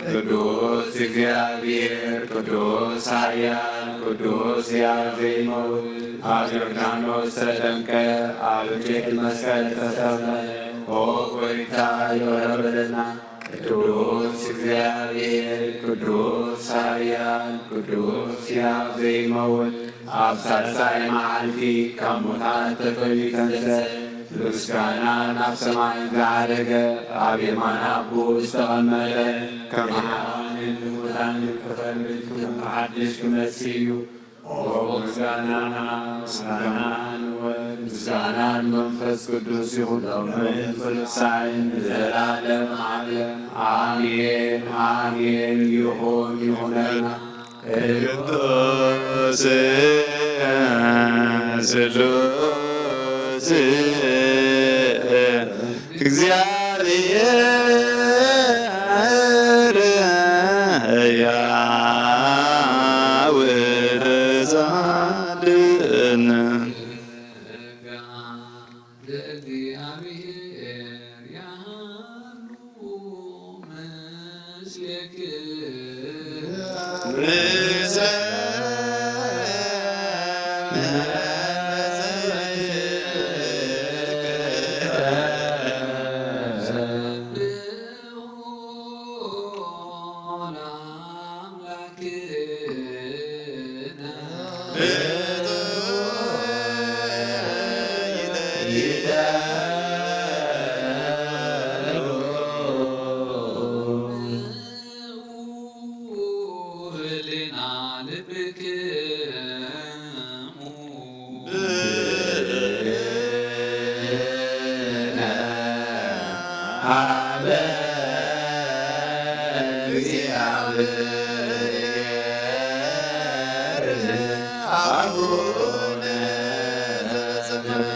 ቅዱስ እግዚኣብሔር፣ ቅዱስ ኃያል፣ ቅዱስ ሕያው ዘይመውት፣ ኣብ ዮርዳኖስ ተጠምቀ፣ ኣብ እንጨይቲ መስቀል ተሰቕለ። ኦ ጐይታ፣ ይቕረ በለልና። ቅዱስ እግዚኣብሔር፣ ቅዱስ ኃያል፣ ቅዱስ ሕያው ዘይመውት፣ ኣብ ሳልሳይ መዓልቲ ካብ ሙታን ተፈልዩ ተንሥአ። ምስጋናን ኣብ ሰማይ ዝዓረገ፣ ኣብ የማን ኣቦኡ ዝተቐመጠ፣ ከማን ንሙታን ክፈርድ ከም ሓድሽ ክመጽእ እዩ። ኦ ምስጋና፣ ምስጋና ንወልድ፣ ምስጋና ንመንፈስ ቅዱስ ይኹን፣ ሎምን ፍልሳይን ንዘላለም ዓለም። ኣሜን፣ ኣሜን። ይኹን፣ ይኹነልና። ቅዱስ ስሉስ እግዚኣብሔር ሕያው ተሳልነ። ለእግዚአብሔር ያሉ ምስሌክሙ።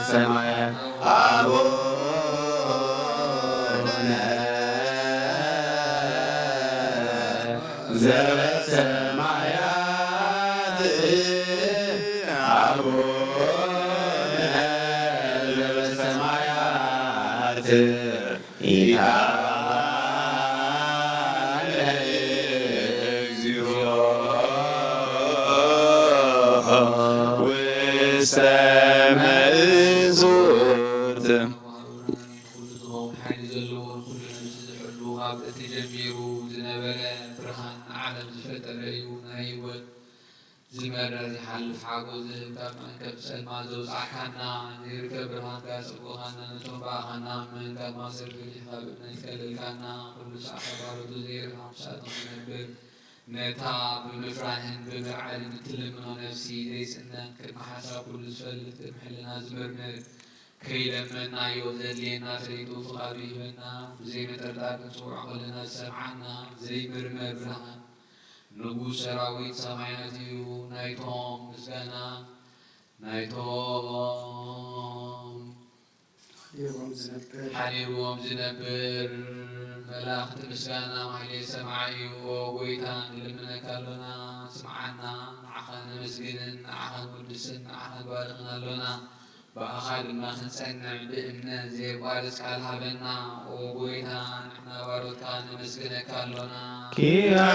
ሰማያት አቡነ ዘበሰማያት አቡነ ዘበሰማያት ኢታለ እግዚኦ ውስተ መንሱት። ኩሉ ዝኸውን ሓይሊ ዘለዎ፣ ንኩሉ ነብሲ ዝሕሉ፣ ካብ ጥንቲ ጀሚሩ ዝነበረ ብርሃን ንዓለም ዝፈጠረ እዩ። ናይ ህይወት ዝመረ ዘይሓልፍ ሓጎስ ዝህብ፣ ካብ መእከብ ጸልማት ዘውጻእካና፣ ዘይርከብ ብርሃንካ ዘጸብቕካና፣ ነቶም ብኣኻና ምእመናን ካብ ማእሰርቲ ፈቲሕካ ብእምነት ከለልካና፣ ኩሉ ሰዓት ባሮቱ ዘይርሕቕ ምሳእቶም ዝነብር፣ ነታ ብምፍራህን ብምርዓድን እትልምኖ ነፍሲ ዘይጽነት፣ ቅድሚ ሓሳብ ኩሉ ዝፈልጥ፣ ቅድሚ ሕልና ዝምርምር፣ ከይለመናዮ ዘድልየና ፈሊጡ ፍቓዱ ይህበና፣ ብዘይ ምጥርጣር ክንጽውዖ ከለና ዝሰምዓና፣ ዘይምርመር ብርሃን፣ ንጉስ ሰራዊት ሰማያት እዩ። ናይቶም ምስጋና ናይቶም ሓዲርዎም ዝነብር ሓዲርዎም ዝነብር መላእኽቲ ምስጋና ማሕሌት ሰማዒ እዩ። ኦ ጎይታ፣ ንልምነካ ኣሎና፣ ስምዓና፣ ንዓኻ ነመስግንን ንዓኻ ንውድስን ንዓኻ ንባርኽን ኣሎና። ብኣኻ ድማ ክንጸንዕ ብእምነት ዘየቋርጽ ቃል ሃበና። ኦ ጎይታ፣ ንሕና ባሮትካ ነመስግነካ ኣሎና። ኪያከ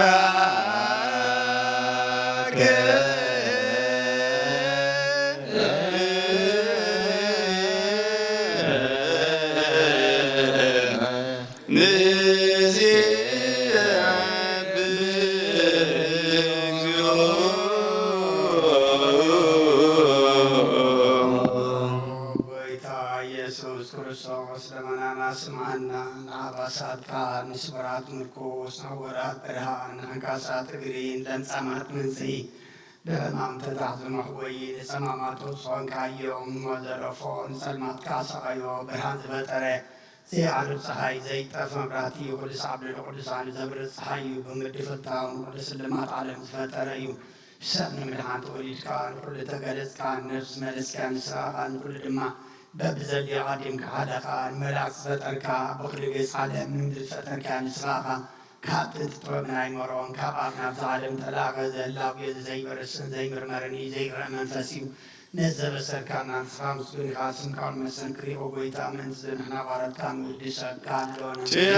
ንዜብእ እግዚኦ። ጎይታ ኢየሱስ ክርስቶስ፣ ልመናና ስምዓና፣ ንኣባሳትካ፣ ንስውራት ምርኩስ፣ ንዕዉራት ብርሃን፣ ንዕንካሳት እግሪ፣ ንለምጻማት መንጽሂ፣ ንሕማም ተታሕዙ መሕወዪ፣ ንጸማማት ተስፋ ኾንካዮም፣ ንሞት ዘረፎ፣ ንጸልማት ከኣ ሰቓዮ፣ ብርሃን ዝፈጠረ፣ ዘይዓርብ ጸሓይ፣ ዘይጠፍ መብራህቲ፣ ኩሉ ሳዕ ብልዕሊ ቅዱሳን ዘብርህ ጸሓይ እዩ። ብምድሪ ፍታው ንኹሉ ስልማት ዓለም ዝፈጠረ እዩ። ሰብ ንምድሓን ተወሊድካ፣ ንኹሉ ተገለጽካ፣ ነፍሲ መለስካ ንስኻ ኢኻ፣ ንኹሉ ድማ በብዘድልዮ ዓዲምካ ሓለኻ፣ ንመላእክት ዝፈጠርካ፣ ብኹሉ ገጽ ዓለም ንምድሪ ዝፈጠርካ ንስኻ ኢኻ። ካብ ጥንቲ ጥበብ ናይ መሮን ካብ ኣፍ ናብዛ ዓለም ተላእኸ። ዘህላው እዩ፣ ዘይበርስን ዘይምርመርን እዩ፣ ዘይረአ መንፈስ እዩ። ነዚ ዘበሰርካና ንስኻ ምስጉን ኢኻ፣ ስምካ ንመሰንክር እዩ። ኦ ጎይታ፣ ምእንቲ እዚ ንሕና ባሮትካ ንውድሰካ ኣሎና። ኪያከ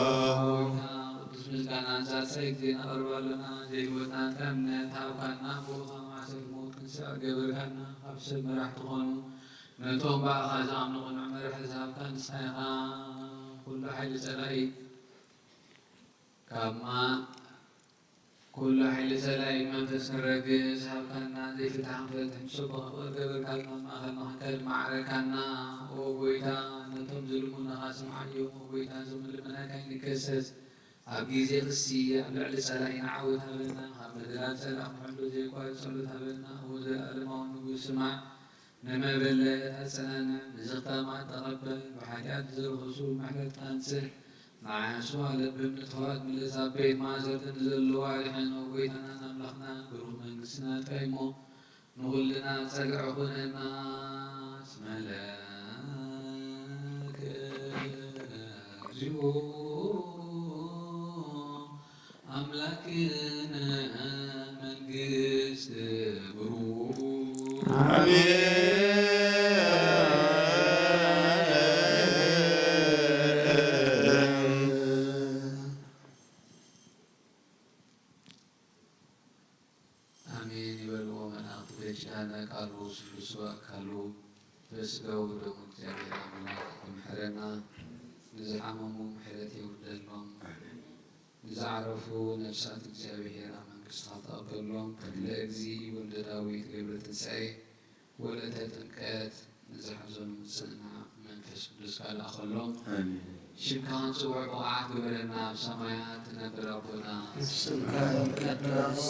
ንቤት ቅዱስ ምስጋና ንሳልሳይ ግዜ ነቕርብ ኣሎና። ዘይወጽናትካ እምነት ሃብካና፣ ብኡኻ ማእሰርቲ ሞት ክንስዕር ገበርካና። ካብ ሰብ መራሕቲ ኾኑ፣ ነቶም ብኣኻ ዝኣምኑ ቅኑዕ መራሒ ዝሃብካ ንስኻ ኢኻ። ኩሉ ሓይሊ ጸላኢ ካብ ማ-፣ ኩሉ ሓይሊ ጸላኢ መንፈስ ክረግጽ ሃብካና። ዘይፍትሒ ክንፈትሕ፣ ንሰቦ ክቕር ገበርካልና። ኣብ ማእከልና ክንከድ ማዕረካና። ኦ ጎይታ፣ ነቶም ዝልምኑኻ ስምዓዮም። ኦ ጎይታ፣ እዞም ልመናካ ይንከሰስ። ኣብ ግዜ ክሲ ኣብ ልዕሊ ጸላኢና ዓወት ሃበና። ካብ መደላት ጸላኢ ክንሕሎ ዘየቋርጽ ጸሎት ሃበና። ኦ ዘለኣለማዊ ንጉስ፣ ስማዕ። ንመበለት ኣጸናንዕ፣ ንዝኽታማት ተቐበል። ብሓጢኣት ዝረኸሱ ምሕረትካ ኣንጽህ። ንዓያሱ ኣለብም ንጥፉኣት ምለስ። ኣብ ቤት ማእሰርቲ ንዘለዉ ኣድሕን። ኦ ጎይታናን ኣምላኽና፣ ብሩኽ መንግስትና ጥራይ እሞ ንኹልና ጸግዒ ኩነና። እስመ ለከ እግዚኦ ኣምላክነ መንግስት ብሩክ። ኣሜን። ኣሜን ይበልዎ መላእኽቲ። በኪዳነ ቃሉ ስሉስ በኣካሉ በስጋው ደሙ እግዚኣብሔር ኣምላክ ይምሐረና። ንዝሓመሙ ምሕረት የውርደሎም። ንዝዓረፉ ነፍሳት እግዚኣብሔር ኣብ መንግስቱ ተቐበሎም። ክፍለ እግዚእ ወልደ ዳዊት ገብረ ትንሳኤ ወለተ ጥምቀት ንዝሓዘኑ ምጽንናዕ መንፈስ ቅዱስ ካልኣኸሎም። ኣሜን። ሽምካ ክንጽውዕ ብቕዓት ግበረና። ኣብ ሰማያት ትነብር ኣቦና። ስምካ ይትቀደስ።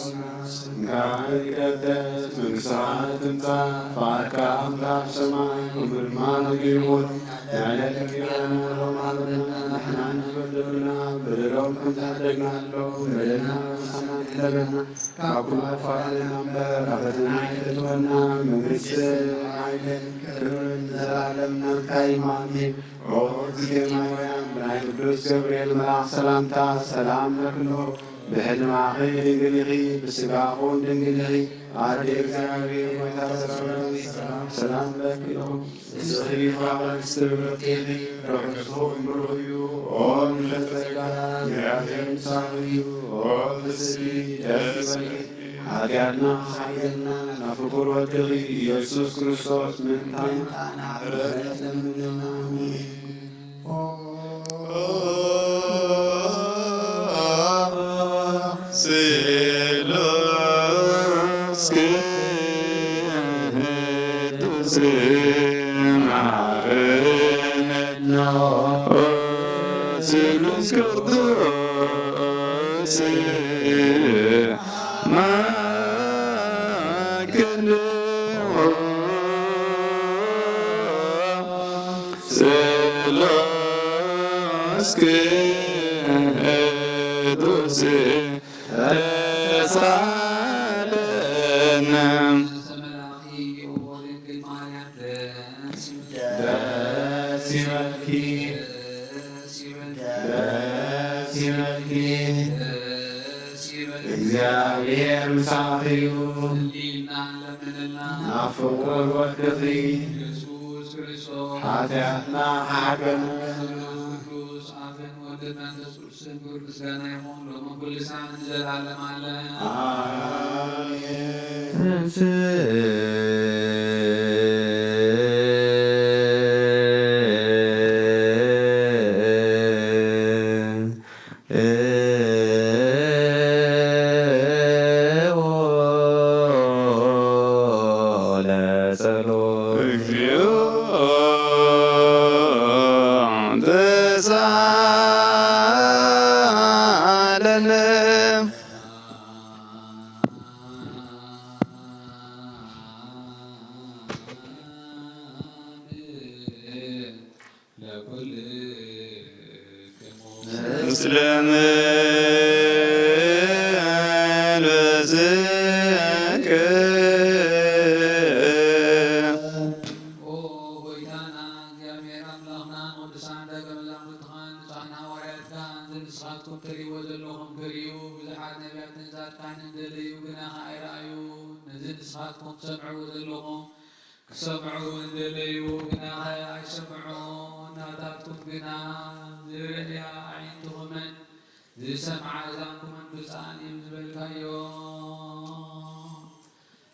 ስምካ ይትቀደስ። መንግስትኻ ትምጻእ። ፍቓድካ ከም ኣብ ሰማይ ከምኡ ድማ ኣብ ምድሪ ይኹን። ንዕለት እንጀራና ሎሚ ሃበና። ንሕና ንበደሉና በደሎም ከም ዝሓደግና ኣሎ። በደልና ምሳና ለበና ካብ ኩሉ ክፋለና እምበር፣ ኣብ ፈተና ኣይተእትወና። መንግስትን ሓይልን ክብርን ንዘለኣለም ናትካ እዩ። ኣሜን። ኦ እግዝእትየ ማርያም፣ ብናይ ቅዱስ ገብርኤል መልኣኽ ሰላምታ ሰላም እብለኪ ኣለኹ። ብሕልናኺ ድንግል ኢኺ፣ ብስጋኺ እውን ድንግል ኢኺ። ኣደ እግዚኣብሔር፣ ጎይታ ሰራዊት፣ ሰላም ሰላም እብለኪ ኣለኹ። ንስኺ ካብ ኣንስቲ ብርክቲ ኢኺ፣ ፍሬ ከርሥኺ እውን ብሩኽ እዩ። ኦ ምልዕቲ ጸጋ፣ እግዚኣብሔር ምሳኺ እዩ። ኦ ፍስሕቲ፣ ደስ ይበልኪ፣ ሓጢኣትና ክሓልየልና ናብ ፍቁር ወድኺ ኢየሱስ ክርስቶስ ምእንታና ምሕረት ለምንልና። ኣሜን። ስሉስ ቅዱስ ማረነ። ስሉስ ቅዱስ ማረነ። ስሉስ ቅዱስ ተሳለነ። ደስ ይበልኪ፣ ደስ ይበልኪ፣ እግዚኣብሔር ምሳኺ እዩ። ናብ ፍቁር ወድኺ ሓጢኣትና ሓገና። ቅዱስ ኣብን ወልድን መንፈስ ቅዱስን ክብር ምስጋና ይኹን ሎምን ኩሉ ሰዓትን ንዘለዓለም ዓለም። ኣሜን። ለጸሎት። እግዚኦ ተሳለነ። ለኩልክሙ። ምስለ መንፈስከ። ኦ ጎይታና እግዚኣብሔር ኣምላኽና፣ ቅዱሳን ደቀ መዛሙርትኻን ንጹሓን ሃዋርያትካን፣ እዚ ንስኻትኩም ትርእይዎ ዘለኹም ክርእዩ፣ ብዙሓት ነቢያትን ጻድቃንን ደለዩ፣ ግና ኸኣ ኣይረኣዩ። ነዚ ንስኻትኩም ትሰምዕዎ ዘለኹም ክሰምዑ እንደለዩ፣ ግና ኣይሰምዑን። ናታትኩም ግና ዝርእያ ኣዒንትኹምን ዝሰምዓ እዛንኩምን ብፁዓን እዮም ዝበልካዮ።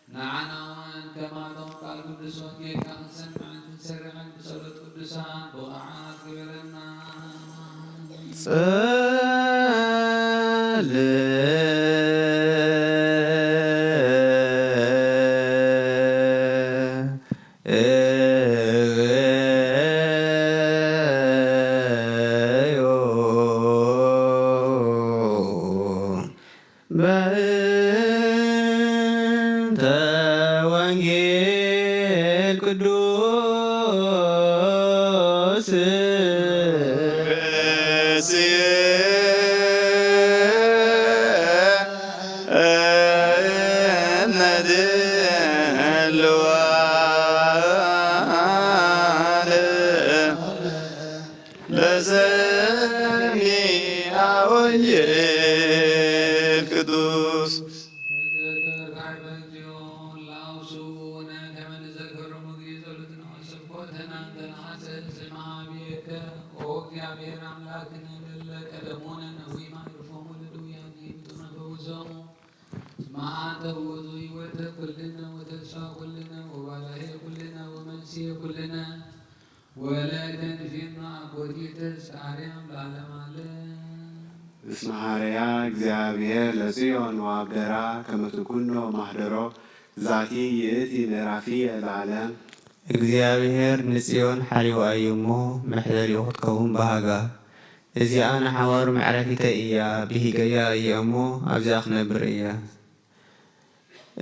ንዓና እውን ከማቶም ቃል ቅዱስ ወንጌልካ ክንሰምዕን ክንሰርዕን ብጸሎት ቅዱሳን ብቑዓት ግበረና። ጸልእ እዮ በእንተ ወንጌል ቅዱስ ለሰሚዐ ወንጌል ቅዱስ። ተዘከር ካዕበ እግዚኦ ለአውስኡነ ከመ ንዘከሮሙ ጊዜ ጸሎትነ ወስብኮተነ እንተ ነሐስስ። ስማ አብየከ ኦ እግዚአብሔር አምላክነ ለለ ቀደሙነ ነዊማ ይርፎሙ ለድውያን ይምጡነ ፈውሶሙ። ስማ አንተ ውእቱ ሕይወተ ኩልነ ወተስፋ ኩልነ ወባላሄ ኩልነ ወመንስኤ ኩልነ። ወለእንተ ንፌኑ አኮቴተ እስከ አርያም ለዓለመ ዓለም። እስመ ሐረያ እግዚአብሔር ለጽዮን ወአብደራ ከመ ትኩኖ ማህደሮ። ዛቲ ይእቲ ምዕራፍየ ለዓለም። እግዚኣብሔር ንጽዮን ሓልዩዋ እዩ እሞ መሕደሪኡ ክትከውን ባህጋ። እዚኣ ንሓዋሩ መዕረፊተይ እያ፣ ብሂገያ እየ እሞ ኣብዚኣ ክነብር እየ።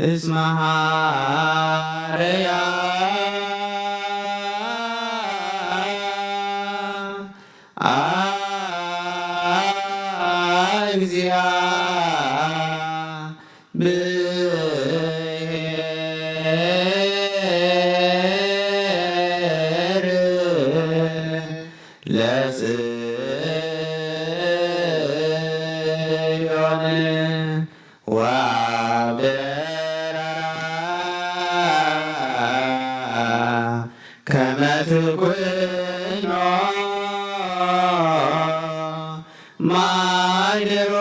እስመ ሐረያ መትኩኖ ማይደሮ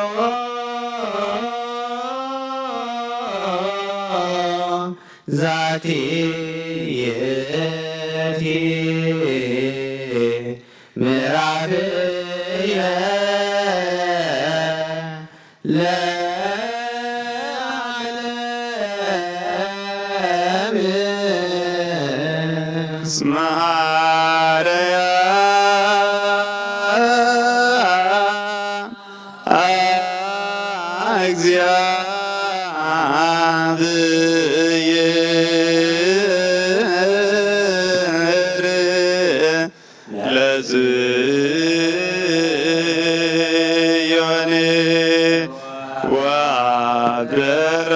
ዛቲ ይእቲ ምዕራፍየ ለዓለም እስመ ሐረያ እግዚአብሔር ለጽዮን ወአብደራ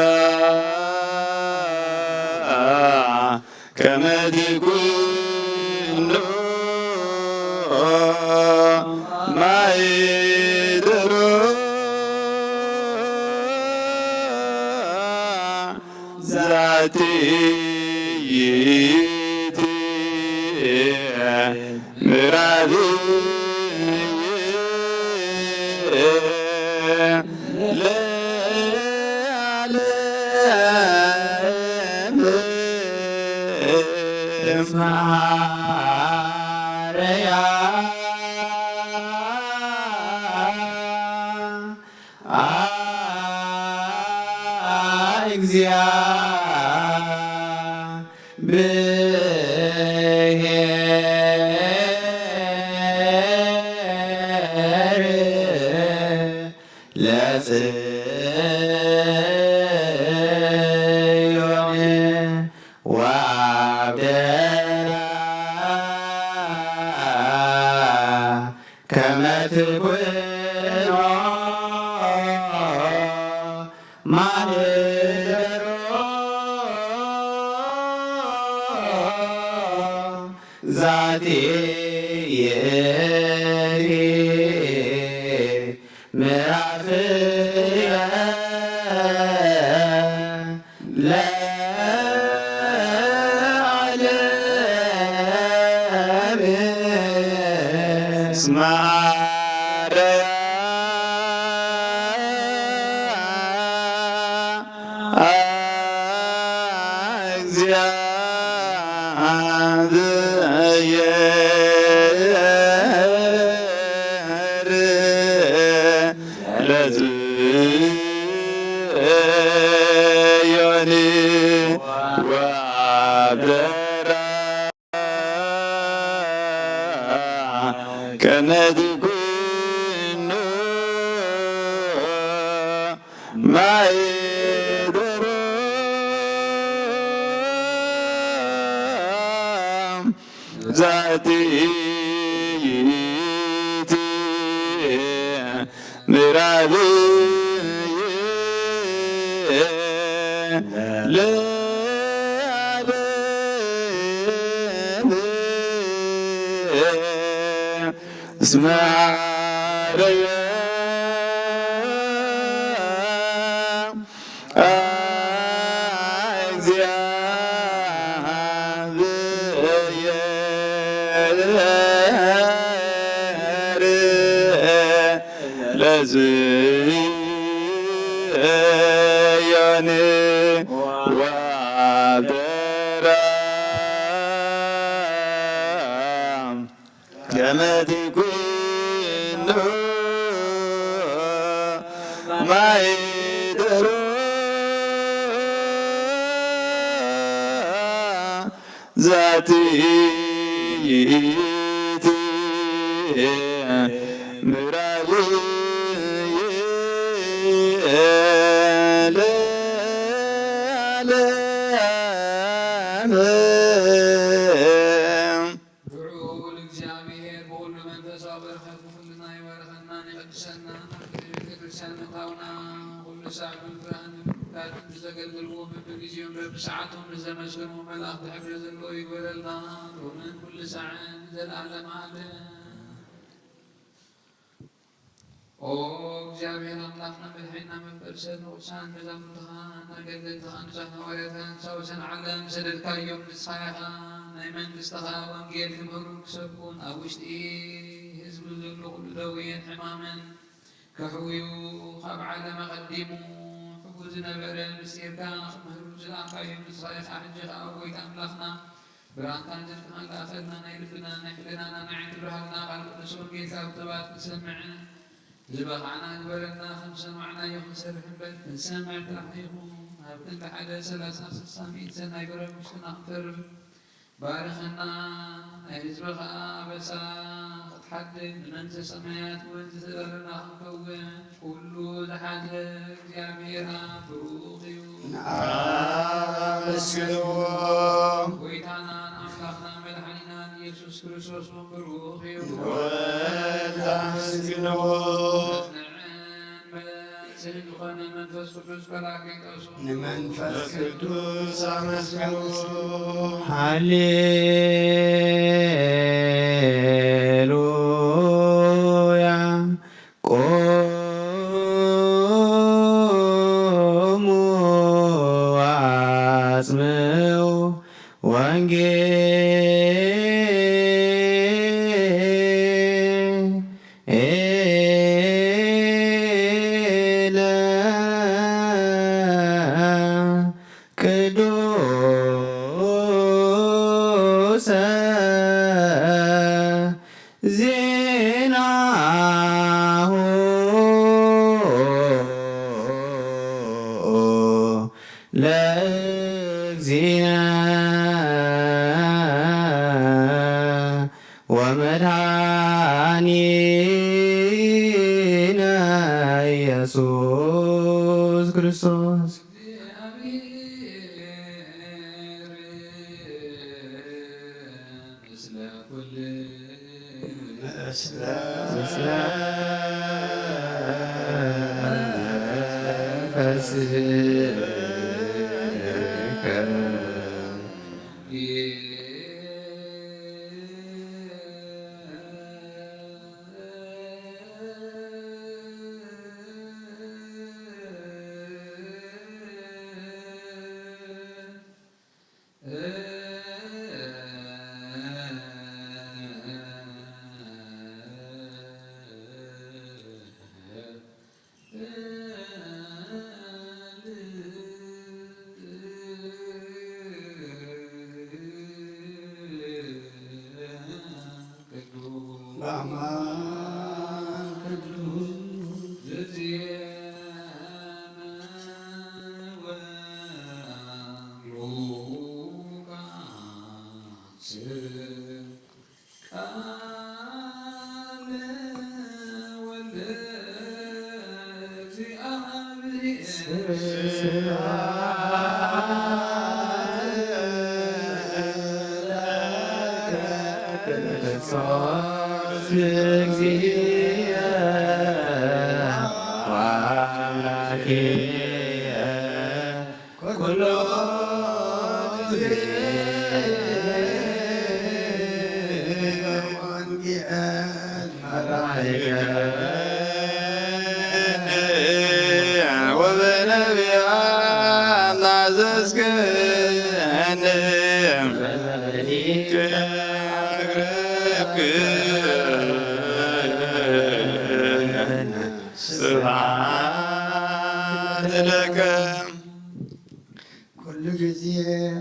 ከመ ትኩኖ ማይደሮ ዛቲ ይእቲ ምዕራፍየ ለዓለም እስመ ሐረያ እግዚአብሔር ለጽዮን ወአብደራ ከመ ትኩኖ ማህደሮ ዛቲ ይእቲ ምዕራፍየ ለዓለም እስመ ሐረያ እግዚአብሔር ለጽዮን ወአብደራ ከመ ትኩኖ ማህደሮ ዛቲ ይእቲ ምዕራፍየ ለዓለም እስመ ሐረያ እግዚአብሔር ለጽዮን ወአብደራ ከመ ትኩኖ ማህደሮ ዛቲ ይእቲ ምዕራፍየ ለዓለም። ልዑል እግዚኣብሔር ብኹሉ መንፈሳዊ በረኸት ንኹልና ይባርኸናን የቐድሰናን። ኣብ ቅድሚ ቤተ ክርስቲያን ምእታውና ኩሉ ሳዕ ብምፍራህን ብምፍቃርን ንዘገልግልዎ በብግዜኡን በብሰዓቱን ንዘመስግንዎ መላእኽቲ ሕብሪ ዘለዎ ይግበረልና፣ ሎምን ኩሉ ሳዕን ንዘለዓለመ ዓለም። ኦ እግዚኣብሔር ኣምላኽና መድሓኒና መፍቀሪ ሰብ ንቅዱሳን መዛሙርትኻ ኣገልገልትኻ ንጹሓት ሃዋርያትካ ንሳውሰን ዓለም ሰደድካዮም ንስኻ ኢኻ ናይ መንግስትኻ ወንጌል ክምህሩን ክሰብኩን ኣብ ውሽጢ ህዝቢ ዘሎ ኩሉ ደዌን ሕማምን ከሕውዩ ካብ ዓለም ኣቐዲሙ ሕቡእ ዝነበረ ምስጢርካ ክምህሩ ዝለኣኻዮም ንስኻ ኢኻ። ሕጂ ኸኣ ጎይታ ኣምላኽና ብርሃንካን ጽድቅኻን ለኣኸልና፣ ናይ ልብናን ናይ ሕልናናን ናይ ዓይኒ ብርሃንና ቃል ቅዱስ ወንጌልካ ብተባት ክንሰምዕን ዝበቓዕና ግበረና። ከም ሰማዕናዮ ክንሰርሕ እምበር ክንሰምዕ ጥራሕ ኣይኹን። ኣብ ክንዲ ሓደ ሰላሳ ስሳ ሚእቲ ሰናይ ፍረ ኣብ ውሽጥና ክንተርፍ ባርኸና። ናይ ህዝብኻ ኣበሳ ክትሓድግ ንመንግስተ ሰማያት እውን ዝተዳለና ክንከውን ኩሉ ዝሓዘ እግዚኣብሔር ኣብ ብሩኽ እዩ። ንኣመስግንዎ። ጎይታናን ኣምላኽናን መድሓኒናን ኢየሱስ ክርስቶስ እውን ብሩኽ እዩ። ንወልድ ኣመስግንዎ። መጽንዕን መላእን ዝኾነ መንፈስ ቅዱስ ጳራቅሊጦስ እውን ንመንፈስ ቅዱስ ኣመስግንዎ። ሃሌሉያ። ቆሙ ወአጽምዑ ወንጌለ ቅዱሰ ዜናሁ ለእግዚእነ ወመድኃኒነ ኢየሱስ ክርስቶስ። ኩሉ ግዜ ወንጌል መራሒከ ወበነቢያት ናዘዝከኒ ስብሐት ለከ። ኩሉ ግዜ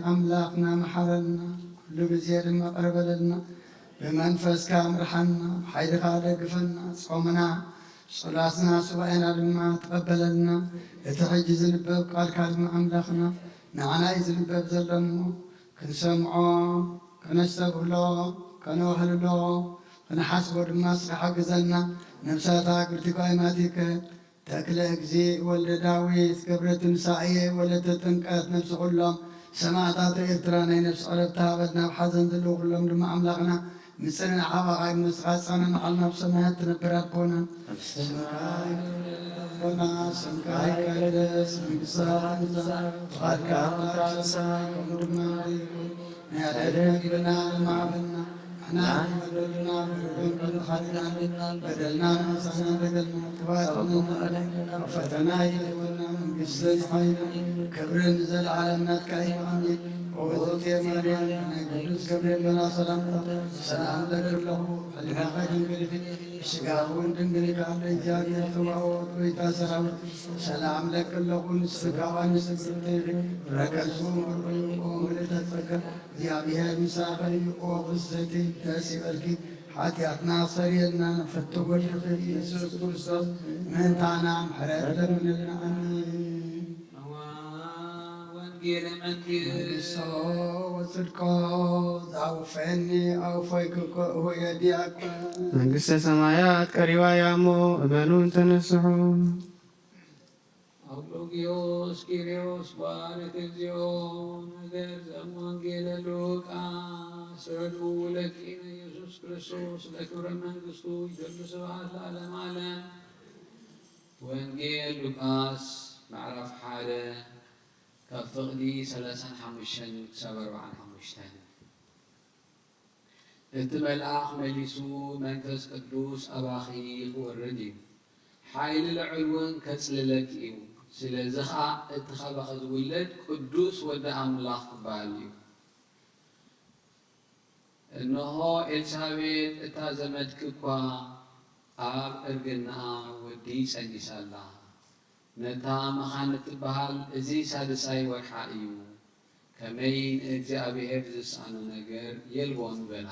ኣምላኽና መሓረና፣ ኩሉ ግዜ ድማ ቅረብ በለልና። ብመንፈስካ ምርሓና፣ ብሓይልኻ ደግፈና። ጾምና፣ ጸሎትና፣ ሱባኤና ድማ ተቐበለልና። እቲ ሕጂ ዝንበብ ቃልካ ድማ ኣምላኽና ንዓና እዩ ዝንበብ ዘሎ እሞ፣ ክንሰምዖ፣ ከነስተብህሎ፣ ከነውሕልሎ፣ ክንሓስቦ ድማ እስኻ ሓግዘና። ነብሳታ ክብርቲ ጓይማቲከ ተክለ እግዚእ ወልደ ዳዊት፣ ገብረ ትንሳኤ፣ ወለተ ጥምቀት፣ ነብሲ ኩሎም ሰማእታተ ኤርትራ ናይ ነብሲ ዕረፍቲ ሃበልና። ኣብ ሓዘን ዘለዉ ኩሎም ድማ ኣምላኽና ምጽንናዕ ሓባኻ ይመስኻ። ጻና ንዓልና ኣብ ሰማያት ትነብር ኣቦና፣ ስምካ ይትረፍ፣ ኣቦና፣ ስምካ ይቀደስ፣ መንግስትኻ ትምጻእ፣ ፍቓድካ ኣብ ሰማይ ከምኡ ድማ ኣብ ምድሪ ይኹን። ናይ ዕለት መግብና ሎሚ ሃበና፣ ንሕና ንበደልና በደልና፣ በደልና ምሳና በደልና፣ ክባጥነና፣ ኣብ ፈተና ኣይተእትወና፣ መንግስትን ሓይልን ክብርን ንዘለዓለም ናትካ እዩ። ኣሜን። ወዘተ ማርያም ናይ ቅዱስ ገብርኤል መልኣኽ ሰላምታ ሰላም እለኪ ኣለኹ። ሕሊናኺ ድንግል ኢኺ፣ ስጋኺ እውን ድንግል ኢኻ። ኣደ እግዚኣብሔር ጸባኦት፣ ጎይታ ሰራዊት፣ ሰላም እለኪ ኣለኹ። ንስኺ ካብ ኣንስቲ ብርክቲ ኢኺ፣ በረከት ስሙ ብሩኽ እዩ። ኦ ምልዕተ ጸጋ፣ እግዚኣብሔር ምሳኺ እዩ። ኦ ፍስሕቲ፣ ደስ ይበልኪ፣ ሓጢኣትና ኣስተሰርየልና፣ ንፍትው ወልድኺ ኢየሱስ ክርስቶስ ምእንታና ምሕረት ለምንልና። ኣሜን። ወንጌል መንግስት መንግስቶ ወጽድቆ ዛውፈኒ ኣውፈይክኮ ወየዲያኮ። መንግስተ ሰማያት ቀሪባ እያ እሞ እመኑን ተነስሑ። ኣውሎጊዮስ ኪርዮስ ባርክ እግዚኦ። ነገር ዘም ወንጌለ ሉቃስ ረድኡ ለኪነ ኢየሱስ ክርስቶስ ለክብረ መንግስቱ ይደሉ ስብሐት ለዓለም ዓለም። ወንጌል ሉቃስ ምዕራፍ ሓደ ካብ ፍቕዲ ሰላሳን ሓሙሽተን ክሳብ ኣርባዓን ሓሙሽተን። እቲ መልኣኽ መሊሱ፣ መንፈስ ቅዱስ ኣባኺ ክወርድ እዩ፣ ሓይሊ ልዑል እውን ከጽልለኪ እዩ። ስለዚ ኸኣ እቲ ካባኺ ዝውለድ ቅዱስ ወዲ ኣምላኽ ክበሃል እዩ። እንሆ፣ ኤልሳቤጥ እታ ዘመድኪ እኳ ኣብ እርግናኣ ወዲ ጸኒሳ ኣላ። ነታ መኻን እትበሃል፣ እዚ ሳድሳይ ወርሓ እዩ፣ ከመይ ንእግዚኣብሔር ዝስኣኖ ነገር የልቦን በላ።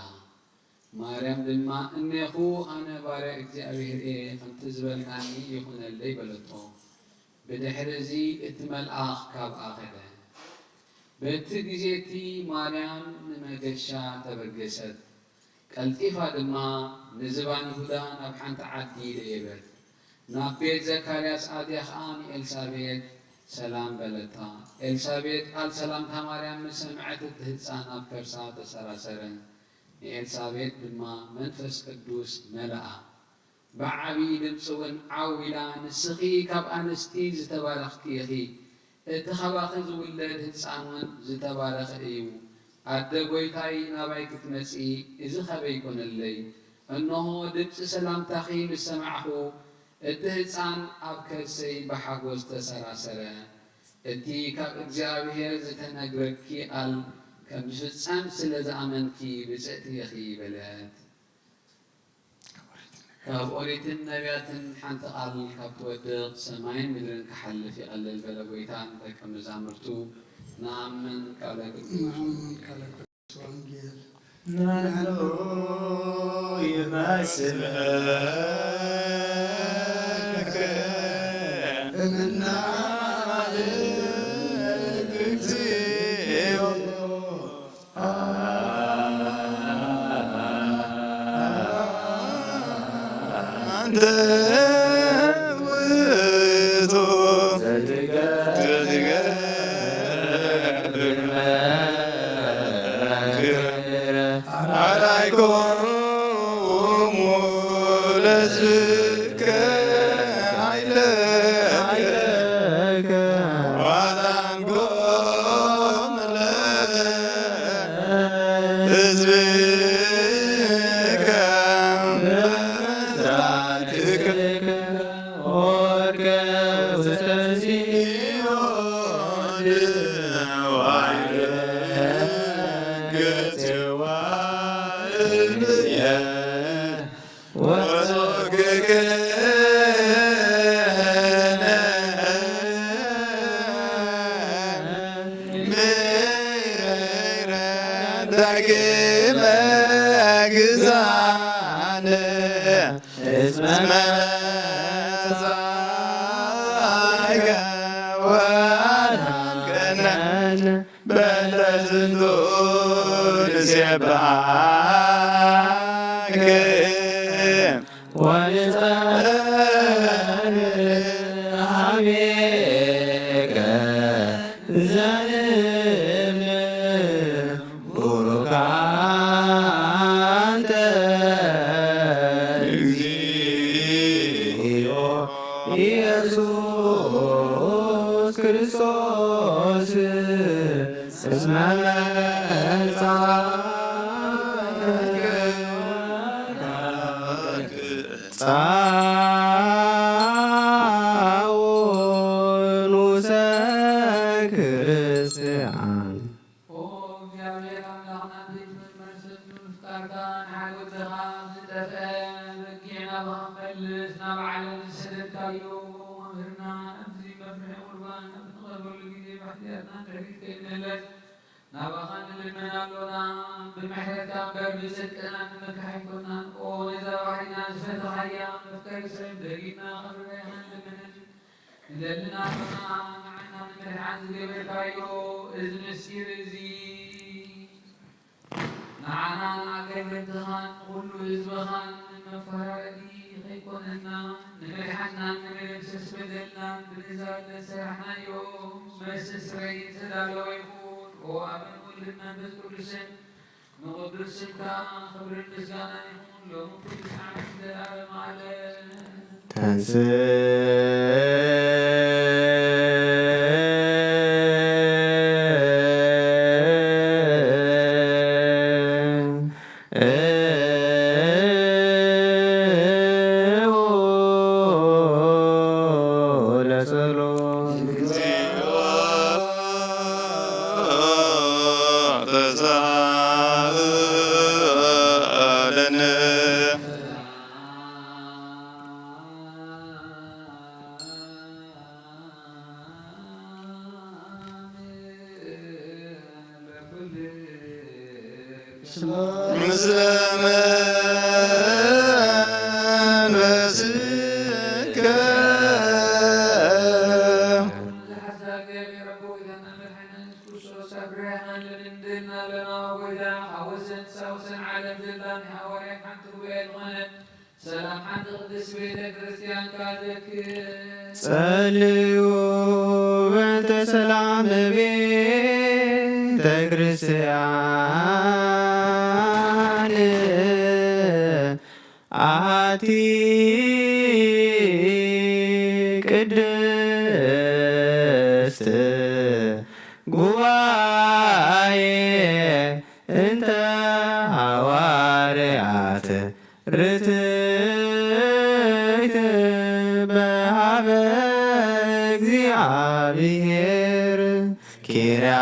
ማርያም ድማ፣ እኔኹ ኣነ ባርያ እግዚኣብሔር እየ፣ ከምቲ ዝበልካኒ ይኹነለይ በለቶ። ብድሕሪ እዚ እቲ መልኣኽ ካብኣ ኸደ። በቲ ግዜ እቲ ማርያም ንመገሻ ተበገሰት። ቀልጢፋ ድማ ንዝባን ይሁዳ ናብ ሓንቲ ዓዲ ደየበት። ናብ ቤት ዘካርያስ ኣትያ ኸኣ ንኤልሳቤጥ ሰላም በለታ። ኤልሳቤጥ ቃል ሰላምታ ማርያም ምስ ሰምዐት፣ እቲ ህጻን ኣብ ከርሳ ተሰራሰረ። ንኤልሳቤጥ ድማ መንፈስ ቅዱስ መለኣ። ብዓቢ ድምጺ እውን ዓው ኢላ፣ ንስኺ ካብ ኣንስቲ ዝተባረኽኪ ኢኺ፣ እቲ ካባኺ ዝውለድ ህጻን እውን ዝተባረኸ እዩ። ኣደ ጐይታይ፣ ናባይ ክትመጺ እዚ ኸበይ ኮነለይ? እንሆ፣ ድምጺ ሰላምታኺ ምስ ሰማዕኹ፣ እቲ ህጻን ኣብ ከርሰይ ብሓጎስ ተሰራሰረ። እቲ ካብ እግዚኣብሔር ዝተነግረኪ ቃል ከም ዝፍጸም ስለ ዝኣመንኪ ብጽዕቲ ኢኺ በለት። ካብ ኦሪትን ነቢያትን ሓንቲ ቃል ካብ ትወድቕ፣ ሰማይን ምድርን ክሓልፍ ይቐልል በለ ጐይታ ንደቀ መዛሙርቱ። ንኣምን ቃለ ቅዱስ ንኣምን ቃለ ቅዱስ ወንጌል። ንሕና ይመስለክ እምናልክ እግዚኦ። ኣንተ ውእቱ ዘትገብር መክር ኣራይኮሙ ለዝከ ኃይለከ ዋላንጎም ለሕዝብከ ብስራትከ ወርቀ ውስተ ሲኦል ዋይረ ገጽዋ እምየ ወጾግከነ ምሕረተ ዳግመ ግዛነ እስመ መጻእከ ወአድኃንከነ። በእንተ ዝንቱ ንሴብሐከ ወንጸልእ ሀቤከ ዘንብል ቡሩክ ኣንተ እግዚኦ ኢየሱስ ክርስቶስ እስመ መጻእከ ጻኦ ንዑሰ ክርስቲያን። ናብዚ ትምህርት መርሰን ብምፍጣርካ ንሓደ ወድኻ ዝጠፍአ በጊዕ ናባኻ መልስ፣ ናብ ዓለም ዝሰደድካዮ መምህርና፣ ናብዚ መፍርሒ ቁርባን ኣብ ንቐርበሉ ግዜ ብሓጢኣትና ድሕሪት ከይንምለስ ናባኻ ንልምን ኣሎና። ብምሕረትካ እምበር ብጽድቅና ንመክሕ ኣይኮናን። ኦ ነዛ ባሕሪና ዝፈተኻያ መፍቀሪ ሰብ ደጊምና ከፍርያ ንልምንን ንደልን ኣሎና። ንዓና ንምድሓን ዝገበርካዮ እዚ ምስጢር እዚ ንዓና ኣገልገልትኻን ንኹሉ ህዝብኻን መፈራረዲ ከይኮነና፣ ንምድሓንናን ንመደምሰስ በደልናን ብነዛ ለሰራሕናዮ መስተስረይ ዝተዳለወ ይኹን። ኦ ኣብን ወልድን መንፈስ ቅዱስን ንቕዱስ ስምካ ክብርን ምስጋናን ይኹን ሎሚ ኩሉ ሰዓት ንዘለዓለመ ዓለም። ተንስ ለጸሎት። ምስለ መንፈስከ። ጸልዩ በእንተ ሰላም ቤተ ክርስቲያን። ኣቲ ቅድስት ጉባኤ እንተ ሃዋርያት ርትዕት በሃበ እግዚኣብሔር ኪርያ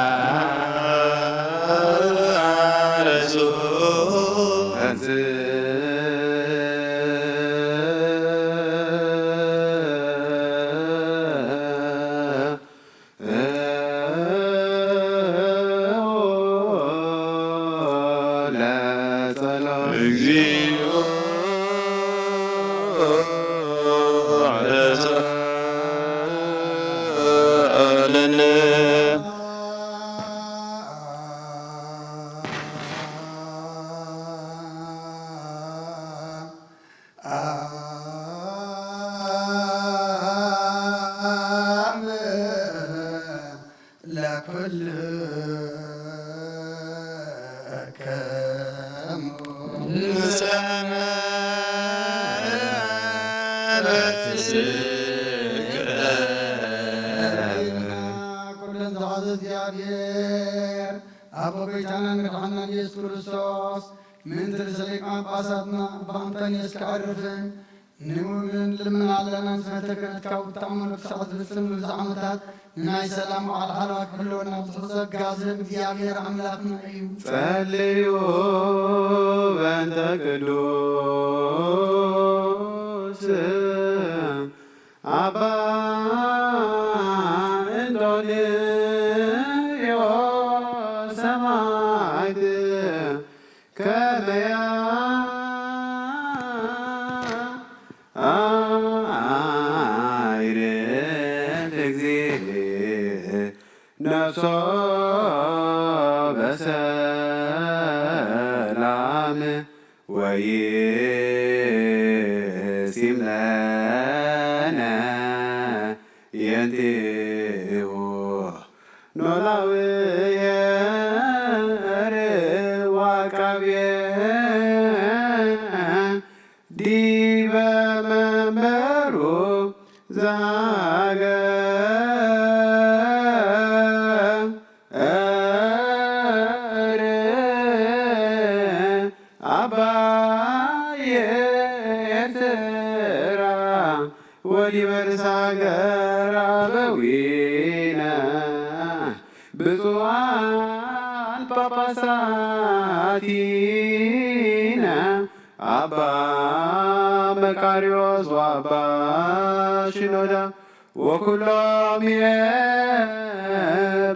ኩለን ዝሓዘ እግዚኣብሔር ኣቦ ጎይታናን መድሓናን ኢየሱስ ክርስቶስ ምእንቲ ርእሰ ሊቃነ ጳጳሳትና ኣባ ኣንጠንዮስ ከዕርፍን ንምእመን ልምና ኣለና። ስመተ ክህነትካ ብጣዕሚ ክሳዕ ዝፍጽም ንብዙሕ ዓመታት ንናይ ሰላም በዓል ሓለዋ ክሕልወና ብዙሕ ጸጋ ዝህብ እግዚኣብሔር ኣምላኽና እዩ። ጸልዩ በእንተ ቅዱስ ኣባ እንጦንዮስ ሰማዕት ከመያ ኣይርት እግዚእ ነፍሶ በሰላም ወይሲምለነ የንቲሁ ኖላዊ ዋቃቤ ዲበ መንበሩ ዘሀገር ኣባየ ኤርትራ ወዲበ ርእሰ ሀገር ኣበዊነ ብፁዓን ጳጳሳት ጳጳሳቲነ ኣባ መቃርዮስ ወኣባ ሽኖዳ ወኩሎም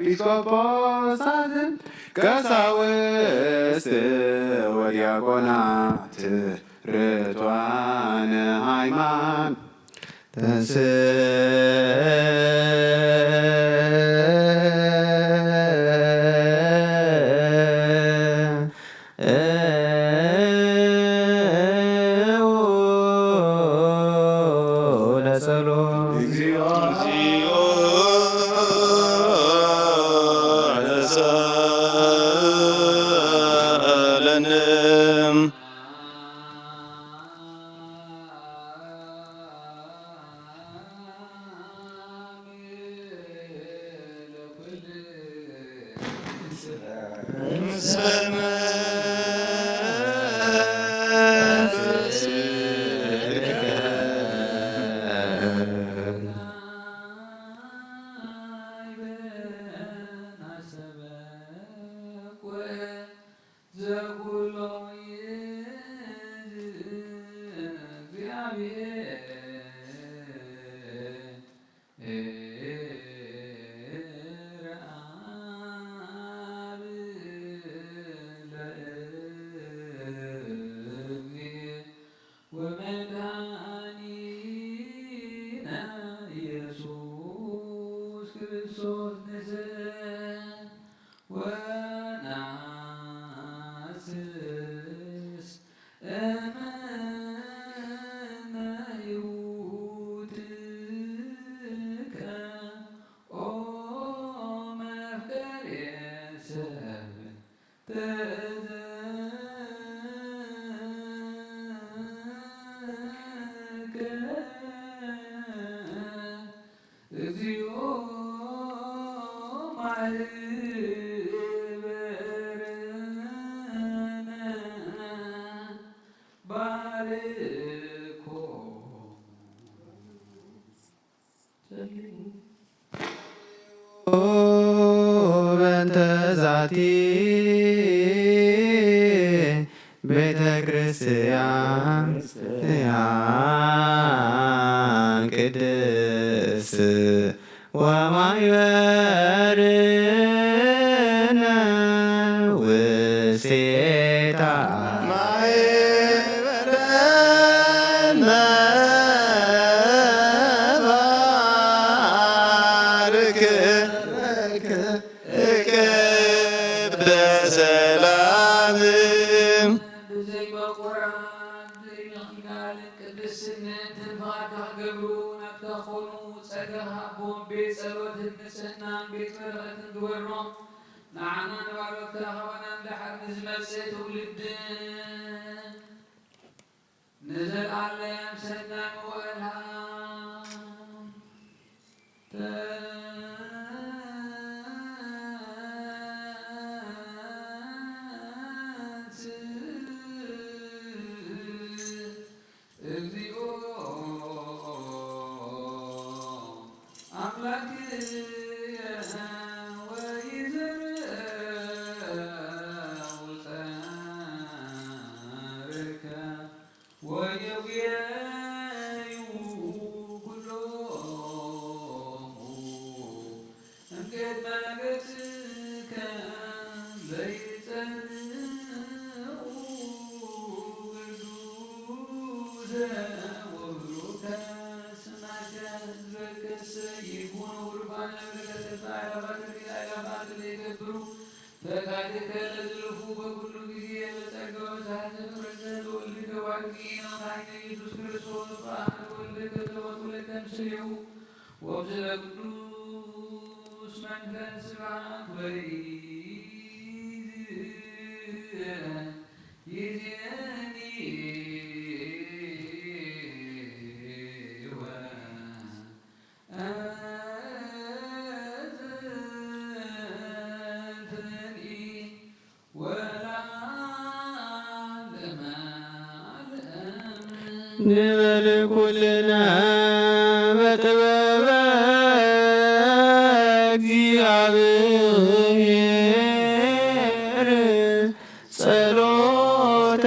ኤጲስቆጶሳትን ቀሳውስት ወዲያቆናት ርቱዓነ ሃይማኖት ተንስ ለጸሎት። ወመድኃኒነ ኢየሱስ ክርስቶስ ንስእን ወነሐስስ እምነ ህይወትከ ኦ መፍቀሬ ሰብ ተዘከ እግዚኦ ማህበርነ ባርኮ። በእንተ ዛቲ ቤተ ክርስቲያን ቅድስት ወማይበርነ ውስቴታ ማይበረ መባርክ እቅብ በሰላም። ብዘይ መቁራን ዘይምኽንካልን ቅድስነት ፍቓድካ ክገብሩ ናትካ ክኾኑ ጸጋ ሃቦም። ቤት ጸሎትን ንጽህናን ቤት በረኸትን ግበሮም። ንዓና ንባሮትካ ካባና ንደሓር ንዝመጽእ ትውልድን ንዘለዓለም ሰናይ መዋእልሃ። ተንሥእ እግዚኦ አምላክየ ወይዘርኡ ጸርከ ወየውየዩ ኩሎሙ እምቅድመ ገጽከ ለይጸንኡ ቅዱሰ ወብሩከ ስመከ። ህዝበከሰ ይኩኑ ውሩፋነ በረከተ አእላፋት ርኢት አእላፋት ለይገብሩ ፈቃድከ ለዝልፉ በኩሉ ጊዜ በጸጋ ወሳት ፍረዘ ለወልድከ ዋድጊ ነው ካይነ ኢየሱስ ክርስቶስ በአሐድ ወልድከ ዘወቱ ለከ ምስሌሁ ወምስለ ቅዱስ መንፈስ ስብሐት ወይእዜኒ ወ ንበል ኩልነ በጥበበ ጸሎተ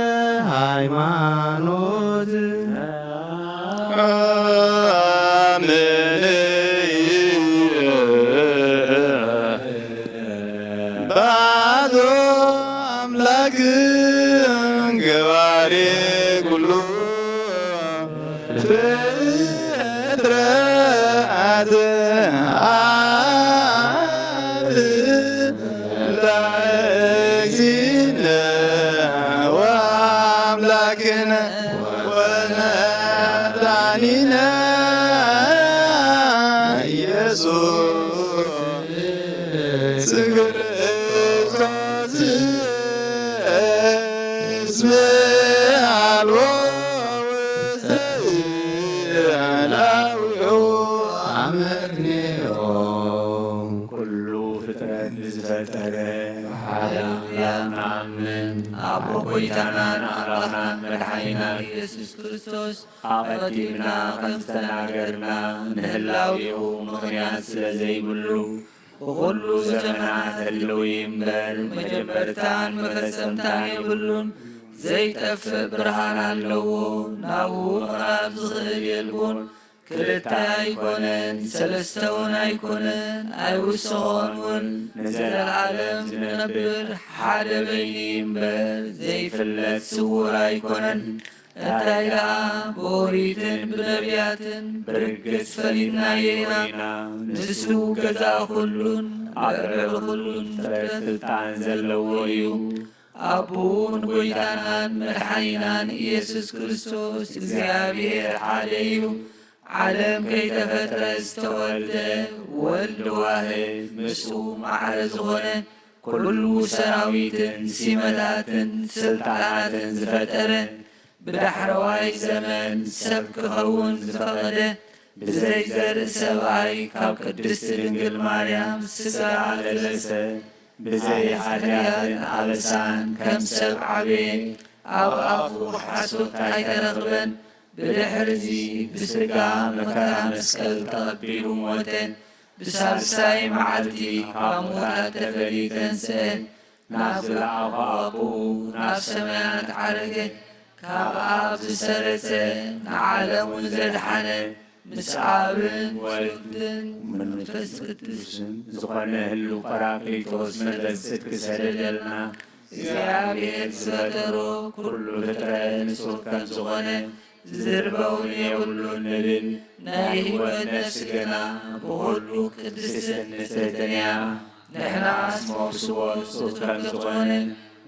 ሃይማኖት። ባዶ ኣምላክ ገባሬ ኩሉ ፍጥረታት ኣብ ለእግዚእነ ወአምላክነ ወመድኃኒነ ኢየሱስ ክርስቶስ እስመ አልቦ ውእቱ ላዊሁ አመክንዮ። ኩሉ ፍጥረት ንዝፈጠረ ሓደ ኣምላኽ ንኣምን። ኣቦ ጐይታናን ኣምላኽናን መድሓኒናን ኢየሱስ ክርስቶስ ኣቐዲምና ከም ዝተናገርና ንህላዌኡ ምኽንያት ስለ ዘይብሉ ብኹሉ ዘመናት ህልው እዩ እምበር መጀመርታን መፈጸምታን የብሉን። ዘይጠፍእ ብርሃን ኣለዎ። ናብኡ ምቕራብ ዝኽእል የልቦን። ክልተ ኣይኮነን፣ ሰለስተ እውን ኣይኮነን፣ ኣይውስኾን እውን። ንዘለዓለም ዝነብር ሓደ በይኑ እዩ እምበር ዘይፍለጥ ስውር ኣይኮነን። እንታይ ደኣ ብኦሪትን ብነቢያትን ብርግጽ ፈሊጥናዮ ኢና። ንሱ ገዛ ኩሉን ኣርዕር ኩሉን ፍጥረት ስልጣን ዘለዎ እዩ። ኣቦኡ ንጐይታናን መድሓኒናን ኢየሱስ ክርስቶስ እግዚኣብሔር ሓደ እዩ። ዓለም ከይተፈጥረ ዝተወልደ ወልድ ዋህድ ምስኡ ማዕረ ዝኾነ ኩሉ ሰራዊትን ሲመታትን ስልጣናትን ዝፈጠረ ብዳሕረዋይ ዘመን ሰብ ክኸውን ዝፈቐደ ብዘይ ዘርኢ ሰብኣይ ካብ ቅድስቲ ድንግል ማርያም ስጋ ለበሰ። ብዘይ ሓጢኣትን ኣበሳን ከም ሰብ ዓበየ። ኣብ ኣፉ ሓሶት ኣይተረኽበን። ብድሕርዚ ብስጋ መከራ መስቀል ተቐቢሉ ሞተ። ብሳልሳይ መዓልቲ ካብ ሙታት ተፈልዩ ተንስአ። ናብ ዝለኣኾ ኣቦኡ ናብ ሰማያት ዓረገ። ካብ ኣብ ዝሰረጸ ንዓለም እውን ዘድሓነ ምስ ኣብን ወልድን መንፈስ ቅዱስን ዝኾነ ህሉ ጳራቅሊጦስ መንፈስ ጽድቂ ሰደደልና። እግዚኣብሔር ዝፈጠሮ ኩሉ ፍጥረት ንጹህ ከም ዝኾነ ዝድርበውን የብሉን ንብል። ናይ ህይወት ነፍሲ ግና ብኹሉ ቅድስትን ንጽሕትን እያ። ንሕናስ መውስቦ ንጹህ ከም ዝኾነ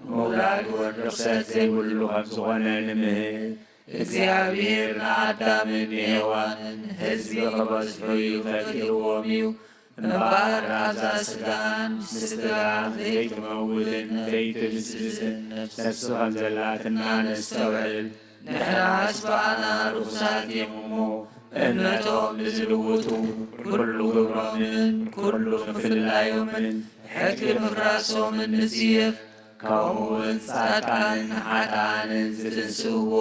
ምውላድ እውን ርኽሰት ዘይብሉ ከም ዝኾነ ንምህር። እግዚኣብሔር ንኣዳምን ንሄዋንን ህዝቢ ክበዝሑ እዩ ፈጢርዎም እዩ። እምበኣር ኣብዛ ስጋን ስጋ ዘይትመውትን ዘይትብስብስን ነፍሲ ከም ዘላትና ነስተውዕል። ንሕናስ ብኣና ርኹሳት እዮም እሞ፣ እምነቶም ንዝልውጡ፣ ኩሉ ግብሮምን ኩሉ ምፍልላዮምን ሕጊ ምፍራሶምን ንጽየፍ። ከምኡ እውን ጻድቃንን ሓጥኣንን ዝትንስእዎ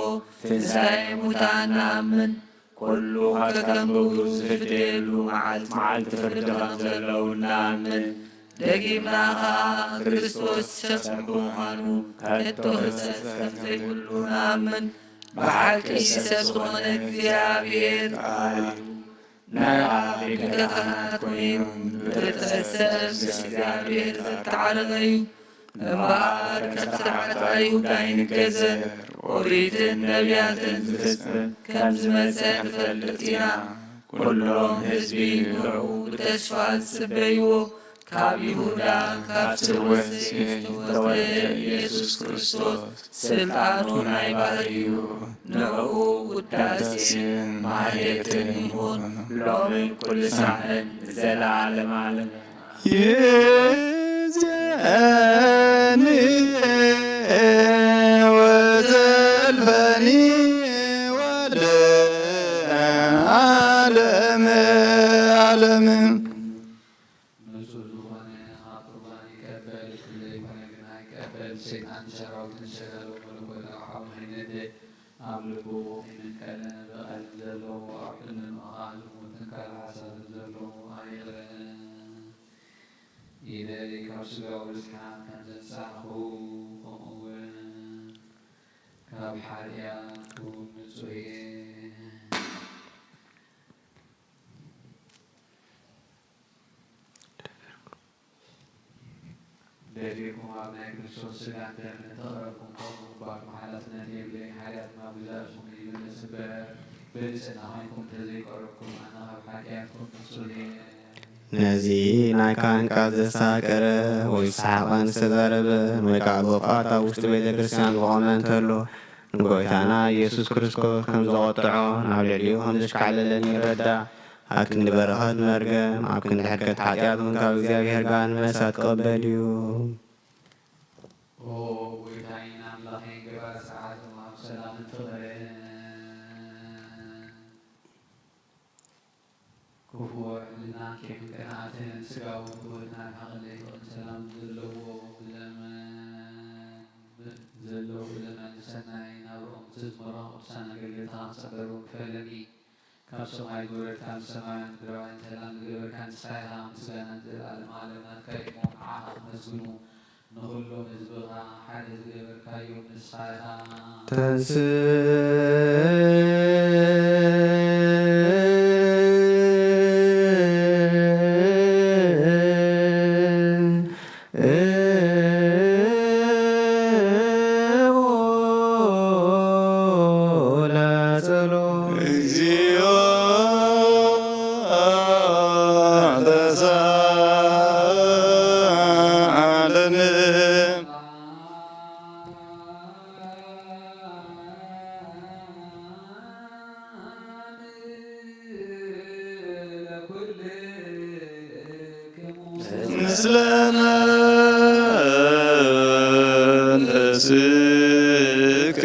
ትንሳኤ ሙታን ንኣምን። ኩሉ ከከም ግብሩ ዝፍደየሉ መዓልቲ፣ መዓልቲ ፍርዲ ከም ዘለዉ ንኣምን። ደጊምና ኸኣ ክርስቶስ ሰብ ብምዃኑ ከቶ ሕጸት ከም ዘይብሉ ንኣምን። ብሓቂ ሰብ ዝኾነ እግዚኣብሔር ቃል እዩ። ናይ ኣብ ሊቀ ካህናት ኮይኑ፣ ፍጥረት ሰብ ምስ እግዚኣብሔር ዘተዓረቐ እዩ። እምበኣር ከም ስርዓት ኣይሁድ ኣይንገዘር፣ ኦሪትን ነቢያትን ዝፍጽም ከም ዝመጸ ንፈልጥ ኢና። ኩሎም ህዝቢ ንዕኡ ብተስፋ ዝጽበይዎ፣ ካብ ይሁዳ ካብ ስርወ ዘይት ዝተወልደ ኢየሱስ ክርስቶስ ስልጣኑ ናይ ባህሪ እዩ። ንዕኡ ውዳሴን ማህሌትን ይኹን ሎምን ኩሉ ሳዕን ንዘለዓለም ዓለም። ይእዜኒ ወዘልፈኒ ወልደ ዓለም ዓለም። ንጹህ ዝኾነ ኣብ ቁርባን ይቀበል፣ ዘይኮነ ግን ኣይቀበል። ሰይጣን ሰራዊትን ሰጋሎ መለኮት ኣብ ሓው ንኸይነደ ኣብ ልቡ ይንቀለ፣ በቐልን ዘለዎ ኣብ ሕልንኡ ኸኣ ዝሙትን ካልእ ሓሳብን ዘለዎ ኣይቕረ። ኢደይ ካብ ስጋኡ ርስሓት ከም ዘንጻእኹ፣ ከምኡ እውን ሓጢኣትኩም ንጹህ እየ። ደፊርኩም ኣብ ናይ ክርስቶስ ስጋን ደምን እንተቐረብኩም፣ ከምኡ ምግባርኩም ሓላፍነት የብለይን። ሓጢኣትኩም ኣብ ገዛእ ርእስኹም ይምለስ እምበር፣ ብንጽህና ኮይንኩም እንተዘይቀረብኩም፣ ኣነ ካብ ሓጢኣትኩም ንጹህ እየ። ነዚ ናይ ካህን ቃል ዘሳቀረ ወይ ሰሓቕ ዝተዛረበ ወይ ከዓ ብቕጥቃጥ ኣብ ውሽጢ ቤተ ክርስቲያን ዝቖመ እንተሎ፣ ንጎይታና ኢየሱስ ክርስቶስ ከም ዘቖጥዖ፣ ናብ ልዕሊኡ ከም ዘሽካዕለለን ይረዳእ። ኣብ ክንዲ በረኸት መርገም፣ ኣብ ክንዲ ሕድገት ሓጢኣት እውን ካብ እግዚኣብሔር ጋር ንመሳ ክቕበል እዩ። ኦ ጎይታይን ኣምላኸይን፣ ገባር ስርዓት፣ ወሃብ ሰላምን ፍቕርን፣ ክፉእ ሕልናን ቂምን ቅንኣትን፣ ስጋዊ ፍትወትን፣ ሓቅን ለይፍቕርን ሰላም ዘለዎ ብዘመን፣ ዘለዎ ብዘመን ሰናይ ናብርኦም ዝተዝመሮም ቅዱሳን ኣገልገልትኻ ክጸበርዎም ክፈለኒ። ካብ ሰማይ ዝወረድካ፣ ንሰማያውያን ምድራውያን ሰላም ዝገበርካ ንስኻ ኢኻ። ምስጋና ንዘለኣለመ ዓለም ናትካ እዩ እሞ፣ ንዓኻ ክመስግኑ፣ ንኹሎም ህዝብኻ ሓደ ዝገበርካዮም ንስኻ ኢኻ። ተንስ ምስለ መንፈስከ።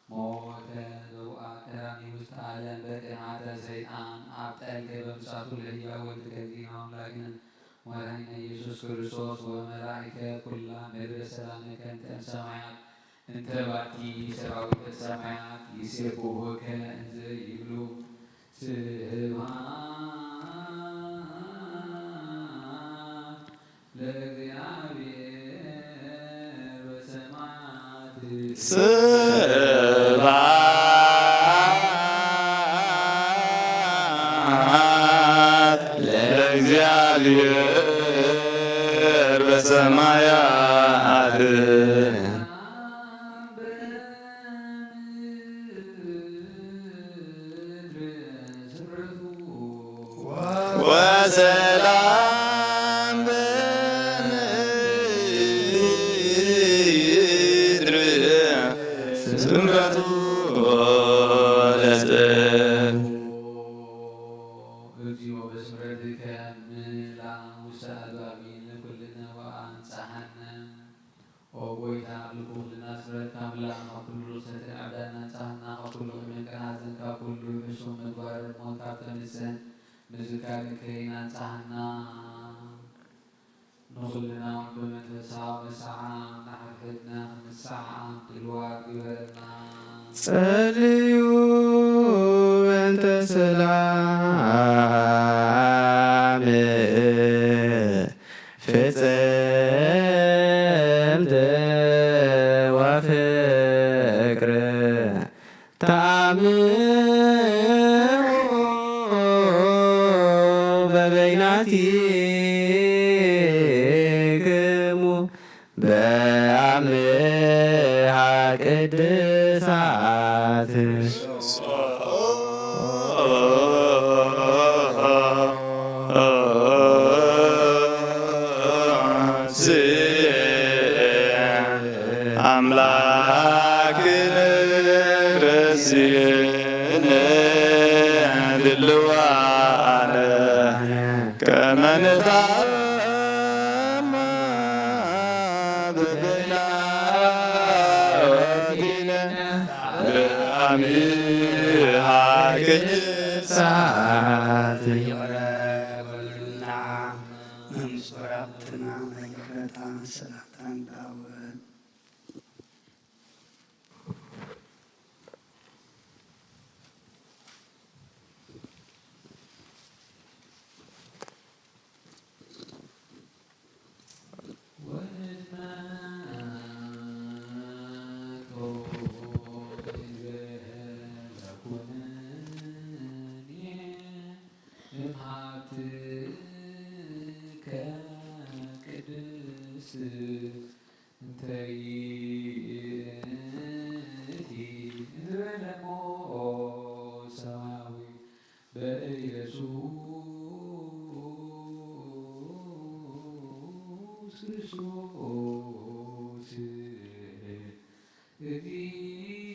ሞተ ዘውአ ቀራንዮ ውስተ ዓለም በቅንዓተ ሰይጣን ኣብ ጠልቀ በምጻቱ ለህያወ ትከዚን አምላክነ ወመድኃኒነ ኢየሱስ ክርስቶስ ወመላእክተ ኩላ ምድር ሰላምከ እንተ እምሰማያት እንተ ባቲ ሰራዊተ ሰማያት ይሴብሑከ እንዘ ይብሉ ስብሐት ለእግዚአብሔር በሰማያት። ስብሐት ለእግዚአብሔር በሰማያት። ወሰላም በምድር ስምረቱ ለጽድቅ። እግዚኦ በስምረትከ ምልአ ውስተ አልባቢነ ኩልነ ወአንጽሐነ። ኦ ጎይታ፣ ኣብ ልቡ ኩልና ስምረትካ ምላእና፣ ካብ ኩሉ ርኽሰትን ዕብዳን ኣንጻህና፣ ካብ ኩሉ ቂምን ቅንኣትን፣ ካብ ኩሉ ሕሱም ምግባርን ሞት ካብ ተምጽእን ምዝካርን ከይን ኣንጻህና። ንኹልና እውን ብመንፈሳዊ ንስሓ ንሓድሕድና ክንስሓ ድልዋት ግበረና። ጸልዩ በእንተ ሰላም ፍጽምት ወፍቅር ተአምሩ በበይናቲክሙ በአምሃ ቅድሳት። አምላክነ ረሲነ ድልዋነ ከመ ንታማ በበይናቲነ በአምሃ ቅድሳት። ሰላምታ እንዳወን እንተ ይእቲ እንበለ እሞ ሰማያዊ በኢየሱስ ክርስቶስ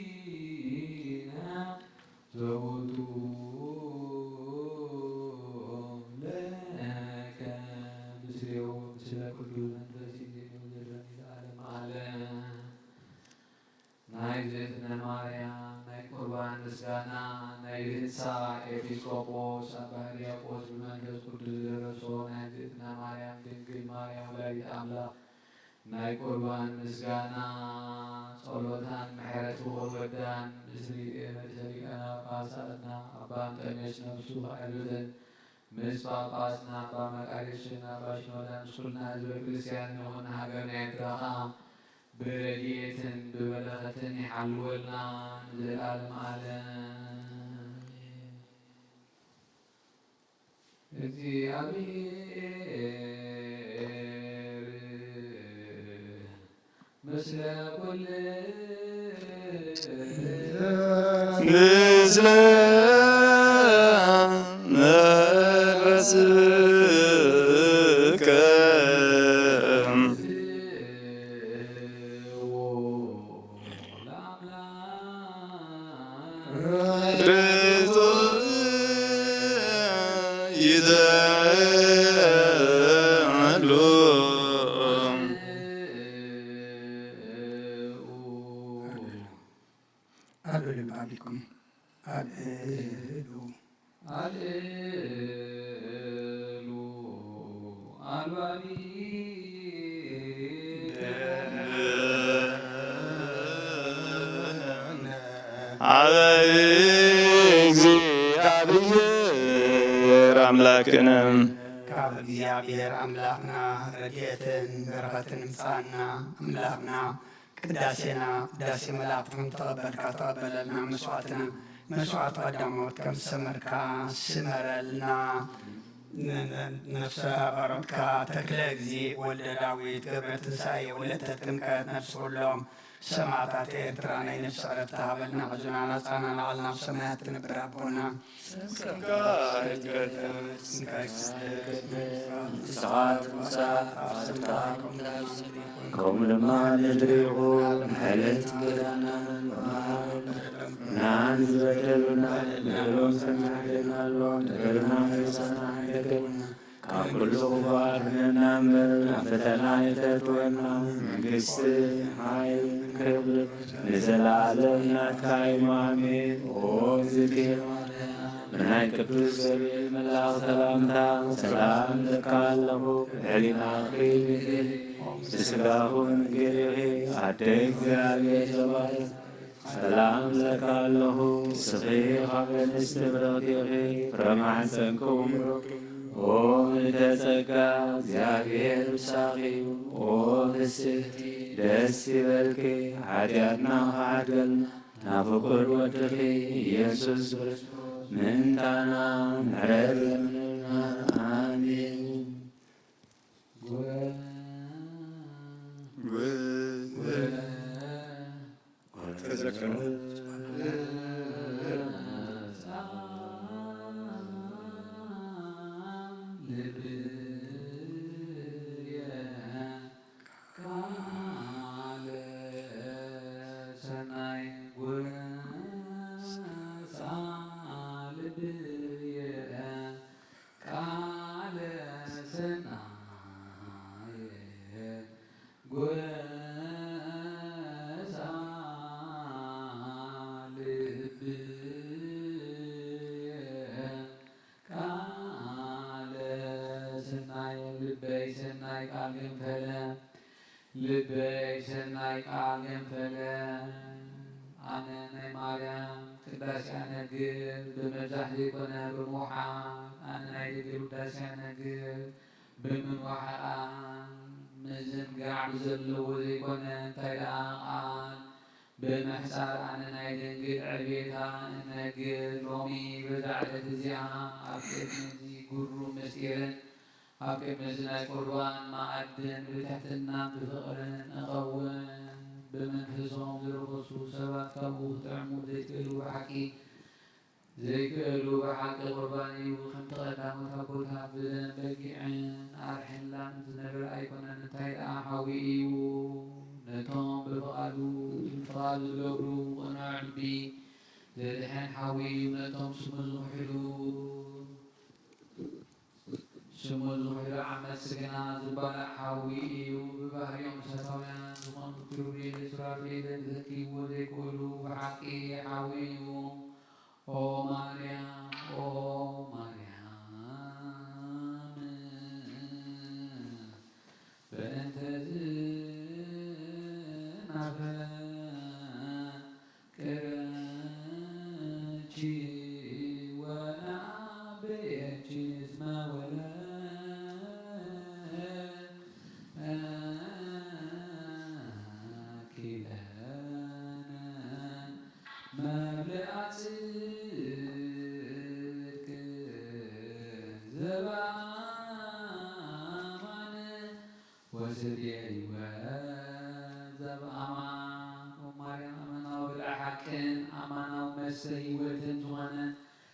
እግዚእነ ዘውቱ ለከ ምስሌሁ ምስለ ቅዱስ መንፈስ ይዜኑ ዘለኒ ለዓለመ ዓለም። ናይ እግዝእትነ ማርያም ናይ ቁርባን ምስጋና ናይ ብህንሳ ኤጲስቆጶስ ኣባ ሕርያቆስ ብመንፈስ ቅዱስ ዝደረሶ ናይ እግዝእትነ ማርያም ድንግል ማርያም ወላዲት ኣምላኽ ናይ ቁርባን ምስጋና ጸሎታን ምሕረት ፍቕር ወዳን ምስ ሊቀ ሊቃነ ጳጳሳትና ኣባ እንጠንዮስ ነፍሱ ከዕርፍን ምስ ጳጳስና ኣባ መቃርዮስን ኣባ ሽኖዳን ምስ ኩልና ህዝበ ክርስቲያን ንኹን ሃገርና ኤርትራ ኸኣ ብረድኤትን ብበረኸትን ይሓልወልና ንዘለኣለም ዓለም። እግዚኣብሔር ምስለ ኩል ምስለ መንፈስከ ይዘሉ። ኣልዕሉ ባቢኩም ኣልዕሉ ኣልዕሉ ኣልባቢ ኣብ እግዚኣብሔር ኣምላክነ ካብ እግዚኣብሔር ኣምላኽና ረድኤትን በረኸትን ምጻና ኣምላኽና ቅዳሴና ቅዳሴ መላእክትኩም ተቐበልካ ተቐበለልና መስዋዕትና መስዋዕት ቀዳሞት ከም ዝሰመርካ ስመረልና። ነፍሰ ኣሮንካ ተክለ እግዚእ ወልደ ዳዊት ገብረ ትንሳኤ ወለተ ጥምቀት ነፍሲ ኩሎም ሰማዕታት ኤርትራ ናይ ነፍሲ ዕረፍቲ ሃበልና። ሕዙና ናጻና ናቐልና ኣብ ሰማያት ትነብር ኣቦና ስምካ ይትቀደስ፣ ንስኻ ትምጻእ፣ ፍቓድካ ትኹን፣ ከምኡ ድማ ምድሪ ይኹን። ንዕለታዊ እንጀራና ንበደሉና ንበደሉና ንበደሎም ሰናሕደና ኣሎ፣ ነገርና ከይሳና ኣይደገና ካብ ኩሉ ክፉ ኣድሕነና እምበር፣ ናብ ፈተና ኣይተእትወና። መንግስቲ፣ ሓይል፣ ክብሪ ንዘለኣለም ናትካ እዩ። ኣሜን። ኦ እግዝእትየ ማርያም፣ ብናይ ቅዱስ ገብርኤል መልኣኽ ሰላምታ ሰላም እለካ ኣለኹ። ብሕሊናኺ ድንግል፣ ብስጋኹ ድንግል ኢኺ። ኣደ እግዚኣብሔር ዘባርክ ሰላም እለካ ኣለኹ፣ ንስኺ ካብ ኣንስቲ ብርኽቲ ኢኺ፣ ፍረ ማሕፀንኪ እውን ብሩክ እዩ። ኦ ምልዕተ ጸጋ፣ እግዚኣብሔር ምሳኺ እዩ። ኦ ፍስሕቲ፣ ደስ ይበልኪ፣ ሓጢኣትና ክሓድገልና፣ ናብ ፍቁር ወድኺ ኢየሱስ ክርስቶስ ምእንታና ምሕረት ለምንና። ኣሜን። ተዘከሩ። ቃለ ሰናየ ጎሳ ልብየ ቃለ ሰናየ ልበይ ሰናይ ቃል ገንፈለ ልበይ ሰናይ ቃል ገንፈለ። ኣነ ናይ ማርያም ቅዳሴ ኣነግር፣ ብምብዛሕ ዘይኮነ ብምውሓድ። ኣነ ናይ ድንግል ውዳሴ ኣነግር፣ ብምንዋሕ ቃል ምዝንጋዕ ብዘለዎ ዘይኮነ፣ እንታይ ደኣ ቃል ብምሕጻር። ኣነ ናይ ድንግል ዕቤታ እነግር። ሎሚ በዛ ዕለት እዚኣ ኣብ ቅድሚ እዚ ግሩም ምስጢርን ኣብ ቅድሚ እዚ ናይ ቁርባን መኣድን ብትሕትናን ብፍቕርን እቐውም። ብመንፈሶም ዝረኸሱ ሰባት ካብኡ ክጥዕሙ ዘይክእሉ ብሓቂ ዘይክእሉ ብሓቂ ቁርባን እዩ። ከምቲ ቀዳሞት ኣቦታት ብደም በጊዕን ኣርሒላን ዝነብር ኣይኮነን፣ እንታይ ደኣ ሓዊ እዩ። ነቶም ብፍቓዱ ብፍቓዱ ዝገብሩ ቅኑዕ ልቢ ዘድሕን ሓዊ እዩ። ነቶም ስሙ ዝኽሕዱ ስሙ ዝኽሕዱ ዓመት ስግና ዝበልዕ ሓዊ እዩ። ብባህሪኦም እሳታውያን ዝኾኑ ኪሩቤል ሱራፌል ክህልይዎ ዘይክእሉ ብሓቂ ሓዊ እዩ። ኦ ማርያም፣ ኦ ማርያም፣ በእንተ ዝናፍቅረኪ ወናብየኪ እስመ ወለኪ ለነ መብልዐ ጽድቅ ዘበአማን ወሰትየ ሕይወት ዘበአማን። ኦ ማርያም፣ ኣማናዊ ብልዐ ሓቅን ኣማናዊ መስተ ሕይወትን ዝኾነ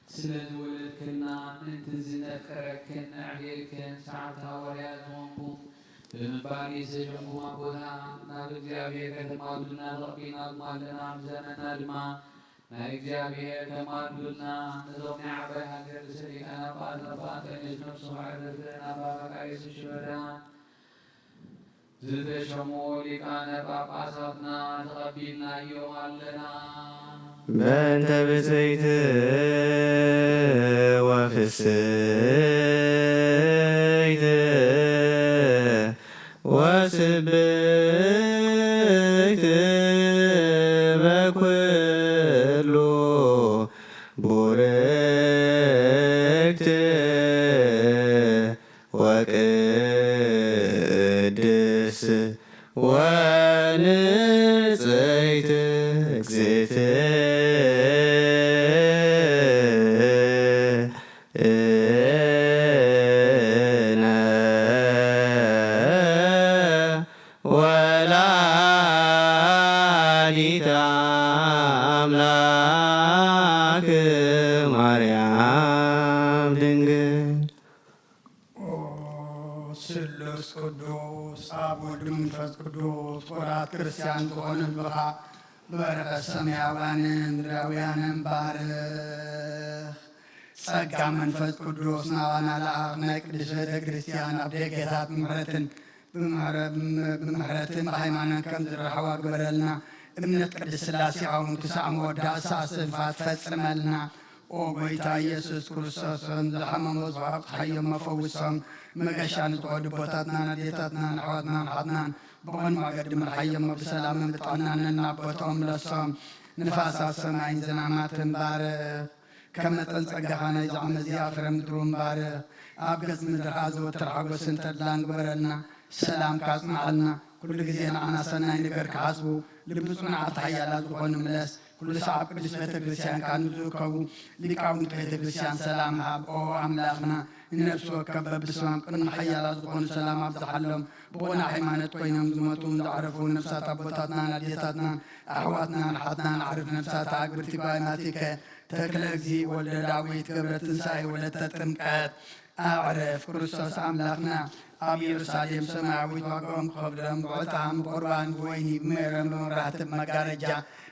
ስለ ዝወለድክልና፣ ምእንቲ እዚ ነፍቅረክን ነዕብየክን ሰዓብቲ ሃዋርያት ዝኾንኩም ብምንባር ዝተሸምኩም ኣቦታት፣ ናብ እግዚኣብሔር ከተማልዱልና ተቐቢልናኩም ኣለና። ኣብ ዘመንና ድማ ናይ እግዚኣብሔር ተማልዱልና። ነዞም ናይ ዓባይ ሃገር ርእሰ ሊቃነ ጳጳሳት ኣባ እንጦንዮስ ነፍስኹም ዕረፍን ኣባ መቃርዮስ ሽበዳ ዝተሸሙ ሊቃነ ጳጳሳትና ተቐቢልናዮም ኣለና። በእንተ ብፅዕት ወፍስሕት ወስብሕት በኩሉ ቡርክት ወቅድስት ወንጽሕት እግዝእትነ ወላዲተ አምላክ ማርያም ድንግል። ኦ ስሉስ ቅዱስ ኣብ ወልድ መንፈስ ቅዱስ፣ ወራት ክርስቲያን ዝኾነ ህዝብኻ ብበረኸት ሰማያውያንን ምድራውያንን ባርኽ። ጸጋ መንፈስ ቅዱስ ናባና ለኣኽ። ናይ ቅድስት ቤተ ክርስቲያን ኣብ ደገታት ምሕረትን ብምሕረ-፣ ብምሕረትን ብሃይማኖት ከም ዝራኸባ ግበረልና። እምነት ቅድስት ሥላሴ እውን ክሳዕ መወዳእታ ስንፋት ፈጽመልና። ኦ ጐይታ ኢየሱስ ክርስቶስ፣ ዝሓመሙ ኣብጽሓዮም፣ ፈውሶም። መገሻ ንዝኸዱ ኣቦታትናን ኣዴታትናን ኣሕዋትናን ኣሓትናን ብቕን መገዲ ምርሓዮም፣ ብሰላምን ብጥዕናን ናብ ቦታኦም ምለሶም። ንፋሳት ሰማይን ዝናማትን ባርኽ። ከም መጠን ጸጋኻ ናይዚ ዓመት እዚኣ ፍረ ምድሪ እውን ባርኽ። ኣብ ገጽ ምድርኻ ዘወትር ሓጎስን ተድላን ግበረልና። ሰላምካ ኣጽንዓልና። ኩሉ ግዜ ንዓና ሰናይ ነገር ክሓስቡ፣ ልቢ ጽኑዓት ሓያላት ዝኾኑ ምለስ። ኩሉ ሰዓብ ቅዱስ ቤተ ክርስቲያንካ ንዝእከቡ ሊቃውንቲ ቤተ ክርስቲያን ሰላም ሃብ። ኦ ኣምላኽና፣ ንነፍሲ ወከፍ በብስሞም ቅድሚ ሓያላት ዝኾኑ ሰላም ኣብዝሓሎም። ብቑና ሃይማኖት ኮይኖም ዝሞቱ ዘዕረፉ ነፍሳት ኣቦታትናን ኣዴታትናን ኣሕዋትናን ኣሓትናን ኣዕርፍ ነፍሳት ኣግብርቲ ጓይማቲከ ተክለ እግዚእ ወልደ ዳዊት ገብረ ትንሳኤ ወለተ ጥምቀት ኣዕርፍ ክርስቶስ ኣምላኽና ኣብ ኢየሩሳሌም ሰማያዊት ዋጋኦም ክኸፍሎም ብዕጣን ብቁርባን ብወይኒ ብሜሮን ብመብራህቲ ብመጋረጃ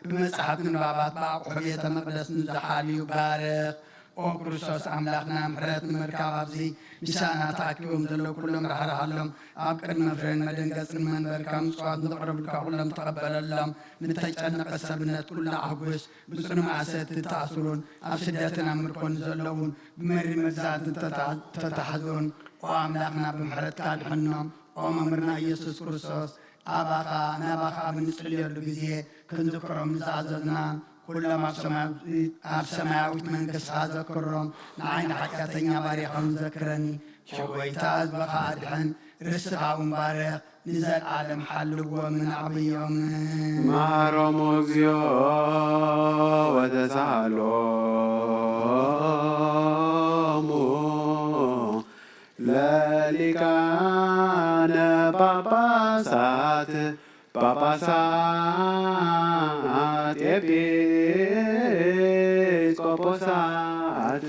ብመጻሕፍቲ ንባባት ብኣቑሑ ቤተ መቕደስ ንዝሓልዩ ባርኽ። ኦ ክርስቶስ ኣምላኽና ምሕረት ንምርካብ ኣብዚ ምሳና ተኣኪቦም ዘለዉ ኩሎም ራሕርሃሎም። ኣብ ቅድሚ ፍሬን መደንገጽን መንበርካ ምጽዋት ንተቕረቡልካ ኩሎም ተቐበለሎም። ንተጨነቐ ሰብነት ኩሉ ኣሕጉስ። ብጽኑ ማእሰርቲ ተኣስሩን ኣብ ስደትን ኣብ ምርኮን ዘለዉን ብመሪር መግዛእትን ተታ-፣ ተታሕዙን ኦ ኣምላኽና ብምሕረትካ ድሕኖም። ኦ መምህርና ኢየሱስ ክርስቶስ ኣባኻ፣ ናባኻ ኣብ እንጽልየሉ ግዜ ክንዝክሮም ንዝኣዘዝና፣ ኩሎም ኣብ ሰማያዊ-፣ ኣብ ሰማያዊት መንግስትኻ ዘክሮም፣ ንዓይ ንሓጢኣተኛ ባሪያኻውን ዘክረኒ። ሸጎይታ ህዝብኻ ኣድሕን፣ ርስትኻ እውን ባርኽ፣ ንዘለኣለም ሓልዎምን ኣዕብዮምን። መሃሮሙ እግዚኦ ወተሳሃሎሙ ለሊቃነ ጳጳሳት፣ ጳጳሳት፣ ኤጲስቆጶሳት፣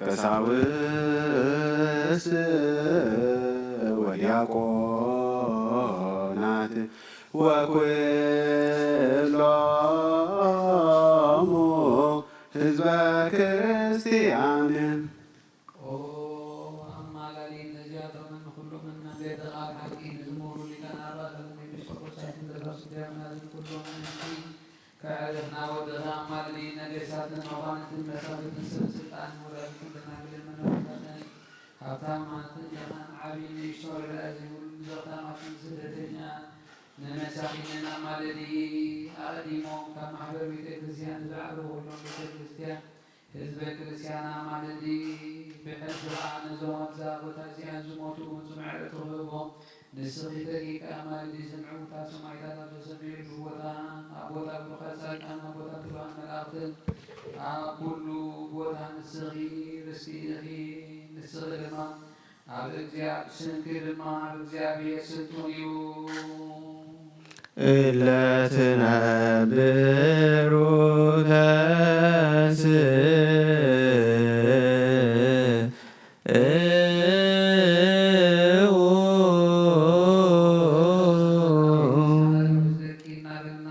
ቀሳውስት ወዲያቆናት ወኩሎሙ ህዝበ ክርስቲያን። ኦ ኣማላዲ ነዚኣቶምን ንኹሎምን ናብ ቤትኻ ብሓቂ ንዝመሩ ሊቃነ ጳጳሳትን ኤጲስቆጶሳትን ቀሳውስትን ዲያቆናትን ኩሎም ምእንቲ ከዕርፍ ናብ ወድኻ ኣማልዲ። ነገስታትን መኳንንትን መሳፍንትን ሰብ ስልጣን ወላዲትን ደናግልን መነኮሳትን ሃብታማትን ደኻን ዓቢ ንእሽቶ ርዳእ ዘይብሉ ንዘኽታማትን ስደተኛ ንመሳኪንን ኣማልዲ። ኣቐዲሞም ካብ ማሕበር ቤተ ክርስቲያን ንዝዓረፉ ኩሎም ቤተ ክርስቲያን ህዝበ ክርስቲያን ኣማልዲ። ብሕልፊ ኸዓ ነዞም ኣብዛ ቦታ እዚኣ ዝሞቱ ጽኑዕ ዕረፍቲ ክህቦም ንስኺ ደቂቂ ኣማልዲ። ስምዒ ሙታ ሰማዕታት ኣብ ዝተሰምየሉ ቦታ፣ ኣብ ቦታ ብሩኻት ጻድቃን፣ ኣብ ቦታ ክቡራን መላእኽትን ኣብ ኩሉ ቦታ ንስኺ ርስቲ ኢኺ። ንስኺ ድማ ኣብ እግዚኣብ-፣ ስምኪ ድማ ኣብ እግዚኣብሔር ስልጡን እዩ። እለ ትነብሩ ተንስ-፣ እው። ደቂ እናበልና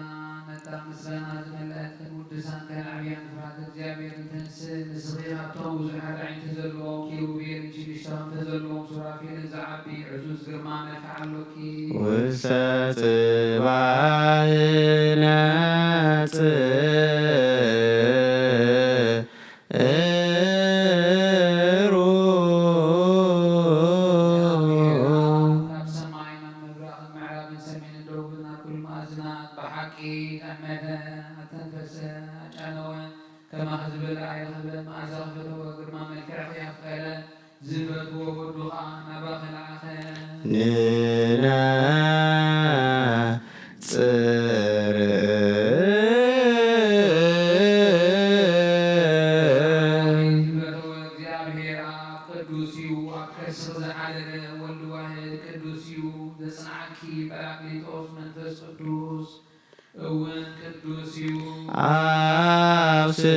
ነታ ምስጋና ዝመልአት ቅድሚ ቅዱሳን ከነዕብያን ፍርሃተ እግዚኣብሔር ንተንስእ። ንስኺ ካብቶም ብዙሓት ኣዒንቲ ዘለዎም ኪሩቤልን ሽዱሽተ ክንፊ ዘለዎም ሱራፌልን ዝዓቢ ዕዙዝ ግርማ መልክዕ ኣሎኪ። ውስተ ጽባሕ ነጽ-፣ እሩ። ካብ ሰማይ ናብ ምብራቕን ምዕራብን ሰሜንን ደቡብን ናብ ኩሉ መኣዝናት ብሓቂ ጠመተ፣ ኣተንፈሰ፣ ኣጫነወ። ከማኺ ዝበለ ኣይረኸበን፣ መኣዛኺ ፈተወ፣ ግርማ መልክዕኺ ኣፍቀረ፣ ዝፈትዎ ወዱ ኸኣ ናባኺ ለኣኸ። ንነ ጽርእ። ዝበረወ እግዚኣብሔር ኣብ ቅዱስ እዩ፣ ኣብ ከርስኺ ዝሓደረ ወልድ ዋህድ ቅዱስ እዩ። ዘጽንዓኪ ጳራቅሊጦስ መንፈስ ቅዱስ እውን ቅዱስ እዩ። ኣብ ስኡ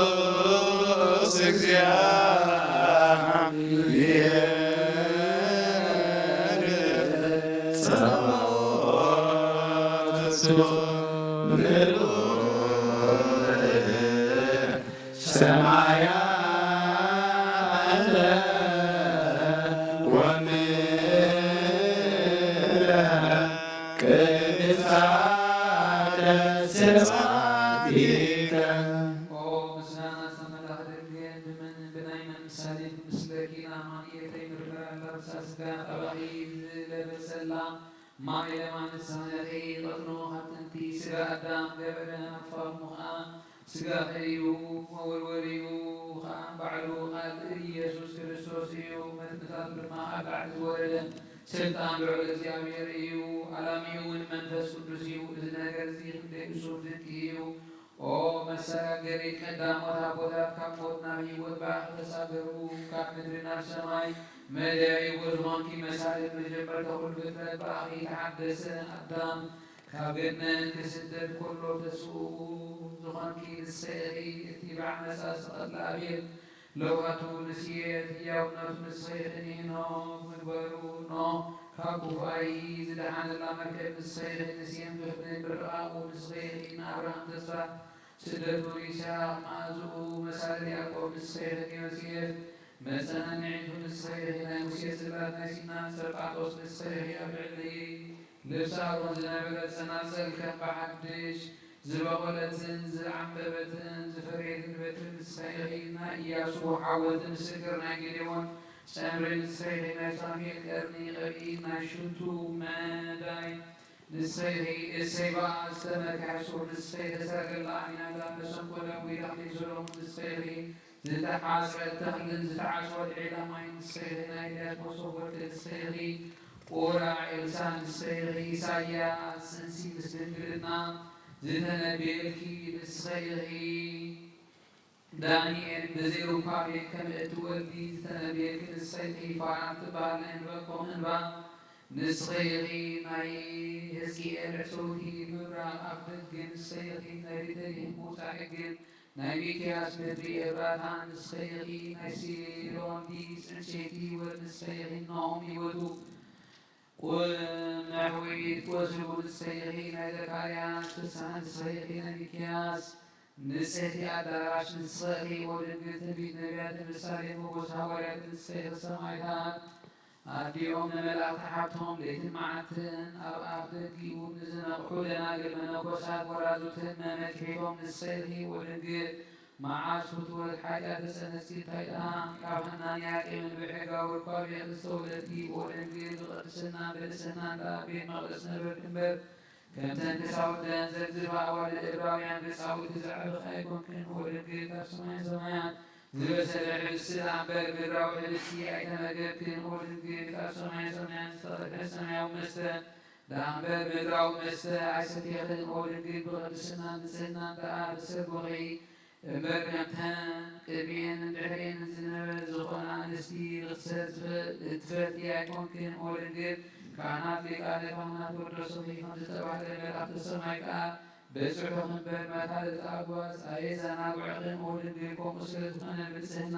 ቅዱስ እግዚአብሔር ጸባኦት ምሉእ ሰማያተ ወምልአ ቅድሳተ ስብሐቲከ። ኦ ምስጋና ዝተመላኺ ድንግል፣ ብመን ብናይ መን ምሳሌ ክምስለኪ? ንኣማኑኤል ተይምርምር ኣላብሳ ስጋ ጠባኺ ዝለበሰላ ማይ ለማንስ ሃነኺ። ቀጥኑ ካብ ጥንቲ ስጋ ኣዳም ገበረ፣ ኣፋሙ ኸዓ ስጋኺ እዩ፣ መወርወሪኡ ኸዓ ባዕሉ ቃል ኢየሱስ ክርስቶስ እዩ። መጥምታቱ ድማ ካብ ላዕሊ ዝወረደ ስልጣን ልዑል እግዚኣብሔር እዩ። ኣላሚኡ እውን መንፈስ ቅዱስ እዩ። እዚ ነገር እዚ ክንደይ እጹብ ድንቂ እዩ! ኦ መሰጋገሪት ቀዳሞት ኣቦታት፣ ካብ ሞት ናብ ህይወት ብኣኺ ተሳገሩ፣ ካብ ምድሪ ናብ ሰማይ መደያይቦ ዝኾንኪ መሳልል መጀመርታ ኩሉ ፍጥረት ብኣኺ ተሓደሰ። ኣዳም ካብ ገነት ክስደድ ከሎ ተስኡ ዝኾንኪ ንስኺ ኢኺ። እቲ ብዓመፃ ዝተቐትለ ኣቤል ለውሃቱ ንስየት፣ ህያውነቱ ንስኺ ኢኺ። ኖህ ምግባሩ፣ ኖህ ካብ ክፉኣይ ዝደሓነላ መርከብ ንስኺ ኢኺ። ንሴም ክፍሊ ምርቓቑ ንስኺ ኢኺ። ንኣብርሃም ተስፋ ስደቱ፣ ንይስሐቅ መኣዝኡ፣ መሳልል ያዕቆብ ንስኺ ኢኺ። ንዮሴፍ መጸናንዒቱ ንስኺ ኢኺ። ናይ ሙሴ ጽላት ናይ ሲና ጸርጳጦስ ንስኺ ኢኺ። ኣብ ልዕሊ ልብሲ ኣሮን ዝነበረት ጸናጽል ከም ብሓድሽ ዝበቖለትን ዝዓምበበትን ዝፈረየትን በትሪ ንስኺ ኢኺ። ናይ ኢያሱ ሓወልቲ ምስክር ናይ ጌዴዎን ጸምሪ ንስኺ ኢኺ። ናይ ሳሙኤል ቀርኒ ቅብኢ ናይ ሽቱ መዳይ ንስኺ ኢኺ። እሰይ በኣ ዝተመክሐ ሱር ንስኺ ኢኺ። ሰረገላ ኣሚናዳብ መሰንቆ ዳዊት ኣኽሊል ሰሎሞን ንስኺ ኢኺ። ዝተሓጽረት ተኽልን ዝተዓጽወ ድዒላ ማይ ንስኺ ኢኺ። ናይ ኤልያስ መሶብ ወርቂ ንስኺ ኢኺ። ቁራ ኤልሳ ንስኺ ኢኺ። ኢሳይያስ ጽንሲ ምስ ድንግልና ዝተነብየልኪ ንስኺ ኢኺ። ዳንኤል ብዘይ ሩካቤ ከም እትወልዲ ዝተነብየልኪ ንስኺ ኢኺ። ፋና እትበሃል ናይ እንበቆም እንባ ንስኺ ኢኺ። ናይ ሕዝቅኤል ዕጽውቲ ምብራቕ ኣፍ ደገ ንስኺ ኢኺ። ናይ ቤተልሔም ምውጻእ ሕግን ናይ ሚክያስ ምድሪ ኤፍራታ ንስኺ ኢኺ። ናይ ሲሎንዲ ጽንሴቲ ወድ ንስኺ ኢኺ። ናሆም ህይወቱ ቁመሕዊት ወስቡ ንስኺ ኢኺ። ናይ ዘካርያስ ፍስሓ ንስኺ ኢኺ። ናይ ሚክያስ ንጽሕቲ ኣዳራሽ ንስኺ ኢኺ። ኦ ድንግል ትንቢት ነቢያትን ምሳሌ ሞገስ ሃዋርያትን ንስኺ ኢኺ። ሰማዕታት ኣዲኦም ንመላእኽቲ ሓብቶም ለይትን መዓልትን ኣብ ኣፍ ደጊኡ ንዝነቕሑ ደናግል መነኮሳት ወራዙትን መመክሒቶም ንስኺ ኢኺ። ኦ ድንግል መዓስ ፍትወት ሓጢኣት ተጸነስኪ እንታይ ደኣ ካብ ሃናን ያቄምን ብሕጋዊ ርኳብ ኢኺ ዝተወለድኪ። ኦ ድንግል ብቕድስና ብንጽህና እንዳ ቤት መቕደስ ነበርኪ እምበር ከምተን ክሳውተን ዘግዝፋ ኣዋልድ እብራውያን ገጻዊት ዝዓበኺ ኣይኮንክን። ኦ ድንግል ካብ ሰማይ ሰማያት ዝበሰለ ሕብስቲ ደኣ እምበር ምድራዊ ሕብስቲ ኣይተመገብክን። ኦ ድንግል ካብ ሰማይ ሰማያት ዝተቐድሐ ሰማያዊ መስተ ደኣ እምበር ምድራዊ መስተ ኣይሰቴኽን። ኦ ድንግል ብቕድስና ንጽህና ደኣ ተሰጎኺ እምበር ከምተን ቅድሚኤንን ድሕሪኤንን ዝነበረ ዝኾና ኣንስቲ ርኽሰት ዝፈ-፣ እትፈልጢ ኣይኮንክን። ኦ ድንግል ካህናት ሊቃነ ካህናት ወዶስኺ ከም ዝተባህለ መልኣኽቲ ሰማይ ከኣ በጽሑኺ እምበር መታልልቲ ኣጓዝ ኣየዘናጉዕኽን። ኦ ድንግል ከምኡ ስለ ዝኾነ ብንጽህና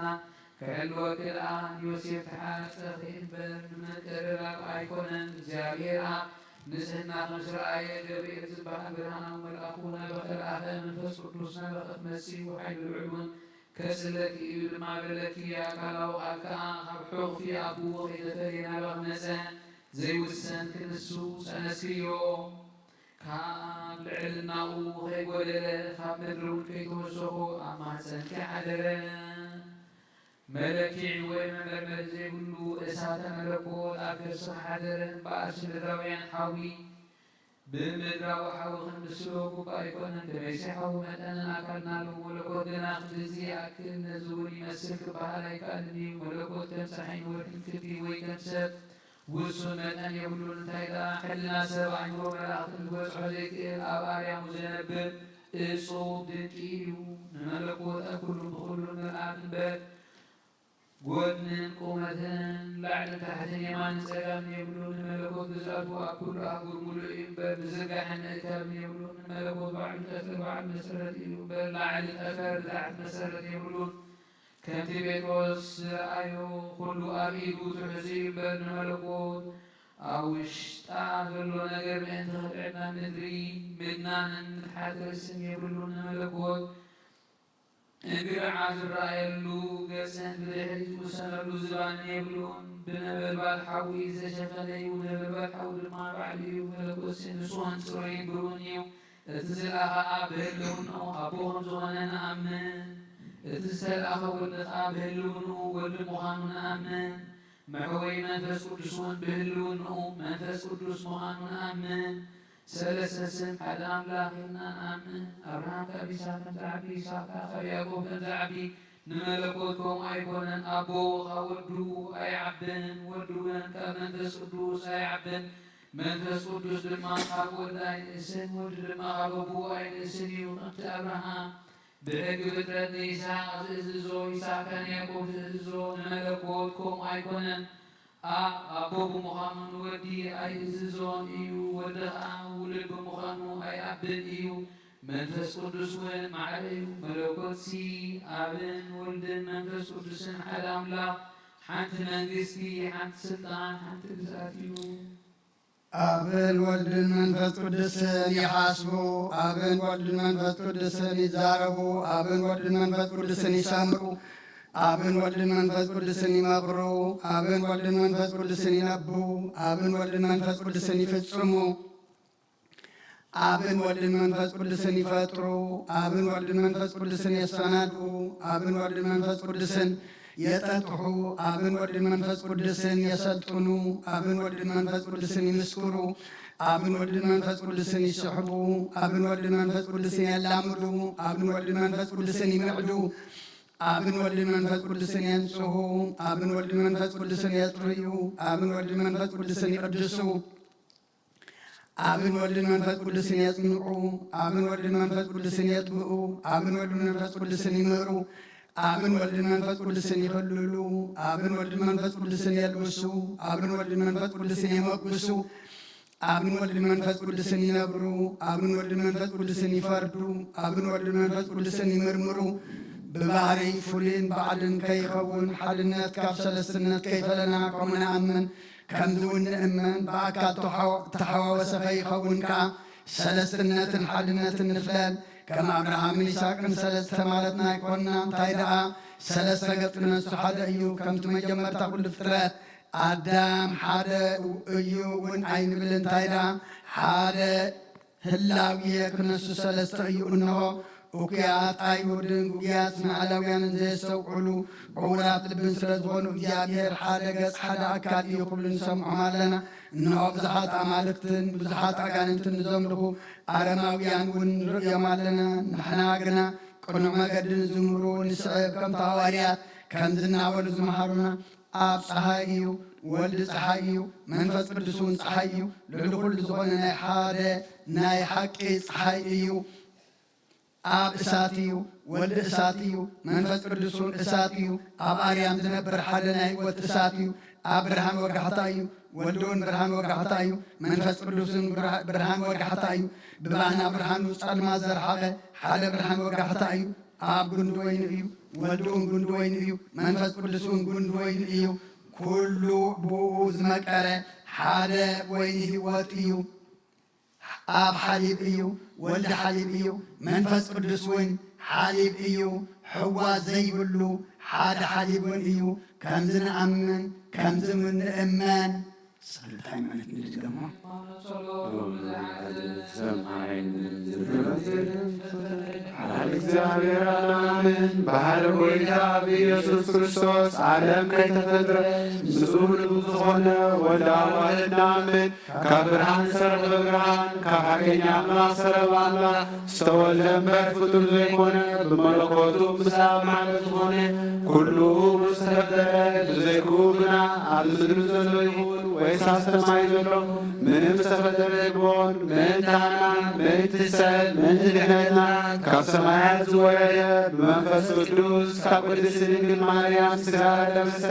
ክሕልወኪ ደኣ ንዮሴፍ ተሓጸኺ እምበር ንምቅርራብ ኣይኮነን። እግዚኣብሔር ኣብ ንጽህና ምስ ረኣየ ገብርኤል ዝበሃል ብርሃናዊ መልኣኹ ናበኺ ለኣኸ፣ መንፈስ ቅዱስ ናበኺ ክመጽእ እዩ፣ ሓይሊ ልዑል እውን ከጽለኪ እዩ ድማ በለኪ። ኣካላዊ ቃል ከኣ ካብ ሕቑፊ ኣቦ ከይተፈልየ ናባኺ መጸ። ዘይውሰን ክንሱ ጸነስክዮ። ካብ ልዕልናኡ ከይጎደለ፣ ካብ ምድሪ እውን ከይተወሰኹ ኣብ ማህጸንኪ ሓደረ። መለክዒ ወይ መመርመሪ ዘይብሉ እሳተ መለኮት ኣብ ከርስኺ ሓደረ። እምበኣርሲ ምድራውያን ሓዊ ብምድራዊ ሓዊ ክንምስሎ ግቡእ ኣይኮነን። ከመይሲ ሓዊ መጠንን ኣካልን ኣለዎ። መለኮት ግና ክንድዚ ይኣክል፣ ነዚ እውን ይመስል ክበሃል ኣይከኣልን እዩ። መለኮት ከም ጸሓይን ወርሕን ክቢ ወይ ከም ሰብ ውሱን መጠን የብሉን። እንታይ ደኣ፣ ሕልና ሰብ ኣእምሮ መላእኽትን ክበጽሖ ዘይክእል፣ ኣብ ኣርያሙ ዝነብር እጹብ ድንቂ እዩ። ንመለኮት ኣብ ኩሉን ብኹሉን ምልኣት እምበር፣ ጎድንን ቁመትን ላዕልን ታሕትን የማንን ጸጋምን የብሉን። ንመለኮት ግዝኣቱ ኣብ ኩሉ ኣህጉር ምሉእ እዩ እምበር፣ ምዝርጋሕን ምእካብን የብሉን። ንመለኮት ባዕሉ ጠፈር በዓል መሰረት እዩ እምበር፣ ላዕሊ ጠፈር ብታሕቲ መሰረት የብሉን። ከምቲ ጴጥሮስ ዝረኣዮ፣ ኩሉ ኣብ ኢዱ ትሑዝ እዩ እምበር፣ ንመለኮት ኣብ ውሽጣ ዘሎ ነገር ምእንቲ ኽልዕልና ምድሪ ምድናንን ምትሓት ርእስን የብሉን። ንመለኮት እንግርዓ ዝረኣየሉ ገጽን ብድሕሪት ዝውሰነሉ ዝባንን የብሉን። ብነበልባል ሓዊ ዝተሸፈነ እዩ፣ ነበልባል ሓዊ ድማ ባዕሉ እዩ። መለኮትሲ ንጹሕን ጽሩይን ብሩህን እዩ። እቲ ዝለኣኸ ኣብ ብህልውንኡ ኣቦ ከም ዝኾነ ንኣምን። እቲ ዝተለኣኸ ወዲ ኸኣ ብህልውንኡ ወዲ ምዃኑ ንኣምን። መሕወዪ መንፈስ ቅዱስ እውን ብህልውንኡ መንፈስ ቅዱስ ምዃኑ ንኣምን። ሰለስተ ስም ሓደ ኣምላኽ ኢልና ንኣምን። ኣብርሃም ካብ ይስሐቅ ከም ዝዓቢ፣ ይስሐቅ ከኣ ካብ ያዕቆብ ከም ዝዓቢ፣ ንመለኮት ከምኡ ኣይኮነን። ኣቦ ካብ ወዱ ኣይዓብን፣ ወዱ እውን ካብ መንፈስ ቅዱስ ኣይዓብን። መንፈስ ቅዱስ ድማ ካብ ወልድ ኣይንእስን፣ ወልድ ድማ ካብ ኣቦኡ ኣይንእስን እዩ። ከምቲ ኣብርሃም ብሕጊ ፍጥረት ንይስሐቅ ዝእዝዞ፣ ይስሐቅ ከኣ ንያዕቆብ ዝእዝዞ፣ ንመለኮት ከምኡ ኣይኮነን። ኣብ ኣቦ ብምዃኑ ንወዲ ኣይእዝዞን እዩ፣ ወዲ ኸኣ ውሉድ ብምዃኑ ኣይኣብን እዩ። መንፈስ ቅዱስ እውን ማዕረ እዩ። መለኮትሲ ኣብን ወልድን መንፈስ ቅዱስን ሓደ ኣምላኽ፣ ሓንቲ መንግስቲ፣ ሓንቲ ስልጣን፣ ሓንቲ ግዝኣት እዩ። ኣብን ወልድን መንፈስ ቅዱስን ይሓስቡ፣ ኣብን ወልድን መንፈስ ቅዱስን ይዛረቡ፣ ኣብን ወልድን መንፈስ ቅዱስን ይሰምዑ። ኣብን ወልድን መንፈስ ቅዱስን ይመኽሩ፣ ኣብን ወልድን መንፈስ ቅዱስን ይነብቡ፣ ኣብን ወልድን መንፈስ ቅዱስን ይፍጽሙ፣ ኣብን ወልድን መንፈስ ቅዱስን ይፈጥሩ፣ ኣብን ወልድን መንፈስ ቅዱስን የሰናድኡ፣ ኣብን ወልድን መንፈስ ቅዱስን የጠጥሑ፣ ኣብን ወልድን መንፈስ ቅዱስን የሰልጥኑ፣ ኣብን ወልድን መንፈስ ቅዱስን ይምስክሩ፣ ኣብን ወልድን መንፈስ ቅዱስን ይስሕቡ፣ ኣብን ወልድን መንፈስ ቅዱስን የላምዱ፣ ኣብን ወልድን መንፈስ ቅዱስን ይምዕዱ፣ ኣብን ወልድን መንፈስ ቅዱስን የንጽሁ፣ ኣብን ወልድን መንፈስ ቅዱስን የጥርዩ፣ ኣብን ወልድን መንፈስ ቅዱስን ይቅድሱ፣ ኣብን ወልድን መንፈስ ቅዱስን የጽንዑ፣ ኣብን ወልድን መንፈስ ቅዱስን የጥብኡ፣ ኣብን ወልድን መንፈስ ቅዱስን ይምህሩ፣ ኣብን ወልድን መንፈስ ቅዱስን ይኸልሉ፣ ኣብን ወልድን መንፈስ ቅዱስን የልብሱ፣ ኣብን ወልድን መንፈስ ቅዱስን የመጉሱ፣ ኣብን ወልድን መንፈስ ቅዱስን ይነብሩ፣ ኣብን ወልድን መንፈስ ቅዱስን ይፈርዱ፣ ኣብን ወልድን መንፈስ ቅዱስን ይምርምሩ። ብባህሪ ፍሉይን ባዕልን ከይኸውን ሓድነት ካብ ሰለስትነት ከይፈለና ከምኡ ንኣምን። ከምዚ እውን ንእመን ብኣካል ተሓዋ-፣ ተሓዋወሰ ከይኸውን ከኣ ሰለስትነትን ሓድነትን ንፍለል። ከም ኣብርሃምን ይስሐቅን ሰለስተ ማለትና ኣይኮንና። እንታይ ደኣ ሰለስተ ገጽ ነሱ ሓደ እዩ። ከምቲ መጀመርታ ኩሉ ፍጥረት ኣዳም ሓደ እዩ እውን ኣይንብል። እንታይ ደኣ ሓደ ህላውየ ክነሱ ሰለስተ እዩ። እንሆ እኩያት ኣይሁድን ግጉያት እስማኤላውያንን ዘየስተውዕሉ ዕዉራት ልብን ስለ ዝኾኑ እግዚኣብሔር ሓደ ገጽ ሓደ ኣካል እዩ ክብሉ ንሰምዖም ኣለና። እንሆ ብዙሓት ኣማልክትን ብዙሓት ኣጋንንትን ንዘምልኹ ኣረማውያን እውን ንርእዮም ኣለና። ንሕና ግና ቅኑዕ መገዲ ንዝምህሩ ንስዕብ፣ ከምቲ ሃዋርያት ከምዚ እናበሉ ዝመሃሩና፣ ኣብ ጸሓይ እዩ፣ ወልዲ ጸሓይ እዩ፣ መንፈስ ቅዱስ እውን ጸሓይ እዩ፣ ልዕሊ ኩሉ ዝኾነ ናይ ሓደ ናይ ሓቂ ጸሓይ እዩ። ኣብ እሳት እዩ፣ ወልዲ እሳት እዩ፣ መንፈስ ቅዱስ እውን እሳት እዩ። ኣብ ኣርያም ዝነብር ሓደ ናይ ህይወት እሳት እዩ። ኣብ ብርሃን ወጋሕታ እዩ፣ ወልዲ እውን ብርሃን ወጋሕታ እዩ፣ መንፈስ ቅዱስ እውን ብርሃ-፣ ብርሃን ወጋሕታ እዩ። ብባህና ብርሃኑ ጸልማ ዘርሓቐ ሓደ ብርሃን ወጋሕታ እዩ። ኣብ ጉንዲ ወይኒ እዩ፣ ወልዲ እውን ጉንዲ ወይኒ እዩ፣ መንፈስ ቅዱስ እውን ጉንዲ ወይኒ እዩ። ኩሉ ብኡ ዝመቀረ ሓደ ወይኒ ህይወት እዩ። ኣብ ሓሊብ እዩ፣ ወልዲ ሓሊብ እዩ፣ መንፈስ ቅዱስ እውን ሓሊብ እዩ። ሕዋ ዘይብሉ ሓደ ሓሊብ እውን እዩ። ከምዚ ንኣምን፣ ከምዚ እውን ንእመን። ጸሎት ሃይማኖት ንድገሞ። ሓደ እግዚኣብሔር ኣምላኽ ንኣምን፣ ብሓደ ጐይታ ብኢየሱስ ክርስቶስ ዓለም ከይተፈጥረ ምስኡ ንብዙ ዝኾነ ወልደ ኣዋህድ ንኣምን። ካብ ብርሃን ዝተረኽበ ብርሃን፣ ካብ ሓቀኛ ኣምላኽ ዝተረኽበ ኣምላኽ ዝተወልደ እምበር ፍጡር ዘይኮነ፣ ብመለኮቱ ምስ ኣብ ማለት ዝኾነ ኩሉ ብኡ ዝተፈጠረ፣ ብዘይክኡ ግና ኣብ ምድሪ ዘሎ ይኹን ወይስ ኣብ ሰማይ ዘሎ ምንም ዝተፈጠረ የልቦን። ምእንታና፣ ምእንቲ ሰብ፣ ምእንቲ ድሕነትና ካብ ሰማያት ዝወረደ ብመንፈስ ቅዱስ ካብ ቅድስቲ ድንግል ማርያም ሥጋ ለበሰ።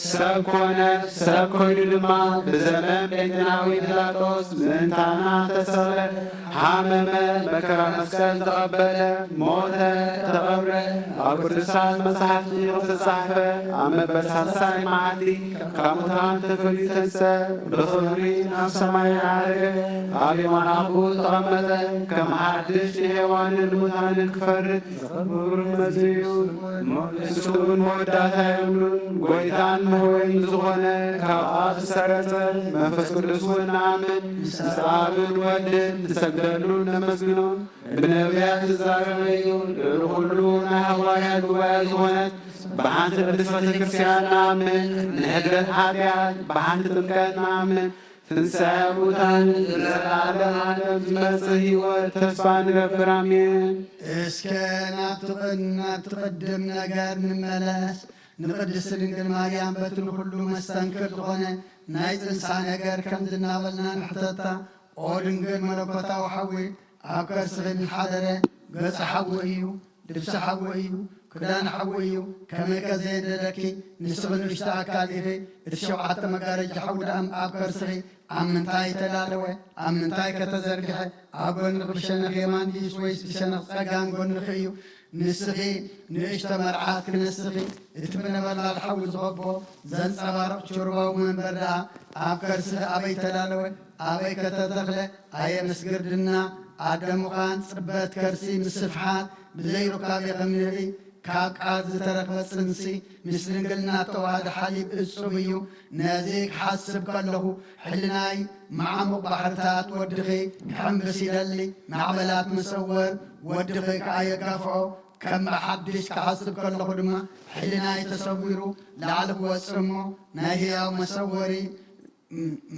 ሰብ ኮነ፣ ሰብ ኮይኑ ድማ ብዘመን ጴንጤናዊ ጲላጦስ ምእንታና ተሰቕለ፣ ሓመመ፣ መከራ መስቀል ተቐበለ፣ ሞተ፣ ተቐብረ። ኣብ ቅዱሳት መጻሕፍቲ ከም ዝተጻሕፈ ኣብ መበል ሳልሳይ መዓልቲ ካብ ሙታን ተፈልዩ ተንስአ፣ ብኽብሪ ናብ ሰማይ ዓረገ፣ ኣብ የማን ኣቦኡ ተቐመጠ። ከም ሓድሽ ንሄዋንን ንሙታንን ክፈርድ ክቡር መጺኡ። እሱ እውን መወዳእታ የብሉን። ጐይታን መሕወይን ዝኾነ ካብ ኣብ ዝሰረጸ መንፈስ ቅዱስ እውን ንኣምን። ምስ ኣብን ወድን ንሰግደሉን ነመስግኖን። ብነቢያት ዝዛረበ እዩ። ልዕሊ ኩሉ ናይ ሃዋርያት ጉባኤ ዝኾነት ብሓንቲ ቅድስት ቤተ ክርስቲያን ንኣምን። ንሕድረት ሓጢኣት ብሓንቲ ጥምቀት ንኣምን። ትንሳኤ ሙታን ዘለዓለም ዓለም ዝመጽእ ህይወት ተስፋ ንገብር። ኣሜን። እስከ ናብቲ ቅን-፣ ናብቲ ቅድም ነገር ንመለስ። ንቅድስቲ ድንግል ማርያም በቲ ንኹሉ መስተንክር ዝኾነ ናይ ጽንሳ ነገር ከምዚ እናበልና ንሕተታ። ኦ ድንግል መለኮታዊ ሓዊ ኣብ ከርስኺ ዝሓደረ ገጽ ሓዊ እዩ። ልብሲ ሓዊ እዩ፣ ክዳን ሓዊ እዩ፣ ከመይከ ዘየንደደኪ፣ ንስኺ ንእሽቶ ኣካል ኢኺ፣ እቲ ሸውዓተ መጋረጃ ሓዊ ደኣ ኣብ ከርስኺ ኣብ ምንታይ ተላለወ፣ ኣብ ምንታይከ ተዘርግሐ፣ ኣብ ጎንኺ ብሸነኽ የማን ድዩስ ወይስ ብሸነኽ ጸጋም ጎንኺ እዩ፣ ንስኺ ንእሽቶ መርዓት ክነስኺ፣ እቲ ብነበልባል ሓዊ ዝኸቦ ዘንጸባርቕ ኪሩባዊ መንበር ደኣ ኣብ ከርስኺ ኣበይ ተላለወ፣ ኣበይከ ተተኽለ፣ ኣየ ምስ ግርድና ኣደ ምዃን ጽበት ከርሲ ምስፍሓት ብዘይ ሩካቤ ከም ንርኢ ካብ ቃል ዝተረኽበ ጽንሲ ምስ ድንግልና እተዋህደ ሓሊብ እጹብ እዩ። ነዚ ክሓስብ ከለኹ፣ ሕልናይ መዓሙቕ ባሕርታት ወድኺ ክሕምብስ ይደሊ፣ ማዕበላት መሰወር ወድኺ ከኣ የጋፍዖ። ከም ብሓድሽ ክሓስብ ከለኹ ድማ፣ ሕልናይ ተሰዊሩ ላዕሊ ክወጽእ እሞ፣ ናይ ህያው መሰወሪ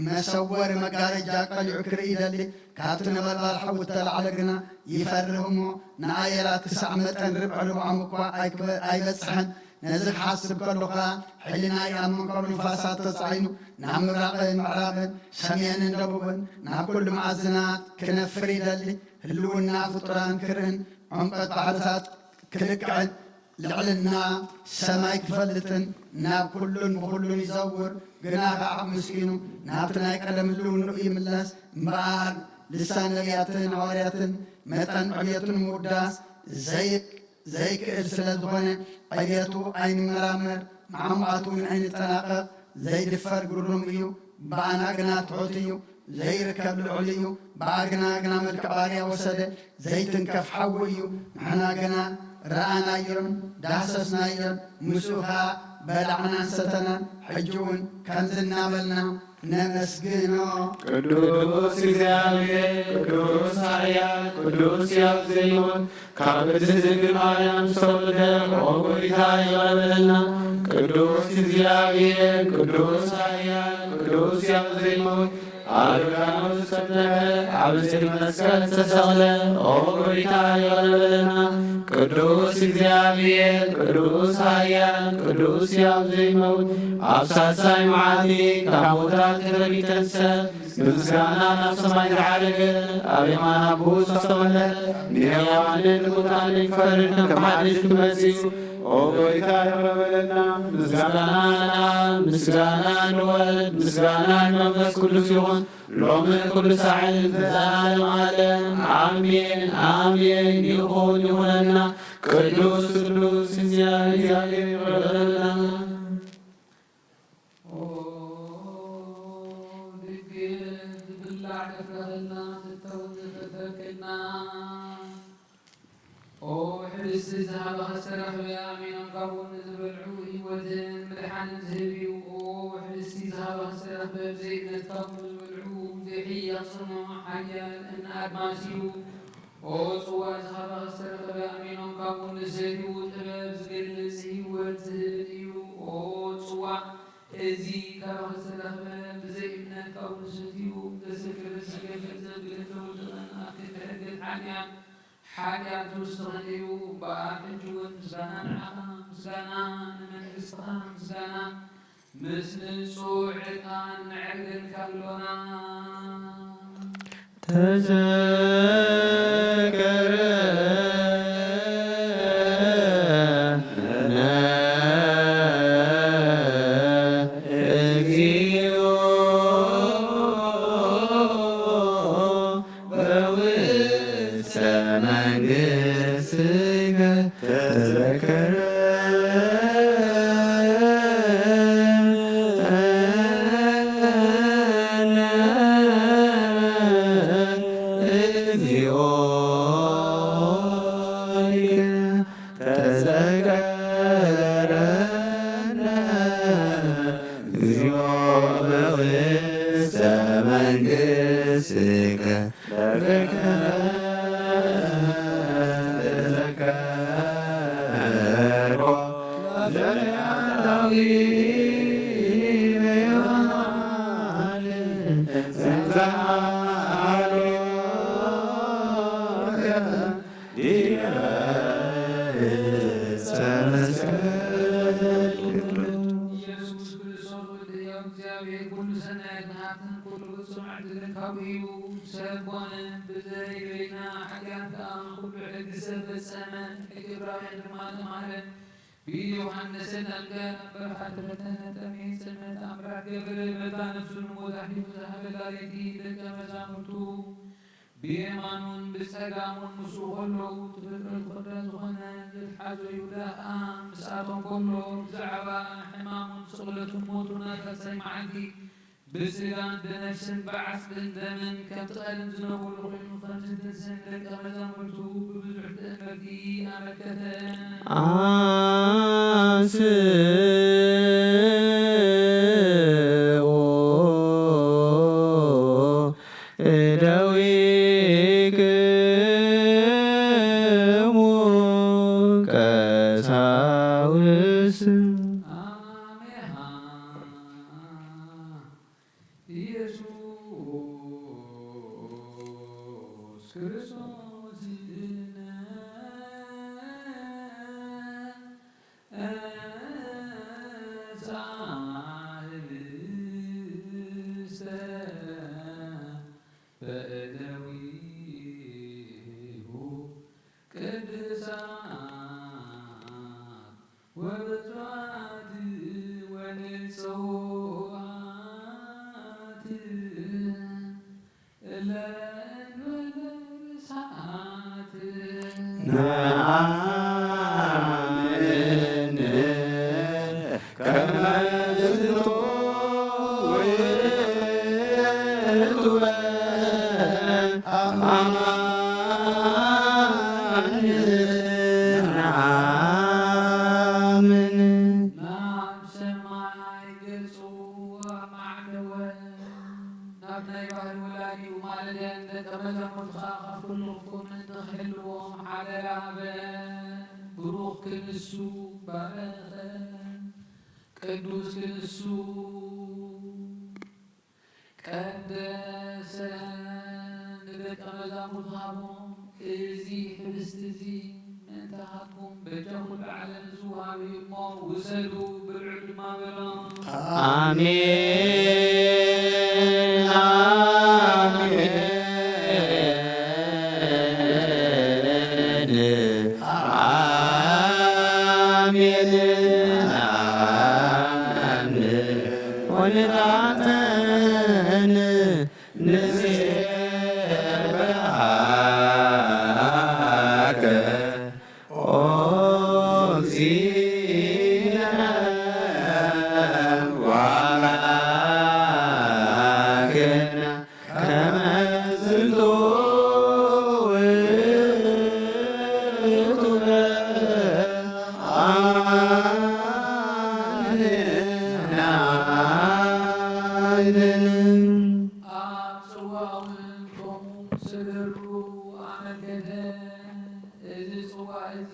መሰወሪ መጋረጃ ቀሊዑ ክርኢ ይደሊ። ካብቲ ነበልባል ሓዊ እተላዕለ ግና ይፈርህ እሞ፣ ንኣየላት ክሳዕ መጠን ርብዒ ርብዖም እኳ ኣይክበ-፣ ኣይበጽሕን። ነዚ ክሓስብ ከሎ ኸኣ፣ ሕልናይ ኣብ መንቀብ ንፋሳት ተጻዒኑ፣ ናብ ምብራቕን ምዕራብን ሰሜንን ደቡብን ናብ ኩሉ መኣዝናት ክነፍር ይደሊ። ህልውና ፍጡራን ክርእን፣ ዕምቆት ባሕርታት ክልክዕን፣ ልዕልና ሰማይ ክፈልጥን፣ ናብ ኩሉን ብኹሉን ይዘውር። ግና ከኣ ምስኪኑ ናብቲ ናይ ቀደም ህልውንኡ ይምለስ። እምበኣር ልሳን ነቢያትን ሃዋርያትን መጠን ዕብየቱ ንምውዳስ ዘይ-፣ ዘይክእል ስለ ዝኾነ፣ ዕብየቱ ኣይንመራመር፣ መዓሙቓቱ እውን ኣይንጠናቐቕ። ዘይድፈር ግሩም እዩ፣ ብኣና ግና ትሑት እዩ። ዘይርከብ ልዑል እዩ፣ ብኣ ግና፣ ግና መልክዕ ባርያ ወሰደ። ዘይትንከፍ ሓዊ እዩ። ንሕና ግና ረኣናዮን ዳህሰስናዮን፣ ምስኡ ኸኣ በላዕናን ሰተናን። ሕጂ እውን ከምዚ እናበልና ነመስግኖ። ቅዱስ እግዚኣብሔር፣ ቅዱስ ኃያል፣ ቅዱስ ሕያው ዘይሞት፣ ካብ ቅድስት ድንግል ማርያም ዝተወልደ፣ ኦ ጐይታ፣ ይቕረ በለልና። ቅዱስ እግዚኣብሔር፣ ቅዱስ ኃያል፣ ቅዱስ ሕያው ዘይሞት፣ ኣብ ዮርዳኖስ ዝተጠምቀ፣ ኣብ እሴት መስቀል ዝተሰቕለ፣ ኦ ጐይታ፣ ይቕረ በለልና። ቅዱስ እግዚኣብሔር፣ ቅዱስ ኃያል፣ ቅዱስ ሕያው ዘይመውት፣ ኣብ ሳልሳይ መዓልቲ ካብ ሙታን ተፈልዩ ተንሥአ፣ ብምስጋና ናብ ሰማይ ዝዓረገ፣ ኣብ የማን ኣቦኡ ዝተቐመጠ፣ ንሔዋንን ንሙታንን ክፈርድ ከም ሓድሽ ክመጽእ እዩ። ኦ ጐይታ፣ ይቕረ በለልና። ምስጋና ንኣብ፣ ምስጋና ንወልድ፣ ምስጋና ንመንፈስ ቅዱስ ይኹን፣ ሎሚ ኩሉ ሳዕን ንዘለዓለም ዓለም። ኣሜን፣ ኣሜን። ይኹን፣ ይኹነልና። ቅዱስ፣ ቅዱስ እግዚኣብሔር ይቕረ በለልና። ኦ ድንግል፣ ዝብላዕ ዘፍረኸልና፣ ዝስተውን ዘፍረኸልና፣ ኦ፣ ሕብስቲ ዝሃበ ከስተረኽበ ኣሚኖም ካብኡ ንዝበልዑ ህይወትን ምድሓንን ዝህብ እዩ። ኦ፣ ሕብስቲ ዝሃበ ከስተረኽበ ብዘይ እምነት ካብኡ ንዝበልዑ ዘይሕየቕ ጽኑዕ ሓያል እምነ ኣድማስ እዩ። ኦ፣ ጽዋእ ዝሃበ ከስተረኽበ ኣሚኖም ካብኡ ንዝሰትዩ ጥበብ ዝገልጽ ህይወት ዝህብ እዩ። ኦ፣ ጽዋእ እዚ ካብ ከስተረኽበ ብዘይ እምነት ካብኡ ንዝሰትዩ ዘስክርን ዘገፍዕን ዘብልዕን ዘውድቕን ኣብ ክንዲ ሕግን ሓጢኣት ሓጢኣት ዝውስኽን እዩ እምበኣር፣ ሕጂ እውን ምስጋና ንዓኻ፣ ምስጋና ንመንግስትኻ፣ ምስጋና ምስ ንጹሕ ዕጣን ነዕርገልካ ኣሎና። ተዘከረነ እግዚኦ በውስተ መንግሥትከ ተዘከረነ እግዚኦ ተዘከረነ እግዚኦ በውስተ መንግሥትከ ለፈከረ ተዘከርኮ ዘያታዊ በዮናን ዘንዛሎ ኢየሱስ ክርስቶስ ወልደ ሕያው እግዚኣብሔር፣ ኩሉ ሰናያት ሃብትን ኩሉ ፍጹም ዕድልን ካብኡ እዩ። ሰብ ኮነ፣ ብዘይ በይና ሓጢኣት ከኣ ኩሉ ሕጊ ዝተፈጸመ፣ ሕጊ ዕብራውያን ድማ ተማህረ። ብኢድ ዮሃንስ ተጠምቀ፣ ኣብ በረኻ ተፈተነ፣ ጠምየ፣ ጽልመት ኣምራት ገበረ፣ በታ ነፍሱ ንሞት ኣሕሊፉ ዝሃበላ ለይቲ ደቀ መዛሙርቱ ብየማኑን ብጸጋሙን ምስኡ ከለዉ፣ እቲ ፍጥረት ፍጥረት ዝኾነ ዘትሓዞ ይሁዳ ከኣ ምስኣቶም ከሎ፣ ብዛዕባ ሕማሙን ስቕለቱን ሞቱን ኣብ ሳልሳይ መዓልቲ ብስጋን ብነፍስን ብዓጽምን ደምን ከምቲ ቀደም ዝነበሩ ኮይኑ፣ ከምዚ ትንስን ደቀ መዛሙርቱ ብብዙሕ ተኣምርቲ ኣመልከተ። ኣንስኡ እደዊክሙ ቀሳውስት። ኣሜሃ ኢየሱስ ክርስቶስ ነሳ ህብስተ በእደዊሁ ቅዱሳት ወብፁዓት ወንጹሃት እለ እንበለ ርሳዓት። ነአምን ከመ ዝንቱ ውእቱ በአማን ነአምን። ናብ ሰማይ ገጹ ኣማዕደወ። ናብ ናይ ባህሪ ወላዲኡ ማለደን ደቀ መዛሙርትኻ ካብ ኩሉ ክፉእ ምእንቲ ክሕልዎም ሓደራ ሃበ። ብሩኽ ክንሱ ባረኸ። ቅዱስ ክንሱ ቀደሰ። ንደቀ መዛሙርቱ ሃቦም። እዚ ህብስቲ እዚ ምእንታኻትኩም በጃ ኩሉ ዓለም ዝወሃብ እዩ እሞ ውሰዱ፣ ብልዑ ድማ በሎም። ኣሜን፣ ኣሜን፣ ኣሜን፣ ኣሜን። ወንትዓመን ንሴብሐከ ኦ እግዚእነ ወአምላክነ ከመ ዝንቱ ውእቱ በአማን ነአምን። ኣብ ጽዋኡን ከምኡ ሰገሩ ኣመልከተ። እዚ ጽዋ እዚ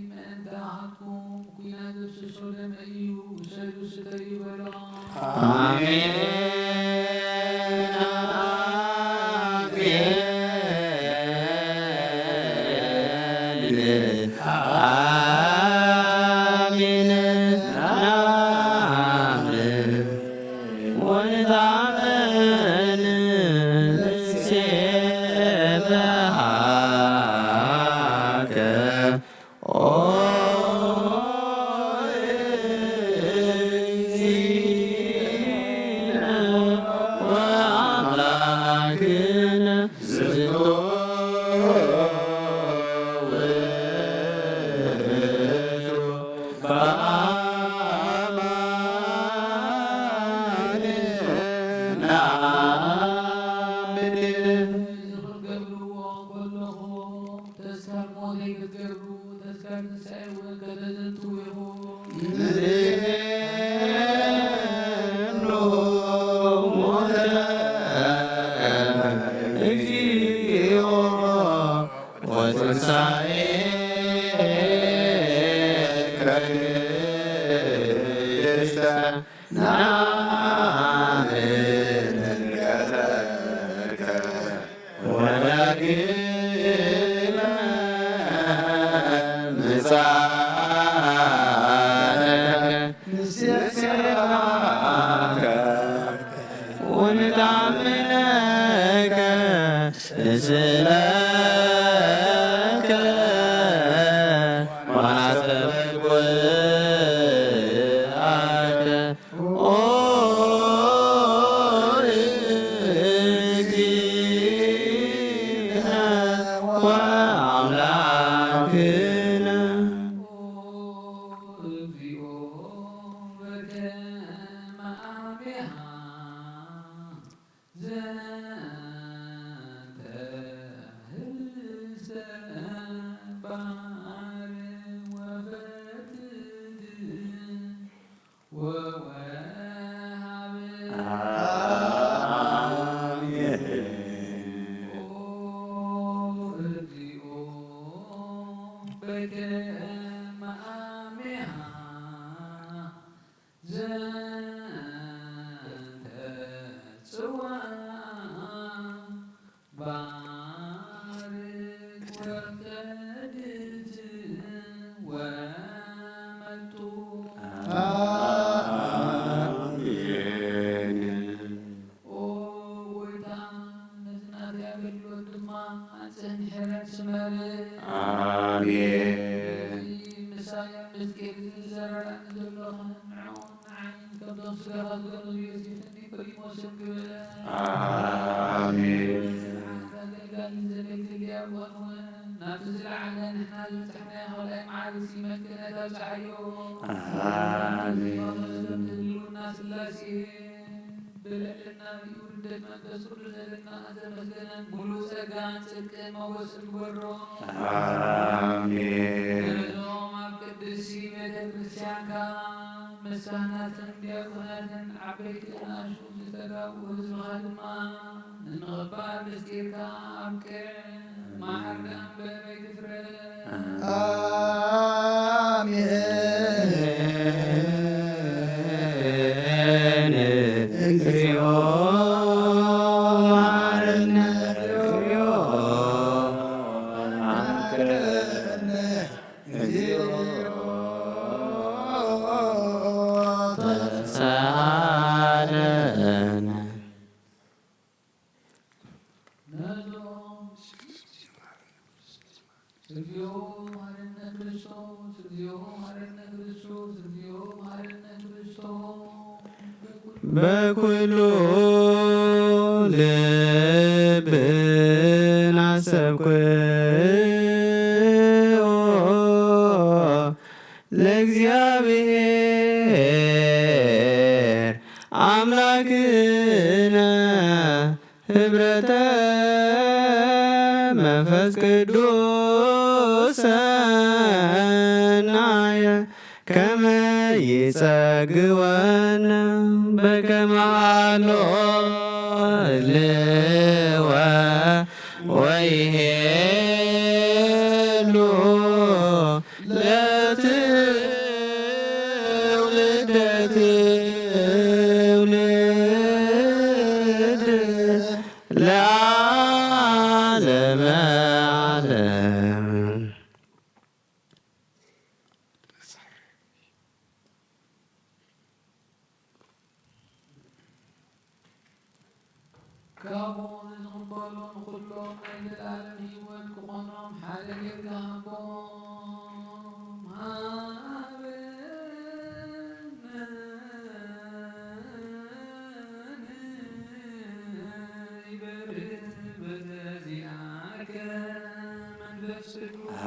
ምእንታኻትኩም ኲናት ዘፍስሶ ደመይ እዩ፣ ውሰዱ ስተዩ በሎም። ኣሜን፣ ኣሜን፣ ኣሜን፣ ኣሜን። ወንትዓመን ንሴብሐከ ኦ እግዚእነ ወአምላክነ ዝንቱ ውእቱ በአማን ነአምን። እዚ ክትገብርዎ ከለኹም ተስካር ሞተይ ክትገብሩ ተስካር ትንሳኤ እውን ከተዘንትዉ ኢኹም። ንዜኑ ሞተ እግዚኦ ወትንሳኤከ ቅድስተ ነአምን ዕርገተከ ወዳግመ ምጽኣተከ ንሴብሐከ ወንትዓመነከ ንስእለከ ወናስተበግወከ ኦ እግዚእነ ወአምላክነ። አሜን። ኦ እግዚኦ በከመ አሜሃ ዘንተ ጽዋ ባርክ ወቀድስ ወመጡ። አሜን። ኦ ጎይታ፣ ነዚ ናተይ ኣገልግሎት ድማ ኣጽንሕ፣ ሕረን ስመር። ኣሜን። እዚ ምሳይ ኣብ መዝገብ ዝዘራረኣኒ ዘለኹ ንዕኡ ንዓይን ከምቶም ስጋኻ ዝገነዙ ዮሴፍን ኒቆዲሞስን ግበር። ኣሜን። ኣገልጋሊ ዘገልግል ዲያቆን እውን ናብቲ ዝለዓለ ንሕና ዝበጻሕናዮ ካልኣይ መዓርግ ሲመት ክህነት ኣብጽሓዮ። ኣሜን። ህልውና ስላሴ ብልዕልና ውርደት መንፈስ ቅዱስ ዘለና ዘመስገነን ሙሉእ ጸጋን ጽድቅን ሞገስን ግበሮ። ኣሜን። ነዞም ኣብ ቅድስቲ ቤተ ክርስቲያንካ ምስ ካህናትን ዲያቆናትን ዓበይትን ኣሹ ዝተጋብኡ ህዝብኻ ድማ ንምቕባል ምስጢርካ ኣብቅዕ። መሓርና እምበር ኣይትፍረድ። ኣሜን። እግዚኦ መሐረነ፣ እግዚኦ መሐረነ፣ እግዚኦ ተሳሃለነ። ነዞም እግዚኦ መሐረነ ክርስቶስ፣ እግዚኦ መሐረነ ክርስቶስ፣ እግዚኦ መሐረነ ክርስቶስ። በኩሉ ልብና ሰብክዎ ለእግዚኣብሔር ኣምላክነ ህብረተ መንፈስ ቅዱስ ሰናየ ከመ ይጸግወነ በከመ ሃሎ ህልወ ወይሄሉ ለትውልደ ትውልድ ለዓለመ ዓለም። ካብኡ ንዝቕበሉ ንኹሎም ናይ ዘለኣለም ህይወት ክኾኖም ሓደ ጌርካ ሃቦም። ሃበነ ይበርህ በዘዚኣከ መንፈስ ቅዱስ።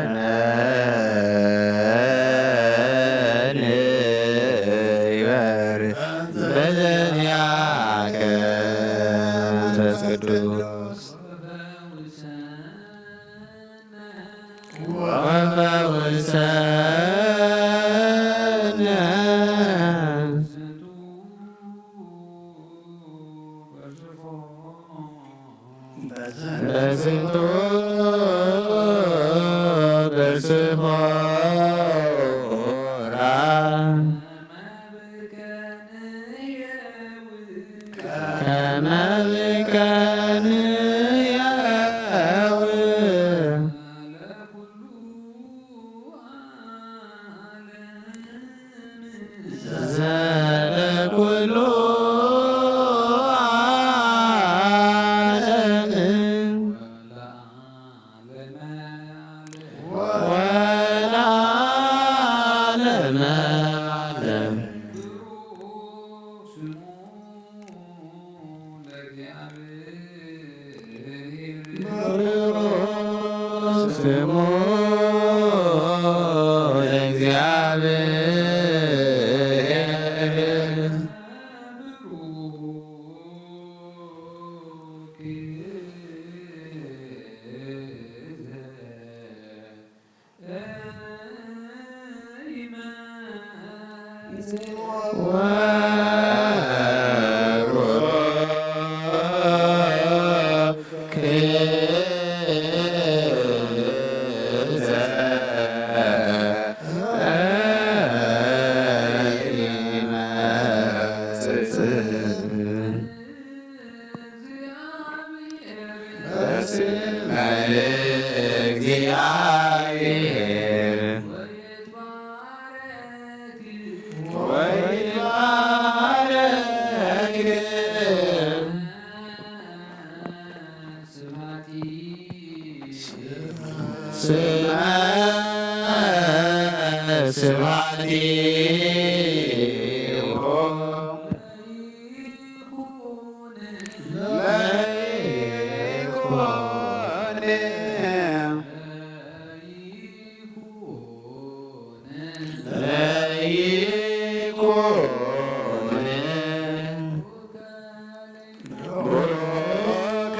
ሃበነ ይበርህ በዘዚኣከ መንፈስ ቅዱስ። ወፈውሰነ። በዝንቱ በስፎራ ከመ ብከንየው ዘለኩሉ ዓለም ወለዓለመ ዓለም። ብሩክ ስሙ ለእግዚኣብሔር። በስመ እግዚአብሔር ወይትባረክ ስመ ስብሐቲሁ ለይኩን ለይኩን ቡሩከ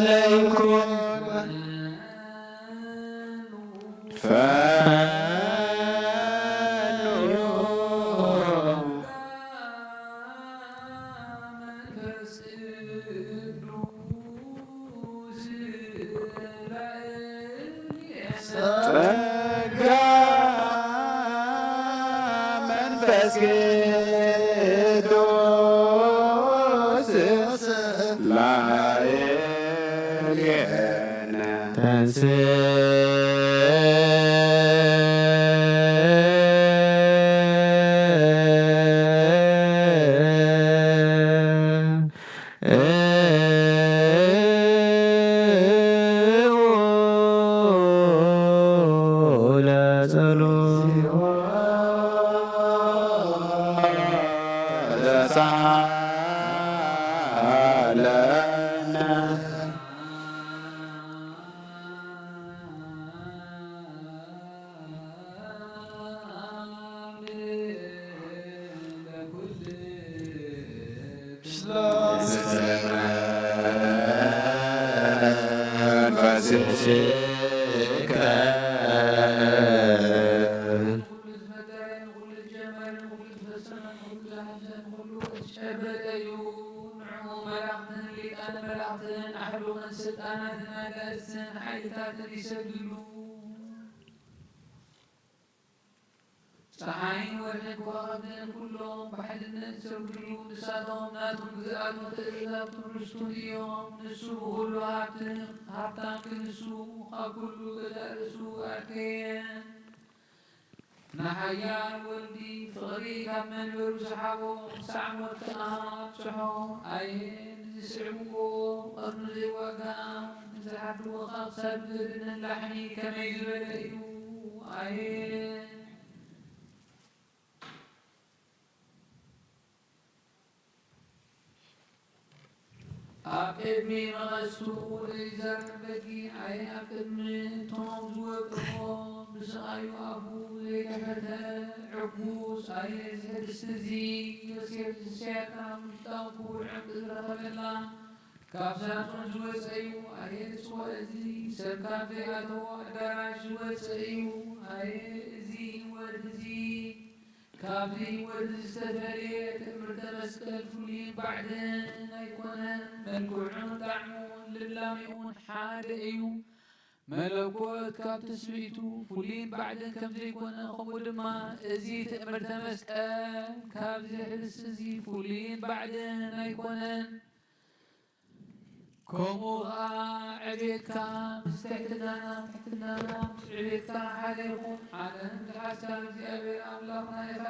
ለይኩን ፈኑ ጸጋ መንፈስ ቅዱስ ላዕሌነ ተንሥእ ጸሓይን ወርሕን ከዋኽብትን ኩሎም ብሓድነት ይሰግዱሉ። ንሳቶም ናቶም ግዝኣቱ ትእዛዛቱ ርስቱን እዮም። ንሱ ብኹሉ ሃብትን ሃብታም ክንሱ ካብ ኩሉ ገዛእ ርእሱ ኣርከየ። ንሓያል ወልዲ ፍቕሪ ካብ መንበሩ ሰሓቦ፣ ክሳዕ ሞት ከኣ ኣብጽሖ። ኣየ ንዝስዕብዎ ቀርኑ ዘይዋጋ፣ ንዝሓድዎ ከኣ ክሳብ ዝብድንን ላሕሚ ከመይ ዝበለ እዩ። ኣየ ኣብ ቅድሚ መቐስቱ ዘይዛረብ በጊዕ፣ ኣየ ኣብ ቅድሚ እቶም ዝወጥርዎ ብስቓዩ ኣፉ ዘይከፈተ ዕጉስ፣ ኣየ እዚ ሕብስቲ እዚ ዮሴፍ ዝሰየጣ ውሽጣዊ ክቡር ዕንቁ ዝረኸበላ ካብ ሳጹን ዝወጸ እዩ። ኣየ እዚ ጽዋእ እዚ ሰብ ካብ ዘይኣተዎ ኣዳራሽ ዝወጸ እዩ። ኣየ እዚ ወርሒ እዚ ካብዚ ወርሒ ዝተፈልየ ትእምርተ መስቀል ፍሉይን ባዕድን ኣይኮነን። መልክዑን ጣዕሙን ልምላሜኡን ሓደ እዩ። መለኮት ካብ ትስብእቱ ፍሉይን ባዕድን ከም ዘይኮነ፣ ከምኡ ድማ እዚ ትእምርተ መስቀል ካብዚ ሕብስቲ እዚ ፍሉይን ባዕድን ኣይኮነን። ከምኡ ኸኣ ዕቤትካ ምስ ትሕትናና፣ ትሕትናና ምስ ዕቤትካ ሓደ ይኹን። ዓለም ዝሓዝካ እግዚኣብሔር ኣምላኽና ኢኻ።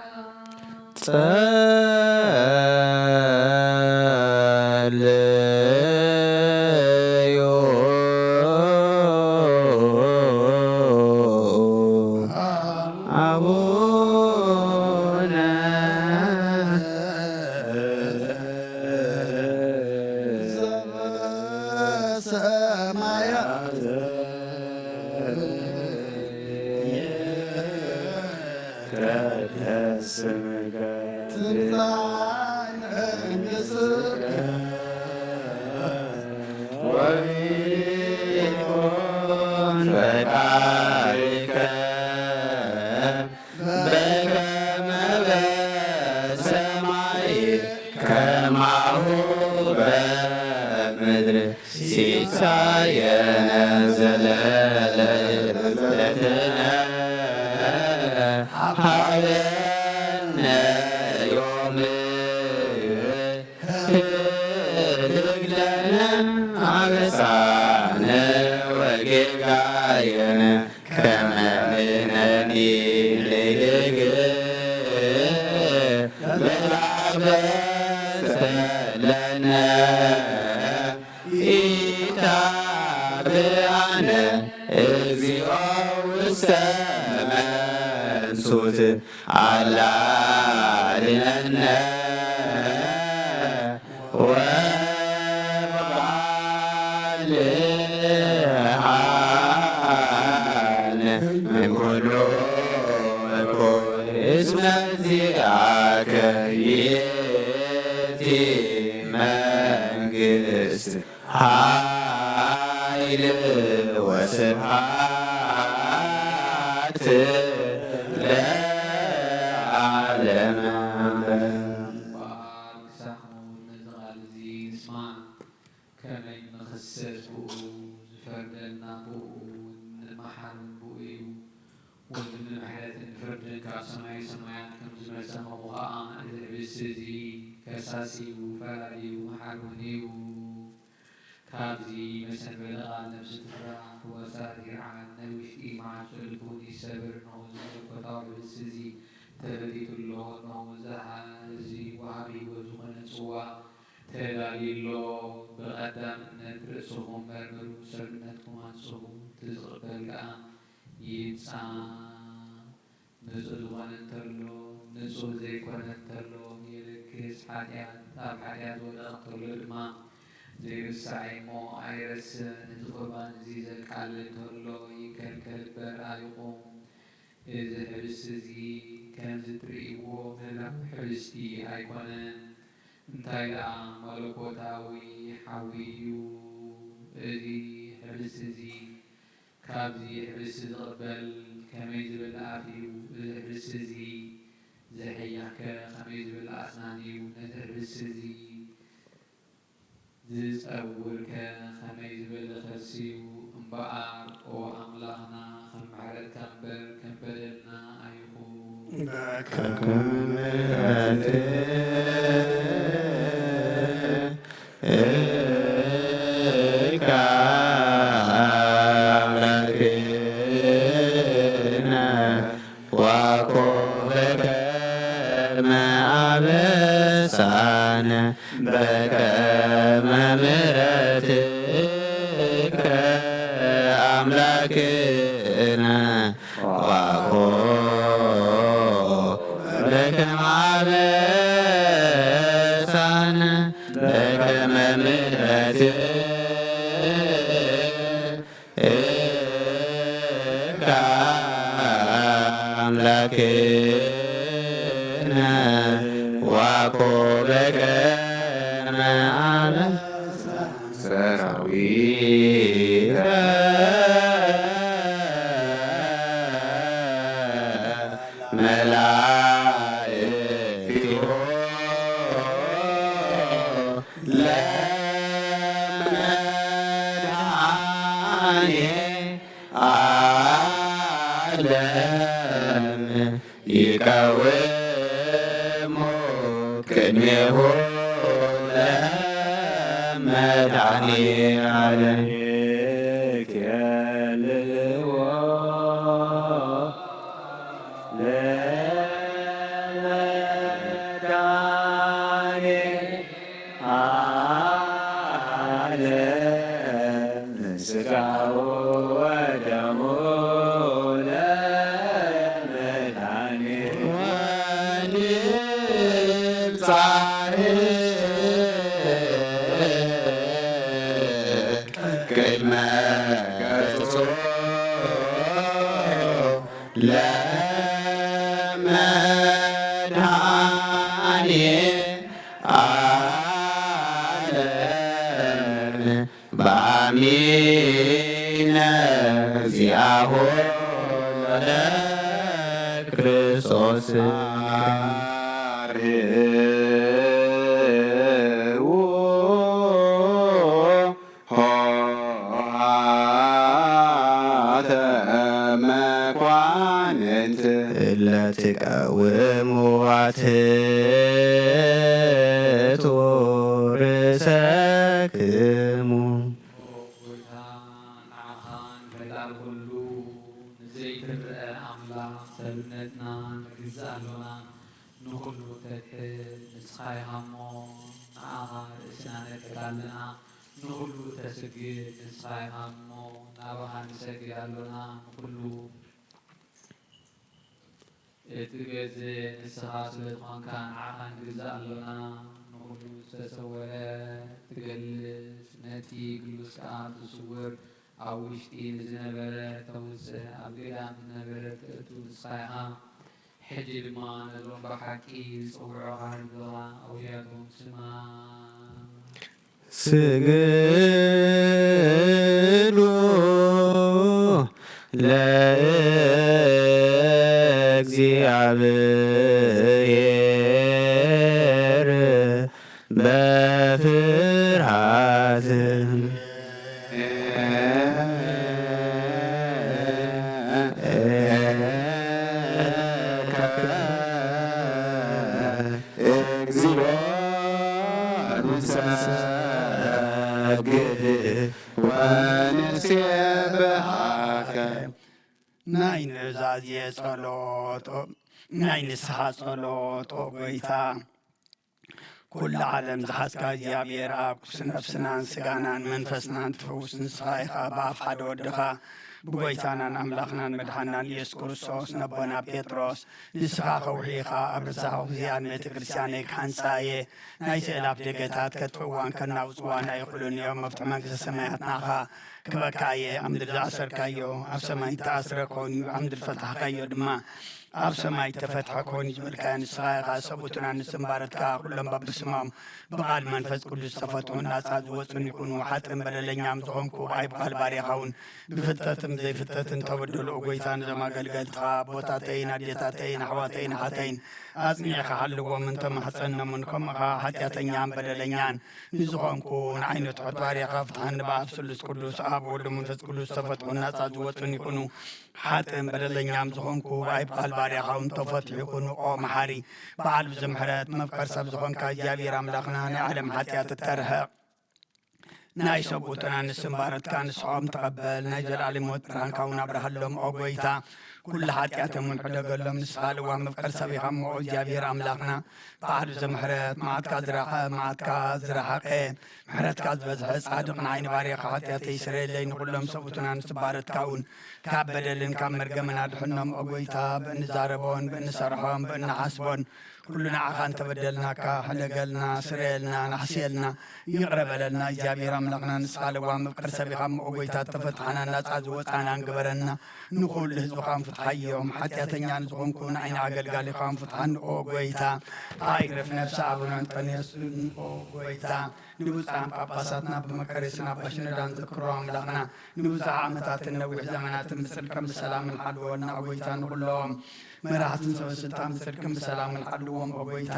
ጸልዩ አቡነ ዘበሰማያት ይትቀደስ ስምከ ትምጻእ መንግሥትከ ወይኩን ፈቃድከ በከመ ሳየነ ዘለለ ለትነ ሃበነ ዮም ህድግ ለነ አበሳነ ወጌጋየነ ከመ ንሕነኒ ንህድግ ለዘአበሰ ለነ ኢታብአነ እግዚኦ ውስተ መንሱት አላ አድነነ ወባልዓነ እምኩሉ እኩይ እስመ ዚአከ ይእቲ መንግስት ኃይል ወስብሐት ለዓለመ ዓለም። እምበኣር ክሳዕ ሞት ነዚ ቃል እዚ ንስማዕ። ከመይ ንኽሰስ ብኡ፣ ዝፈርደና ብኡ፣ ንመሓርን ብኡ እዩ። ወልድ ንምሕረትን ፍርድን ካብ ሰማይ ሰማያት ከም ዝመጸ፣ ከምኡ ኸኣ እዚ ህብስቲ እዚ ከሳሲ እዩ፣ ፈራዲ እዩ፣ መሓሪ እውን እዩ። ካብዚ መሰንበዲ ቃል ነፍሲ ትፍራሕ፣ ሕዋሳት ይርዓድ፣ ናይ ውሽጢ ማዕጾ ልቡን ይሰብር። እነሆ እዚ መለኮታዊ ህብስቲ እዚ ተፈቲቱ ኣሎ። እነሆ እዚ ወሃቢ ህይወት ዝኾነ ጽዋ ተዳልዩ ኣሎ። ብቐዳምነት ርእስኹም መርምሩ፣ ሰብነትኩም ኣንጽሁ። እቲ ዝቕበል ከኣ ይንጻ። ንጹህ ዝኾነ እንተሎ፣ ንጹህ ዘይኮነ እንተሎ የልግስ። ሓጢኣት፣ ኣብ ሓጢኣት ዝወደቐ እንተሎ ድማ ዘይርሳዕ እሞ ኣይረስዕን። እዚ ቁርባን እዚ ዘቃልል እንተሎ ይከልከል እምበር ኣይቑም። እዚ ሕብስቲ እዚ ከምዚ እትርእይዎ ምህላው ሕብስቲ ኣይኮነን፣ እንታይ ደኣ መለኮታዊ ሓዊ እዩ። እዚ ሕብስቲ እዚ ካብዚ ሕብስቲ ዝቕበል ከመይ ዝበለ ኣፍ እዩ፣ እዚ ሕብስቲ እዚ ዝሕያኽከ ከመይ ዝበለ ኣስናን እዩ፣ ነዚ ሕብስቲ እዚ ዝጸውርከ ከመይ ዝበለ ከርሲ እዩ። እምበኣር ኦ ኣምላኽና፣ ከም ምሕረትካ እምበር ከም በደልና ኣይኹን። በከመ ምሕረትከ አምላክነ ዋኮ በከመ አበሳነ በከመ ምሕረትከ አምላክነ ዋኮ በከመ አበሳነ በከመ ምሕረትከ አምላክነ ዋኮ በከመ አበ ሰራዊተ መላእክቲሁ ለመድኃኔ ዓለም ይቀውሙ ቅድሜሁ ለመድኃኔ ዓለም። ይኬልልዎ ለመድኃኔ ዓለም ስጋሁ ወደሙ ለመድኃኔ ወንጻር ቅድመ ገጹ ለመድኃኔ ዓለም በአሚነ ዚአሁ ለክርስቶስ። ዋትቱ ርእሰክሙ። ጎይታ ንዓኻን ንፈጣሪ ኩሉ ንዘይትረአ ኣምላኽ ሰብነትና ንግዛእ ኣሎና። ንኹሉ ተትሕት ንስኻ ኢኻ እሞ ንዓኻ ርእስና ነጥፍ ኣለና። ንኹሉ ተስግድ ንስኻ ኢኻ እሞ ናባኻ ንሰግድ ኣሎና። ንኹሉ እትገዝእ ንስኻ ስለ ዝኾንካ ንዓኻ ንግዛእ ኣሎና። ንኹሉ ዝተሰወረ ትገልጽ፣ ነቲ ግሉጽ ከኣ እቲ ስውር ኣብ ውሽጢ ንዝነበረ ተውጽእ፣ ኣብ ገዳም ዝነበረ ተእቱ ንስኻ ኢኻ። ሕጂ ድማ ነዞም ብሓቂ ዝጸውዑኻ ህዝብኻ ኣውያቶም ስማ። ስግዱ ለእግዚኣብሔር በፍርሃት። እግዚኦ ንሰግድ ወንሴብሐከ። ናይ ኑዛዜ ጸሎት፣ ናይ ንስሓ ጸሎት፣ ኦ ጎይታ፣ ኩሉ ዓለም ዝሓዝካ እግዚኣብሔር ኣብ፣ ነፍስናን ስጋናን መንፈስናን ትፍውስ ንስኻ ኢኻ። ብኣፍ ሓደ ወድኻ ብጎይታናን ኣምላኽናን መድሓናን ኢየሱስ ክርስቶስ ነቦና ጴጥሮስ፣ ንስኻ ከውሒ ኢኻ፣ ኣብ ርሳሕ እዚኣን ቤተ ክርስቲያነይ ክሃንጻ እየ፣ ናይ ስእላት ደገታት ከጥፍእዋን ከናውጽዋን ኣይኽእሉን እዮም፣ መፍትሒ መንግስተ ሰማያት ንዓኻ ክበካ እየ። ኣብ ምድሪ ዝኣሰርካዮ ኣብ ሰማይ እተኣስረ ክኸውን እዩ፣ ኣብ ምድሪ ዝፈታሕካዮ ድማ ኣብ ሰማይ እተፈትሐ ክኸውን እዩ ዝበልካዮ ንስኻ ኢኻ። ሰብኡትን ኣንስትን ባሮትካ ኩሎም በብስሞም ብቓል መንፈስ ቅዱስ ዝተፈትሑን ናጻ ዝወጹን ይኹኑ። ሓጥእን በደለኛም ዝኾንኩ ብኣይ ብቓል ባርያኻ እውን ብፍልጠትን ብዘይፍልጠትን ተበደሉ። ኦ ጎይታ፣ ነዞም ኣገልገልትኻ ኣቦታተይን ኣዴታተይን ኣሕዋተይን ኣሓተይን ኣጽኒዕካ ሓልዎም፣ እንተማሕጸኖምን ከምኡ ኸዓ ሓጢኣተኛን በደለኛን ንዝኾንኩ ንዓይነቱ ሕት ባርያኻ ፍትሓኒ። ብኣብ ስሉስ ቅዱስ ኣብ ወልድ መንፈስ ቅዱስ ዝተፈትሑን ናጻ ዝወጹን ይኹኑ። ሓጥእን በደለኛም ዝኾንኩ ብኣይ ብቓል ባርያኻ እውን ተፈትሑ ይኹኑ። ኦ መሓሪ በዓል ብዙሕ ምሕረት መፍቀር ሰብ ዝኾንካ እግዚኣብሔር ኣምላኽና ናይ ዓለም ሓጢኣት እተርሕቕ ናይ ሰብኡትን ኣንስትን ባሮትካ ንስሖም ተቐበል። ናይ ዘለኣለም ህይወት ብርሃንካ እውን ኣብርሃሎም ኦ ጎይታ። ኩሉ ሓጢኣቶም እውን ሕደገሎም። ንስኻ ልዋም መፍቀር ሰብ ኢኻ እሞ ኦ እግዚኣብሔር ኣምላኽና በዓል ብዙሕ ምሕረት መዓትካ ዝራኸ መዓትካ ዝረሓቐ ምሕረትካ ዝበዝሐ ጻድቕ ንዓይ ንባርያኻ ሓጢኣተይ ስረየለይ። ንኹሎም ሰብኡትን ኣንስትን ባሮትካ እውን ካብ በደልን ካብ መርገምን ኣድሕኖም ኦ ጎይታ። ብእንዛረቦን ብእንሰርሖን ብእንሓስቦን ኩሉ ንዓኻ እንተበደልናካ ሕደገልና፣ ስረየልና፣ ናሕስየልና፣ ይቕረ በለልና። እግዚኣብሔር ኣምላኽና ንስኻ ለዋህ መፍቀር ሰብ ኢኻ እሞ ኦ ጎይታ፣ እተፈትሓናን ናጻ ዝወጻናን ግበረና። ንኹሉ ህዝብኻ እውን ፍትሓዮም። ሓጢኣተኛ ንዝኾንኩ ንዓይኒ ኣገልጋሊኻ እውን ፍትሓኒ ኦ ጎይታ። ኣይርፍ ነፍሲ ኣቡነ እንጠንዮስ ኦ ጎይታ። ንብፁዓን ጳጳሳትና ብመቀሬስን ኣባ ሽኖዳን ዘክሮ ኣምላኽና ንብዙሕ ዓመታትን ነዊሕ ዘመናትን ብጽድቅን ብሰላምን ሓልወልና ኦ ጎይታ። ንኹሎም መራሕትን ሰበ ስልጣን ብጽድቅን ብሰላምን ሓልዎም ኦ ጎይታ።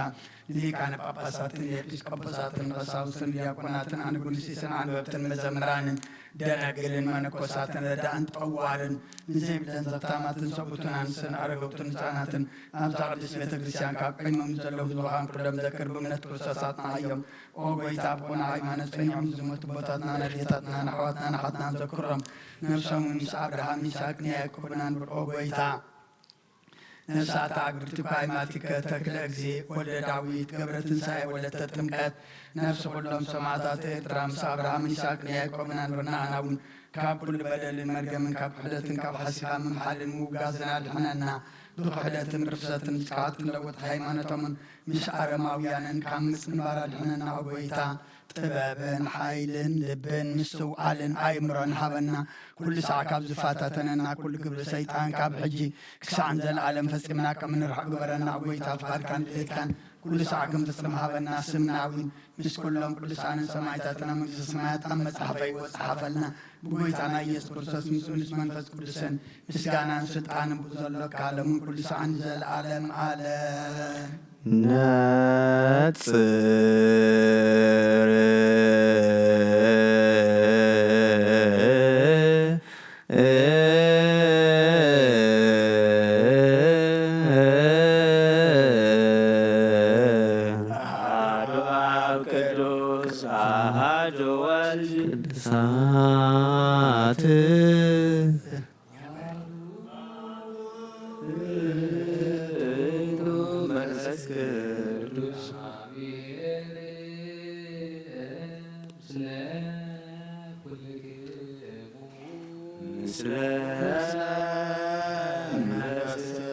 ንሊቃነ ጳጳሳትን ንኤጲስቆጶሳትን ንቐሳውስትን ዲያቆናትን ኣንጉንሲስን ኣንበብትን መዘምራንን ደናግልን መነኮሳትን ረዳእን ጠዋርን ንዘይብለን ዘኽታማትን ሰብኡትን ኣንስትን ኣረገውትን ህፃናትን ኣብዛ ቅድስት ቤተ ክርስቲያን ካብ ቀይሞም ዘለዉ ህዝብኻን ኩሎም ዘክር ብእምነት ክርስቶስ ኣጽንዓዮም። ኦ ጎይታ፣ ብቑና ሃይማኖት ጸኒዖም ዝሞቱ ኣቦታትና፣ ኣዴታትና፣ ኣሕዋትና፣ ኣሓትናን ዘክሮም። ነፍሶም ምስ ኣብርሃም፣ ይስሐቅ፣ ንያዕቆብ ናንብር። ኦ ጎይታ፣ ነፍሳት ኣግብርቲኳ ይማቲከ ተክለ እግዚእ ወልደ ዳዊት ገብረ ትንሳኤ ወለተ ጥምቀት፣ ነፍሲ ኩሎም ሰማዕታት ኤርትራ ምስ ኣብርሃምን ይስሐቅን ያዕቆብን ኣንብርና። ኣና እውን ካብ ኩሉ በደልን መርገምን ካብ ክሕደትን ካብ ሓሲኻ ምምሓልን ምውጋዝን ኣድሕነና። ብክሕደትን ርክሰትን ስርዓት ክንለውጥ ሃይማኖቶምን ምስ ኣረማውያንን ካብ ምጽንባር ኣድሕነና ኦ ጎይታ። ጥበብን ሓይልን ልብን ምስትውዓልን ኣእምሮን ሃበና። ኩሉ ሳዕ ካብ ዝፈታተነና ኩሉ ግብሪ ሰይጣን ካብ ሕጂ ክሳዕ ንዘለኣለም ፈጺምና ከም ንርሕቕ ግበረና። ኦ ጎይታ ፍቓድካን ድሌትካን ኩሉ ሳዕ ክንፍጽም ሃበና። ስምና እውን ምስ ኩሎም ቅዱሳንን ሰማዕታትን ኣብ መንግስተ ሰማያት ኣብ መጽሓፈ ህይወት ጸሓፈልና። ብጎይታና ኢየሱስ ክርስቶስ ምስኡ ምስ መንፈስ ቅዱስን ምስጋናን ስልጣንን ብኡ ዘሎ ካብ ዓለምን ኩሉ ሳዕን ንዘለኣለም ዓለም። ነጽር እሳት መንፈስ ቅዱስ ምስለ ነፍስከ።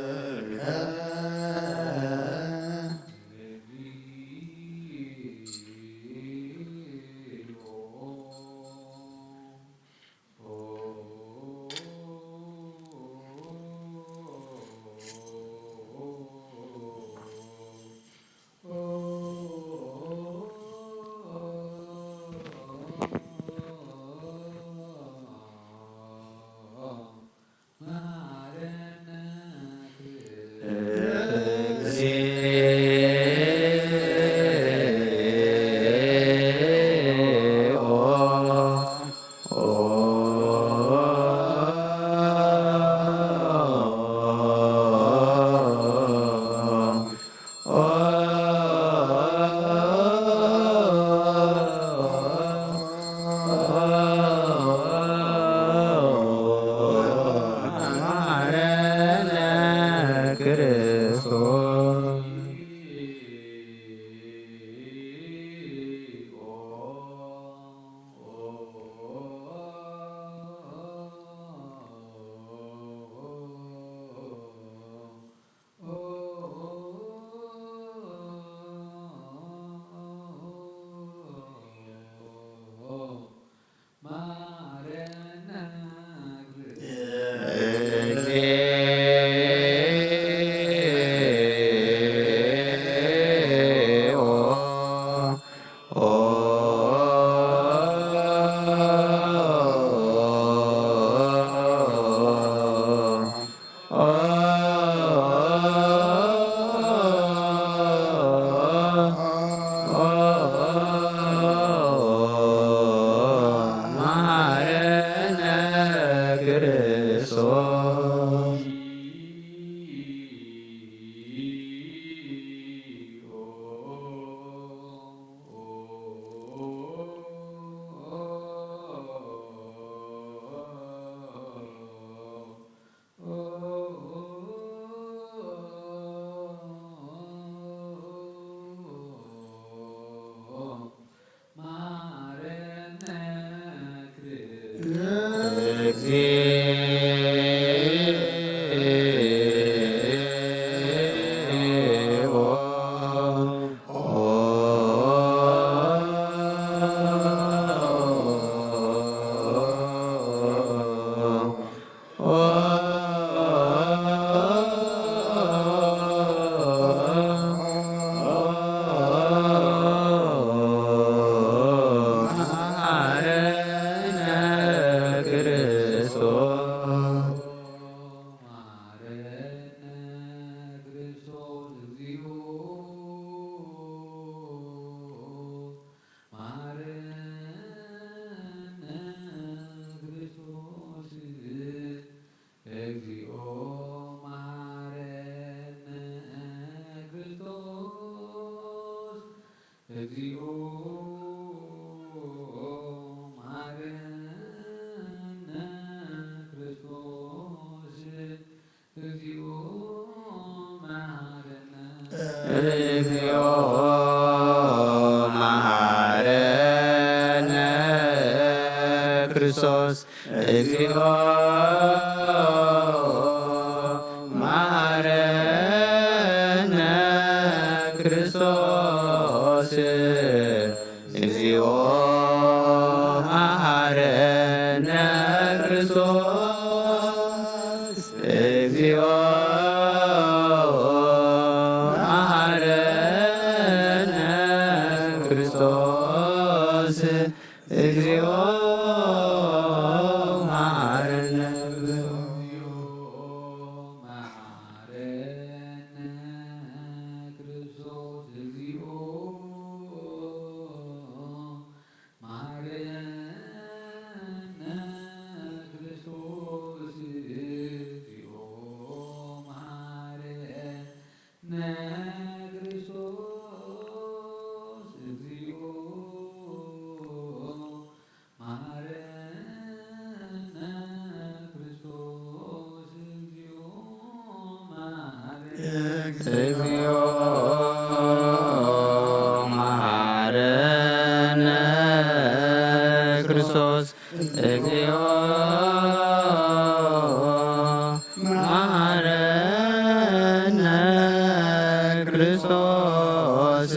ክርስቶስ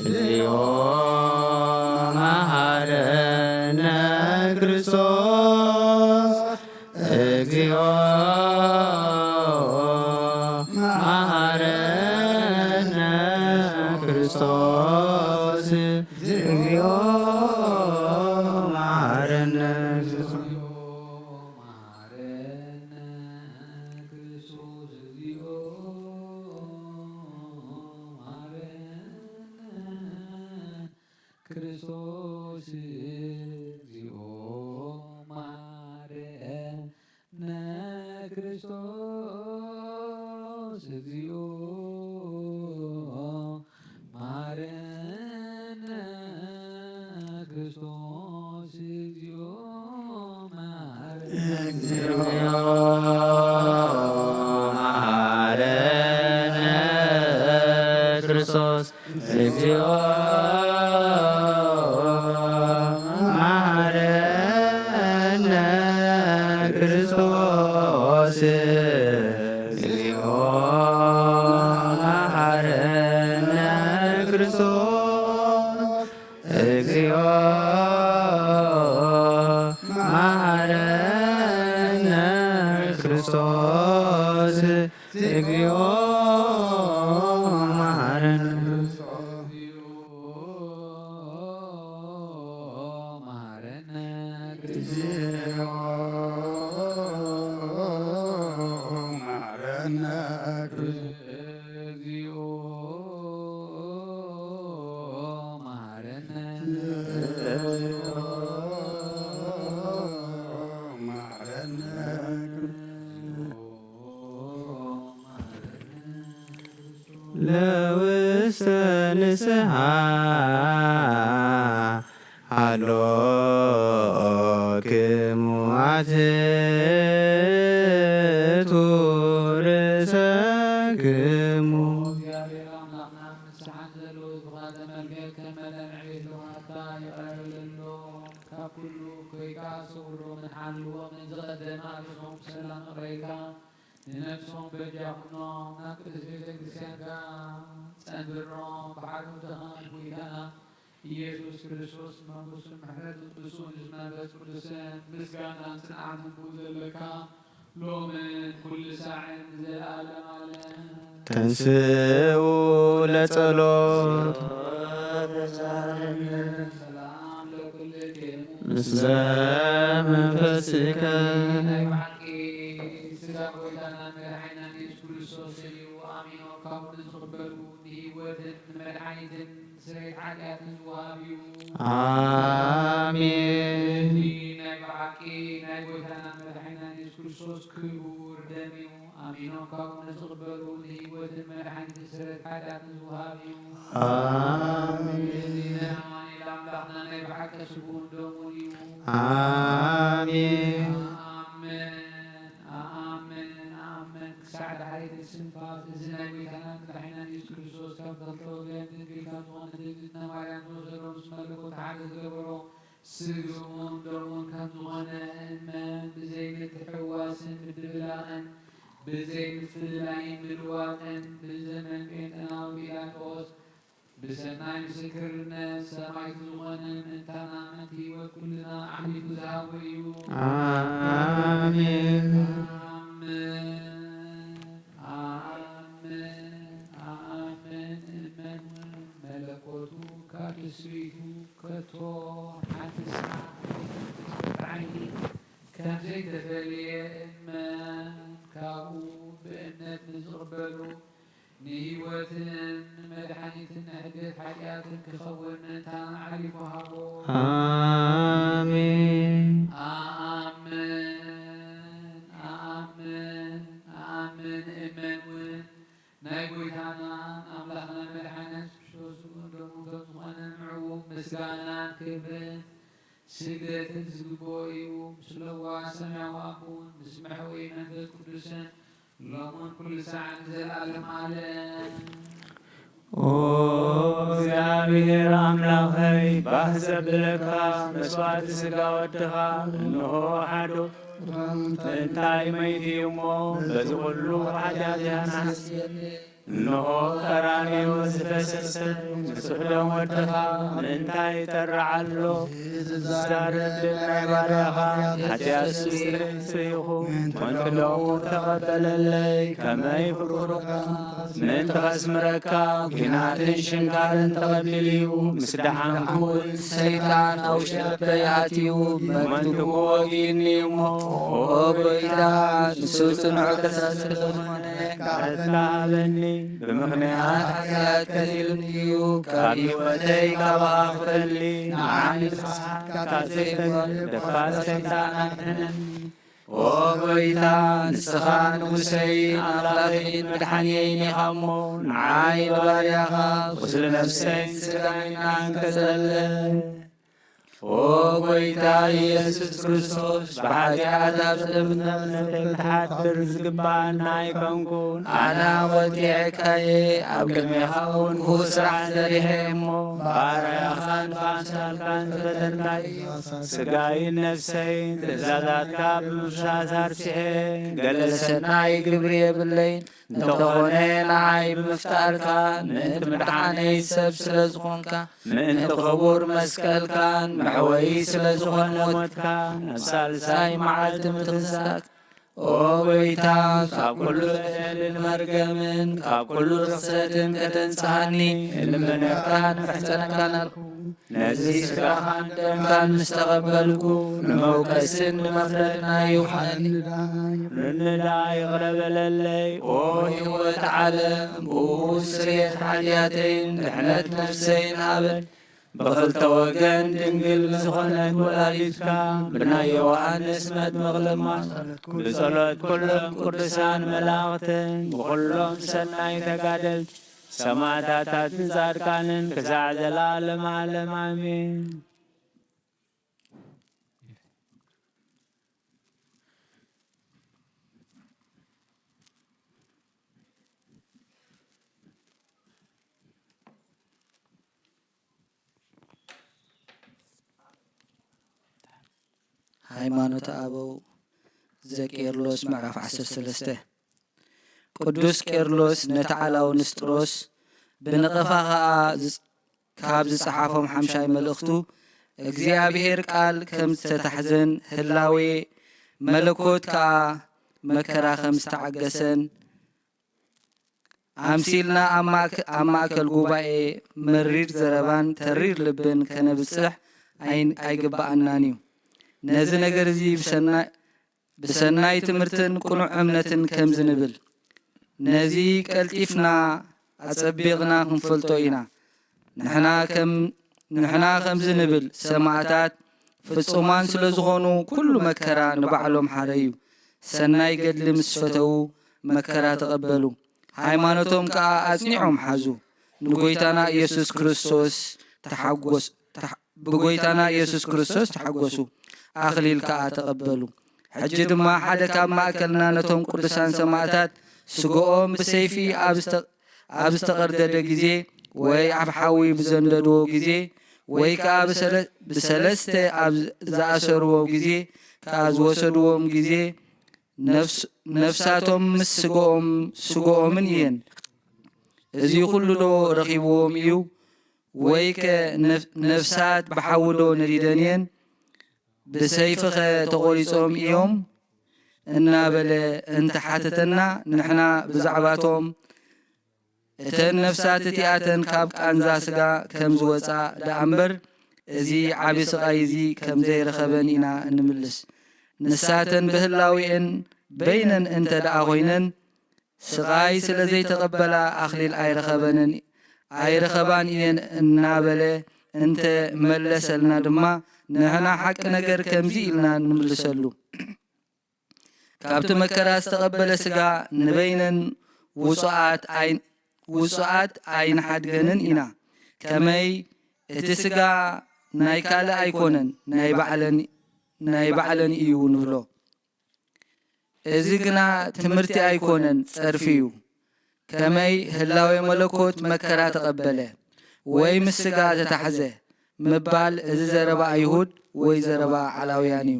እግዚኦ መሐረነ ክርስቶስ እግዚኦ መሐረነ ክርስቶስ እግዚኦ መሐረነ መሐረነ ክርስቶስ እግዚኦ መሐረነ ክርስቶስ እግዚኦ መሐረነ ክርስቶስ እግዚኦ መሐረነ ክርስቶስ እግዚኦ መሐረነ መሐረነ ክርስቶስ እግዚኦ መሐረነ ክርስቶስ እግዚኦ መሐረነ ክርስቶስ እግዚኦ መሐረነ ክርስቶስ እግዚኦ መሐረነ መሐረነ እግዚኦ መሐረነ እግዚኦ መሐረነ መሐረነ ለውስተ ንስሓ ሃሎክሙ ኣትቱ ርእሰክሙ። እግዚኣብሔር ኣምላኽና ንስሓን ዘለዉ ዝባተ መልክዕ ከም መጠን ዕቤት ለዋታ ይቐርልሎ። ካብ ኩሉ ኮይካ ሰውሮምን ሓልዎምን ዝቐደመ ኣርእሶም ሰላም እቕረይካ። ንነፍሶም በጃ ኩኖም ናብ ቅድስት ቤተ ክርስቲያንካ ጸንብሮም። ብሓድነትኻ ብጎይታና ኢየሱስ ክርስቶስ መንፈሱን ምሕረትን ብፁዕ ንዝመንፈስ ቅዱስን ምስጋናን ጽንዓትን ብኡ ዘለካ ሎምን ኩሉ ሳዕን ንዘለዓለም ዓለም። ተንስኡ ለጸሎት። ሰላም ለኩልክሙ። ምስለ መንፈስከ። ናይ ብሓቂ ስጋ ጎይታና መድሓኒና ኢየሱስ ክርስቶስ እዩ። ኣሚኖ ካብ ንዝቕበሉ ንህይወትን ንመድሓኒትን ስርየት ሓጢኣትን ዝወሃብ እዩ። ኣሜን። እዚ ናይ ብሓቂ ናይ ጎይታና መድሓኒና ኢየሱስ ክርስቶስ ክቡር ደም እዩ። ኣሚኖም ካብኡ ንዝቕበሉ ንህይወትን መድሓኒትን ስርየት ሓጢኣትን ዝወሃብ እዩ። ኣሜን። እዚ ናይ ኣማኑኤል ኣምላኽና ናይ ብሓቂ ስግኡን ደሙን እዩ። ኣሜን። ኣሜን፣ ኣሜን፣ ኣሜን። ክሳዕ ዳሕረይቲ ስንፋስ እዚ ናይ ጎይታናን መድሓኒናን ኢየሱስ ክርስቶስ ካብ ተኽለ ወገን ድንግል ካብ ዝኾነት እግዝእትነ ማርያም ዝወሰዶ ምስ መለኮት ሓደ ዝገበሮ ስግኡን ደሙን ከም ዝኾነ እመን። ብዘይ ምትሕውዋስን ምድብላቕን፣ ብዘይ ምፍልላይን ምልዋጥን፣ ብዘመን ጴንጠናዊ ጲላጦስ ብሰናይ ምስክርነት ሰማዕቲ ዝኾነ ምእንታና ምእንቲ ህይወት ኩልና ኣሕሊፉ ዝሃቦ እዩ። ኣሜን። ኣሜን። ኣሜን። ኣሜን። እመን እውን መለኮቱ ካብ ትስብእቱ ከቶ ሓንቲ ሰዓት ብዓይኒ ከም ዘይተፈልየ እመን። ካብኡ ብእምነት ንዝቕበሉ ንህይወትን ንመድሓኒትን ንሕድገት ሓጢኣትን ክኸውን ምእንታና ኣሕሊፉ ሃቦ። ኣሜን። ኣኣምን፣ ኣኣምን፣ ኣኣምን። እመን እውን ናይ ጎይታናን ኣምላኽና መድሓኒና የሱስ ክርስቶስ ስግኡን ደሙን ከም ዝኾነ ንዕኡ ምስጋናን ክብርን ስግደትን ዝግብኦ እዩ። ምስለዋ ሰማያዊ ኣቦን ምስ መሕወኢ መንፈስ ቅዱስን ሎምን ኩሉ ሰዓት ንዘለኣለም ዓለም። ኦ እግዚኣብሔር ኣምላኸይ፣ ባህ ዘብለካ መስዋዕቲ ሥጋ ወድኻ እንሆ ሓዶ ጥንታይ መይቲ እዩ እሞ፣ በዚ ኩሉ ሓጢኣት ያናስ እንሆ ቀራንዮ ዝፈሰሰ ምስሕዶም ወድኻ ምእንታይ ይጠርዕ ኣሎ? ዝዛረብ ናይ ባርያኻ ሓጢኣት ስእለይ ስኢኹ፣ ሞንትለዉ ተቐበለለይ። ከመይ ፍቁርካ ምእንቲ ኸስምረካ ኲናትን ሽንካርን ተቐቢሉ እዩ። ምስ ደሓንኩ ሰይጣን ኣብ ውሽጠይ ኣትዩ ሞንትኹ ወጊእኒ እሞ፣ ኦ ጎይታ፣ ንሱ ጽኑዕ ከሳሲ ስለዝኾነ ናትካ ሃበኒ። ብምኽንያት ሓጢኣት ቀቲሉኒ እዩ። ካብ ህይወተይ ካባኻ ክፈሊ፣ ንዓይ ንስሓትካ ዘይፈልጥ ደፋር ሰይጣን ኣድሕነኒ። ኦ ጎይታ፣ ንስኻ ንጉሰይ ኣምላኸይን መድሓንየይን ኢኻ እሞ፣ ንዓይ ንባርያኻ ቁስሊ ነፍሰይን ስጋይን ኣንቀጸለ። ኦ ጎይታ ኢየሱስ ክርስቶስ፣ ብሓጢኣት ኣብ ጸልማት ነፍሰይ ክትሓድር ዝግባኣና ኣይኮንኩን። ኣነ ወዲዐካየ፣ ኣብ ቅድሜኻ እውን ክፉእ ስራሕ ሰሪሐ እሞ፣ ባርያኻን ብኣምሳልካን ዝፈጠርካዮ ስጋይን ነፍሰይን ትእዛዛትካ ብምፍሳስ ኣርሲሐ። ገለ ሰናይ ግብሪ የብለይን፣ እንተኾነ ንዓይ ብምፍጣርካ ምእንቲ ምድሓነይ ሰብ ስለ ዝኾንካ፣ ምእንቲ ክቡር መስቀልካን መሕወዪ ስለ ዝኾነ ሞትካ፣ ናብ ሳልሳይ መዓልቲ ምትንሳእካ፣ ኦ ጎይታ፣ ካብ ኩሉ በደልን መርገምን ካብ ኩሉ ርኽሰትን ከተንጽሃኒ እልምነካን እምሕጸነካን ኣለኹ። ነዚ ስጋኻን ደምካን ምስ ተቐበልኩ፣ ንመውቀስን ንመፍረድን ኣይውሓኒ። ርንዳ ይቕረ በለለይ። ኦ ህይወት ዓለም፣ ብኡ ስርየት ሓጢኣተይን ድሕነት ነፍሰይን ሃበኒ። ብኽልተ ወገን ድንግል ዝኾነት ወላዲትካ፣ ብናይ ዮሃንስ መጥምቕ ለማጽ፣ ብጸሎት ኩሎም ቅዱሳን መላእኽትን ብኹሎም ሰናይ ተጋደልቲ ሰማዕታታትን ጻድቃንን ክሳዕ ዘላለም ዓለም ኣሜን። ሃይማኖተ ኣበው ዘቄርሎስ ምዕራፍ ዓሰርተ ሰለስተ። ቅዱስ ቄርሎስ ነቲ ዓላዊ ንስጥሮስ ብነቐፋ ኸኣ ዝጽ-፣ ካብ ዝጸሓፎም ሓምሻይ መልእኽቱ፣ እግዚኣብሔር ቃል ከም ዝተታሕዘን ህላዌ መለኮት ከኣ መከራ ከም ዝተዓገሰን ኣምሲልና ኣብ ማእከ-፣ ኣብ ማእከል ጉባኤ መሪር ዘረባን ተሪር ልብን ከነብጽሕ ኣይ-፣ ኣይግብኣናን እዩ። ነዚ ነገር እዚ ብሰናይ፣ ብሰናይ ትምህርትን ቅኑዕ እምነትን ከምዚ ንብል፣ ነዚ ቀልጢፍና ኣጸቢቕና ክንፈልጦ ኢና። ንሕና ከም፣ ንሕና ከምዚ ንብል፣ ሰማዕታት ፍጹማን ስለ ዝኾኑ፣ ኩሉ መከራ ንባዕሎም ሓረዩ። ሰናይ ገድሊ ምስ ፈተዉ፣ መከራ ተቐበሉ። ሃይማኖቶም ከኣ ኣጽኒዖም ሓዙ። ንጎይታና ኢየሱስ ክርስቶስ ተሓጎስ-፣ ተሕ-፣ ብጎይታና ኢየሱስ ክርስቶስ ተሓጎሱ። ኣኽሊል ከኣ ተቐበሉ። ሕጂ ድማ ሓደ ካብ ማእከልና ነቶም ቅዱሳን ሰማዕታት ስግኦም ብሰይፊ ኣብ ዝተ-፣ ኣብ ዝተቐርደደ ግዜ፣ ወይ ኣብ ሓዊ ብዘንደድዎ ግዜ፣ ወይ ከኣ ብሰለ-፣ ብሰለስተ ኣብ ዝኣሰርዎ ግዜ፣ ከኣ ዝወሰድዎም ግዜ፣ ነፍስ-፣ ነፍሳቶም ምስ ስግኦም፣ ስግኦምን እየን። እዚ ኩሉ ዶ ረኺብዎም እዩ? ወይከ ነፍ-፣ ነፍሳት ብሓዊ ዶ ነዲደን እየን? ብሰይፍኸ ተቖሪጾም እዮም? እናበለ እንተሓተተና፣ ንሕና ብዛዕባቶም እተን ነፍሳት እቲኣተን ካብ ቃንዛ ስጋ ከም ዝወጻ ደኣ እምበር፣ እዚ ዓቢ ስቓይ እዚ ከም ዘይረኸበን ኢና እንምልስ። ንሳተን ብህላዌአን በይነን እንተ ደኣ ኾይነን፣ ስቓይ ስለ ዘይተቐበላ ኣኽሊል ኣይረኸበንን፣ ኣይረኸባን እየን እናበለ እንተ መለሰልና ድማ፣ ንሕና ሓቂ ነገር ከምዚ ኢልና ንምልሰሉ። ካብቲ መከራ ዝተቐበለ ስጋ ንበይነን ውጹኣት ኣይ-፣ ውጹኣት ኣይንሓድገንን ኢና። ከመይ እቲ ስጋ ናይ ካልእ ኣይኮነን፣ ናይ ባዕለን፣ ናይ ባዕለን እዩ ንብሎ። እዚ ግና ትምህርቲ ኣይኮነን፣ ጸርፊ እዩ። ከመይ ህላዌ መለኮት መከራ ተቐበለ ወይ ምስ ስጋ ተታሕዘ ምባል፣ እዚ ዘረባ ኣይሁድ ወይ ዘረባ ዓላውያን እዩ።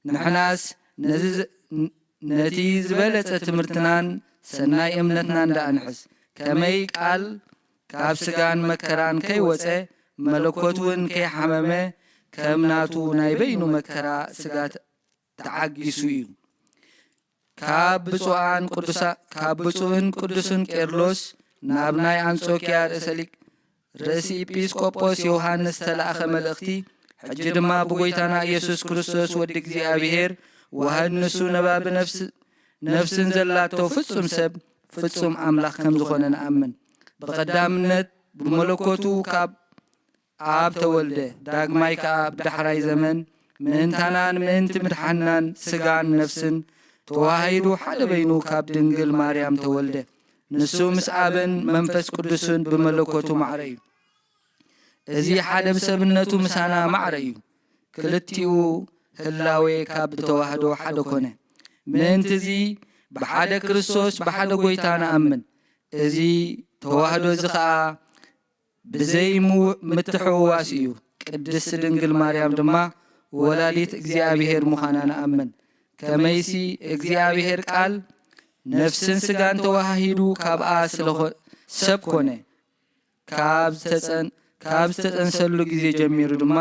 ንሕናስ ነዚ ዝ-፣ ን-፣ ነቲ ዝበለጸ ትምህርትናን ሰናይ እምነትናን ደኣ ንሕዝ። ከመይ ቃል ካብ ስጋን መከራን ከይወጸ፣ መለኮት እውን ከይሓመመ፣ ከም ናቱ ናይ በይኑ መከራ ስጋ ተዓጊሱ እዩ። ካብ ብፁዓን ቅዱሳ-፣ ካብ ብፁዕን ቅዱስን ቄርሎስ ናብ ናይ ኣንጾኪያ ርእሰ ሊቅ-፣ ርእሲ ኤጲስቆጶስ ዮሃንስ ዝተላእኸ መልእኽቲ፣ ሕጂ ድማ ብጎይታና ኢየሱስ ክርስቶስ ወዲ እግዚኣብሔር ዋህድ ንሱ ነባቢ ነፍስ-፣ ነፍስን ዘላቶ ፍጹም ሰብ ፍጹም ኣምላኽ ከም ዝኾነ ንኣምን። ብቐዳምነት ብመለኮቱ ካብ ኣብ ተወልደ፣ ዳግማይ ከኣ ብዳሕራይ ዘመን ምእንታናን ምእንቲ ምድሓንናን ስጋን ነፍስን ተዋሂዱ ሓደ በይኑ ካብ ድንግል ማርያም ተወልደ። ንሱ ምስ ኣብን መንፈስ ቅዱስን ብመለኮቱ ማዕረ እዩ። እዚ ሓደ ብሰብነቱ ምሳና ማዕረ እዩ። ክልቲኡ ህላዌ ካብ ብተዋህዶ ሓደ ኮነ። ምእንቲ እዚ ብሓደ ክርስቶስ ብሓደ ጎይታ ንኣምን። እዚ ተዋህዶ እዚ ኸኣ ብዘይ ምው-፣ ምትሕውዋስ እዩ። ቅድስት ድንግል ማርያም ድማ ወላዲት እግዚኣብሔር ምዃና ንኣምን። ከመይሲ እግዚኣብሔር ቃል ነፍስን ስጋን ተዋሃሂዱ ካብኣ ስለ ኮ-፣ ሰብ ኮነ። ካብ ዝተጸን-፣ ካብ ዝተጸንሰሉ ግዜ ጀሚሩ ድማ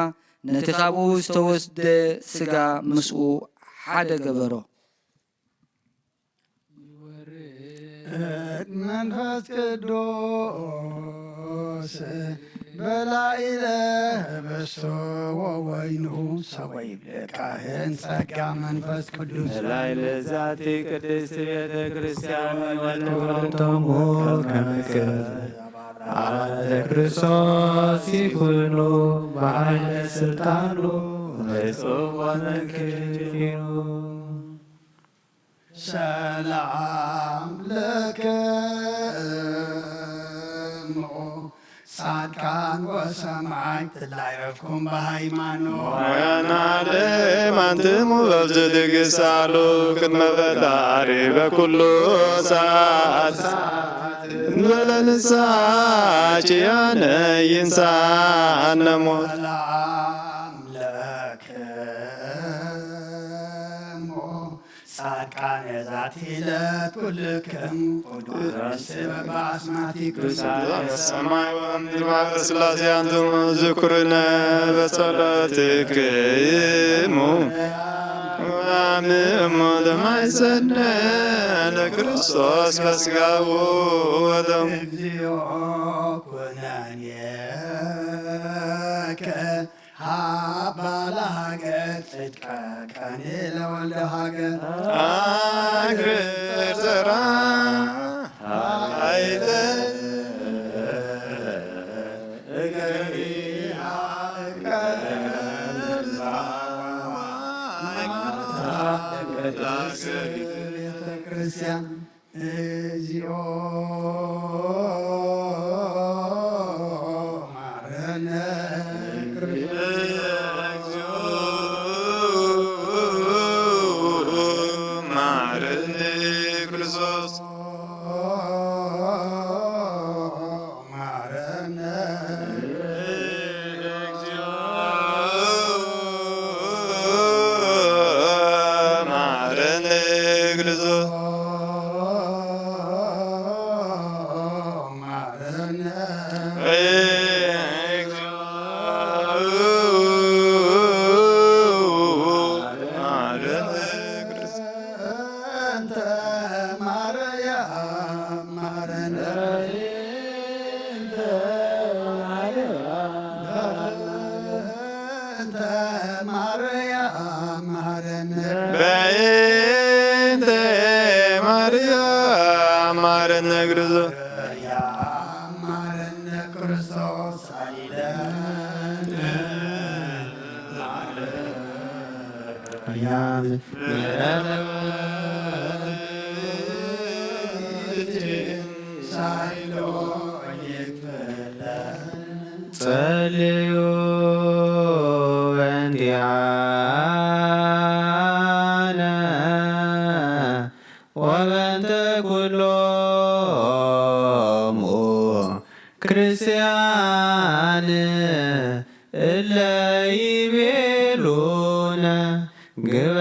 ነቲ ካብኡ ዝተወስደ ስጋ ምስኡ ሓደ ገበሮ። መንፈስ ቅዱስ በላዕለ ህብስቱ ወወይኑ ሰበይ ብቃህን ጸጋ መንፈስ ቅዱስ በላዕለ ዛቲ ቅድስት ቤተ ክርስቲያን ወንበርቶሙ ከመ አባላተ ክርስቶስ ይኩኑ በኃይለ ስልጣኑ ፍጹም ወመንክር ይኩኑ። ሰላም ለክሙ ጻድቃን ወሰማዕት ትላረፍኩም በሃይማኖት። ሞያና ለማንትሙ በብዚ ድግስ ኣሉ ቅድመ ፈጣሪ በኩሉ ሰዓት። እንበለ ንስሓ ኪያነ ይንሳነ ሞት። ሰላም ለክሙ ጻድቃን ዛቲ ዕለት ኩልክም ቅዱስ በአስማቲክም ቅዱሳን ሰማይ ወምድር ማህበረ ሥላሴ አንትሙ ዝክሩነ በጸሎትክሙ። አምእሙ ለማይሰነ ለክርስቶስ በስጋሁ ወደሙ። እግዚኦ ኩነኔከ ሃባ ለሃገር ጽድቀ ቀኔ ለወልደ ሃገር። አክብር ዘራ አይተ እገሪሃ እቀ ቤተ ክርስቲያን። እግዚኦ መሐረነ ክርስቶስ። መሐረነ ክርስቶስ። መሐረነ እግዚኦ መሐረነ ክርስቶስ። መሐረነ እግዚኦ መሐረነ ክርስቶስ። እንተ ማርያም መሐረነ። እንተ ማርያም መሐረነ። በእንተ ማርያም መሐረነ ክርስቶስ። ማረነ ክርስቶስ አሊለን። ጸልዩ በእንቲአነ ወበእንተ ኩሎሙ ክርስቲያን እለ ይቤሉነ ግበ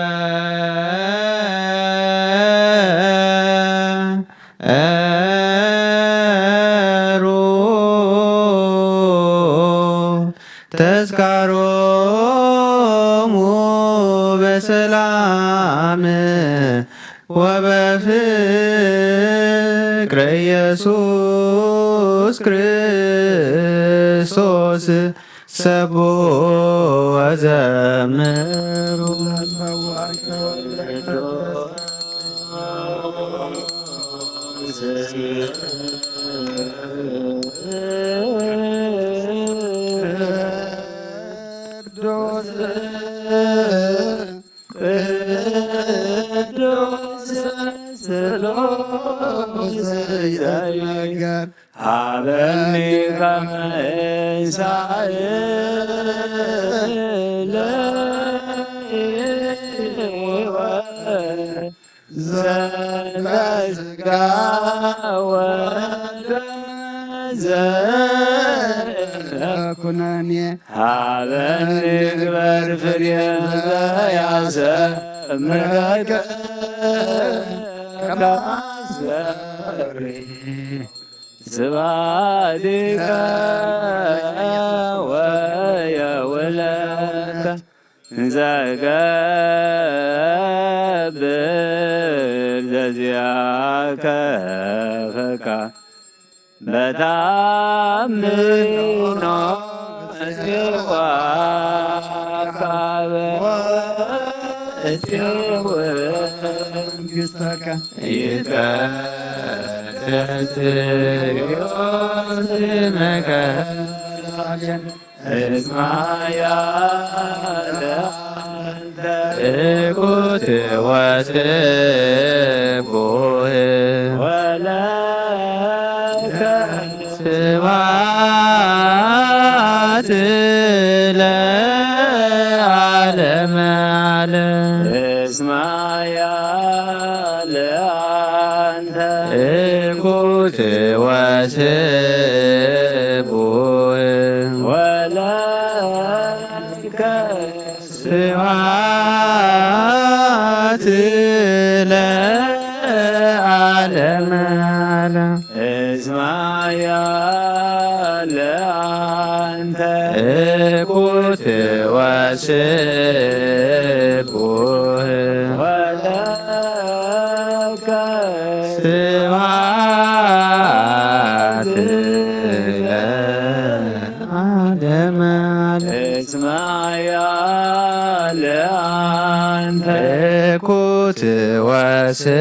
ተስካሮሙ በሰላም ወበፍቅረ ኢየሱስ ክርስቶስ ሰብሑ ወዘምሩ። ቅዱስ ስሉስ ይትናገር ሀበኒ ከመ እንሳእ ለሕይወት ዘእንበለ ሥጋ ወደም ዘኩነኔ ሀበኒ ግበር ፍሬ ዘያሰምረከ ከማሰሪ ስብሐቲከ ወየውለከ ዘገብር ዘዚአከ ፈቃድ በታምኖ እጽዋከ እጽው መንግሥተከ ይትቀደስ ስምከ እስማ ያለ አንተ እኩት ወስቡህ ወለከ ስብሐት ለዓለመ ዓለም። እስማ ያለ አንተ እኩት ወስቡህ ወለከ ስብሐት ለዓለመ ዓለም። እስማ ያለ አንተ እኩት ወስቡህ ወለከ ስብሐት ለዓለመ ዓለም። እስማ ያለ አንተ እኩት ወስቡህ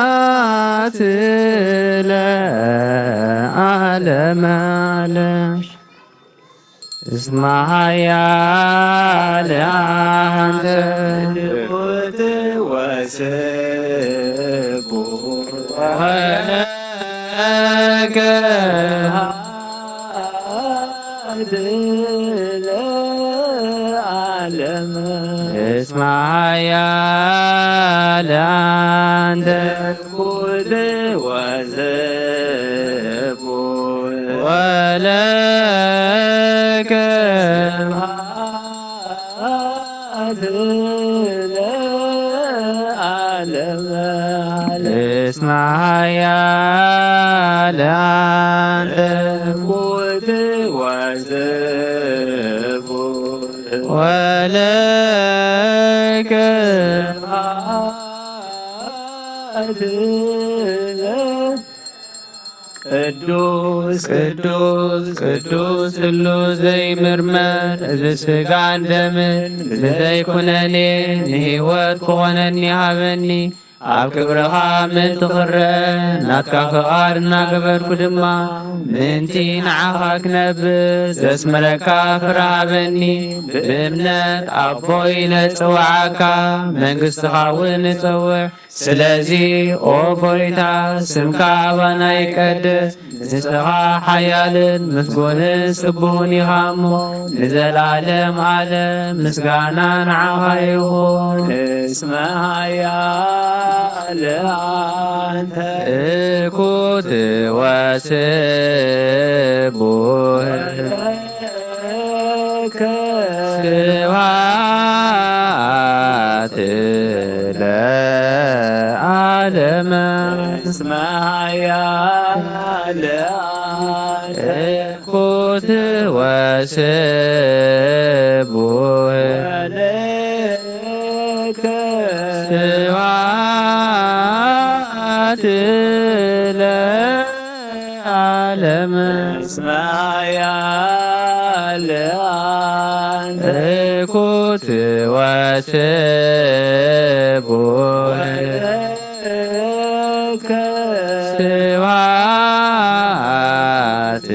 ስብሐት ለዓለመ ዓለም። እስማ ያለ አንተ እኩት ወስቡህ ወለከ ስብሐት ለዓለመ። እስማ ያለ አንተ እኩት ወስቡህ ወለከ ስብሐት ለዓለመ ዓለም። እስማ ያለ አንተ እኩት ወስቡህ ወለከ ስብሐት ቅዱስ ቅዱስ ቅዱስ ስሉስ ዘይምርመር፣ እዚ ሥጋን ደምን ብዘይኩነኔ ንህይወት ክኾነኒ ሃበኒ። ኣብ ክብርኻ ምእንቲ ክረአ ናትካ ፍቓድ እናገበርኩ ድማ ምእንቲ ንዓኻ ክነብር ዘስምረካ ፍረ ሃበኒ። ብእምነት ኣቦ ኢለ ጽውዓካ፣ መንግሥትኻ እውን እጸውዕ። ስለዚ ኦ ጐይታ፣ ስምካ ኣባና ይቀደስ፣ ንስኻ ሓያልን ምስጉንን ስቡህን ኢኻ እሞ፣ ንዘለዓለም ዓለም ምስጋና ንዓኻ ይኹን። እስመ ሓያል ኣንተ እኩት ወስቡህ። ስብሐት ለዓለመ። እስመ ስቡሕ ወለከ ስብሐት ለዓለም። እስመ ኃያል አንተ። እኩት ወስቡሕ ወለከ ስብሐት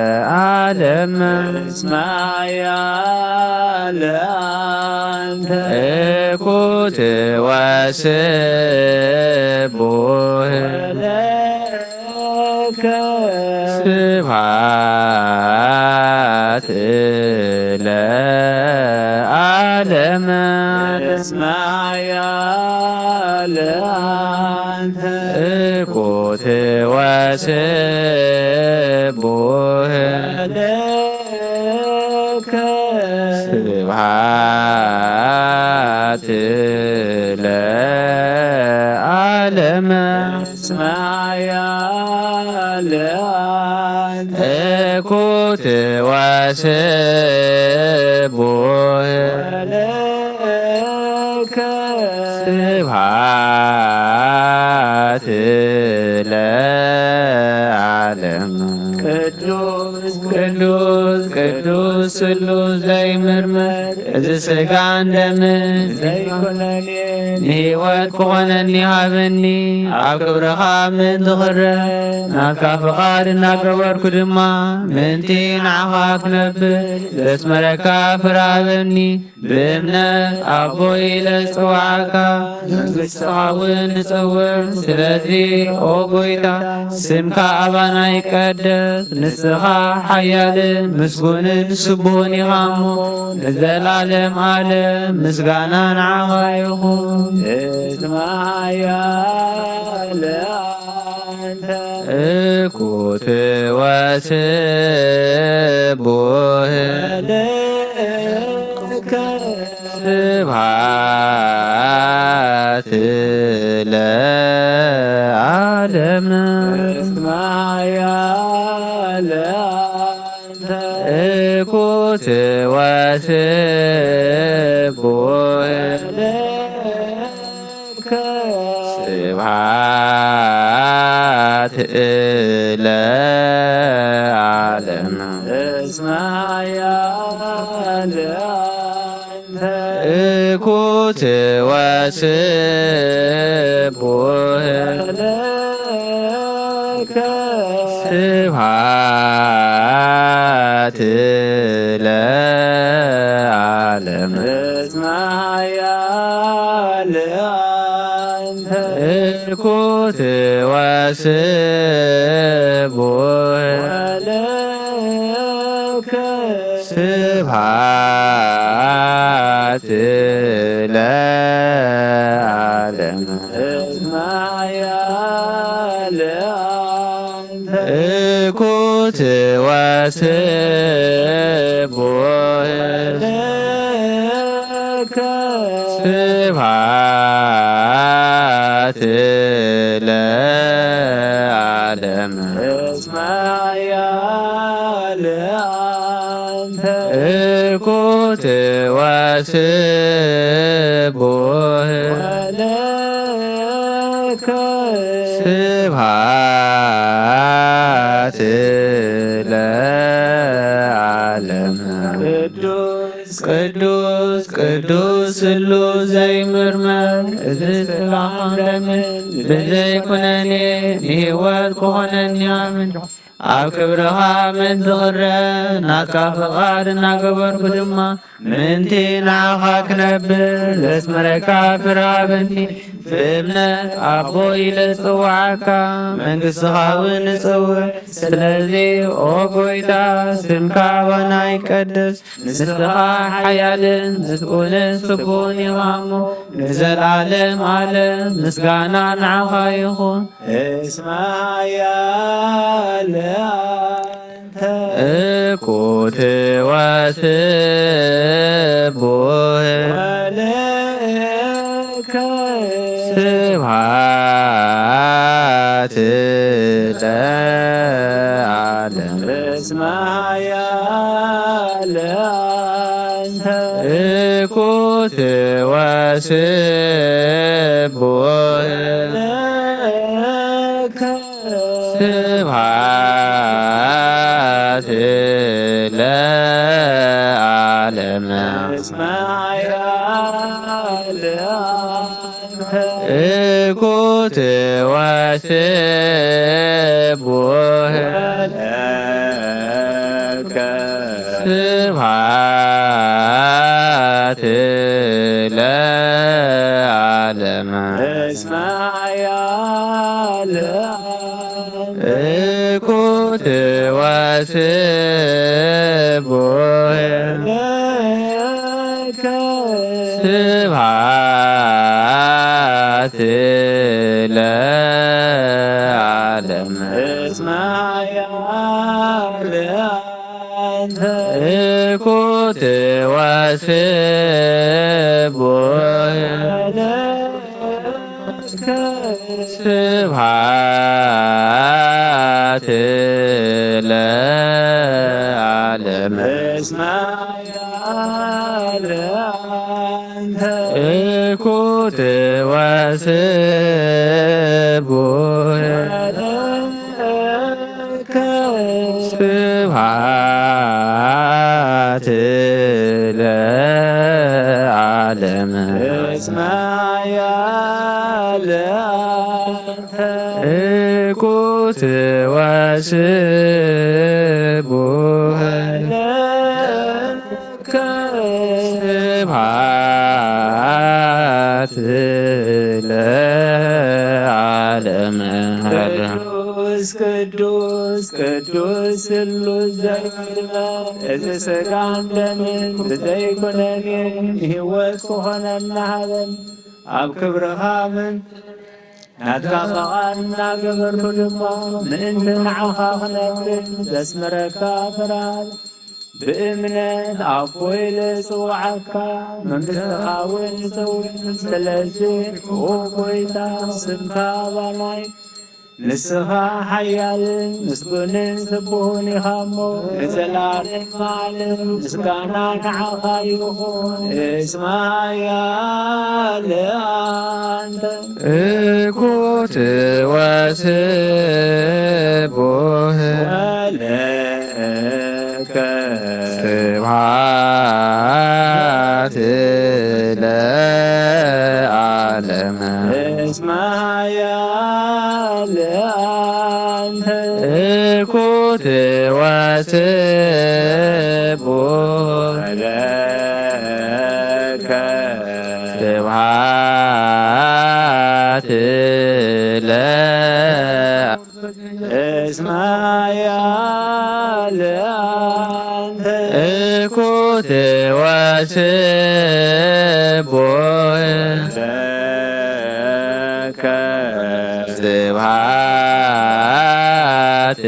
ለዓለም። እስመ ኃያል አንተ። እኩት ወስቡሕ ወለከ ስብሐት ለዓለም። እስመ ኃያል አንተ። እኩት ወስቡሕ ወለከ ስብሐት ለዓለም። እስመ ኃያል አንተ። እኩት ወስቡሕ ወለከ ስብሐት ለዓለም። ቅዱስ ቅዱስ ቅዱስ ስሉስ ዘይምርመር፣ እዚ ሥጋን ደምን ዘይኮነኒ፣ ንሕይወት ክኾነኒ ሃበኒ። ኣብ ክብርኻ ምእንቲ ክረ፣ ናትካ ፍቓድ እናገበርኩ ድማ፣ ምእንቲ ንዓኻ ክነብር ዘስመረካ ፍረ ሃበኒ። ብእምነት ኣቦ ኢለ ዝጽውዓካ፣ መንግሥትኻ እውን ንጸውዕ። ስለዚ ኦ ጐይታ፣ ስምካ ኣባና ይቀደስ። ንስኻ ሓያልን ምስጉንን ስቡህን ኢኻ እሞ፣ ንዘለዓለም ዓለም ምስጋና ንዓኻ ይኹን። እስመ ኃያል አንተ። እኩት ወስቡህ ወለከ ስብሐት ለዓለም። እስመ ኃያል አንተ። እኩት ወስቡህ ወለከ ስብሐት ለዓለም። እስመ ኃያል አንተ። እኩት ወስቡህ ወለከ ስብሐት ለዓለም። እስመ ኃያል አንተ። እኩት ወስቡህ ወለከ ስብሐት ለዓለም። እስመ ኃያል አንተ። እኩት ወስቡህ ወለከ ስብሐት ለዓለም። እስመ ኃያል አንተ። እኩት ወስቡህ ወለከ ስብሐት ለዓለም። ቅዱስ ቅዱስ ቅዱስ ስሉስ ዘይምርመር፣ እዚ ሥጋን ደምን ብዘይኩነኔ ንሕይወት ክኾነኒ ኣምን። ኣብ ክብርኻ ምእንቲ ክረ፣ ናትካ ፍቓድ እናገበርኩ ድማ፣ ምእንቲ ንዓኻ ክነብር ዘስመረካ ፍረ ሃበኒ። ብእምነት ኣቦ ኢለ ዝጽውዓካ፣ መንግሥትኻ እውን እጸውዕ። ስለዚ ኦ ጐይታ፣ ስምካ ኣባና ይቀደስ። ንስኻ ሓያልን ምስጉንን ስቡህን ኢኻ እሞ፣ ንዘለዓለም ዓለም ምስጋና ንዓኻ ይኹን። እስመ ኃያል አንተ። እኩት ወስቡህ ወለከ ስብሐት ለዓለም። እስመ ወስቡሕ ለከ ስብሐት ለዓለመ እስመ ኃያል እኩት ወስቡሕ ለከ ስብሐት ለዓለመ እስመ ኃያል እኩት ወስቡሕ ለከ ስብሐት ለዓለመ እስመ ኃያል አንተ እኩት ወስቡሕ ለከ ስብሐት ለዓለመ እስመ ኃያል አንተ እኩት ወስቡሕ ለከ ስብሐት ለዓለመ እስመ ኃያል አንተ እኩት ወስቡሕ ለከ ስብሐት ለዓለመ። ቅዱስ ቅዱስ ቅዱስ ስሉስ ዘይምድመር እዚ ሥጋን ደምን ብዘይኩነኔ ሕይወት ክኾነና ሃበን። ኣብ ክብርኻ ምን ናትካ ፍቓድ እናገበርኩ ድማ ምእንቲ ንዓኻ ክነብር ዘስምረካ ፍቓድ ብእምነት ኣቦይ ልጽውዓካ መንግሥትኻ እውን ጽውዕ። ስለዚ ኦ ጐይታ ስምካ ኣባናይ ንስኻ ሓያልን ምስጉንን ስቡህን ኢኻ እሞ ንዘለዓለም ዓለም ምስጋና ንዓኻ ይኹን። እስመ ኃያል አንተ እኩት ወስቡህ ወለከ ስብሐት ለዓለመ። እስመ ኃያል አንተ እኩት ወስቡህ ወለከ ስብሐት ለ እስመ ኃያል አንተ እኩት ወስቡህ ለከ ስብሐት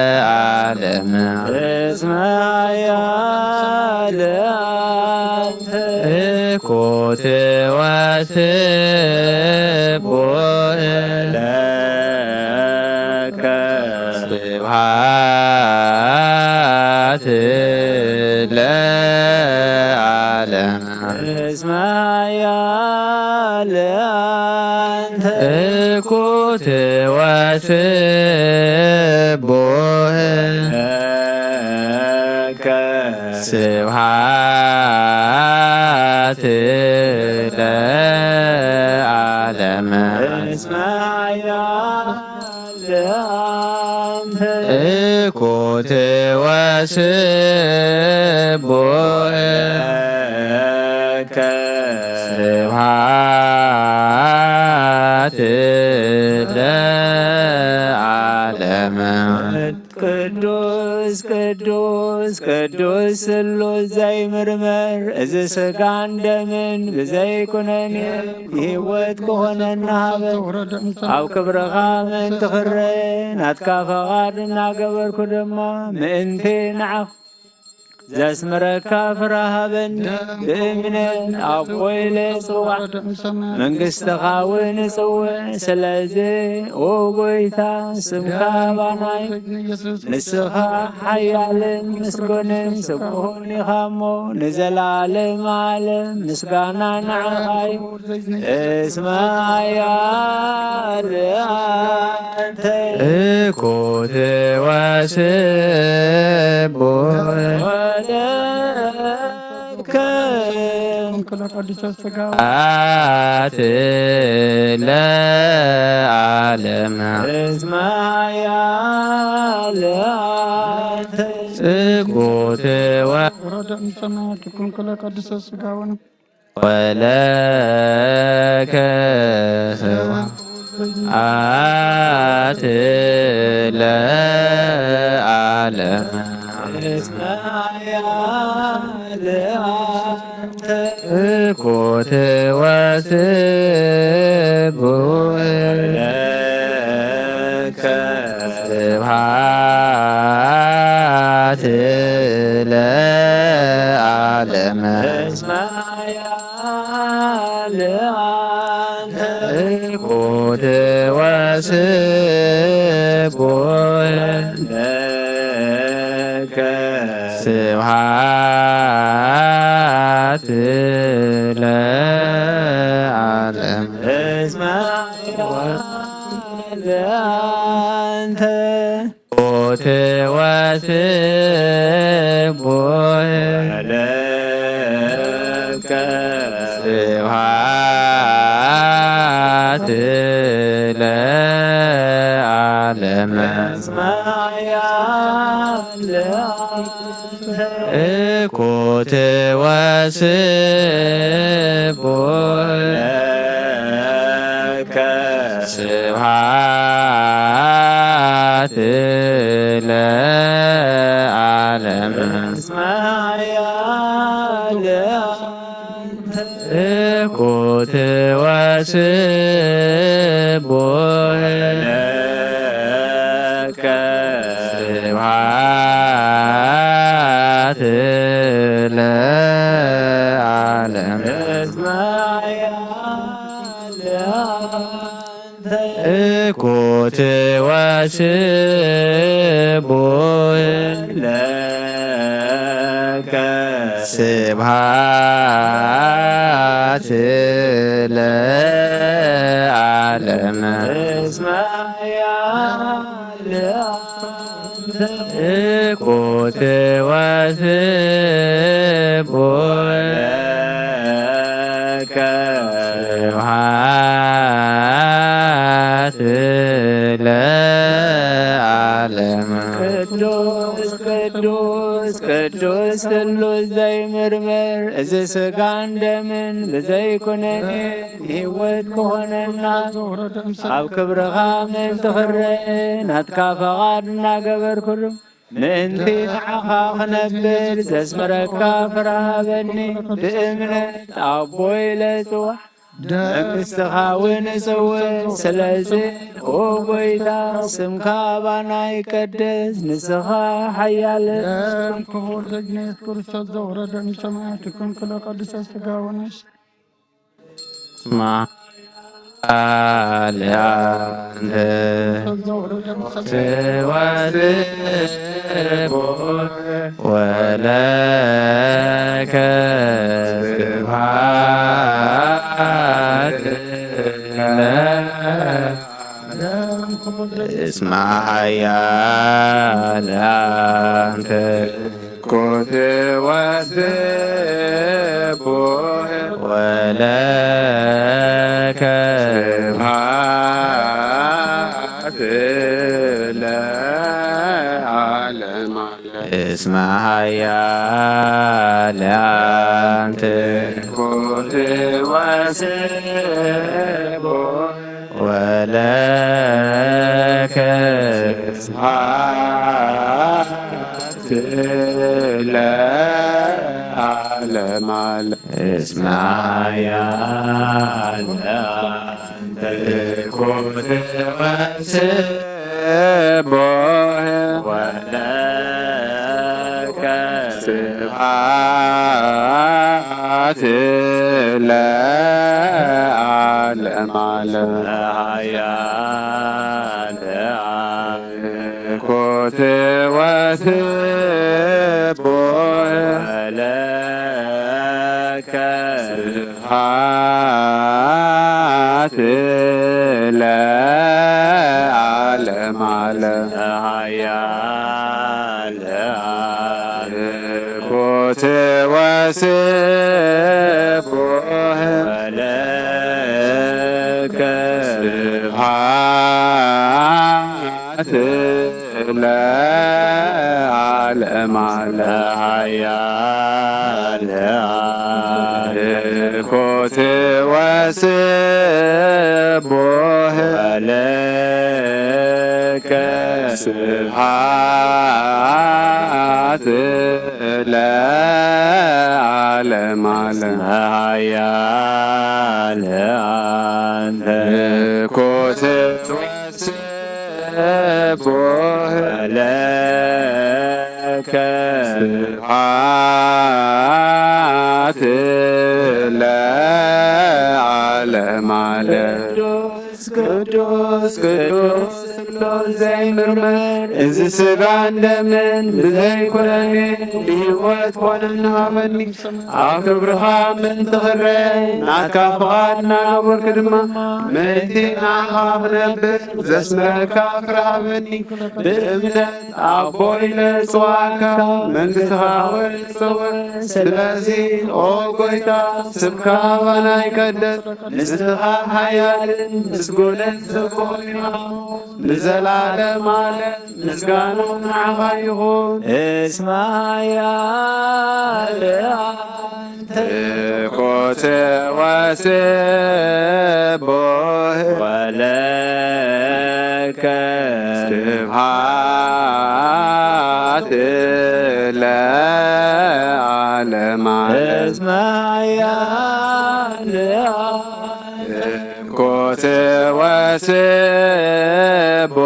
ለዓለመ። እስመ ኃያል አንተ እኩት ወስቡህ ለከ ስብሐት ለዓለመ። እስመ ኃያል አንተ እኩት ወስቡህ ለከ ስብሐት ለዓለመ። እስመ ኃያል አንተ እኩት ወስቡህ ለከ ስብሐት ለዓለመ። ቅዱስ ቅዱስ ቅዱስ ስሉስ ዘይምርመር እዚ ሥጋን ደምን ብዘይኩነኔ ሕይወት ክኾነና ሃበ። ኣብ ክብርኻ ምእንቲ ክረአ ናትካ ፈቓድ እናገበርኩ ድማ ምእንቲ ንዓኹ ዘስምረካ ፍረ ሃበኒ። ብእምነት ኣቦይ ለጽዋዕ፣ መንግስትኻ እውን እጽውዕ። ስለዚ ኦ ጎይታ፣ ስምካ ባናይ፣ ንስኻ ሓያልን ምስጉንን ስቡሕን ኢኻ እሞ፣ ንዘለዓለም ዓለም ምስጋና ንዓኻ እዩ። እስመ ኃያል አንተ እኩት ወስቡሕ ወለከ አት ለዓለም። እስመ ኃያል አንተ እኩት ወ ወረደ እምሰማያት ይኩን ክለ ቀድሰ ስጋውን ወለከ ስብሐት ለዓለም። እኩት ወስቡሕ ለከ ስብሐት ለዓለም። እኩት ወስቡሕ ለከ ስብሐት ለዓለም። እስመ ኃያል አንተ እኩት ወስቡሕ ለከ ስብሐት ለዓለም። እስመ ኃያል እኩት ወስቡሕ ለከ ስብሐት ለዓለም። እስመ ኃያል እኩት ወስቡሕ ለከ ስብሐት ለዓለም። እስመ ኃያል እኩት ወስቡሕ ለከ ስብሐት ለዓለም። እስመ ኃያል እኩት ወስቡሕ ለከ ስብሐት ለዓለም። ቅዱስ ቅዱስ ቅዱስ ስሉስ ዘይምርምር፣ እዚ ስጋን ደምን ብዘይኩነኔ ህይወት ክኾነና፣ ኣብ ክብርኻ ምእንቲ ክረአ ናትካ ፈቓድ እናገበርኩሉ፣ ምእንቲ ንዓኻ ክነብር ዘስምረካ ፍረ ሃበኒ። ብእምነት ኣቦይ ለጽዋዕ፣ መንግስትኻ እውን እጽውዕ። ስለዚ ኦ ጎይታ፣ ስምካ ባና ይቀደስ፣ ንስኻ ሓያል። ደም ክቡር ደጅነ የሱስ ክርስቶስ ዘውረደ እምሰማያት ይኩን ክሎ ቀድሰ ስጋ ወነፍስ። ማልያንተ ዘውረደ እምሰማያት ትወስቦ ወለከ ስብሐት እስመ ኃያል አንተ። ኩት ወስቡሕ ወለከ ስብሐት ለዓለመ ዓለም። እስመ ኃያል አንተ። ኩት ወስቡሕ ወለከ ስብሐት ለዓለመ ዓለም። እስመ ኃያል አንተ። ኩት ወስቡሕ ወለከ ለዓለም ዓለም። ኃያል ኮት ወስቦ ለከ ስብሐት ለዓለም ዓለም። ኃያል ኮት ወስቦ ለከ ስብሐት ለዓለም ዓለም። ኃያል ኮት ወስቦ ለከ ስብሐት ለዓለም ዓለም። ኃያል አንተ ኮት ወስቦ ለከ ስብሐት ለዓለም ዓለም። ቅዱስ ቅዱስ ቅዱስ ስሉስ ዘይምርመር፣ እዚ ሥጋን ደምን ብዘይ ኩነኔ ብሕይወት ኮነ ንሃበኒ። ኣብ ክብርኻ ምእንቲ ክረአ፣ ናትካ ፍቓድ እናገበርኩ ድማ ምእንቲ ንዓኻ ክነብር ዘስምረካ ፍረ ሃበኒ። ብእምነት ኣቦ ኢለ ጽዋዕካ፣ መንግሥትኻ ወጽወ። ስለዚ ኦ ጐይታ፣ ስምካ ባና ይቀደስ፣ ንስኻ ሓያልን ምስጉንን ጽቡቕን ኢኻ። ንዘላለም ዓለም ምስጋና ንዓኻ ይኹን። እስማያ ኮት ወስቦ ወለከ ስብሐት ለዓለም ዓለም። እስማያ ኮት ወስቦ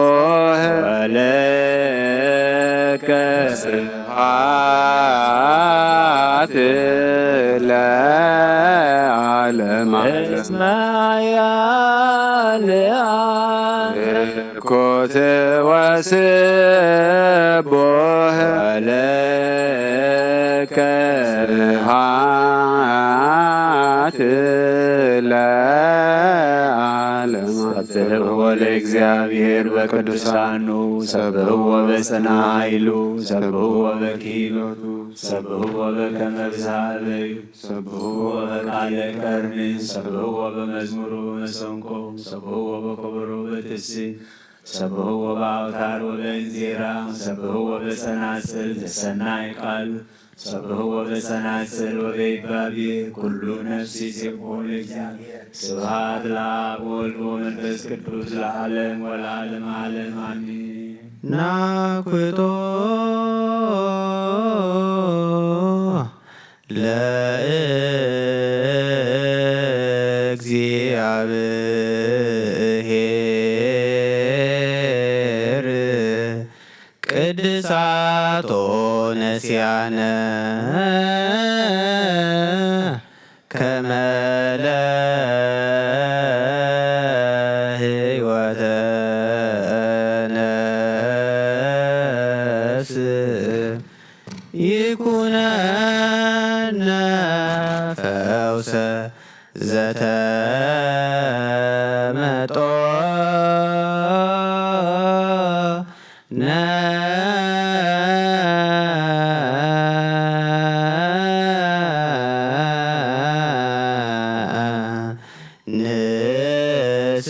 ወለከ ስብሐት ለዓለም ዓለም። እስማያ ኮት ወስቦ ለከ ስብሐት ለዓለም። ሰብሕዎ ለእግዚኣብሔር በቅዱሳኑ፣ ሰብሕዎ በጽንዓ ኃይሉ፣ ሰብሕዎ በክህሎቱ፣ ሰብሕዎ በከመ ብዝሃ እበዩ፣ ሰብሕዎ በቃለ ቀርኒ፣ ሰብሕዎ በመዝሙሩ መሰንቆ፣ ሰብሕዎ በከበሮ በትሲ፣ ሰብሕዎ በአውታር ወበእንዚራ፣ ሰብሕዎ በጸናጽል ዘሰናይ ቃል፣ ሰብሕዎ በጸናጽል ወበይባቤ፣ ኩሉ ነፍሲ ሴብሖ ለእግዚአብሔር። ስብሐት ለአብ ወወልድ ወመንፈስ ቅዱስ ለዓለም ወለዓለመ ዓለም አሜን። ናኩቶ ለእግዚአብሔር ቅድሳቶ ነሲያነ ከመ ለህይወተ ነፍስ ይኩነነ ፈውሰ ዘተመጦ ነ ንስ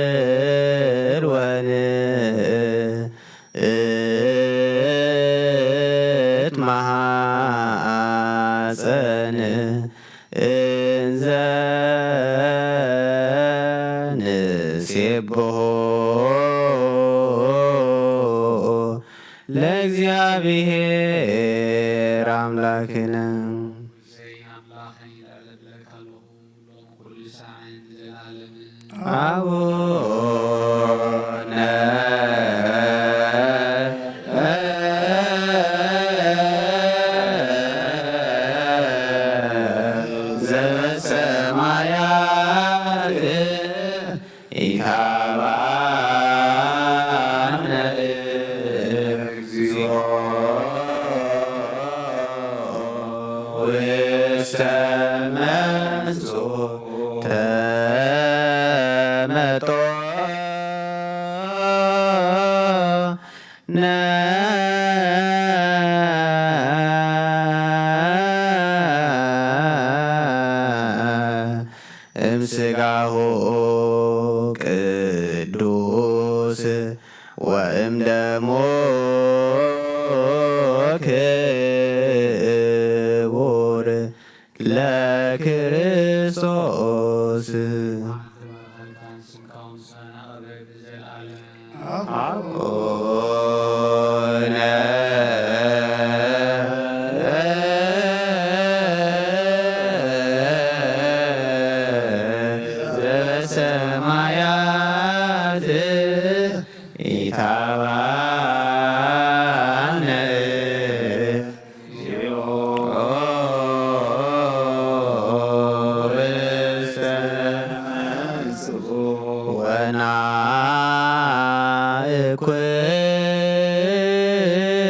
እል ወን እት መሐፀን እንዘ ንሴብሖ ለእግዚአብሔር አምላክነ። አቡነ ተመጦ ነ እምስጋሁ ቅዱስ ወእምደሙ ክቡር ለክርስቶስ። ኣቡነ ዘበሰማያት ኢታባነ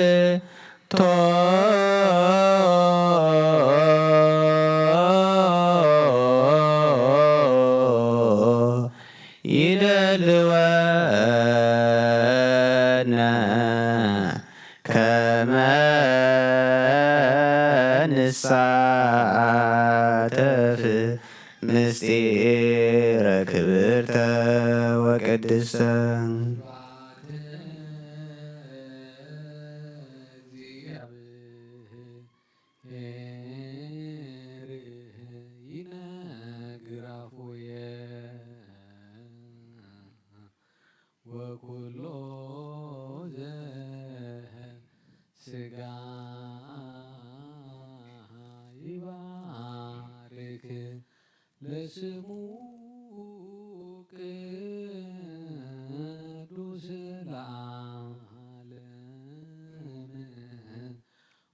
ወናእኩቶ ይደልወነ ከመ ንሳተፍ ምስጢረ ክብርተ ወቅድስተ። ወኩሎ ዘስጋ ይባርክ ለስሙ ቅዱስ ለዓለም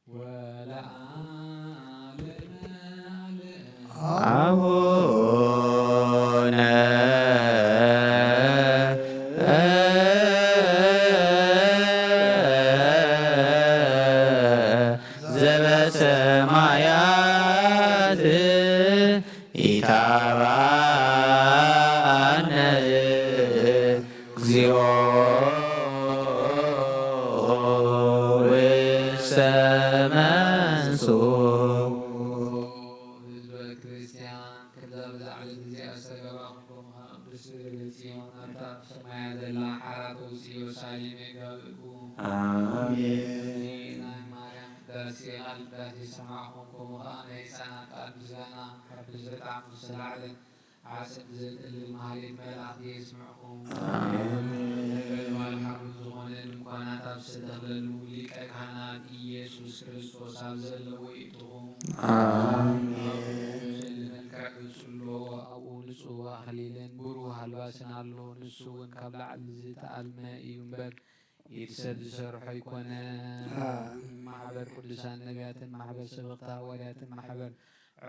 ወለዓለመ ዓለም። አቡነ ዘበሰማያት ኢታባአነ እግዚኦ ውስተ መንሱ። ህዝበ ክርስቲያን፣ ከምዛ ብዛዕባ ግዜ ኣስተጋባኹም ከማኻ ቅድስቲ ደብረ ጽዮን፣ ኣብታ ኣብ ሰማያ ዘላ ሓራ ተውጽእ ኢየሩሳሌም የጋብእኩም። ኣሜን። ናይ ማርያም ቅዳሴ ቃል ቅዳሴ ሰማዕኹም፣ ከምኡ ኸኣ ናይ ህፃናት ቃል ምስጋና ሓድሽ ዘጣዕሙ ዝተላዕለ ዓሰብ ዘጥልል ማህሌት መላእኽቲ የስምዕኩም። ኣሜን። ነበልባል ሓሩር ዝኾነ ድንኳናት ኣብ ዝተተኽለሉ ሊቀ ካህናት ኢየሱስ ክርስቶስ ኣብ ዘለዎ ይእትኹም። ኣሜን። ኣብ ሸልፍ መልክዕ ብጽሎ ኣብኡ ንጹህ ኣኽሊልን ብሩህ ኣልባስን ኣሎ። ንሱ እውን ካብ ላዕሊ ዝተኣልመ እዩ እምበር ኢድ ሰብ ዝሰርሖ ኣይኮነን። ኣሜን። ማሕበር ቅዱሳን ነቢያትን ማሕበር ሰበኽቲ ሃዋርያትን ማሕበር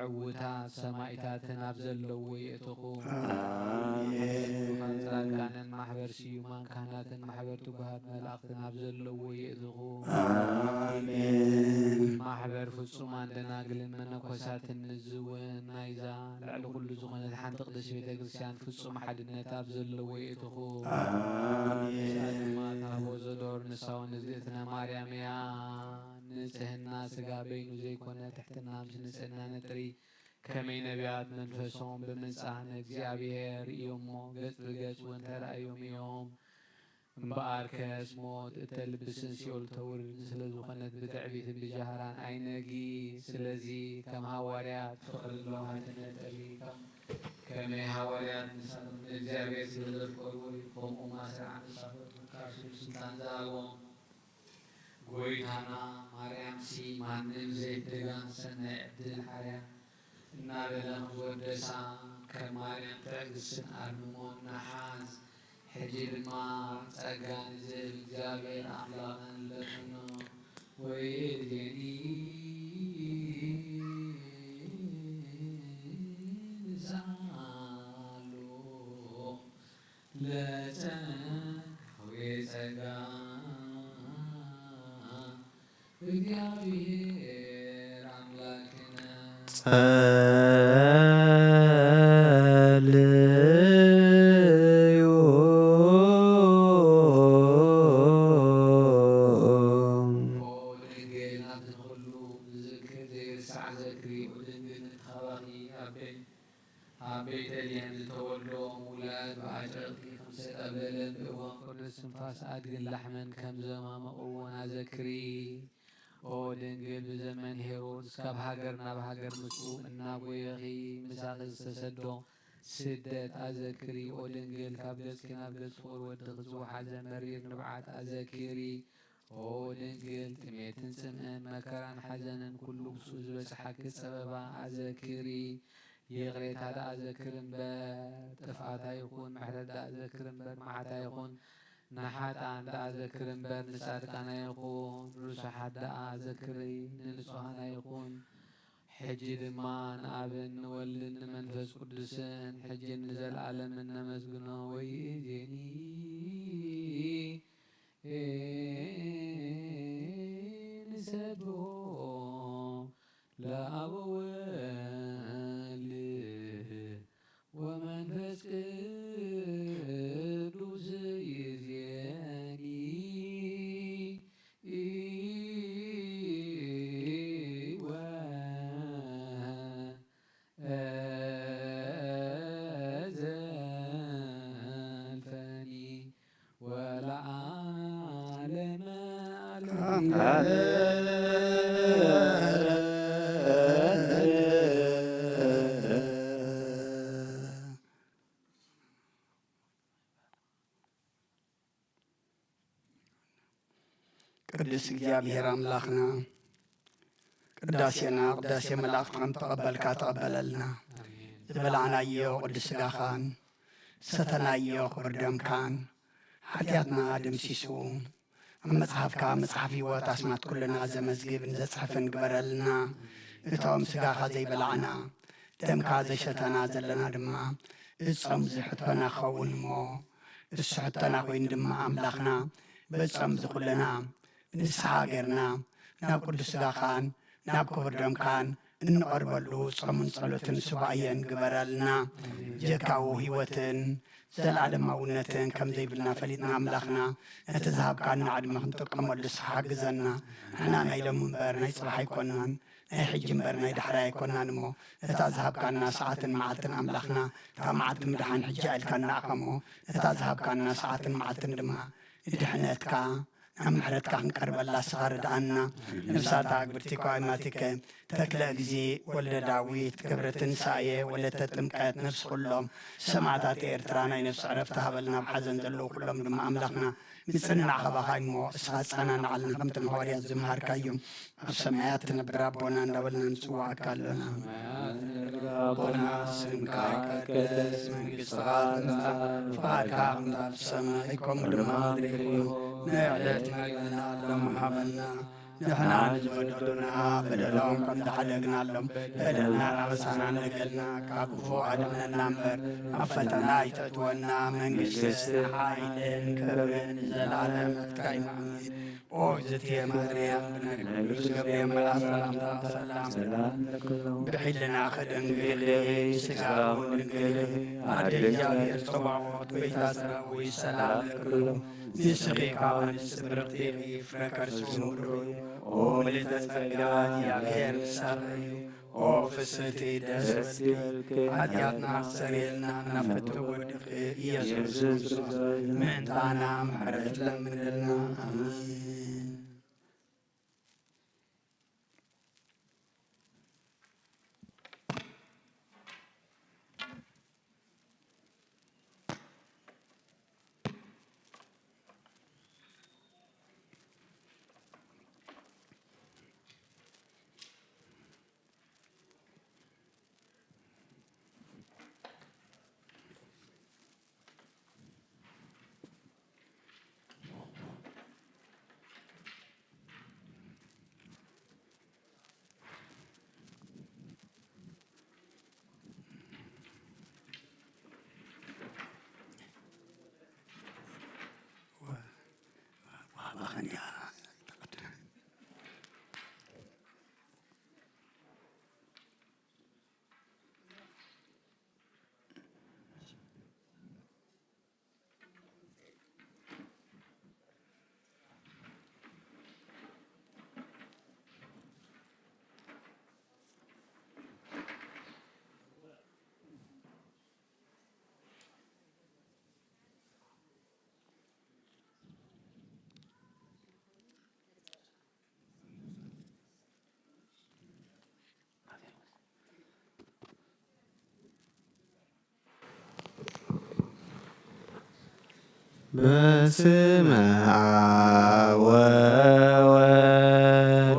ዕዉታት ሰማኢታትን ኣብ ዘለዎ የእትኹም። ኣሜን። ማሕበር ጻድቃንን ማሕበር ስዩማን ካህናትን ማሕበር ትጉሃት መላእኽትን ኣብ ዘለዎ የእትኹም። ኣሜን። ማሕበር ፍጹማን ደናግልን መነኮሳትን ንዝውን ናይዛ ልዕሊ ኩሉ ዝኾነት ሓንቲ ቅድስቲ ቤተ ክርስቲያን ፍጹም ሓድነት ኣብ ዘለዎ የእትኹም። ኣሜን። ንሳ ድማ ታቦ ዘዶር ንሳ እውን እግዝእትነ ማርያም እያ። ንጽህና ስጋ በይኑ ዘይኮነ ትሕትና ምስ ንጽህና ነጥሪ። ከመይ ነቢያት መንፈሶም ብምንጻህ ንእግዚኣብሔር ርእዮሞ ገጽ ብገጽ እውን ተራእዮም እዮም። እምበኣርከስ ሞት እተልብስን ሲኦል ተውርድን ስለ ዝኾነት ብትዕቢትን ብጃህራን ኣይነጊ። ስለዚ ከም ሃዋርያት ፍቕርን ለውሃትን ነጥሪ። ከም-፣ ከመይ ሃዋርያት ንሳቶም ንእግዚኣብሔር ስለ ዘፍቀሩ ከምኡ ማሰር ዓመጻ ፈትሑ ካብ ስልጣን ዝሃቦም። ጎይታና ማርያምሲ ማንም ዘይብድጋ ሰናይ ዕድል ሓርያ እናበለ ክወደሳ ከም ማርያም ትዕግስትን ኣርምሞን ንሓዝ። ሕጂ ድማ ጸጋ ንዝህብ እግዚኣብሔር ኣምላኽን ለምኖ። ወይእዜኒ ንስኣሎ ለጸናሕዌ ጸጋ እግዚአብሔር አምላክነ። ጸ- እስትንፋስ ኣድግን ላሕምን ከም ዘማመቕዎን ኣዘክሪ። ኦ ድንግል፣ ብዘመን ሄሮድስ ካብ ሃገር ናብ ሃገር ምስኡ እናጎየኺ ምሳኺ ዝተሰዶ ስደት ኣዘክሪ። ኦ ድንግል፣ ካብ ገጽኪ ናብ ገጽ ፍቕር ወድኺ ዝወሓዘ መሪር ንብዓት ኣዘክሪ። ኦ ድንግል፣ ጥሜትን ጽምእን መከራን ሓዘንን ኩሉ ብስኡ ዝበጽሓኪ ጸበባ ኣዘክሪ። ይቕሬታ ደኣ ዘክር እምበር ጥፍኣት ኣይኹን፣ ምሕረት ደኣ ዘክር እምበር መዓት ኣይኹን። ንሓጥኣን ደኣ ዘክር እምበር ንጻድቃን ኣይኹን። ርሱሓት ደኣ ዘክሪ፣ ንንጹሃን ኣይኹን። ሕጂ ድማ ንኣብን ንወልድን ንመንፈስ ቅዱስን፣ ሕጂን ንዘለኣለምን ነመስግኖ። ወይእዜኒ ንሰብሖ ለአብ ወወልድ ወመንፈስ ቅዱስ። ይእዜኒ ወዘልፈኒ ወለዓለመ ዓለም። ቅዱስ እግዚኣብሔር ኣምላኽና፣ ቅዳሴና ቅዳሴ መላእኽቲ ከም ተቐበልካ ተቐበለልና። ዝበላዕናዮ ቅዱስ ሥጋኻን ዝሰተናዮ ክቡር ደምካን ሓጢኣትና ደምሲሱ፣ ኣብ መጽሓፍካ መጽሓፍ ሕይወት ኣስማት ኩልና ዘመዝግብን ዘጽሕፍን ግበረልና። እቶም ሥጋኻ ዘይበላዕና ደምካ ዘይሰተና ዘለና ድማ፣ እጾም ዝሕቶና ክኸውን እሞ፣ እሱ ሕቶና ኮይኑ ድማ ኣምላኽና፣ በጾም ዝኹልና ንስሓ ጌርና ናብ ቅዱስ ሥጋኻን ናብ ክቡር ደምካን እንቐርበሉ ጾምን ጸሎትን ሱባኤን ግበረልና። ጀካዊ ሕይወትን ዘለዓለማውነትን ከም ዘይብልና ፈሊጥና ኣምላኽና፣ ነቲ ዝሃብካና ዕድመ ክንጥቀመሉ ንስኻ ሓግዘና። ንሕና ናይ ሎሚ እምበር ናይ ጽባሕ ኣይኮናን፣ ናይ ሕጂ እምበር ናይ ዳሕራይ ኣይኮናን እሞ፣ ነታ ዝሃብካና ሰዓትን መዓልትን ኣምላኽና፣ እታ መዓልቲ ምድሓን ሕጂ ኣኢልካና ኢኻ እሞ፣ ነታ ዝሃብካና ሰዓትን መዓልትን ድማ ንድሕነትካ፣ ናብ ምሕረትካ ክንቀርበላ ንስኻ ርድኣና። ነፍሳታ ግብርቲ ኳይማቲከ፣ ተክለ እግዚእ ወልደ ዳዊት፣ ክብርቲ ትንሳኤ፣ ወለተ ጥምቀት፣ ነፍሲ ኩሎም ሰማዕታት ኤርትራ ናይ ነፍሲ ዕረፍቲ ሃበልና። ኣብ ሓዘን ዘለዉ ኩሎም ድማ ኣምላኽና ንጽንናዕ ካባኻ እሞ፣ እስኻ ኣጸናንዓልና፣ ከምቲ ንሃዋርያት ዝመሃርካዮም። ኣብ ሰማያት ትነብር ኣቦና እንዳበልና ንጽውዓካ ኣለና። ሰማያት ትነብር ኣቦና፣ ስምካ ይቀደስ፣ መንግስትኻ ትምጻእ፣ ፍቓድካ ከምታ ኣብ ሰማይ ከምኡ ድማ ኣብ ምድሪ ይኹን። ንዕለት መግብና ሎሚ ሃበና፣ ንሕና ንዝበደሉና በደሎም ከም ዝሓደግናሎም፣ በደልና ኣበሳና ንገልና፣ ካብ ክፉእ ኣድሕነና እምበር፣ ኣብ ፈተና ኣይተእትወና። መንግስትን ሓይልን ክብርን ንዘለኣለም ናትካ እዩ። ኣሜን። ኦ እግዝእትየ ማርያም፣ ብናይ ቅዱስ ገብርኤል መልኣክ ሰላምታ ሰላም፣ ሰላም ለኪ፣ ብሕልናኺ ድንግል ኢኺ፣ ስጋኺ እውን ድንግል ኢኺ፣ ኣደ እግዚኣብሔር ጸባኦት፣ ጎይታ ሰራዊት፣ ሰላም ለኪ። ንስኺ ካብ ኣንስቲ ብርኽቲ ኢኺ፣ ፍረ ከርስኺ እውን ብሩኽ እዩ። ኦ ምልዕተ ጸጋ፣ እግዚኣብሔር ምሳኺ እዩ። ኦ ፍስሕቲ ደስ ይበልኪ፣ ሓጢኣትና ኣስተሰርየልና፣ ናብ ፍትው ወድኺ ኢየሱስ ክርስቶስ ምእንታና ምሕረት ለምንልና። ኣሜን። በስመ አብ ወወልድ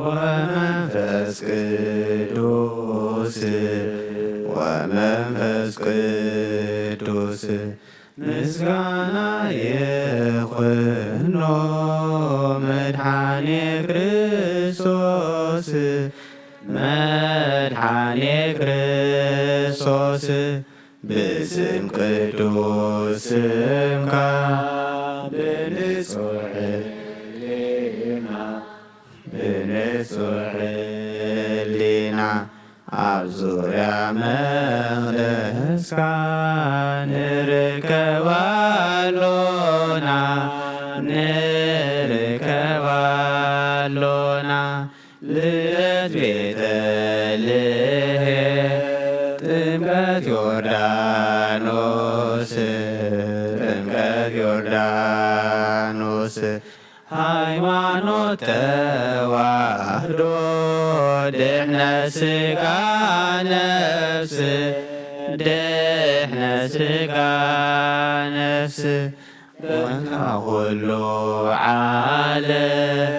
ወመንፈስ ቅዱስ፣ ወመንፈስ ቅዱስ ምስጋና ይኹኖ መድኃኔ ክርስቶስ፣ መድኃኔ ክርስቶስ። ብስም ቅዱስ ስምካ ብንጹሕ ሕሊና፣ ብንጹሕ ሕሊና ኣብ ዙርያ መቕደስካ ንርከብ ኣሎና፣ ንርከብ ኣሎና። ልደት ቤተልሔም፣ ጥምቀት ዮርዳኖስ፣ ጥምቀት ዮርዳኖስ። ሃይማኖት ተዋህዶ፣ ድሕነት ሥጋ ነፍስ፣ ድሕነት ሥጋ ነፍስ። በታ ኩሉ ዓለም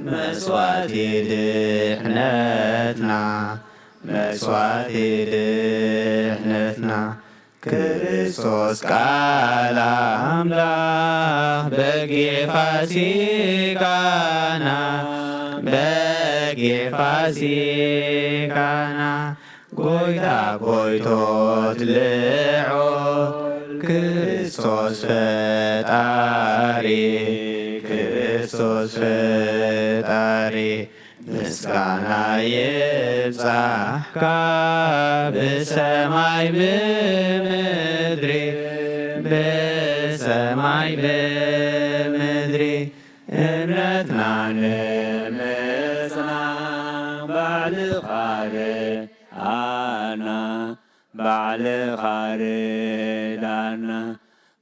መስዋዕቲ ድሕነትና፣ መስዋዕቲ ድሕነትና። ክርስቶስ ቃል ኣምላኽ በጊዕ ፋሲካና፣ በጊዕ ፋሲካና። ጎይታ ጎይቶት ልዑል ክርስቶስ ፈጣሪ፣ ክርስቶስ ፈጣሪ። ምስጋና ይብጻሕካ ብሰማይ ብምድሪ፣ ብሰማይ ብምድሪ። እምነትና ንምጽና ባዕልኻ ርኣና፣ ባዕልኻ ርዳና።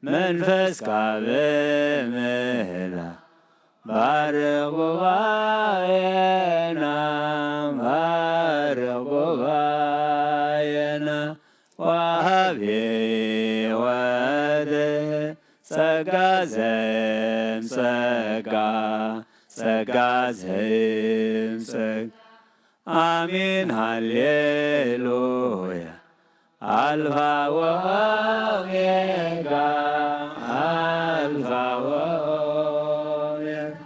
መንፈስካ ብምህላ ባርኽ ጉባኤና፣ ባርኽ ጉባኤና። ወሃቢ ሕይወት ጸጋ ዘእም ጸጋ፣ ጸጋ ዘእም ጸጋ። አሜን ሃሌሉያ። አልፋ ወኦሜጋ፣ አልፋ ወኦሜጋ።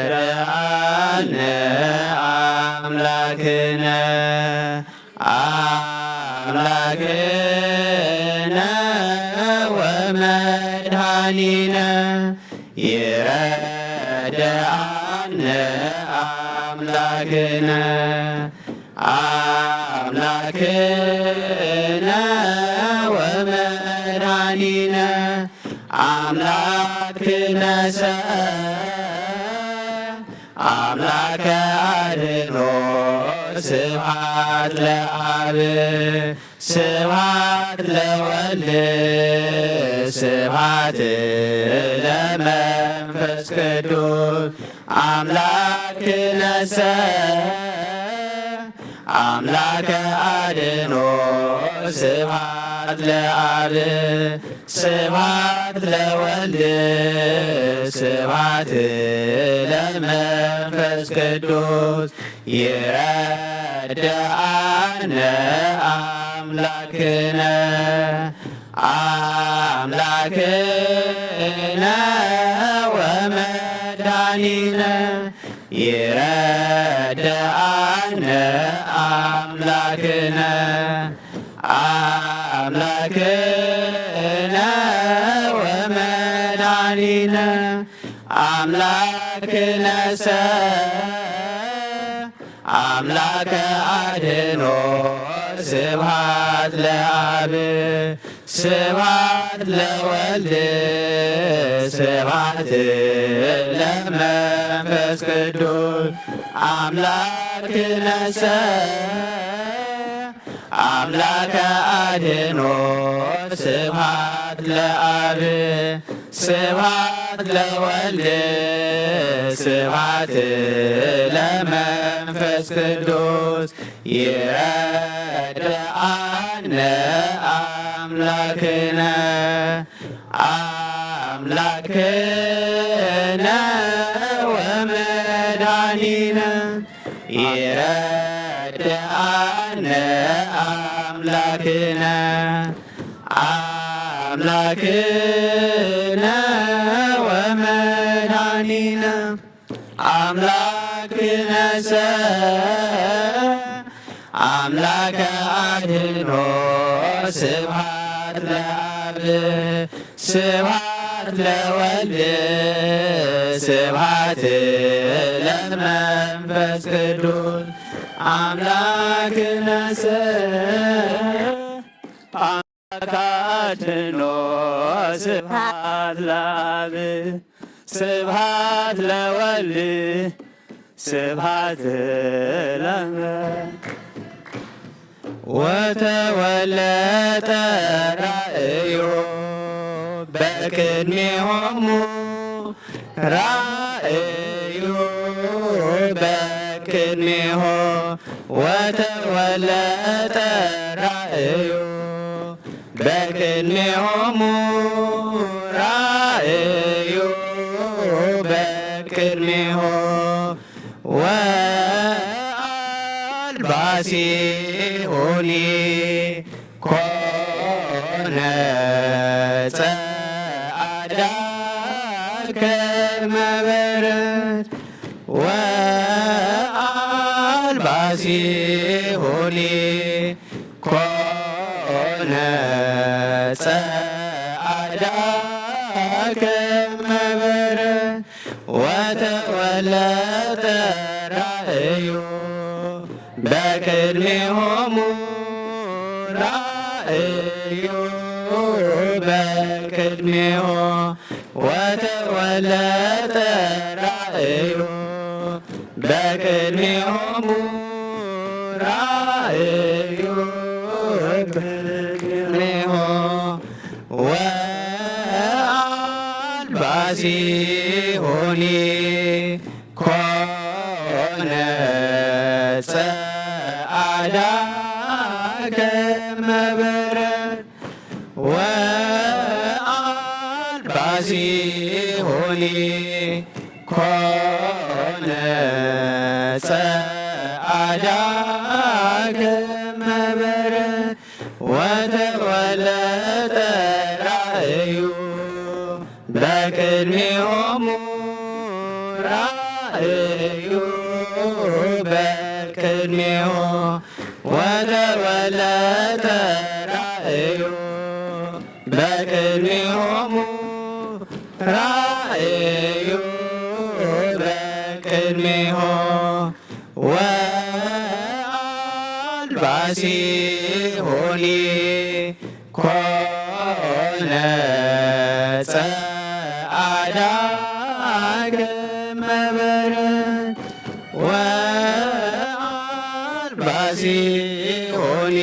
ይረድአነ አምላክነ፣ አምላክነ ወመድኃኒነ። ይረድአነ አምላክነ፣ አምላክነ ወመድኃኒነ። አምላክነሰ አምላከ አድኖ። ስብሐት ለአብ፣ ስብሐት ለወልድ፣ ስብሐት ለመንፈስ ቅዱስ። አምላክነሰ አምላከ አድኖ። ስብሐት ለአብ፣ ስብሐት ለወልድ፣ ስብሐት ለመንፈስ ቅዱስ። ይረድአነ አምላክነ፣ አምላክነ ወመድኃኒነ። ይረድአነ አምላክነ፣ አምላክነ ወመድኃኒነ። አምላክነሰ አምላከ አድኖ። ስብሐት ለአብ፣ ስብሐት ለወልድ፣ ስብሐት ለመንፈስ ቅዱስ። አምላክነሰ አምላከ አድኖ። ስብሐት ለአብ፣ ስብሐት ለወልድ፣ ስብሐት ለመንፈስ ቅዱስ። ይረድአነ አምላክነ፣ ኣምላክነ ወመድኃኒነ ይረድኣነ ኣምላክነ ኣምላክነ ወመድኃኒነ ኣምላክነሰ ኣምላከ ኣድህኖ ስብሐት ለአብ ስብሐት ለወልድ ስብሐት ለመንፈስ ቅዱስ ኣምላክነሰ አካትኖ ስብሐት ለአብ ስብሐት ለወልድ ስብሐት ለመ ወተወለጠ ራእዩ በቅድሜሆሙ ራእዩ በቅድሜሆ ወተወለጠ ራእዩ በቅድሜሆሙ ራእዩ በቅድሜሆ ወአልባሲሁኒ ኮነ ጸዓዳ ከመ በረድ ወአልባሲሁኒ ኮነ ጸዓዳ ከመ በረድ ወተወለጠ ራእዩ በቅድሜሆሙ ራእዩ በቅድሜሆ ወተወለጠ ራእዩ በቅድሜሆሙ ራእዩ በቅድሜሆ ወአልባሲሁኒ ኮነ ጸዓዳ ከመ በረድ ወአልባሲሁኒ ኮነ ጸዓዳ ከመ በረድ ወተወለጠ ራእዩ በቅድሜሆሙ ራእዩ በቅድሜሆ ወተወለጠ ራእዩ በቅድሜሆሙ ራእዩ በቅድሜሆ ወአልባሲሁኒ ኮነ ጸዓዳ ከመ በረድ ወአልባሲሁኒ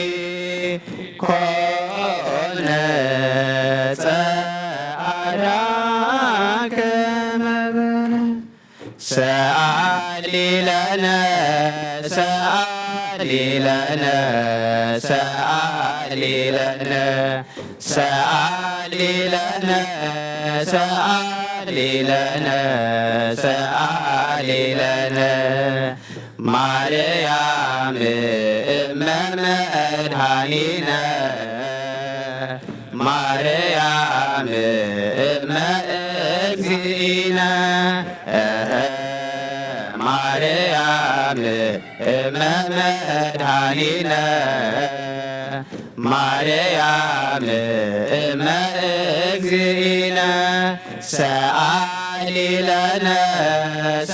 ኮነ ጸዓዳ ከመ በረድ ሰአሊ ለነ ሰአሊ ለነ ሰአሊ ለነ ሰአሊ ለነ ሰአሊ ለነ ሰአሊ ለነ ማርያም እመ መድኃኒነ ማርያም እመ እግዚእነ ማርያም እመ መድኃኒነ ማርያም እመ እግዚእነ ሰአሊ ለነ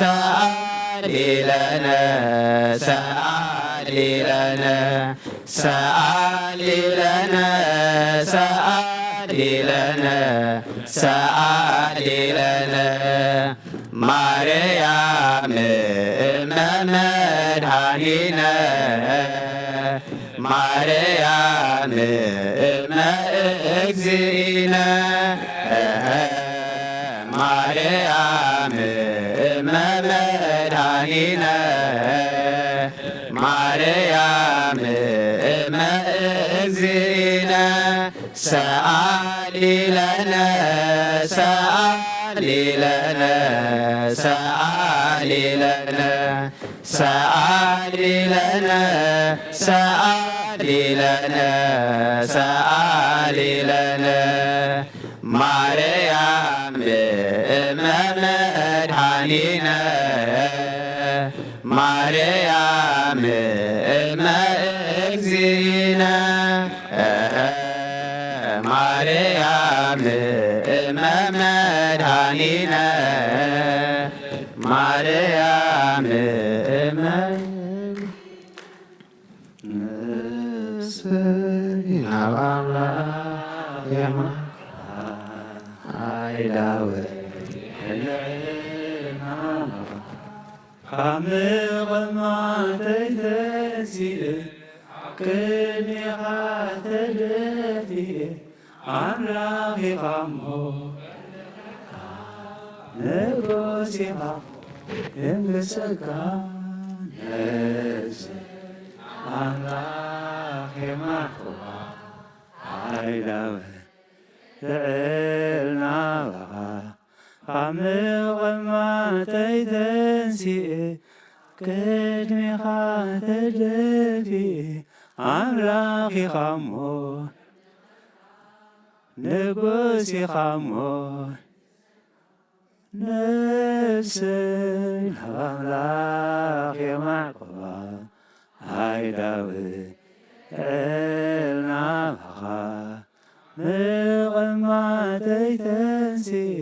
ሰአሊ ለነ ሰአሊ ለነ ሰአሊ ለነ ሰአሊ ለነ ሰአሊ ለነ ማርያም እመ መድኃኒነ ማርያም እመ እግዚእነ ማርያም እመ መድኃኒነ ማርያም እመ እግዚእነ ሰአሊ ለነ ሰኣሊ ለነ ሰኣሊ ለነ ሰኣሊ ለነ ሰኣሊ ለነ ሰኣሊ ለነ ማርያም እመ መድኃኒነ ማርያም እመ እግዚእነ ማርያም እመ መድኃኒነ ማርያም እመ ንስና ኣብ ኣምላኽ የማ ኣይዳወ ካብ ምቕማተይ ተንሲእ ቅድሜኻ ተደፊኤ ኣምላኽ ኢኻ እሞ ንጉስ ኢኻ እምብሰልካ ነብሲ ኣምላኽ የማርኩኻ ኣይዳወ ልዕል ናባኻ ካብ ምቕማተይ ተንሲኤ ቅድሜኻ ተደፊኤ ኣምላኽ ኢኻ እሞ ንጉስ ኢኻ እሞ ነፍሰይ ናብ ኣምላኽ የማዕቁባ ኣይዳዊ ዕል ናባኻ ምቕማተይ ተንሲኤ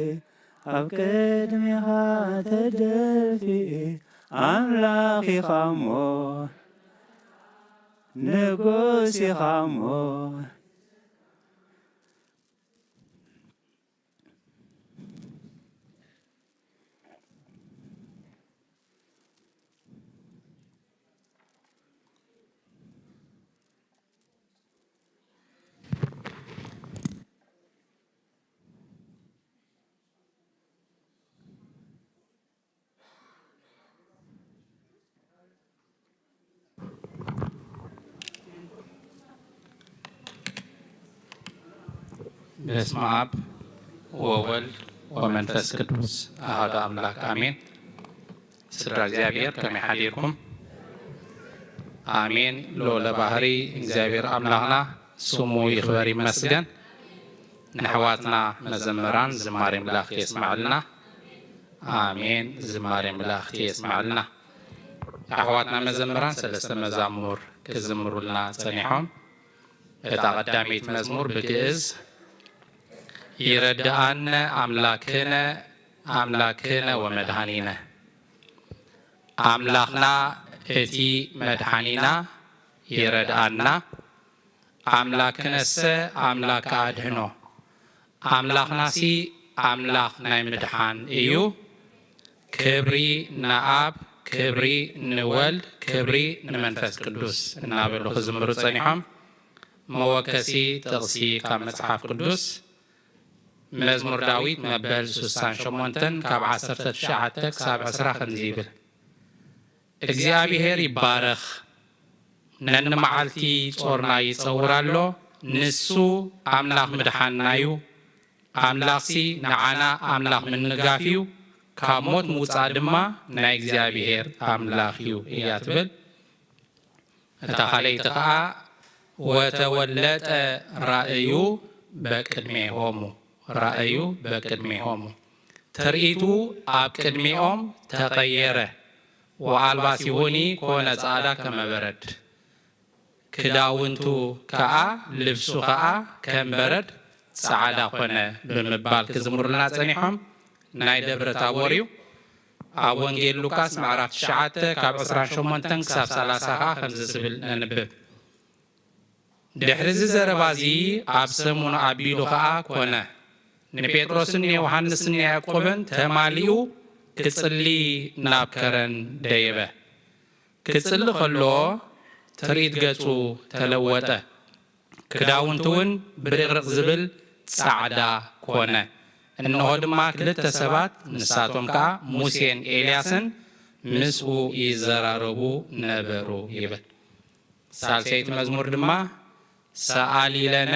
ኣብ ቅድሜኻ ተደፊኤ ኣምላኽ ኢኻ እሞ ንጉስ ኢኻ እሞ በስመ አብ ወወልድ ወመንፈስ ቅዱስ አሐዱ አምላክ አሜን። ስድራ እግዚኣብሔር ከመይ ሓዲርኩም? አሜን። ልዑለ ባህሪ እግዚኣብሔር አምላኽና ስሙ ይኽበር ይመስገን። ንኣሕዋትና መዘምራን ዝማሬ ኣምላኽ የስማዕልና። ኣሜን። ዝማሬ ኣምላኽ የስማዕልና። ኣሕዋትና መዘምራን ሰለስተ መዛሙር ክዝምሩልና ጸኒሖም። እታ ቀዳመይቲ መዝሙር ብግእዝ ይረድኣነ ኣምላክነ ኣምላክነ ወመድኃኒነ። ኣምላኽና እቲ መድኃኒና ይረድኣና። ኣምላክነሰ ኣምላክ ኣድህኖ። ኣምላኽናሲ ኣምላኽ ናይ ምድሓን እዩ። ክብሪ ንኣብ፣ ክብሪ ንወልድ፣ ክብሪ ንመንፈስ ቅዱስ እናበሉ ክዝምሩ ጸኒሖም። መወከሲ ጥቕሲ ካብ መጽሓፍ ቅዱስ መዝሙር ዳዊት መበል ስሳን ሸሞንተን ካብ ዓሰርተ ትሽዓተ ክሳብ ዕስራ ከምዚ ይብል። እግዚኣብሔር ይባረኽ፣ ነንመዓልቲ ጾርና ይጸውር ኣሎ። ንሱ ኣምላኽ ምድሓንና እዩ። ኣምላኽሲ ንዓና ኣምላኽ ምንጋፍ እዩ፣ ካብ ሞት ምውጻእ ድማ ናይ እግዚኣብሔር ኣምላኽ እዩ እያ ትብል። እታ ካልኣይቲ ኸኣ ወተወለጠ ራእዩ በቅድሜሆሙ፣ ራእዩ በቅድሜሆሙ፣ ትርኢቱ ኣብ ቅድሚኦም ተቐየረ። ወአልባሲሆኒ ኮነ ጻዕዳ ከመ በረድ፣ ክዳውንቱ ከኣ ልብሱ ከኣ ከም በረድ ጻዕዳ ኮነ ብምባል ክዝምሩልና ጸኒሖም። ናይ ደብረ ታቦር እዩ። ኣብ ወንጌል ሉቃስ ምዕራፍ ትሽዓተ ካብ ዕስራን ሸሞንተን ክሳብ ሰላሳ ከኣ ከምዚ ዝብል ነንብብ። ድሕሪ እዚ ዘረባ እዚ ኣብ ሰሙኑ ኣቢሉ ኸኣ ኮነ። ንጴጥሮስን ንዮሃንስን ንያዕቆብን ተማሊኡ ክጽሊ ናብ ከረን ደየበ። ክጽሊ ኸሎ ትርኢት ገጹ ተለወጠ። ክዳውንቱ እውን ብርቕርቕ ዝብል ጻዕዳ ኮነ። እንሆ ድማ ክልተ ሰባት፣ ንሳቶም ከኣ ሙሴን ኤልያስን ምስኡ ይዘራረቡ ነበሩ ይብል። ሳልሰይቲ መዝሙር ድማ ሰኣሊ ለነ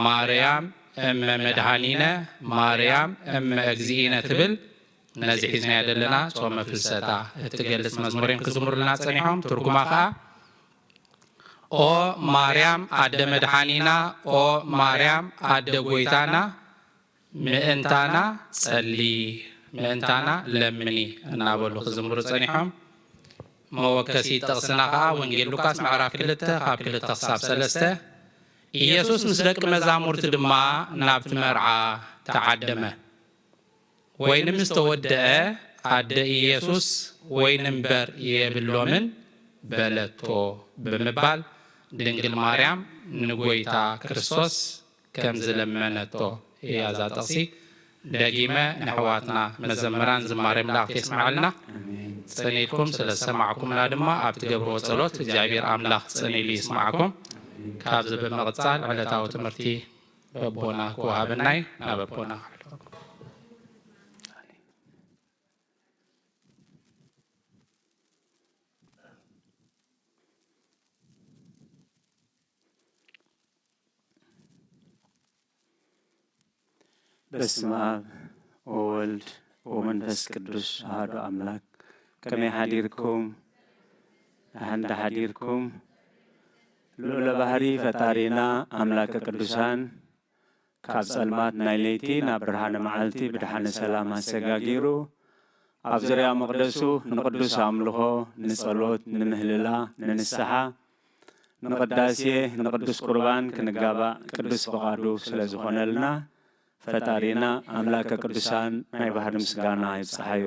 ማርያም እመ መድኃኒነ ማርያም እመ እግዚእነ ትብል ነዚ ሒዝናዮ ዘለና ጾመ ፍልሰታ እትገልጽ መዝሙር እዮም ክዝምሩልና ጸኒሖም። ትርጉማ ኸኣ ኦ ማርያም ኣደ መድኃኒና፣ ኦ ማርያም ኣደ ጎይታና፣ ምእንታና ጸሊ፣ ምእንታና ለምኒ እናበሉ ክዝምሩ ጸኒሖም። መወከሲ ጥቕስና ኸኣ ወንጌል ሉቃስ ምዕራፍ ክልተ ካብ ክልተ ክሳብ ሰለስተ። ኢየሱስ ምስ ደቂ መዛሙርቲ ድማ ናብቲ መርዓ ተዓደመ። ወይኒ ምስ ተወደአ ኣደ ኢየሱስ ወይኒ እምበር የብሎምን በለቶ ብምባል ድንግል ማርያም ንጎይታ ክርስቶስ ከም ዝለመነቶ እያ እዛ ጥቕሲ። ደጊመ ንሕዋትና መዘምራን ዝማሬ መላእክት የስምዓልና። ጸኒትኩም ስለ ዝሰማዕኩምና ድማ ኣብ ትገብርዎ ጸሎት እግዚኣብሔር ኣምላኽ ጸኒሉ ይስማዕኩም። ካብዚ ብምቕጻል ዕለታዊ ትምህርቲ በቦና ክወሃበናይ ናብ ኣቦና ክሕልወኩም። በስመ አብ ወወልድ ወመንፈስ ቅዱስ አሐዱ አምላክ። ከመይ ሓዲርኩም? ደሓን ዶ ሓዲርኩም? ልዑለ ባህሪ ፈጣሪና ኣምላከ ቅዱሳን ካብ ጸልማት ናይ ለይቲ ናብ ብርሃነ መዓልቲ ብድሓነ ሰላም ኣሰጋጊሩ ኣብ ዙርያ መቕደሱ ንቅዱስ ኣምልኾ፣ ንጸሎት፣ ንምህልላ፣ ንንስሓ፣ ንቅዳሴ፣ ንቅዱስ ቁርባን ክንጋባእ ቅዱስ ፍቓዱ ስለ ዝኾነልና ፈጣሪና ኣምላከ ቅዱሳን ናይ ባህሪ ምስጋና ይብጽሓዮ።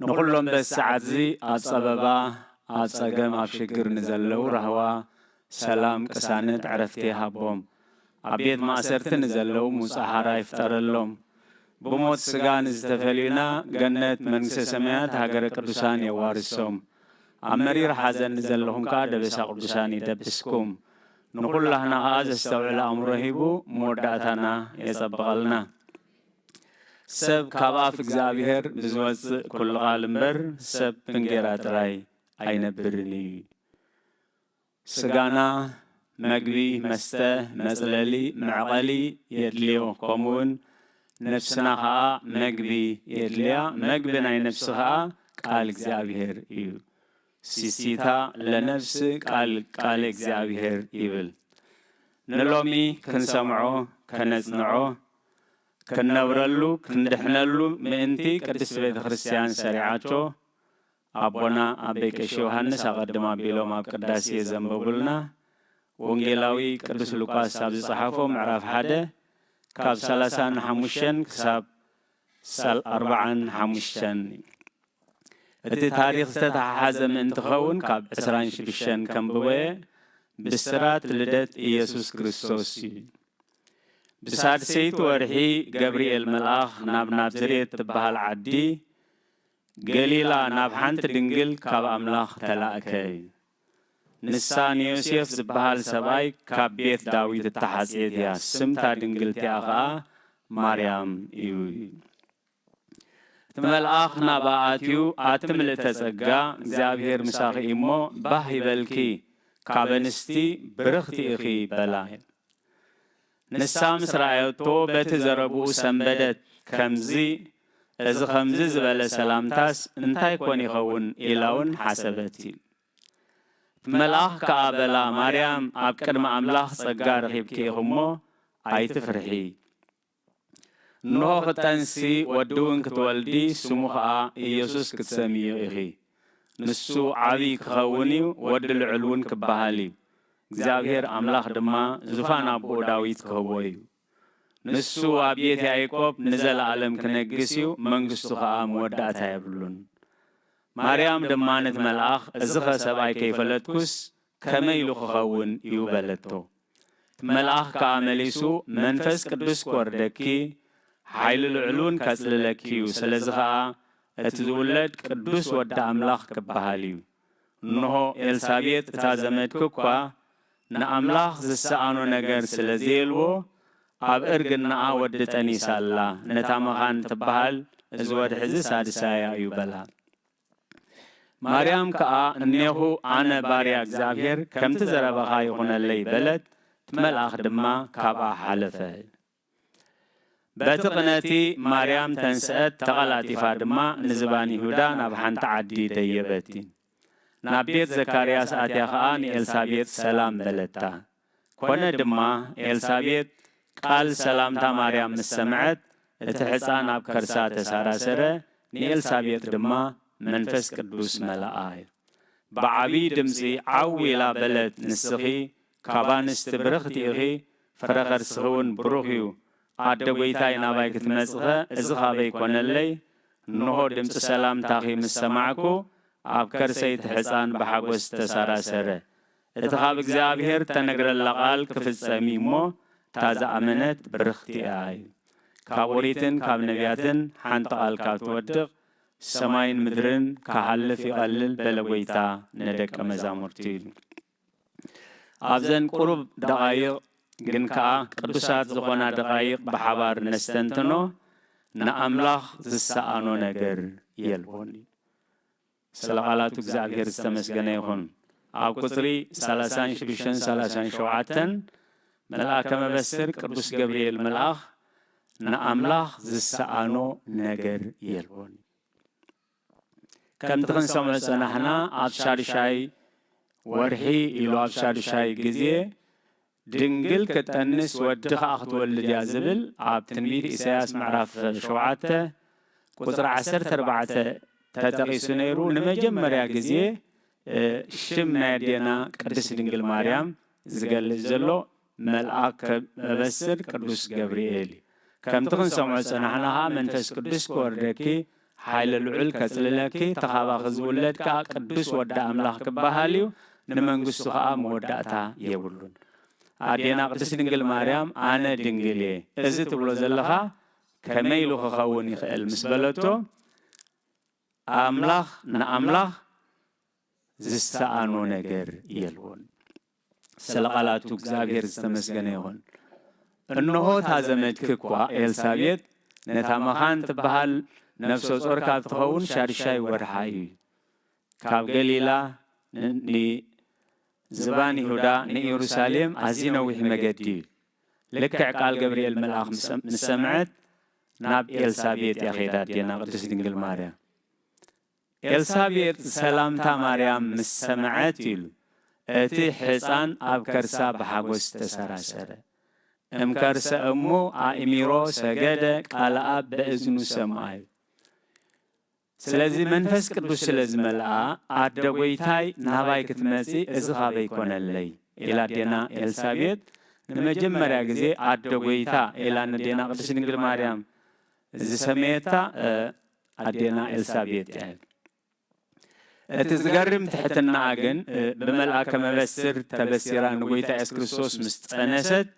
ንኹሎም በዚ ሰዓትዚ ኣብ ጸበባ፣ ኣብ ጸገም፣ ኣብ ሽግር ንዘለዉ ራህዋ፣ ሰላም፣ ቅሳነት፣ ዕረፍቲ ይሃቦም። ኣብ ቤት ማእሰርቲ ንዘለዉ ምውጻእ ሓራ ይፍጠረሎም። ብሞት ስጋ ንዝተፈልዩና ገነት መንግስተ ሰማያት ሃገረ ቅዱሳን የዋርሶም። ኣብ መሪር ሓዘን ንዘለኹም ከኣ ደበሳ ቅዱሳን ይደብስኩም። ንኹላህና ከኣ ዘስተውዕል ኣእምሮ ሂቡ መወዳእታና የጸብቐልና። ሰብ ካብ ኣፍ እግዚኣብሔር ብዝወጽእ ኩሉ ቃል እምበር ሰብ ብእንጌራ ጥራይ ኣይነብርን እዩ። ስጋና መግቢ፣ መስተ፣ መጽለሊ፣ መዕቐሊ የድልዮ፣ ከምኡውን ነፍስና ኸኣ መግቢ የድልያ። መግቢ ናይ ነፍሲ ኸኣ ቃል እግዚኣብሔር እዩ። ሲሲታ ለነፍስ ቃል፣ ቃለ እግዚኣብሔር ይብል። ንሎሚ ክንሰምዖ፣ ከነጽንዖ፣ ክንነብረሉ፣ ክንድሕነሉ ምእንቲ ቅድስቲ ቤተ ክርስቲያን ሰሪዓቶ፣ ኣቦና ኣበይ ቀሺ ዮሃንስ ኣቐድም ኣቢሎም ኣብ ቅዳሴ ዘንበቡልና፣ ወንጌላዊ ቅዱስ ሉቃስ ኣብ ዝጸሓፎ ምዕራፍ ሓደ ካብ ሰላሳን ሓሙሽተን ክሳብ ሳል-፣ ኣርባዓን ሓሙሽተን። እቲ ታሪኽ ዝተተሓሓዘ ምእንቲ ኸውን ካብ ዕስራን ሽዱሽተን ከንብቦ እየ። ብስራት ልደት ኢየሱስ ክርስቶስ እዩ። ብሳድሰይቲ ወርሒ ገብርኤል መልኣኽ ናብ ናዝሬት ትበሃል ዓዲ ገሊላ ናብ ሓንቲ ድንግል ካብ ኣምላኽ ተላእከ እዩ። ንሳ ንዮሴፍ ዝበሃል ሰብኣይ ካብ ቤት ዳዊት እተሓጽየት እያ። ስምታ ድንግልቲኣ ኸኣ ማርያም እዩ። እቲ መልኣኽ ናብኣ ኣትዩ፣ ኣቲ ምልእተ ጸጋ፣ እግዚኣብሔር ምሳኺ እዩ እሞ፣ ባህ ይበልኪ፣ ካብ ኣንስቲ ብርኽቲ ኢኺ በላ። ንሳ ምስ ረኣየቶ በቲ ዘረብኡ ሰንበደት። ከምዚ፣ እዚ ከምዚ ዝበለ ሰላምታስ እንታይ ኮን ይኸውን? ኢላ እውን ሓሰበት። እቲ መልኣኽ ከኣ በላ፣ ማርያም፣ ኣብ ቅድሚ ኣምላኽ ጸጋ ረኺብኪ ኢኺ እሞ ኣይትፍርሒ። እንሆ ክትጠንሲ ወዲ እውን ክትወልዲ፣ ስሙ ኸኣ ኢየሱስ ክትሰምይዮ ኢኺ። ንሱ ዓብዪ ክኸውን እዩ፣ ወዲ ልዑል እውን ክበሃል እዩ። እግዚኣብሔር ኣምላኽ ድማ ዙፋን ኣቦኡ ዳዊት ክህቦ እዩ። ንሱ ኣብ ቤት ያዕቆብ ንዘለኣለም ክነግስ እዩ፣ መንግስቱ ኸኣ መወዳእታ የብሉን። ማርያም ድማ ነቲ መልኣኽ፣ እዚኸ ሰብኣይ ከይፈለጥኩስ ከመይ ኢሉ ክኸውን እዩ? በለቶ። እቲ መልኣኽ ከኣ መሊሱ፣ መንፈስ ቅዱስ ክወርደኪ፣ ሓይሊ ልዑል እውን ከጽልለኪ እዩ። ስለዚ ኸኣ እቲ ዝውለድ ቅዱስ ወዲ ኣምላኽ ክበሃል እዩ። እንሆ ኤልሳቤጥ እታ ዘመድኪ እኳ ንኣምላኽ ዝሰኣኖ ነገር ስለ ዘየልቦ፣ ኣብ እርግናኣ ወዲ ጠኒሳ ኣላ። ነታ መኻን ትበሃል እዚ ወርሒ እዚ ሳድሳያ እዩ በላ። ማርያም ከኣ፣ እኔኹ ኣነ ባርያ እግዚኣብሔር፣ ከምቲ ዘረባኻ ይኹነለይ በለት። እቲ መልኣኽ ድማ ካብኣ ሓለፈ። በቲ ቅነቲ ማርያም ተንስአት፣ ተቐላጢፋ ድማ ንዝባን ይሁዳ ናብ ሓንቲ ዓዲ ደየበት። ናብ ቤት ዘካርያስ ኣትያ ኸኣ ንኤልሳቤጥ ሰላም በለታ። ኮነ ድማ ኤልሳቤጥ ቃል ሰላምታ ማርያም ምስ ሰምዐት፣ እቲ ሕፃን ኣብ ከርሳ ተሳራሰረ፣ ንኤልሳቤጥ ድማ መንፈስ ቅዱስ መለኣ። ብዓብዪ ድምፂ ዓው ኢላ በለት፣ ንስኺ ካብ ኣንስቲ ብርኽቲ ኢኺ፣ ፍረ ከርስኺ እውን ብሩኽ እዩ። ኣደ ጐይታይ ናባይ ክትመጽኸ እዚ ኻበይ ኮነለይ? እንሆ ድምፂ ሰላምታኺ ምስ ሰማዕኩ፣ ኣብ ከርሰይ እቲ ሕፃን ብሓጎስ ተሳራሰረ። እቲ ካብ እግዚኣብሔር ተነግረላ ቃል ክፍጸም እዩ እሞ፣ እታ ዝኣመነት ብርኽቲ እያ እዩ። ካብ ኦሪትን ካብ ነቢያትን ሓንቲ ቃል ካብ ትወድቕ፣ ሰማይን ምድርን ክሓልፍ ይቐልል በለ ጐይታ ንደቀ መዛሙርቱ ኢሉ። ኣብዘን ቁሩብ ደቓይቕ ግን ከኣ ቅዱሳት ዝኾና ደቓይቕ ብሓባር ነስተንትኖ፣ ንኣምላኽ ዝሰኣኖ ነገር የልቦን። ስለ ቃላቱ እግዚኣብሔር ዝተመስገነ ይኹን። ኣብ ቁጽሪ ሰላሳን ሽዱሽተን ሰላሳን ሸውዓተን መልኣከ መበስር ቅዱስ ገብርኤል መልኣኽ ንኣምላኽ ዝሰኣኖ ነገር የልቦን። ከምቲ ክንሰምዖ ዝጸናሕና ኣብ ሻዱሻይ ወርሒ ኢሉ ኣብ ሻዱሻይ ግዜ ድንግል ክትጠንስ ወዲ ኸኣ ክትወልድ እያ ዝብል ኣብ ትንቢት ኢሳያስ ምዕራፍ ሸውዓተ ቁጽሪ ዓሰርተ ኣርባዕተ ተጠቒሱ ነይሩ። ንመጀመርያ ግዜ ሽም ናይ ኣዴና ቅድስት ድንግል ማርያም ዝገልጽ ዘሎ መልኣክ መበስር ቅዱስ ገብርኤል እዩ። ከምቲ ክንሰምዖ ዝጸናሕና ኸኣ መንፈስ ቅዱስ ክወርደኪ፣ ሓይለ ልዑል ከጽልለኪ፣ ተኻባኺ ዝውለድ ከኣ ቅዱስ ወዲ ኣምላኽ ክበሃል እዩ፣ ንመንግስቱ ኸኣ መወዳእታ የብሉን። ኣዴና ቅድስት ድንግል ማርያም ኣነ ድንግል እየ፣ እዚ ትብሎ ዘለኻ ከመይ ኢሉ ክኸውን ይኽእል ምስ በለቶ፣ ኣምላኽ ንኣምላኽ ዝሰኣኖ ነገር የልቦን። ስለ ቃላቱ እግዚኣብሔር ዝተመስገነ ይኹን። እንሆ እታ ዘመድኪ እኳ ኤልሳቤጥ ነታ መኻን ትበሃል ነፍሰ ጾር ካብ ትኸውን ሻድሻይ ወርሓ እዩ። ካብ ገሊላ ን- ንዝባን ይሁዳ ንኢየሩሳሌም ኣዝዩ ነዊሕ መገዲ እዩ። ልክዕ ቃል ገብርኤል መልኣኽ ምስ ምስ ሰምዐት ናብ ኤልሳቤጥ እያ ኸይዳ ኣዴና ቅድስት ድንግል ማርያም። ኤልሳቤጥ ሰላምታ ማርያም ምስ ሰምዐት ኢሉ እቲ ሕፃን ኣብ ከርሳ ብሓጎስ ተሰራሰረ። እምከርሰ እሙ ኣእሚሮ ሰገደ ቃል ኣብ በእዝኑ ሰምኣዩ። ስለዚ መንፈስ ቅዱስ ስለ ዝመልኣ ኣደ ጐይታይ ናባይ ክትመጺ እዚ ኻበይ ኮነለይ ኢላ ኣዴና ኤልሳቤጥ ንመጀመርያ ግዜ ኣደ ጐይታ ኢላ ነዴና ቅድስት ድንግል ማርያም ዝሰመየታ ኣዴና ኤልሳቤጥ እያ። እቲ ዝገርም ትሕትናኣ ግን ብመልኣከ መበስር ተበሲራ ንጎይታ የሱስ ክርስቶስ ምስ ጸነሰት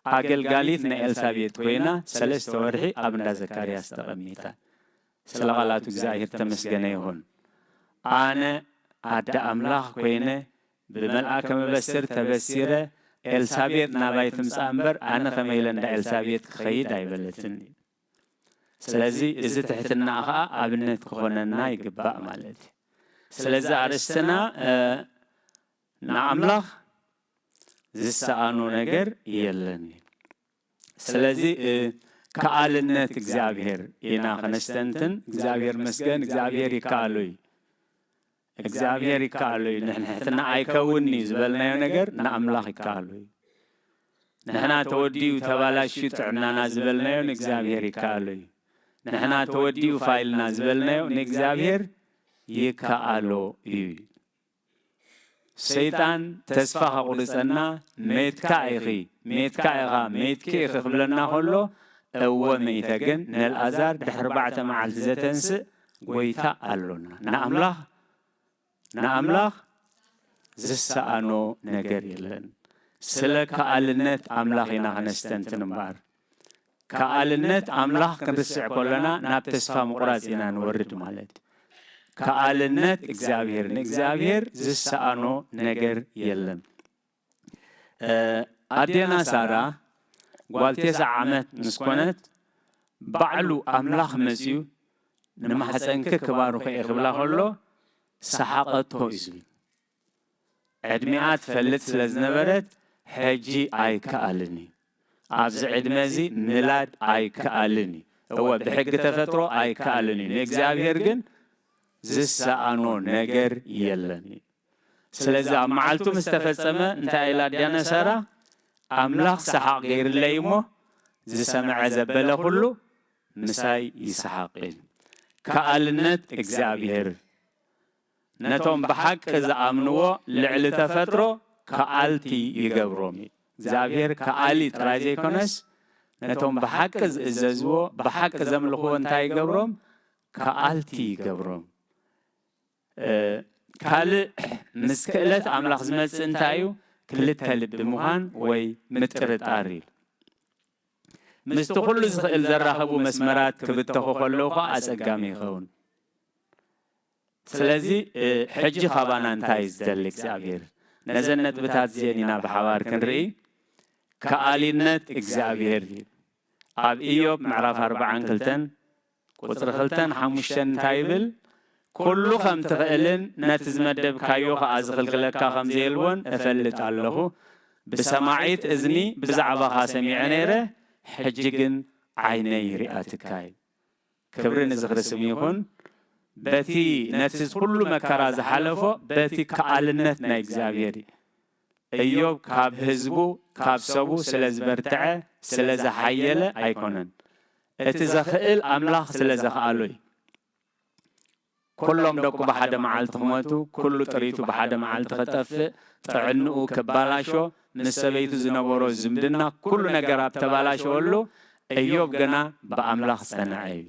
ኣገልጋሊት ናይ ኤልሳቤጥ ኮይና ሰለስተ ወርሒ ኣብ እንዳ ዘካርያስ ተቐሚጣ። ስለ ቃላቱ እግዚኣብሔር ተመስገነ ይኹን። ኣነ ኣደ ኣምላኽ ኮይነ ብመልኣከ መበስር ተበሲረ ኤልሳቤጥ ናባይ ትምጻእ እምበር ኣነ ከመይ ኢለ እንዳ ኤልሳቤጥ ክኸይድ ኣይበለትን። ስለዚ እዚ ትሕትና ኸኣ ኣብነት ክኾነና ይግባእ ማለት እዩ። ስለዚ ኣርእስትና ንኣምላኽ ዝሰኣኖ ነገር የለን። ስለዚ ከኣልነት እግዚኣብሔር ኢና ከነስተንትን። እግዚኣብሔር መስገን እግዚኣብሔር ይከኣሎ እዩ። እግዚኣብሔር ይከኣሎ እዩ። ንሕንሕትና ኣይከውን እዩ ዝበልናዮ ነገር ንኣምላኽ ይከኣሎ እዩ። ንሕና ተወዲኡ ተባላሽዩ ጥዕናና ዝበልናዮ ንእግዚኣብሔር ይከኣሎ እዩ። ንሕና ተወዲኡ ፋይልና ዝበልናዮ ንእግዚኣብሔር ይከኣሎ እዩ። ሰይጣን ተስፋ ከቑርጸና፣ ሜትካ ኢኺ፣ ሜትካ ኢኻ፣ ሜትኪ ኢኺ ክብለና ከሎ፣ እወ መይተ፣ ግን ነልኣዛር ድሕሪ ኣርባዕተ መዓልቲ ዘተንስእ ጎይታ ኣሎና። ንኣምላኽ ንኣምላኽ ዝሰኣኖ ነገር የለን። ስለ ከኣልነት ኣምላኽ ኢና ከነስተንትን እምበኣር። ከኣልነት ኣምላኽ ክንርስዕ ከሎና ናብ ተስፋ ምቑራጽ ኢና ንወርድ ማለት እዩ። ከኣልነት እግዚኣብሔር፣ ንእግዚኣብሔር ዝሰኣኖ ነገር የለን። ኣዴና ሳራ ጓል ተስዓ ዓመት ምስ ኮነት ባዕሉ ኣምላኽ መጺኡ ንማሕፀንኪ ክባርኾ እየ ክብላ ከሎ ሰሓቐቶ እዩ ዝብል። ዕድሚኣ ትፈልጥ ስለ ዝነበረት ሕጂ ኣይከኣልን እዩ። ኣብዚ ዕድመ እዚ ምላድ ኣይከኣልን እዩ። እወ፣ ብሕጊ ተፈጥሮ ኣይከኣልን እዩ። ንእግዚኣብሔር ግን ዝሰኣኖ ነገር የለን እዩ። ስለዚ ኣብ መዓልቱ ምስ ተፈጸመ እንታይ ኢላ ኣድያነ ሳራ? ኣምላኽ ሰሓቕ ገይርለይ እሞ ዝሰምዐ ዘበለ ኩሉ ምሳይ ይስሓቕ ኢሉ። ከኣልነት እግዚኣብሔር ነቶም ብሓቂ ዝኣምንዎ ልዕሊ ተፈጥሮ ከኣልቲ ይገብሮም እዩ። እግዚኣብሔር ከኣሊ ጥራይ ዘይኮነስ ነቶም ብሓቂ ዝእዘዝዎ፣ ብሓቂ ዘምልኽዎ እንታይ ይገብሮም? ከኣልቲ ይገብሮም። እ፣ ካልእ ምስ ክእለት ኣምላኽ ዝመጽእ እንታይ እዩ? ክልተ ልቢ ምዃን ወይ ምጥርጣር እዩ። ምስቲ ኩሉ ዝኽእል ዘራኽቡ መስመራት ክብተኹ ከለዉ ኸኣ ኣጸጋሚ ይኸውን። ስለዚ፣ እ፣ ሕጂ ካባና እንታይ እዩ ዝደሊ እግዚኣብሔር? ነዘን ነጥብታት እዚአን ኢና ብሓባር ክንርኢ። ከኣሊነት እግዚኣብሔር እዩ። ኣብ ኢዮብ ምዕራፍ ኣርባዓን ክልተን ቁጽሪ ክልተን ሓሙሽተን እንታይ ይብል? ኩሉ ከም ትኽእልን ነቲ ዝመደብካዮ ኸኣ ዝኽልክለካ ከም ዘየልቦን እፈልጥ ኣለኹ። ብሰማዒት እዝኒ ብዛዕባኻ ሰሚዐ ነይረ፣ ሕጂ ግን ዓይነይ ሪኣትካ እዩ። ክብሪ ንዝኽሪ ስም ይኹን። በቲ ነቲ ኩሉ መከራ ዝሓለፎ በቲ ከኣልነት ናይ እግዚኣብሔር እዩ። እዮብ ካብ ህዝቡ፣ ካብ ሰቡ ስለ ዝበርትዐ፣ ስለ ዝሓየለ ኣይኮነን። እቲ ዘኽእል ኣምላኽ ስለ ዘኽኣሎ እዩ። ኩሎም ደቁ ብሓደ መዓልቲ ክሞቱ፣ ኩሉ ጥሪቱ ብሓደ መዓልቲ ክጠፍእ፣ ጥዕንኡ ክባላሾ፣ ምስ ሰበይቱ ዝነበሮ ዝምድና ኩሉ ነገር ኣብ ተባላሸወሉ፣ እዮብ ግና ብኣምላኽ ጸንዐ እዩ።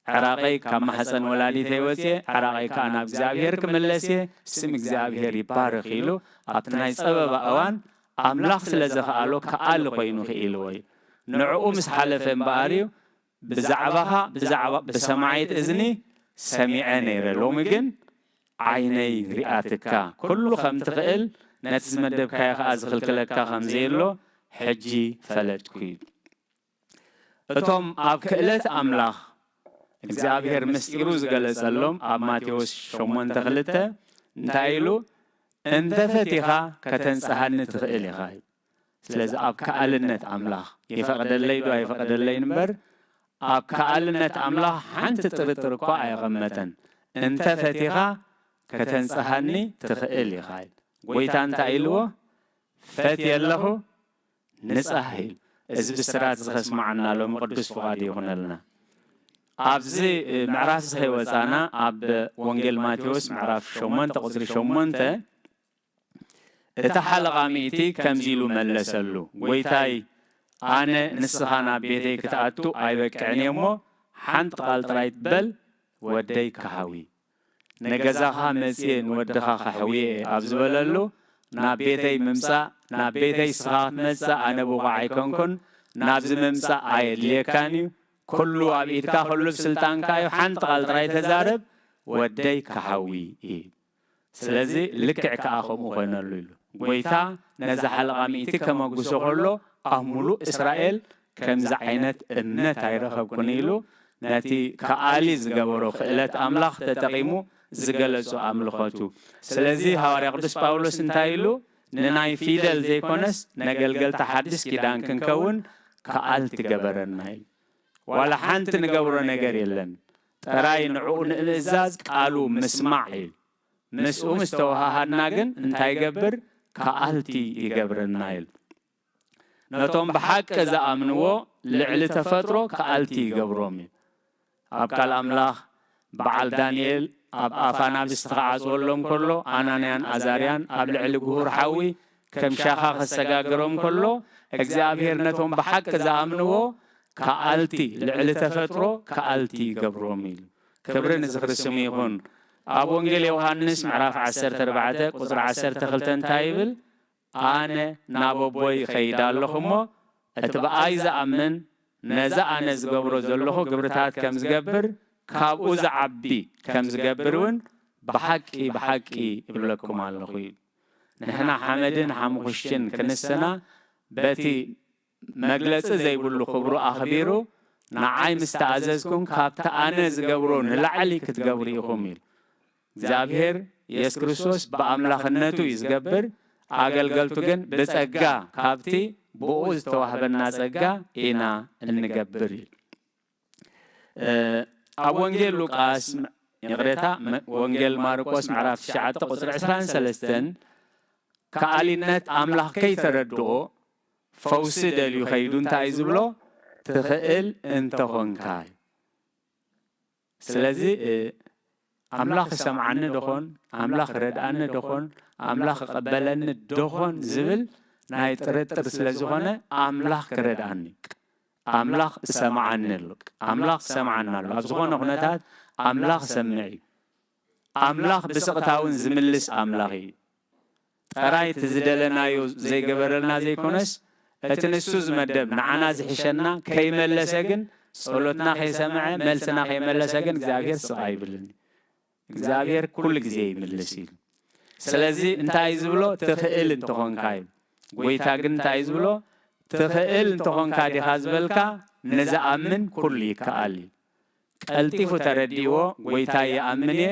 ዕራቐይ ካብ ማሕፀን ወላዲተይ ወፅየ፣ ዕራቐይ ከዓ ናብ እግዚኣብሔር ክምለስ እየ፣ ስም እግዚኣብሔር ይባረኽ ኢሉ ኣብቲ ናይ ፀበባ እዋን ኣምላኽ ስለ ዘኽኣሎ ከኣሊ ኮይኑ ክኢልዎ እዩ። ንዕኡ ምስ ሓለፈ እምበኣር እዩ ብዛዕባኻ ብዛዕባ ብሰማዒት እዝኒ ሰሚዐ ነይረ፣ ሎሚ ግን ዓይነይ ሪኣትካ፣ ኩሉ ከም ትኽእል ነቲ ዝመደብካዮ ከዓ ዝኽልክለካ ከም ዘየሎ ሕጂ ፈለጥኩ እዩ። እቶም ኣብ ክእለት ኣምላኽ እግዚኣብሔር ምስጢሩ ዝገለጸሎም ኣብ ማቴዎስ ሸሞንተ ክልተ እንታይ ኢሉ? "እንተ ፈቲኻ ከተንጽሃኒ ትኽእል ኢኻ" እዩ። ስለዚ ኣብ ከኣልነት ኣምላኽ ይፈቕደለይ ዶ ኣይፈቕደለይን እምበር፣ ኣብ ከኣልነት ኣምላኽ ሓንቲ ጥርጥር እኳ ኣየቐመጠን። "እንተ ፈቲኻ ከተንጽሃኒ ትኽእል ኢኻ" እዩ። ጎይታ እንታይ ኢልዎ? "ፈትየ ኣለኹ፣ ንጻህ" ኢሉ። እዚ ብስራት እዚ ከስምዓና ሎሚ ቅዱስ ፍቓዱ ይኹነልና። ኣብዚ ምዕራፍ እዚ ከይወጻና ኣብ ወንጌል ማቴዎስ ምዕራፍ ሸሞንተ ቁጽሪ ሸሞንተ እቲ ሓለቓ ሚእቲ ከምዚ ኢሉ መለሰሉ፣ "ጎይታይ፣ ኣነ ንስኻ ናብ ቤተይ ክትኣቱ ኣይበቅዕን እየ እሞ ሓንቲ ቃል ጥራይ በል፣ ወደይ ክሓዊ። ንገዛኻ መጽየ ንወድኻ ከሕውየ እየ" ኣብ ዝበለሉ፣ "ናብ ቤተይ ምምጻእ፣ ናብ ቤተይ ንስኻ ክትመጽእ ኣነ ብቑዕ ኣይኮንኩን፣ ናብዚ ምምጻእ ኣየድልየካን እዩ። ኩሉ ኣብ ኢድካ፣ ኩሉ ብስልጣንካ እዩ። ሓንቲ ቃል ጥራይ ተዛረብ፣ ወደይ ክሓዊ እዩ" ይብል። ስለዚ ልክዕ ከኣ ከምኡ ኮይነሉ ኢሉ። ጎይታ ነዛ ሓለቓ ሚእቲ ከመጉሶ ከሎ፣ ኣብ ሙሉእ እስራኤል ከምዚ ዓይነት እምነት ኣይረኸብኩን ኢሉ፣ ነቲ ከኣሊ ዝገበሮ ክእለት ኣምላኽ ተጠቒሙ ዝገለጾ ኣምልኾቱ። ስለዚ ሃዋርያ ቅዱስ ጳውሎስ እንታይ ኢሉ? "ንናይ ፊደል ዘይኮነስ ነገልገልቲ ሓድስ ኪዳን ክንከውን ከኣልቲ ገበረና" ኢሉ። ዋላ ሓንቲ ንገብሮ ነገር የለን። ጥራይ ንዕኡ ንምእዛዝ ቃሉ ምስማዕ እዩ። ምስኡ ምስ ተወሃሃድና ግን እንታይ ይገብር? ከኣልቲ ይገብረና ኢሉ። ነቶም ብሓቂ ዝኣምንዎ ልዕሊ ተፈጥሮ ከኣልቲ ይገብሮም እዩ። ኣብ ቃል ኣምላኽ በዓል ዳንኤል ኣብ ኣፍ ኣናብስ ክዓጽወሎም ከሎ፣ ኣናንያን ኣዛርያን ኣብ ልዕሊ ጉሁር ሓዊ ከም ሻኻ ከሰጋግሮም ከሎ፣ እግዚኣብሔር ነቶም ብሓቂ ዝኣምንዎ ከኣልቲ፣ ልዕሊ ተፈጥሮ ከኣልቲ ይገብሮም ኢሉ። ክብሪ ንዝኽሪ ስሙ ይኹን። ኣብ ወንጌል ዮሃንስ ምዕራፍ ዓሰርተ ኣርባዕተ ቁጽሪ ዓሰርተ ክልተ እንታይ ይብል? "ኣነ ናብ ኣቦይ እኸይድ ኣለኹ እሞ፣ እቲ ብኣይ ዝኣምን ነዚ ኣነ ዝገብሮ ዘለኹ ግብርታት ከም ዝገብር፣ ካብኡ ዝዓቢ ከም ዝገብር እውን ብሓቂ ብሓቂ እብለኩም ኣለኹ" እዩ። ንሕና ሓመድን ሓሙኽሽትን ክንስና፣ በቲ መግለጺ ዘይብሉ ክብሩ ኣኽቢሩ፣ "ንዓይ ምስ ተኣዘዝኩም፣ ካብቲ ኣነ ዝገብሮ ንላዕሊ ክትገብሩ ኢኹም" ኢሉ። እግዚኣብሔር የሱስ ክርስቶስ ብኣምላኽነቱ እዩ ዝገብር፣ ኣገልገልቱ ግን ብጸጋ ካብቲ ብኡ ዝተዋህበና ጸጋ ኢና እንገብር እዩ። እ፣ ኣብ ወንጌል ሉቃስ፣ ይቕሬታ፣ መ-፣ ወንጌል ማርቆስ ምዕራፍ ትሽዓተ ቁጽሪ ዕስራን ሰለስተን፣ ከኣሊነት ኣምላኽ ከይተረድኦ ፈውሲ ደልዩ ከይዱ እንታይ እዩ ዝብሎ? "ትኽእል እንተኾንካ" እዩ። ስለዚ፣ እ፣ ኣምላኽ ይሰምዓኒ ደኾን? ኣምላኽ ይረድኣኒ ደኾን? ኣምላኽ ይቐበለኒ ደኾን ዝብል ናይ ጥርጥር ስለ ዝኾነ፣ ኣምላኽ ክረድኣኒ፣ ኣምላኽ እሰምዓኒ ኣሎ። ኣምላኽ ይሰምዓና ኣሎ። ኣብ ዝኾነ ኩነታት ኣምላኽ ይሰምዕ እዩ። ኣምላኽ ብስቕታ እውን ዝምልስ ኣምላኽ እዩ። ጥራይ እቲ ዝደለናዮ ዘይገበረልና ዘይኮነስ፣ እቲ ንሱ ዝመደብ ንዓና ዝሕሸና ከይመለሰ ግን፣ ጸሎትና ከይሰምዐ፣ መልስና ከይመለሰ ግን እግዚኣብሔር ስቕ ኣይብልን። እግዚኣብሔር ኩሉ ግዜ ይምልስ እዩ። ስለዚ እንታይ እዩ ዝብሎ? "ትኽእል እንተኾንካ" እዩ። ጎይታ ግን እንታይ እዩ ዝብሎ? "ትኽእል እንተኾንካ ዲኻ ዝበልካ? ንዝኣምን ኩሉ ይከኣል" እዩ። ቀልጢፉ ተረዲእዎ፣ "ጎይታይ ይኣምን እየ፣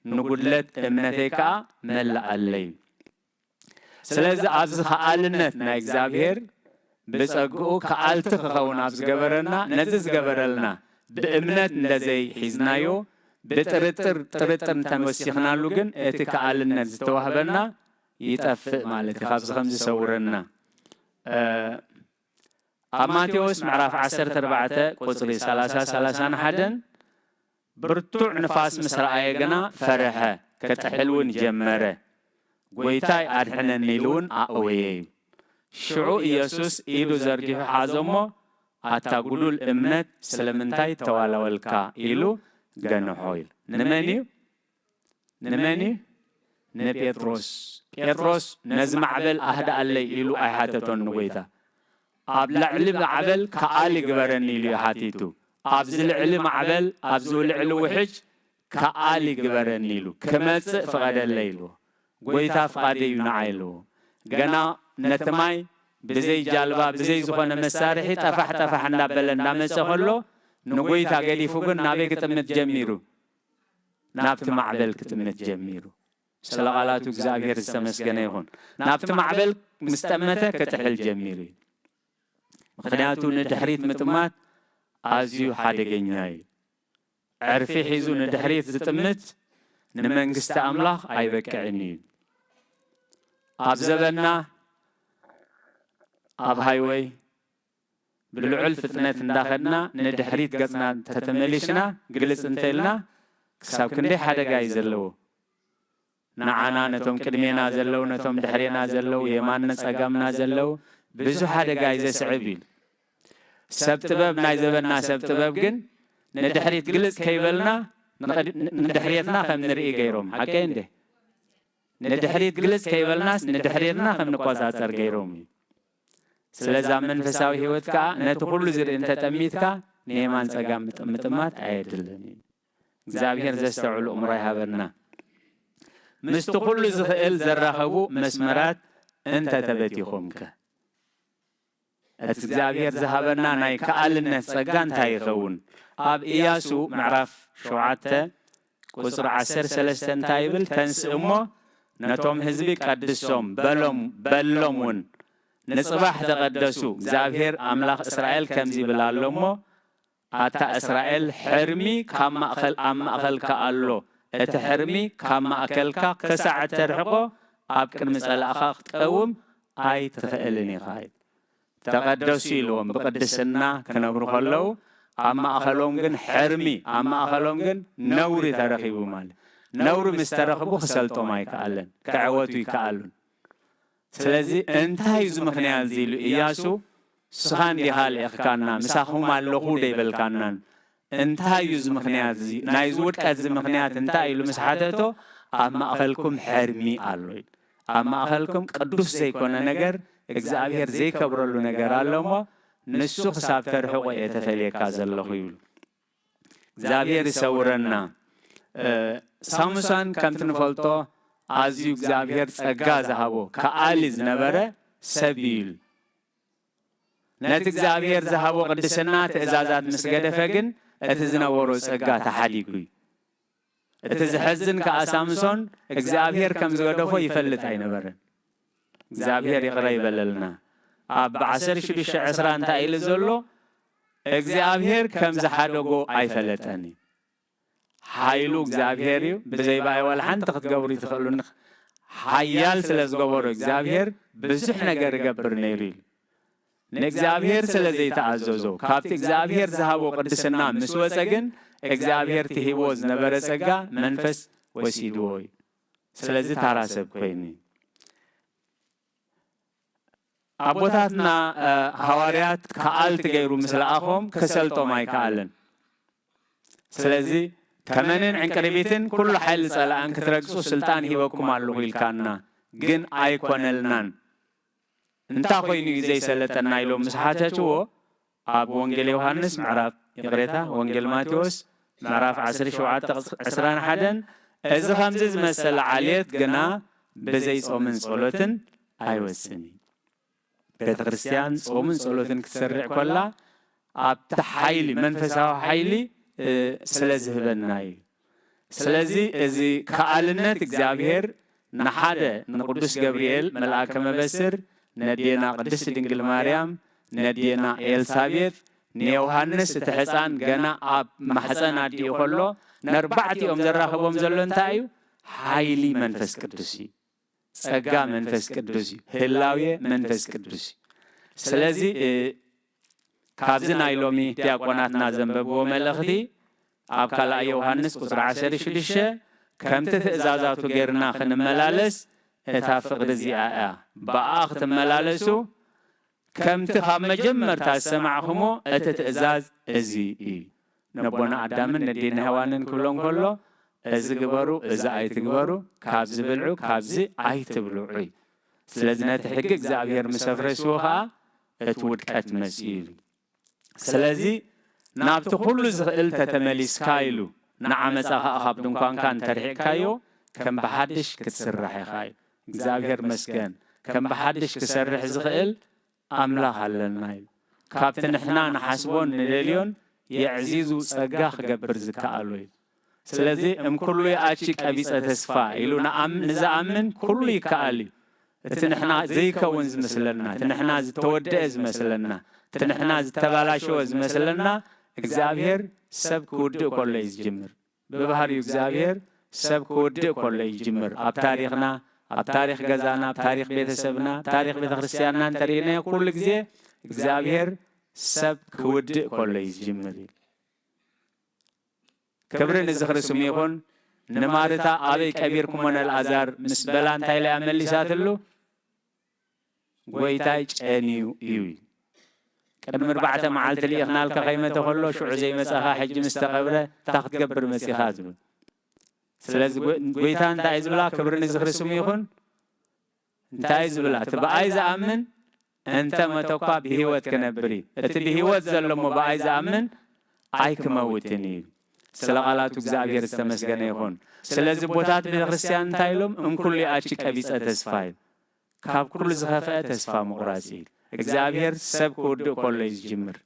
ንጉድለት እምነተይ ከኣ መላኣለይ" እዩ። ስለዚ ኣብዚ ከኣልነት ናይ እግዚኣብሔር ብጸግኡ ከኣልቲ ክኸውን ኣብ ዝገበረና፣ ነዚ ዝገበረልና ብእምነት እንደዘይ ሒዝናዮ፣ ብጥርጥር፣ ጥርጥር እንተመሲኽናሉ ግን እቲ ከኣልነት ዝተዋህበና ይጠፍእ ማለት እዩ። ካብዚ ከም ዝሰውረና፣ እ፣ ኣብ ማቴዎስ ምዕራፍ ዓሰርተ ኣርባዕተ ቁጽሪ ሰላሳ፣ ሰላሳን ሓደን፣ ብርቱዕ ንፋስ ምስ ረኣየ ግና ፈርሐ፣ ክጥሕል እውን ጀመረ። "ጐይታይ ኣድሕነኒ" ኢሉ እውን ኣእወየ እዩ። ሽዑ ኢየሱስ ኢዱ ዘርጊሑ ሓዞ እሞ፣ "ኣታ ጉዱል እምነት፣ ስለምንታይ ተዋላወልካ?" ኢሉ ገንሖ ኢሉ። ንመን እዩ? ንመን እዩ? ንጴጥሮስ። ጴጥሮስ "ነዚ ማዕበል ኣህድኣለይ" ኢሉ ኣይሓተቶን ንጐይታ። "ኣብ ልዕሊ ማዕበል ከኣሊ ግበረኒ" ኢሉ እዩ ሓቲቱ። "ኣብዚ ልዕሊ ማዕበል፣ ኣብዚ ልዕሊ ውሕጅ ከኣሊ ግበረኒ" ኢሉ። "ክመጽእ ፍቐደለይ" ኢልዎ። "ጐይታ ፍቓደይ እዩ፣ ንዓይ" ኢልዎ። ገና ነቲ ማይ ብዘይ ጃልባ፣ ብዘይ ዝኾነ መሳርሒ ጠፋሕ ጠፋሕ እንዳበለ እንዳመጸ ከሎ፣ ንጐይታ ገዲፉ ግን ናበይ ክጥምት ጀሚሩ? ናብቲ ማዕበል ክጥምት ጀሚሩ። ስለ ቃላቱ እግዚኣብሔር ዝተመስገነ ይኹን። ናብቲ ማዕበል ምስ ጠመተ ክጥሕል ጀሚሩ እዩ። ምኽንያቱ ንድሕሪት ምጥማት ኣዝዩ ሓደገኛ እዩ። ዕርፊ ሒዙ ንድሕሪት ዝጥምት ንመንግስቲ ኣምላኽ ኣይበቅዕን እዩ። ኣብ ዘበንና ኣብ ሃይወይ ብልዑል ፍጥነት እንዳኸድና ንድሕሪት ገጽና ተተመሊስና ግልጽ እንተኢልና ክሳብ ክንደይ ሓደጋ እዩ ዘለዎ። ንዓና፣ ነቶም ቅድሜና ዘለዉ፣ ነቶም ድሕሬና ዘለዉ፣ የማንና ጸጋምና ዘለዉ ብዙሕ ሓደጋ እዩ ዘስዕብ ኢሉ። ሰብ ጥበብ፣ ናይ ዘበንና ሰብ ጥበብ ግን ንድሕሪት ግልጽ ከይበልና ንቐድ-፣ ንድሕሬትና ከም ንርኢ ገይሮም። ሓቀይ እንዴ? ንድሕሪት ግልጽ ከይበልናስ ንድሕሬትና ከም ንቆጻጸር ገይሮም እዩ። ስለዚ ኣብ መንፈሳዊ ህይወት ከኣ ነቲ ኩሉ ዝርኢ እንተጠሚትካ ንየማን ጸጋም ምጥ-፣ ምጥማት ኣየድልን እዩ። እግዚኣብሔር ዘስተውዕሉ እምሮ ይሃበና። ምስቲ ኩሉ ዝኽእል ዘራኸቡ መስመራት እንተ ተበቲኾምከ? እቲ እግዚኣብሔር ዝሃበና ናይ ከኣልነት ጸጋ እንታይ ይኸውን? ኣብ ኢያሱ ምዕራፍ ሸውዓተ ቁጽሪ ዓሰርተ ሰለስተ እንታይ ይብል? "ተንስእ እሞ ነቶም ህዝቢ ቀድሶም በሎም፣ በሎም እውን፣ ንጽባሕ ተቐደሱ፣ እግዚኣብሔር ኣምላኽ እስራኤል ከምዚ ይብል ኣሎ እሞ፣ ኣታ እስራኤል፣ ሕርሚ ካብ ማእከል፣ ኣብ ማእከልካ ኣሎ። እቲ ሕርሚ ካብ ማእከልካ ክሳዕ እተርሕቆ፣ ኣብ ቅድሚ ጸላእኻ ክትቀውም ኣይትኽእልን ኢኻ" ይብል። "ተቐደሱ" ኢልዎም፣ ብቅድስና ክነብሩ ከለዉ፣ ኣብ ማእከሎም ግን ሕርሚ፣ ኣብ ማእከሎም ግን ነውሪ ተረኺቡ ማለት። ነውሪ ምስ ተረኽቡ ክሰልጦም ኣይከኣለን፣ ክዕወቱ ይከኣሉን። ስለዚ እንታይ እዩ እዚ ምኽንያት እዚ ኢሉ ኢያሱ፣ "ንስኻ እንዲኻ ልኢኽካና፣ ምሳኹም ኣለኹ ዶ ኣይበልካናን? እንታይ እዩ እዚ ምኽንያት እዚ? ናይዚ ውድቀት እዚ ምኽንያት እንታይ?" ኢሉ ምስ ሓተቶ፣ "ኣብ ማእከልኩም ሕርሚ ኣሎ" ኢሉ። ኣብ ማእከልኩም ቅዱስ ዘይኮነ ነገር፣ እግዚኣብሔር ዘይከብረሉ ነገር ኣሎ እሞ፣ ንሱ ክሳብ ተርሕቆ እየ ተፈልየካ ዘለኹ ይብሉ። እግዚኣብሔር ይሰውረና። እ፣ ሳምሶን ከምቲ ንፈልጦ ኣዝዩ እግዚኣብሔር ጸጋ ዝሃቦ ከኣሊ ዝነበረ ሰብ እዩ ኢሉ። ነቲ እግዚኣብሔር ዝሃቦ ቅድስና ትእዛዛት ምስ ገደፈ ግን እቲ ዝነበሮ ጸጋ ተሓዲጉ እዩ። እቲ ዘሕዝን ከኣ ሳምሶን እግዚኣብሔር ከም ዝገደፎ ይፈልጥ ኣይነበረን። እግዚኣብሔር ይቕረ ይበለልና። ኣብ ዓሰርተ ሽዱሽተ ዕስራ እንታይ ኢሉ ዘሎ? እግዚኣብሔር ከም ዝሓደጎ ኣይፈለጠን እዩ። ሓይሉ እግዚኣብሔር እዩ። ብዘይ ብኣይ ዋላ ሓንቲ ክትገብሩ ይትኽእሉኒ። ሓያል ስለ ዝገበሮ እግዚኣብሔር ብዙሕ ነገር ይገብር ነይሩ ኢሉ። ንእግዚኣብሔር ስለ ዘይተኣዘዞ፣ ካብቲ እግዚኣብሔር ዝሃቦ ቅድስና ምስ ወጸ ግን እግዚኣብሔር ትሂብዎ ዝነበረ ጸጋ መንፈስ ወሲድዎ እዩ። ስለዚ ታራ ሰብ ኮይኑ እዩ። ኣቦታትና ሃዋርያት ከኣልቲ ገይሩ ምስ ለኣኾም ክሰልጦም ኣይከኣልን። ስለዚ ተመንን ዕንቅርቢትን ኩሉ ሓይሊ ጸላእን ክትረግጹ ስልጣን ሂበኩም ኣለኹ ኢልካና፣ ግን ኣይኮነልናን። እንታይ ኮይኑ እዩ ዘይሰለጠና ኢሎም ምስ ሓተትዎ፣ ኣብ ወንጌል ዮሃንስ ምዕራፍ፣ ይቕሬታ፣ ወንጌል ማቴዎስ ምዕራፍ ዓሰርተ ሸውዓተ ዕስራን ሓደን፣ እዚ ከምዚ ዝመሰለ ዓልየት ግና ብዘይ ጾምን ጸሎትን ኣይወጽን እዩ። ቤተ ክርስቲያን ጾምን ጸሎትን ክትሰርዕ ኮላ ኣብቲ ሓይሊ፣ መንፈሳዊ ሓይሊ ስለ ዝህበና እዩ። ስለዚ እዚ ከኣልነት እግዚኣብሔር ንሓደ ንቅዱስ ገብርኤል መልኣከ መበስር፣ ነዴና ቅድስት ድንግል ማርያም፣ ነዴና ኤልሳቤጥ፣ ንዮሃንስ እቲ ሕፃን ገና ኣብ ማሕፀን ኣዲኡ ከሎ ነርባዕቲኦም ዘራኽቦም ዘሎ እንታይ እዩ? ሓይሊ መንፈስ ቅዱስ እዩ። ጸጋ መንፈስ ቅዱስ እዩ። ህላዌ መንፈስ ቅዱስ እዩ። ስለዚ ካብዚ ናይ ሎሚ ዲያቆናትና ዘንበብዎ መልእኽቲ ኣብ ካልኣይ ዮሃንስ ቁጽሪ ዓሰርተ ሽዱሽተ ከምቲ ትእዛዛቱ ጌርና ክንመላለስ እታ ፍቕሪ እዚኣ እያ። ብኣ ክትመላለሱ ከምቲ ካብ መጀመርታ ዝሰማዕኹሞ እቲ ትእዛዝ እዚ እዩ። ነቦና ኣዳምን ነዴና ሄዋንን ክብሎም ከሎ እዚ ግበሩ፣ እዚ ኣይትግበሩ፣ ካብዚ ብልዑ፣ ካብዚ ኣይትብልዑ እዩ። ስለዚ ነቲ ሕጊ እግዚኣብሔር ምስ ኣፍረስዎ ኸኣ እቲ ውድቀት መጺኡ ኢሉ። ስለዚ ናብቲ ኩሉ ዝኽእል ተተመሊስካ ኢሉ ንዓመፃ ኸኣ ካብ ድንኳንካ እንተርሒቕካዮ ከም ብሓድሽ ክትስራሕ ኢኻ እዩ። እግዚኣብሔር መስገን ከም ብሓድሽ ክሰርሕ ዝኽእል ኣምላኽ ኣለና እዩ። ካብቲ ንሕና ንሓስቦን ንደልዮን የዕዚዙ ጸጋ ክገብር ዝከኣሎ እዩ። ስለዚ እም ኩሉ ይኣቲ ቀቢጸ ተስፋ ኢሉ ንኣም-፣ ንዝኣምን ኩሉ ይከኣል እዩ። እቲ ንሕና ዘይከውን ዝመስለና፣ እቲ ንሕና ዝተወደአ ዝመስለና፣ እቲ ንሕና ዝተባላሸወ ዝመስለና እግዚኣብሔር ሰብ ክውድእ ከሎ እዩ ዝጅምር። ብባህሪኡ እግዚኣብሔር ሰብ ክውድእ ከሎ ይጅምር። ኣብ ታሪኽና፣ ኣብ ታሪኽ ገዛና፣ ኣብ ታሪኽ ቤተሰብና፣ ኣብ ታሪኽ ቤተክርስትያንና እንተሪእናዮ ኩሉ ግዜ እግዚኣብሔር ሰብ ክውድእ ከሎ እዩ ዝጅምር እዩ። ክብሪ ንዝኽሪ ስሙ ይኹን። ንማርታ ኣበይ ቀቢርኩሞ ነልኣዛር ምስ በላ እንታይ ኢላ እያ መሊሳትሉ? ጎይታይ ጨንዩ እዩ። ቅድሚ ኣርባዕተ መዓልቲ ልኢኽናልካ ከይመተ ከሎ ሽዑ ዘይመጻኻ ሕጂ ምስ ተቐብረ እንታይ ክትገብር መጺኻ ትብል። ስለዚ ጎ-፣ ጎይታ እንታይ እዩ ዝብላ? ክብሪ ንዝኽሪ ስሙ ይኹን። እንታይ እዩ ዝብላ? እቲ ብኣይ ዝኣምን እንተ መተ እኳ ብህይወት ክነብር እዩ። እቲ ብህይወት ዘሎ እሞ ብኣይ ዝኣምን ኣይክመውትን እዩ። ስለ ቃላቱ እግዚኣብሔር ዝተመስገነ ይኹን። ስለዚ ኣቦታት ቤተክርስትያን እንታይ ኢሎም? እምኩሉ ይኣቲ ቀቢጸ ተስፋ እዩ። ካብ ኩሉ ዝኸፍአ ተስፋ ምቑራጽ እዩ። እግዚኣብሔር ሰብ ክውድእ ከሎ እዩ ዝጅምር።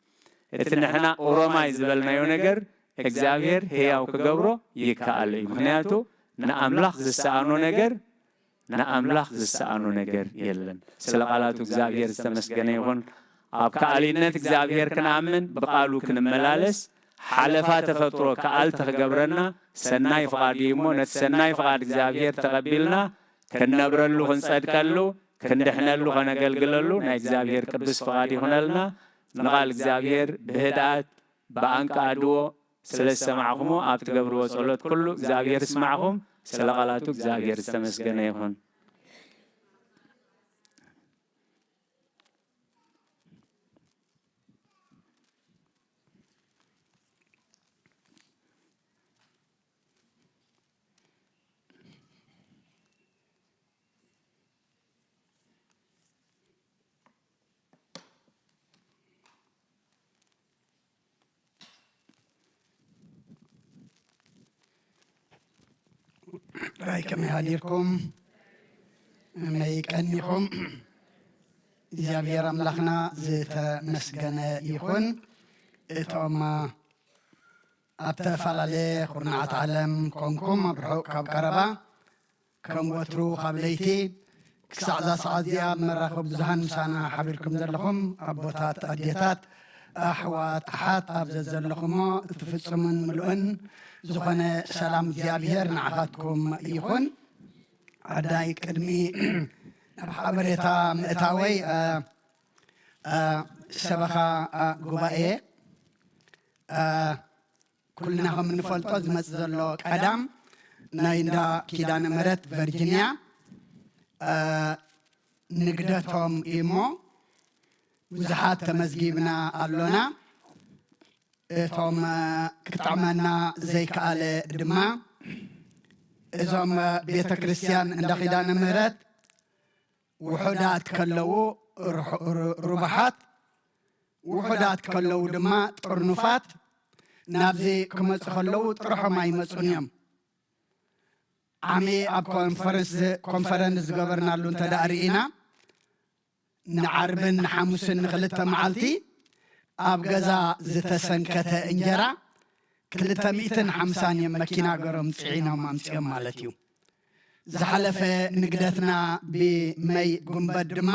እቲ ንሕና ኦሮማይ ዝበልናዮ ነገር እግዚኣብሔር ህያው ክገብሮ ይከኣሎ እዩ። ምኽንያቱ ንኣምላኽ ዝሰኣኖ ነገር፣ ንኣምላኽ ዝሰኣኖ ነገር የለን። ስለ ቃላቱ እግዚኣብሔር ዝተመስገነ ይኹን። ኣብ ከኣሊነት እግዚኣብሔር ክንኣምን፣ ብቃሉ ክንመላለስ፣ ሓለፋ ተፈጥሮ ከኣልቲ ክገብረና ሰናይ ፍቓዱ እዩ እሞ፣ ነቲ ሰናይ ፍቓድ እግዚኣብሔር ተቐቢልና ክንነብረሉ፣ ክንጸድቀሉ፣ ክንድሕነሉ፣ ከነገልግለሉ ናይ እግዚኣብሔር ቅዱስ ፍቓድ ይኹነልና። ንቓል እግዚኣብሔር ብህድኣት ብኣንቃ ኣድዎ ስለ ዝሰማዕኹሞ ኣብ ትገብርዎ ጸሎት ኩሉ እግዚኣብሔር ይስማዕኹም። ስለ ቃላቱ እግዚኣብሔር ዝተመስገነ ይኹን። ጥራይ ከመይ ሃዲርኩም? ከመይ ቀኒኹም? እግዚኣብሔር ኣምላኽና ዝተመስገነ ይኹን። እቶም ኣብ ተፈላለየ ኩርናዓት ዓለም ኮንኩም ኣብ ርሑቕ ካብ ቀረባ ከም ወትሩ ካብ ለይቲ ክሳዕ እዛ ሰዓት እዚኣ ኣብ መራኸቢ ብዙሃን ምሳና ሓቢርኩም ዘለኹም ኣቦታት፣ ኣዴታት፣ ኣሕዋት፣ ኣሓት ኣብ ዘዘለኹሞ እቲ ፍጹምን ምሉእን ዝኾነ ሰላም እግዚኣብሔር ንዓኻትኩም ይኹን። ኣዳይ ቅድሚ ናብ ሓበሬታ ምእታወይ፣ እ፣ እ፣ ሰበኻ፣ እ፣ ጉባኤ፣ እ፣ ኩልና ከም እንፈልጦ ዝመጽእ ዘሎ ቀዳም ናይ እንዳ ኪዳነ ምህረት ቨርጂንያ፣ እ፣ ንግደቶም እዩ እሞ ብዙሓት ተመዝጊብና ኣሎና። እቶም፣ እ፣ ክጥዕመና ዘይከኣለ ድማ እዞም፣ እ፣ ቤተ ክርስቲያን እንዳ ኪዳነ ምህረት ውሑዳት ከለዉ ርሑ-፣ ር-፣ ርቡሓት፣ ውሑዳት ከለዉ ድማ ጥርኑፋት ናብዚ ክመጹ ከለዉ ጥርሖም ኣይመጹን እዮም። ዓሚ ኣብ ኮንፈረንስ፣ ኮንፈረንስ ዝገበርናሉ እንተ ደኣ ርኢና፣ ንዓርብን ንሓሙስን ንኽልተ መዓልቲ ኣብ ገዛ ዝተሰንከተ እንጀራ ክልተ ሚእትን ሓምሳን እዮም መኪና ገሮም ጽዒኖም ኣምጺኦም ማለት እዩ። ዝሓለፈ ንግደትና ብመይ ጉንበት ድማ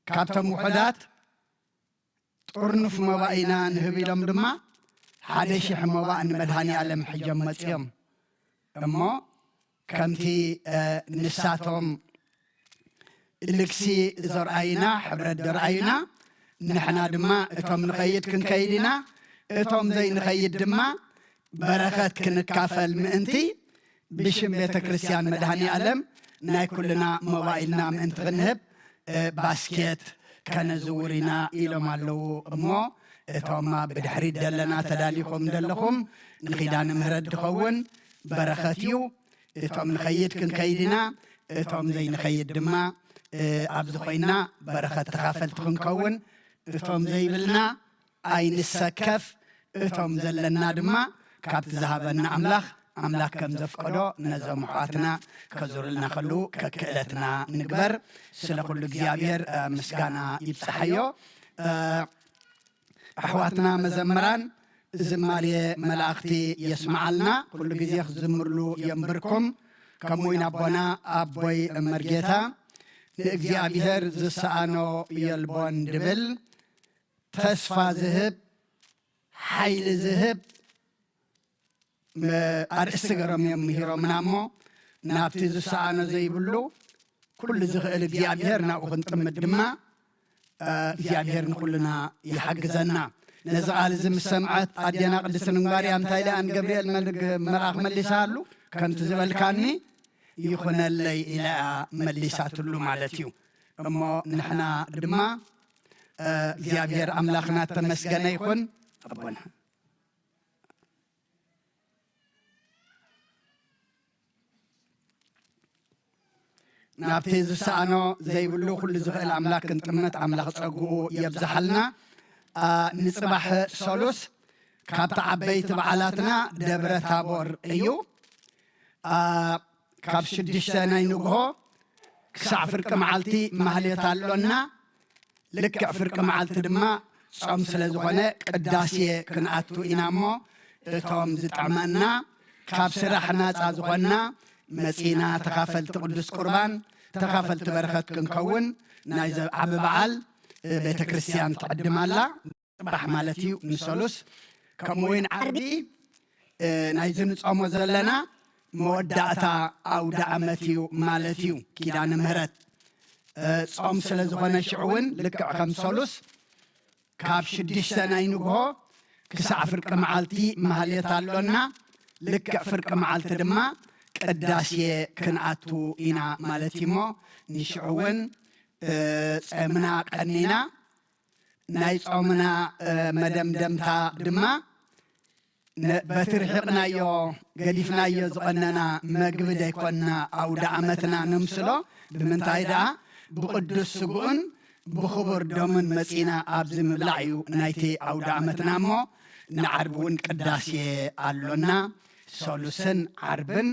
ካብቶም ውሑዳት ጥርኑፍ መባእ ኢና ንህብ ኢሎም ድማ ሓደ ሺሕ መባእ ንመድሃኒ ኣለም ሕጆም መጺኦም እሞ ከምቲ፣ እ፣ ንሳቶም ልግሲ ዘርኣዩና፣ ሕብረት ዘርኣዩና፣ ንሕና ድማ እቶም ንኸይድ ክንከይድ ኢና፣ እቶም ዘይንኸይድ ድማ በረኸት ክንካፈል ምእንቲ ብሽም ቤተ ክርስቲያን መድሃኒ ኣለም ናይ ኩልና መባኢልና ምእንቲ ክንህብ፣ እ፣ ባስኬት ከነዝውር ኢና ኢሎም ኣለዉ። እሞ እቶም ብድሕሪት ዘለና ተዳሊኹም ዘለኹም ንኪዳነ ምህረት ድኸውን በረኸት እዩ። እቶም ንኸይድ ክንከይድ ኢና፣ እቶም ዘይንኸይድ ድማ፣ እ፣ ኣብዚ ኮይና በረኸት ተኻፈልቲ ክንከውን፣ እቶም ዘይብልና ኣይንሰከፍ፣ እቶም ዘለና ድማ ካብቲ ዝሃበና ኣምላኽ፣ ኣምላኽ ከም ዘፍቀዶ ነዞም ኣሕዋትና ከዙርልና ከለዉ ከክእለትና ንግበር። ስለ ኩሉ እግዚኣብሔር፣ እ፣ ምስጋና ይብጽሓዮ። እ፣ ኣሕዋትና መዘምራን ዝማሬ መላእኽቲ የስምዓልና፣ ኩሉ ግዜ ክዝምርሉ የንብርኩም። ከምኡ እውን ኣቦና ኣቦይ መርጌታ ንእግዚኣብሔር ዝሰኣኖ የልቦን ድብል ተስፋ ዝህብ፣ ሓይሊ ዝህብ፣ ም-፣ ኣርእስቲ ገሮም እዮም ምሂሮምና እሞ፣ ናብቲ ዝሰኣኖ ዘይብሉ ኩሉ ዝኽእል እግዚኣብሔር ናብኡ ክንጥምት ድማ፣ እ፣ እግዚኣብሔር ንኹልና ይሓግዘና። ነዚ ቃል እዚ ምስ ሰምዐት ኣዴና ቅድስቲ ድንጓርያ እንታይ ኢላ ንገብርኤል መልግ-፣ መልኣኽ መሊሳሉ? ከምቲ ዝበልካኒ ይኹነለይ ኢላ እያ መሊሳትሉ ማለት እዩ። እሞ ንሕና ድማ፣ እ፣ እግዚኣብሔር ኣምላኽና ተመስገነ ይኹን። ኣቦና ናብቲ ዝሰኣኖ ዘይብሉ ኩሉ ዝኽእል ኣምላኽ ክንጥምት ኣምላኽ ጸግኡ የብዝሓልና። ኣ፣ ንጽባሕ ሰሉስ ካብቲ ዓበይቲ በዓላትና ደብረ ታቦር እዩ። ኣ፣ ካብ ሽዱሽተ ናይ ንግሆ ክሳዕ ፍርቂ መዓልቲ ማህሌት ኣሎና። ልክዕ ፍርቂ መዓልቲ ድማ ጾም ስለ ዝኾነ ቅዳሴ ክንኣቱ ኢና እሞ፣ እቶም ዝጥዕመና ካብ ስራሕ ናጻ ዝኾንና መጺና ተኻፈልቲ ቅዱስ ቁርባን፣ ተኻፈልቲ በረኸት ክንከውን ናይዚ ዓቢ በዓል ቤተ ክርስቲያን ትዕድም ኣላ። ጽባሕ ማለት እዩ ንሰሉስ፣ ከምኡ እውን ዓርቢ፣ እ፣ ናይዚ ንጾሞ ዘለና መወዳእታ ኣውደ ዓመት እዩ ማለት እዩ። ኪዳነ ምህረት፣ እ፣ ጾም ስለ ዝኾነ ሽዑ እውን ልክዕ ከም ሰሉስ ካብ ሽዱሽተ ናይ ንግሆ ክሳዕ ፍርቂ መዓልቲ ማህሌት ኣሎና። ልክዕ ፍርቂ መዓልቲ ድማ ቅዳሴ ክንኣቱ ኢና ማለት እዩ እሞ ንሽዑ እውን፣ እ፣ ጸምና ቀኒና ናይ ጾምና፣ እ፣ መደምደምታ ድማ ነ-፣ በቲ ርሒቕናዮ፣ ገዲፍናዮ ዝቐነና መግቢ ዘይኮንና ኣውደ ዓመትና ነምስሎ። ብምንታይ ደኣ? ብቕዱስ ስግኡን ብኽቡር ደሙን መጺና ኣብዚ ምብላዕ እዩ ናይቲ ኣውደ ዓመትና እሞ፣ ንዓርቢ እውን ቅዳሴ ኣሎና። ሰሉስን ዓርብን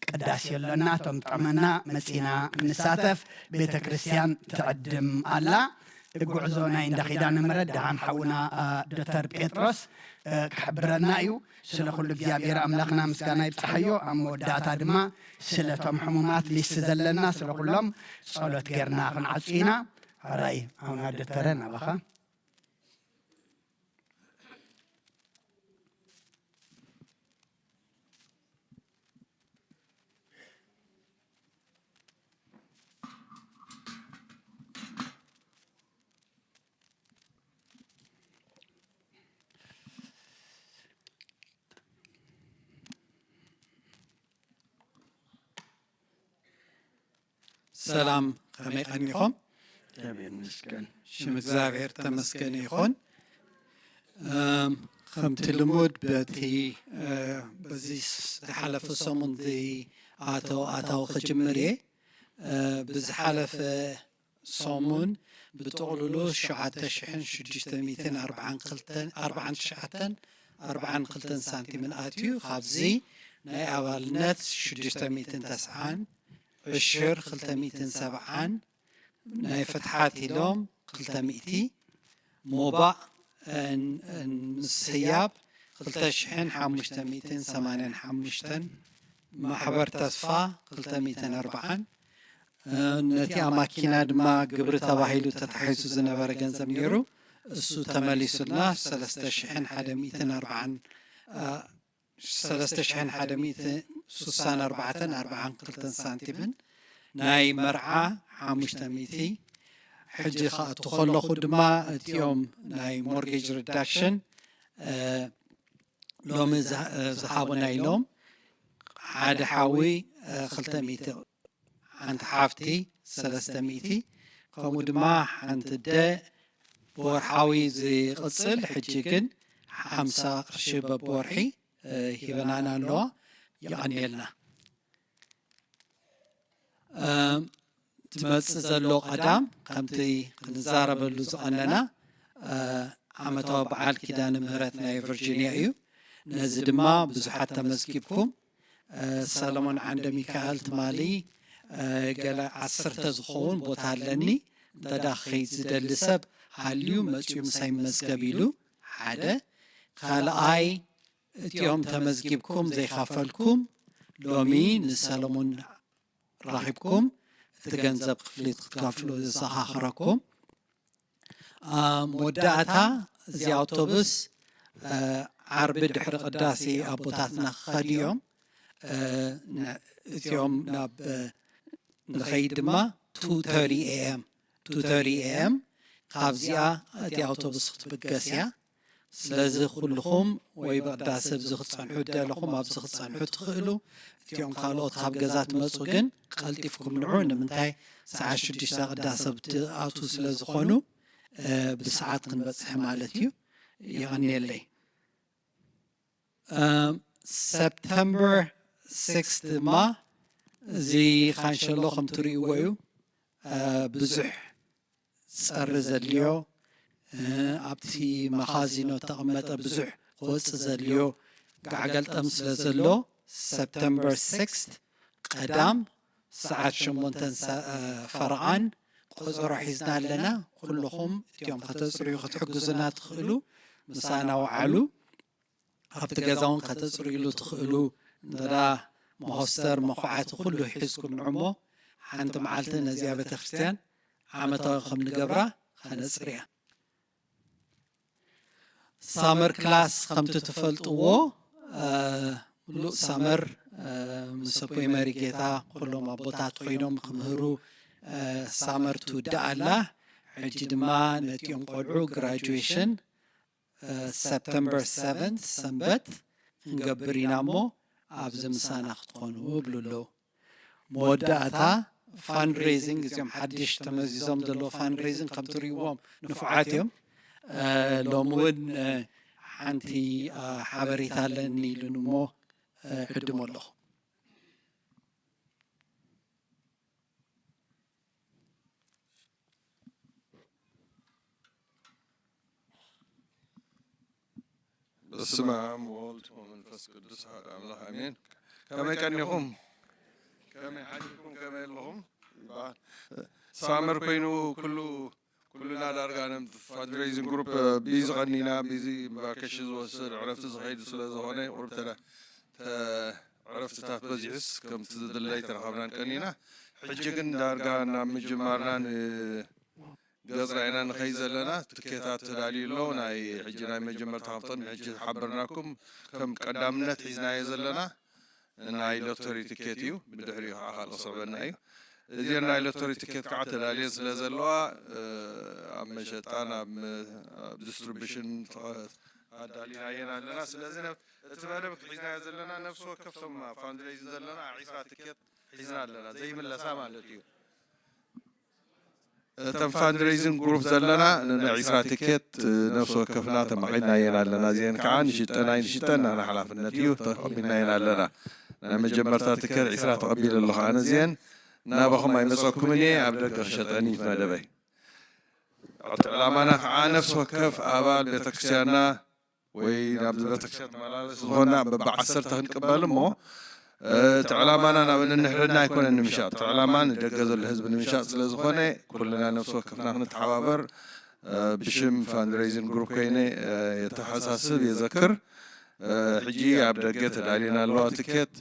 ቅዳሴ ኣሎና። እቶም ጠመና መጺና ንሳተፍ ቤተ ክርስቲያን ትዕድም ኣላ። እቲ ጉዕዞ ናይ እንዳ ኪዳነ ምሕረት ደሓን ሓውና፣ እ፣ ዶክተር ጴጥሮስ፣ እ፣ ክሕብረና እዩ። ስለ ኩሉ እግዚኣብሔር ኣምላኽና ምስጋና ይብጽሓዮ። ኣብ መወዳእታ ድማ ስለቶም ሕሙማት ሊስት ዘለና ስለ ኩሎም ጸሎት ጌርና ክንዓጹ ኢና። ሕራይ ኣቡና ዶክተረ ናባኻ። ሰላም፣ ከመይ ቀኒኹም? እግዚኣብሔር ይመስገን። ሽም እግዚኣብሔር ተመስገን ይኹን። እም፣ ከምቲ ልሙድ በቲ፣ እ፣ በዚ ዝሓለፈ ሰሙን ዝኣተው ኣታዊ ክጅምር እየ። እ፣ ብዝሓለፈ ሰሙን ብጥቕልሉ ሸውዓተ ሽሕን ሽዱሽተ ሚእትን ኣርባዓን ክልተን፣ ኣርባዓን ትሽዓተን ኣርባዓን ክልተን ሳንቲምን ኣትዩ፣ ካብዚ ናይ ኣባልነት ሽዱሽተ ሚእትን ተስዓን፣ ዕሽር ክልተ ሚእትን ሰብዓን፣ ናይ ፍትሓት ኢሎም ክልተ ሚእቲ፣ ሞባእ፣ እ፣ ን-፣ ን-፣ ምስ ህያብ ክልተ ሽሕን ሓሙሽተ ሚእትን ሰማንያን ሓሙሽተን፣ ማሕበር ተስፋ ክልተ ሚእትን ኣርባዓን፣ እ፣ ነቲ ኣብ ማኪና ድማ ግብሪ ተባሂሉ ተታሒዙ ዝነበረ ገንዘብ ነይሩ። እሱ ተመሊሱልና ሰለስተ ሽሕን ሓደ ሚእትን ኣርባዓን፣ እ፣ ሰለስተ ሽሕን ሓደ ሚእትን ሱሳን ኣርባዕተን ኣርባዓን ክልተን ሳንቲምን፣ ናይ መርዓ ሓሙሽተ ሚእቲ። ሕጂ ክኣቱ ከለኹ ድማ እቲኦም ናይ ሞርጌጅ ሪዳክሽን፣ እ፣ ሎሚ ዝሃ-፣ እ፣ ዝሃቡና ኢሎም፣ ሓደ ሓዊ፣ እ፣ ክልተ ሚእቲ፣ ሓንቲ ሓፍቲ ሰለስተ ሚእቲ፣ ከምኡ ድማ ሓንቲ ኣደ ብወርሓዊ ዝቕጽል፣ ሕጂ ግን ሓምሳ ቅርሺ በብወርሒ፣ እ፣ ሂበናና ኣለዋ። የቐንየልና። እ፣ ዝመጽእ ዘሎ ቀዳም ከምቲ ክንዛረበሉ ዝቐነና፣ እ፣ ዓመታዊ በዓል ኪዳነ ምህረት ናይ ቨርጂኒያ እዩ። ነዚ ድማ ብዙሓት ተመዝጊብኩም። እ፣ ሰለሞን ዓንደ ሚካኤል ትማሊ፣ እ፣ ገለ ዓሰርተ ዝኸውን ቦታ ኣለኒ፣ እንተ ደኣ ክኸይድ ዝደሊ ሰብ ሃልዩ መጺኡ ምሳይ ይመዝገብ ኢሉ፣ ሓደ። ካልኣይ፣ እቲኦም ተመዝጊብኩም ዘይኸፈልኩም፣ ሎሚ ንሰለሞን ራኺብኩም እቲ ገንዘብ ክፍሊት ክትከፍሉ ዘዘኻኽረኩም። እ፣ መወዳእታ እዚ ኣውቶቡስ፣ እ፣ ዓርቢ ድሕሪ ቅዳሴ ኣቦታትና ክኸዱ እዮም። እ፣ ን-፣ እቲኦም ናብ፣ እ፣ ንኸይድ ድማ ቱ ተርቲ ኤ ኤም፣ ቱ ተርቲ ኤ ኤም ካብዚኣ እቲ ኣውቶቡስ ክትብገስ እያ። ስለዚ ኩልኹም ወይ ብቕዳሴ ኣብዚ ክትጸንሑ እደለኹም ኣብዚ ክትጸንሑ ትኽእሉ። እቲኦም ካልኦት ካብ ገዛ ትመጹ ግን ቀልጢፍኩም ንዑ። ንምንታይ? ሰዓት ሽዱሽተ ቅዳሴ ብትኣትዉ ስለ ዝኾኑ፣ እ፣ ብሰዓት ክንበጽሕ ማለት እዩ። የቐንየለይ። እ፣ ሰፕተምበር ሲክስ ድማ እዚ ካንሸሎ ከም ትርእይዎ እዩ። እ፣ ብዙሕ ጸሪ ዘድልዮ፣ እ፣ ኣብቲ መኻዚኖ ተቐመጠ ብዙሕ ክወጽእ ዘድልዮ ጋዕገልጠም ስለ ዘሎ፣ ሰፕተምበር ሲክስ ቀዳም ሰዓት ሸሞንተን ሰ-፣ እ፣ ፈረቓን ቆጸሮ ሒዝና ኣለና። ኩልኹም እቲኦም ከተጽርዩ ክትሕግዙና ትኽእሉ ምሳና ወዓሉ። ኣብቲ ገዛ እውን ከተጽርዩሉ ትኽእሉ። እንተ ደኣ መኾስተር፣ መኹዓቲ ኩሉ ሒዝኩም ንዑ እሞ፣ ሓንቲ መዓልቲ ነዚኣ ቤተ ክርስቲያን ዓመታዊ ከም ንገብራ ከነጽርያ። ሳመር ክላስ ከምቲ ትፈልጥዎ፣ እ፣ ምሉእ ሳመር፣ እ፣ ምስ ኣቦይ መሪጌታ ኩሎም ኣቦታት ኮይኖም ክምህሩ፣ እ፣ ሳመር ትውዳእ ኣላ። ሕጂ ድማ ነቲኦም ቆልዑ ግራጁዌሽን፣ እ፣ ሰፕተምበር ሰቨንት ሰንበት ክንገብር ኢና እሞ ኣብዚ ምሳና ክትኾኑ እብሉ ኣለዉ። መወዳእታ ፋንድሬዚንግ፣ እዚኦም ሓድሽ ተመዚዞም ዘለዉ ፋንድሬዚንግ ከም ትርእይዎም ንፉዓት እዮም። እ፣ ሎሚ እውን፣ እ፣ ሓንቲ፣ እ፣ ሓበሬታ ኣለኒ ኢሉን እሞ፣ እ፣ ዕድሞ ኣለኹ። በስመ አብ ወወልድ ወመንፈስ ቅዱስ አሐዱ አምላክ አሜን። ከመይ ቀኒኹም? ከመይ ሓዲርኩም? ከመይ ኣለኹም? ይበሃል። ሳመር ኮይኑ ኩሉ ኩልና ዳርጋ ነ fundraising group ቢዚ ቀኒና፣ ቢዚ ቫኬሽን ዝወስድ ዕረፍቲ ዝኸይድ ስለ ዝኾነ ቁርብ ተለ ዕረፍትታት በዚሑስ ከምቲ ዝድለይ ተረኸብናን ቀኒና። ሕጂ ግን ዳርጋ ናብ ምጅማርና ገጽና ኢና ንኸይድ ዘለና። ትኬታት ተዳልዩ ኣሎ። ናይ ሕጂ ናይ መጀመርታ ካብተን ሕጂ ዝሓበርናኩም ከም ቀዳምነት ሒዝናዮ ዘለና ናይ ሎተሪ ትኬት እዩ። ብድሕሪኡ ከዓ ካልእ ክስዕበና እዩ። እዚአን ናይ ሎተሪ ትኬት ከዓ ተዳልየን ስለ ዘለዋ ኣብ መሸጣን ኣብ ዲስትሪቢሽን ኣዳሊናየን ኣለና። ስለዚ እቲ መደብ ሒዝናዮ ዘለና ነፍሲ ወከፍቶም ኣብ ፋንድሬይዝን ዘለና ዒስራ ትኬት ሒዝና ኣለና ዘይምለሳ ማለት እዩ። እተን ፋንድሬይዝን ግሩፕ ዘለና ንዒስራ ትኬት ነፍሲ ወከፍና ተማቒድናየን ኣለና። እዚአን ከዓ ንሽጠን ኣይንሽጠን ናና ሓላፍነት እዩ። ተቐቢልናየን ኣለና። ናይ መጀመርታ ትኬት ዒስራ ተቐቢለ ኣለኹ ኣነ። እዚአን ናባኹም ኣይመፀኩምን እየ፣ ኣብ ደገ ክሸጠን እዩ መደበይ። እቲ ዕላማና ከዓ ነፍሲ ወከፍ ኣባል ቤተክርስትያንና ወይ ናብዚ ቤተክርስትያን መላለስ ዝኾንና በብዓሰርተ ክንቅበል እሞ እቲ ዕላማና ናብ እንንሕርና ኣይኮነን ንምሻጥ። እቲ ዕላማ ንደገ ዘሎ ህዝቢ ንምሻጥ ስለ ዝኾነ ኩልና ነፍሲ ወከፍና ክንተሓባበር ብሽም ፋንድሬይዝን ግሩፕ ኮይነ የተሓሳስብ የዘክር። ሕጂ ኣብ ደገ ተዳልየን ኣለዋ ትኬት።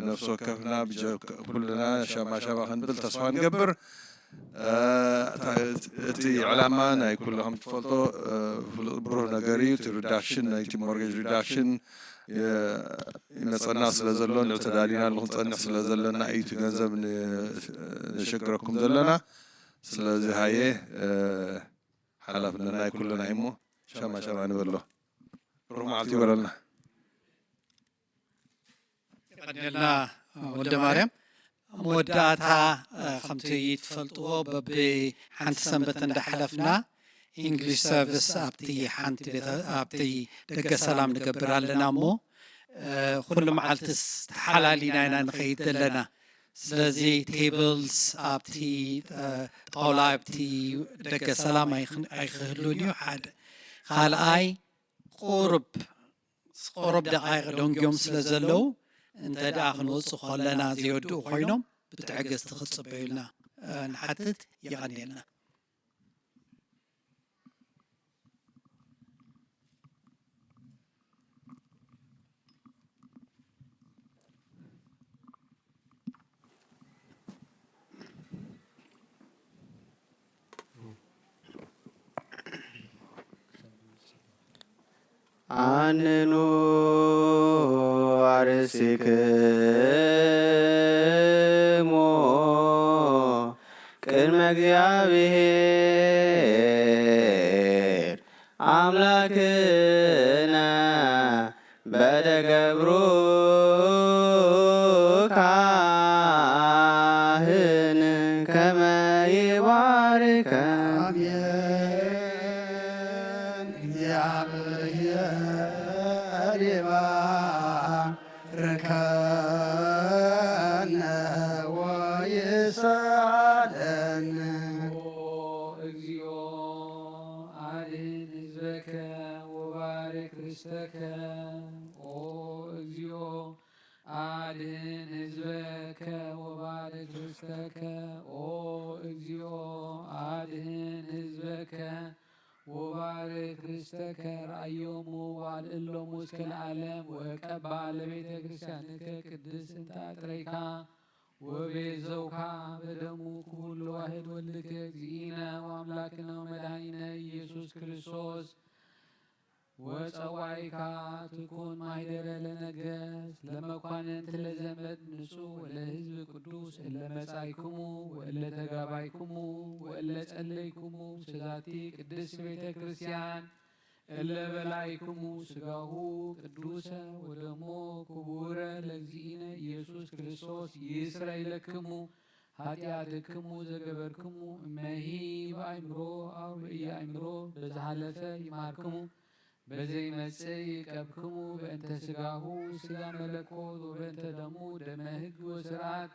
ነፍሲ ወከፍና ኩልና ሻማ ሻማ ክንብል ተስፋ ንገብር። እቲ ዕላማ ናይ ኩሉ ከም ትፈልጦ ፍሉጥ ብሩህ ነገር እዩ። እቲ ሪዳክሽን ናይቲ ሞርጌጅ ሪዳክሽን ይመፀና ስለ ዘሎ ንዕ ተዳሊና ክንፀንሕ ስለ ዘለና እዩ እቲ ገንዘብ ነሸግረኩም ዘለና። ስለዚ ሃየ ሓላፍነት ናይ ኩልና እዩ እሞ ሻማ ሻማ ንበሎ። ብሩህ መዓልቲ ይበለልና። የቐንየልና ወልደ ማርያም። መወዳእታ ከምቲ ትፈልጥዎ በቢ ሓንቲ ሰንበት እንዳሓለፍና ኢንግሊሽ ሰርቪስ ኣብቲ ሓንቲ ቤተ ኣብቲ ደገ ሰላም ንገብር ኣለና እሞ ኩሉ መዓልትስ ተሓላሊና ኢና ንኸይድ ዘለና። ስለዚ ቴብልስ ኣብቲ ጣውላ ኣብቲ ደገ ሰላም ኣይክህሉን እዩ ሓደ። ካልኣይ ቁሩብ ቁሩብ ደቓይቕ ደንጊዮም ስለ ዘለዉ እንተ ደኣ ክንወጽእ ከለና ዘይወድኡ ኮይኖም ብትዕግስቲ ክትጽበዩልና ንሓትት። የቐንየልና። ኣንኑ ኣርእሲክሙ ቅድመ እግዚኣብሔር ኣምላክነ በደገብሩ ካህን ከመ ይባርከን። ኣሜን። እግዚኣብሔር ይባርከነ ወይስዓደነ። እግዚኦ አድን ህዝበከ ወባርክ ርስተከ። ኦ እግዚኦ አድን ህዝበከ ወባርክ ርስተከ። ኦ እግዚኦ አድን ህዝበከ ወባርክ ርስተከ። ርአዮሙ ወአልዕሎሙ እስከ ለዓለም ወቀባ ለቤተ ክርስቲያንከ ቅድስት እንተ አጥረይካ ወቤዘውካ በደሙ ክቡር ለዋህድ ወልድከ እግዚእነ ወአምላክነ ወመድኃኒነ ኢየሱስ ክርስቶስ። ወጸዋዒካ ትኩን ማይደረ ለነገስ ለመኳንንት ለዘመድ ንጹሕ ወለህዝብ ቅዱስ እለ መጻይክሙ ወእለ ተጋባይክሙ ወእለ ጸለይክሙ ስዛቲ ቅድስት ቤተ ክርስቲያን እለ በላይክሙ ስጋሁ ቅዱሰ ወደሞ ክቡረ ለእግዚእነ ኢየሱስ ክርስቶስ ይስረይ ለክሙ ኃጢአትክሙ ዘገበርክሙ እመሂ በአይምሮ አው በኢአይምሮ በዝሃለፈ ይማርክሙ በዘይመጽእ ይቀብክሙ በእንተ ስጋሁ ስጋ መለኮት ወበእንተ ደሙ ደመ ሕግ ወስርዓት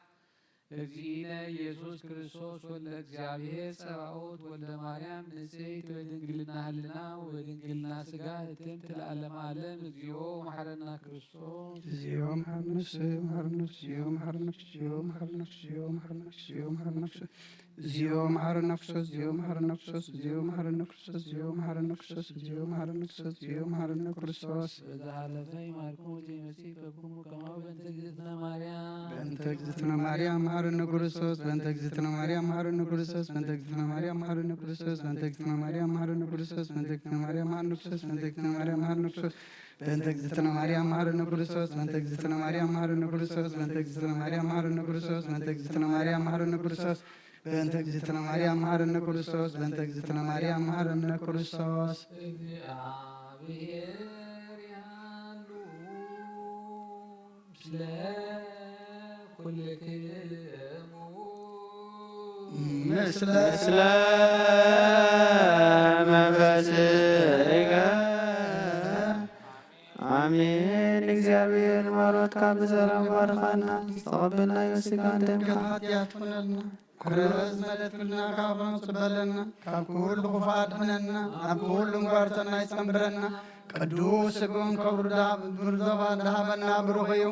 እግዚእነ ኢየሱስ ክርስቶስ ወልደ እግዚኣብሔር ጸባኦት ወልደ ማርያም ንጽሕት በድንግልና ህልና ወበድንግልና ሥጋ ህትምት ለዓለመ ዓለም። እግዚኦ መሐረነ ክርስቶስ። እግዚኦ መሐረነ ክርስቶስ። በዘ ሀለፈ ይማርክሙ ዘይመጽእ ይከብክሙ ከማሁ በእንተ እግዝእትነ ማርያም። በእንተ እግዝእትነ ማርያም መሐረነ ክርስቶስ። በእንተ እግዝእትነ ማርያም መሐረነ ክርስቶስ። በእንተ እግዝእትነ ማርያም መሐረነ ክርስቶስ። በእንተ እግዝእትነ ማርያም መሐረነ ክርስቶስ። በእንተ እግዝእትነ ማርያም መሐረነ ክርስቶስ። በእንተ እግዝእትነ ማርያም መሐረነ ክርስቶስ። በእንተ እግዝእትነ ማርያም መሐረነ ክርስቶስ። በእንተ እግዝእትነ ማርያም መሐረነ ክርስቶስ። በእንተ እግዝእትነ ማርያም መሐረነ ክርስቶስ። በእንተ እግዝእትነ ማርያም መሐረነ ክርስቶስ። በእንተ እግዝእትነ ማርያም መሐረነ ክርስቶስ። በእንተ እግዝእትነ ማርያም መሐረነ ክርስቶስ። እግዚአብሔር ያሉ ምስለ ኩልክሙ። ምስለ መንፈስከ። አሜን። እግዚአብሔር ማሮትካ ብሰላም ባርካና፣ ዝተቐበልናዮ ስጋን ደምካ ኃጢአት ኩነልና። ኩረዝ መለት ብልና ካብ ጽበለና፣ ካብ ኩሉ ክፉእ ኣድሕነና፣ ኣብ ኩሉ እምጓርተና ይጸንብረና። ቅዱስ ስግኡን ክቡር ደም ብርዘባ እንዳሃበና ብሩኽ እዩ።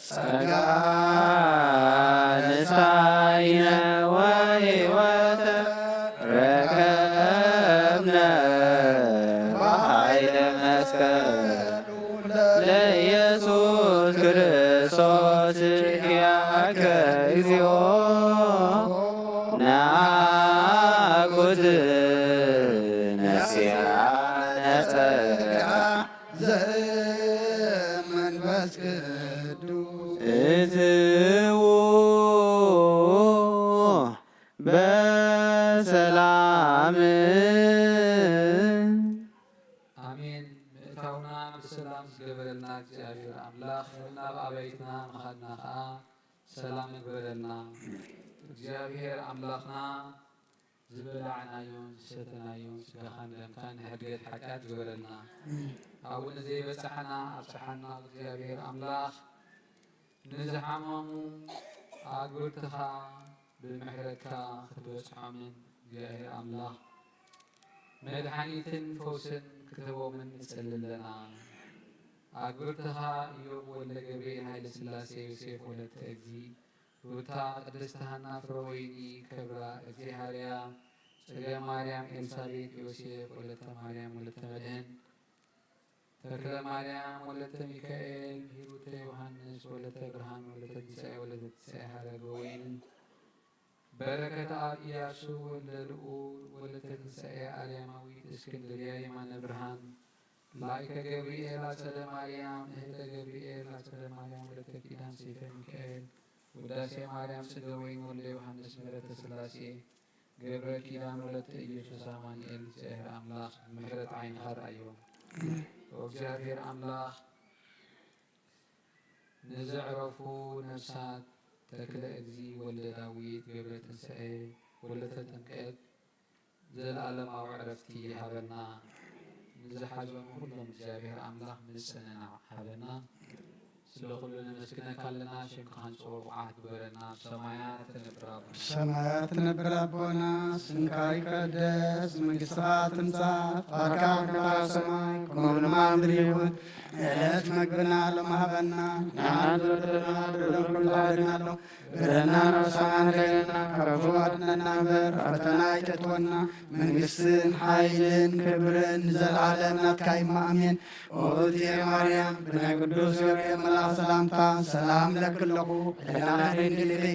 ጸጋ ንስሓይነ ወሕይወተ ረከብነ በኃይለ መስቀል ለኢየሱስ ክርስቶስ ኪያከ እግዚኦ ናኩት ነፍስያ ነጸጋ ዘመንፈስ ቅዱስ። እትዉ በሰላም። ኣሜን። ምእታውና ብሰላም ዝገበረልና እግዚኣብሔር ኣምላኽ፣ ናብ ኣባይትና ምኻድና ኸዓ ሰላም ይግበረልና። እግዚኣብሔር ኣምላኽና ዝበላዕናዮን ዝሰተናዮን ስጋኻን ደምካን ሕድገት ሓጢኣት ግበረልና። ኣብኡ ንዘይበጻሕና ኣብጽሓና እግዚኣብሔር ኣምላኽ። ንዝሓመሙ ኣግብርትኻ ብምሕረትካ ክትበጽሖምን እግዚኣብሔር ኣምላኽ መድሓኒትን ፈውስን ክትህቦምን ንጸሊ ኣለና። ኣግብርትኻ ኢዮብ ወልደ ገብርኤል ሃይለ ስላሴ ዮሴፍ ወለተ እግዚ ሩታ ቅድስት ሃና ፍረ ወይኒ ክብራ እግዚሃርያ ጽገ ማርያም ኤልሳቤጥ ዮሴፍ ወለተ ማርያም ወለተ መድህን ተክለ ማርያም ወለተ ሚካኤል ሂሩተ ዮሃንስ ወለተ ብርሃን ወለተ ትንሳኤ ወለተ ትንሳኤ ሃረገ ወይን በረከት ኣብ ኢያሱ ወልደ ልዑል ወለተ ትንሳኤ ኣርያማዊት እስክንድርያ የማነ ብርሃን ላይከ ገብርኤል ኣጸደ ማርያም እህተ ገብርኤል ኣጸደ ማርያም ወለተ ኪዳን ሰይፈ ሚካኤል ውዳሴ ማርያም ጽገ ወይን ወልደ ዮሃንስ ምሕረተ ስላሴ ገብረ ኪዳን ወለተ ኢየሱስ ኣማኑኤል እግዚኣብሔር ኣምላኽ ምሕረት ዓይንኻ ርኣዮ። ወእግዚኣብሔር ኣምላኽ ንዘዕረፉ ነፍሳት ተክለ እግዚ ወልደ ዳዊት ገብረ ትንሳኤ ወለተ ጥምቀት ዘለዓለማዊ ዕረፍቲ ይሃበና። ንዝሓዘኑ ኩሎም እግዚኣብሔር ኣምላኽ ምጽንናዕ ሃበና። ስለ ኩሉ ነመስግነካ ኣለና፣ ሽምካ ክንጽውዕ ብቑዓት ግበረና። ኣብ ሰማያት ትነብር ኣቦና። ሰማያት ትነብር ኣቦና፣ ስምካ ይቀደስ፣ መንግስትኻ ትምጻእ፣ ፍቓድካ ከምታ ኣብ ሰማይ ከምኡ ድማ ኣብ ምድሪ ይኹን። ንዕለት መግብና ሎም ሃበና፣ ንዓና ዝበደለና በደሎም ከም ዝበደልና ኣሎ፣ በደልና ናብ ሰማዕና ከይለና፣ ካብ ክፉእ ኣድሕነና እምበር፣ ፈተና ኣይተእትወና። መንግስትን ሓይልን ክብርን ንዘለዓለም ናትካ እዩ፣ ኣሜን። ኦብቴ ማርያም፣ ብናይ ቅዱስ ገብርኤል መልኣኽ ሰላምታ ሰላም እለኪ ኣለኹ። ልዕሊ ኣኺ ድንግል ኢኺ፣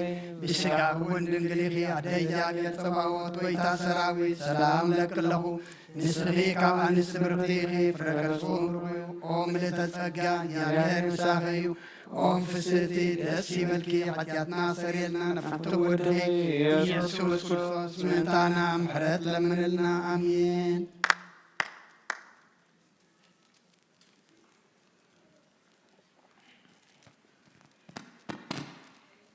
ብስጋኺ እውን ድንግል ኢኺ። ኣደ እግዚኣብሔር ጸባኦት፣ ጎይታ ሰራዊት፣ ሰላም እለኪ ኣለኹ። ንስኺ ካብ ኣንስቲ ብርኽቲ ኢኺ፣ ፍረ ከርስኺ እውን ብሩኽ እዩ። ኦ ምልእተ ጸጋ፣ እግዚኣብሔር ምሳኺ እዩ። ኦ ፍስህቲ፣ ደስ ይበልኪ፣ ሓጢኣትና ኣስተሰርየልና፣ ናብ ፍትው ወድኺ ኢየሱስ ክርስቶስ ምእንታና ምሕረት ለምንልና። ኣሜን።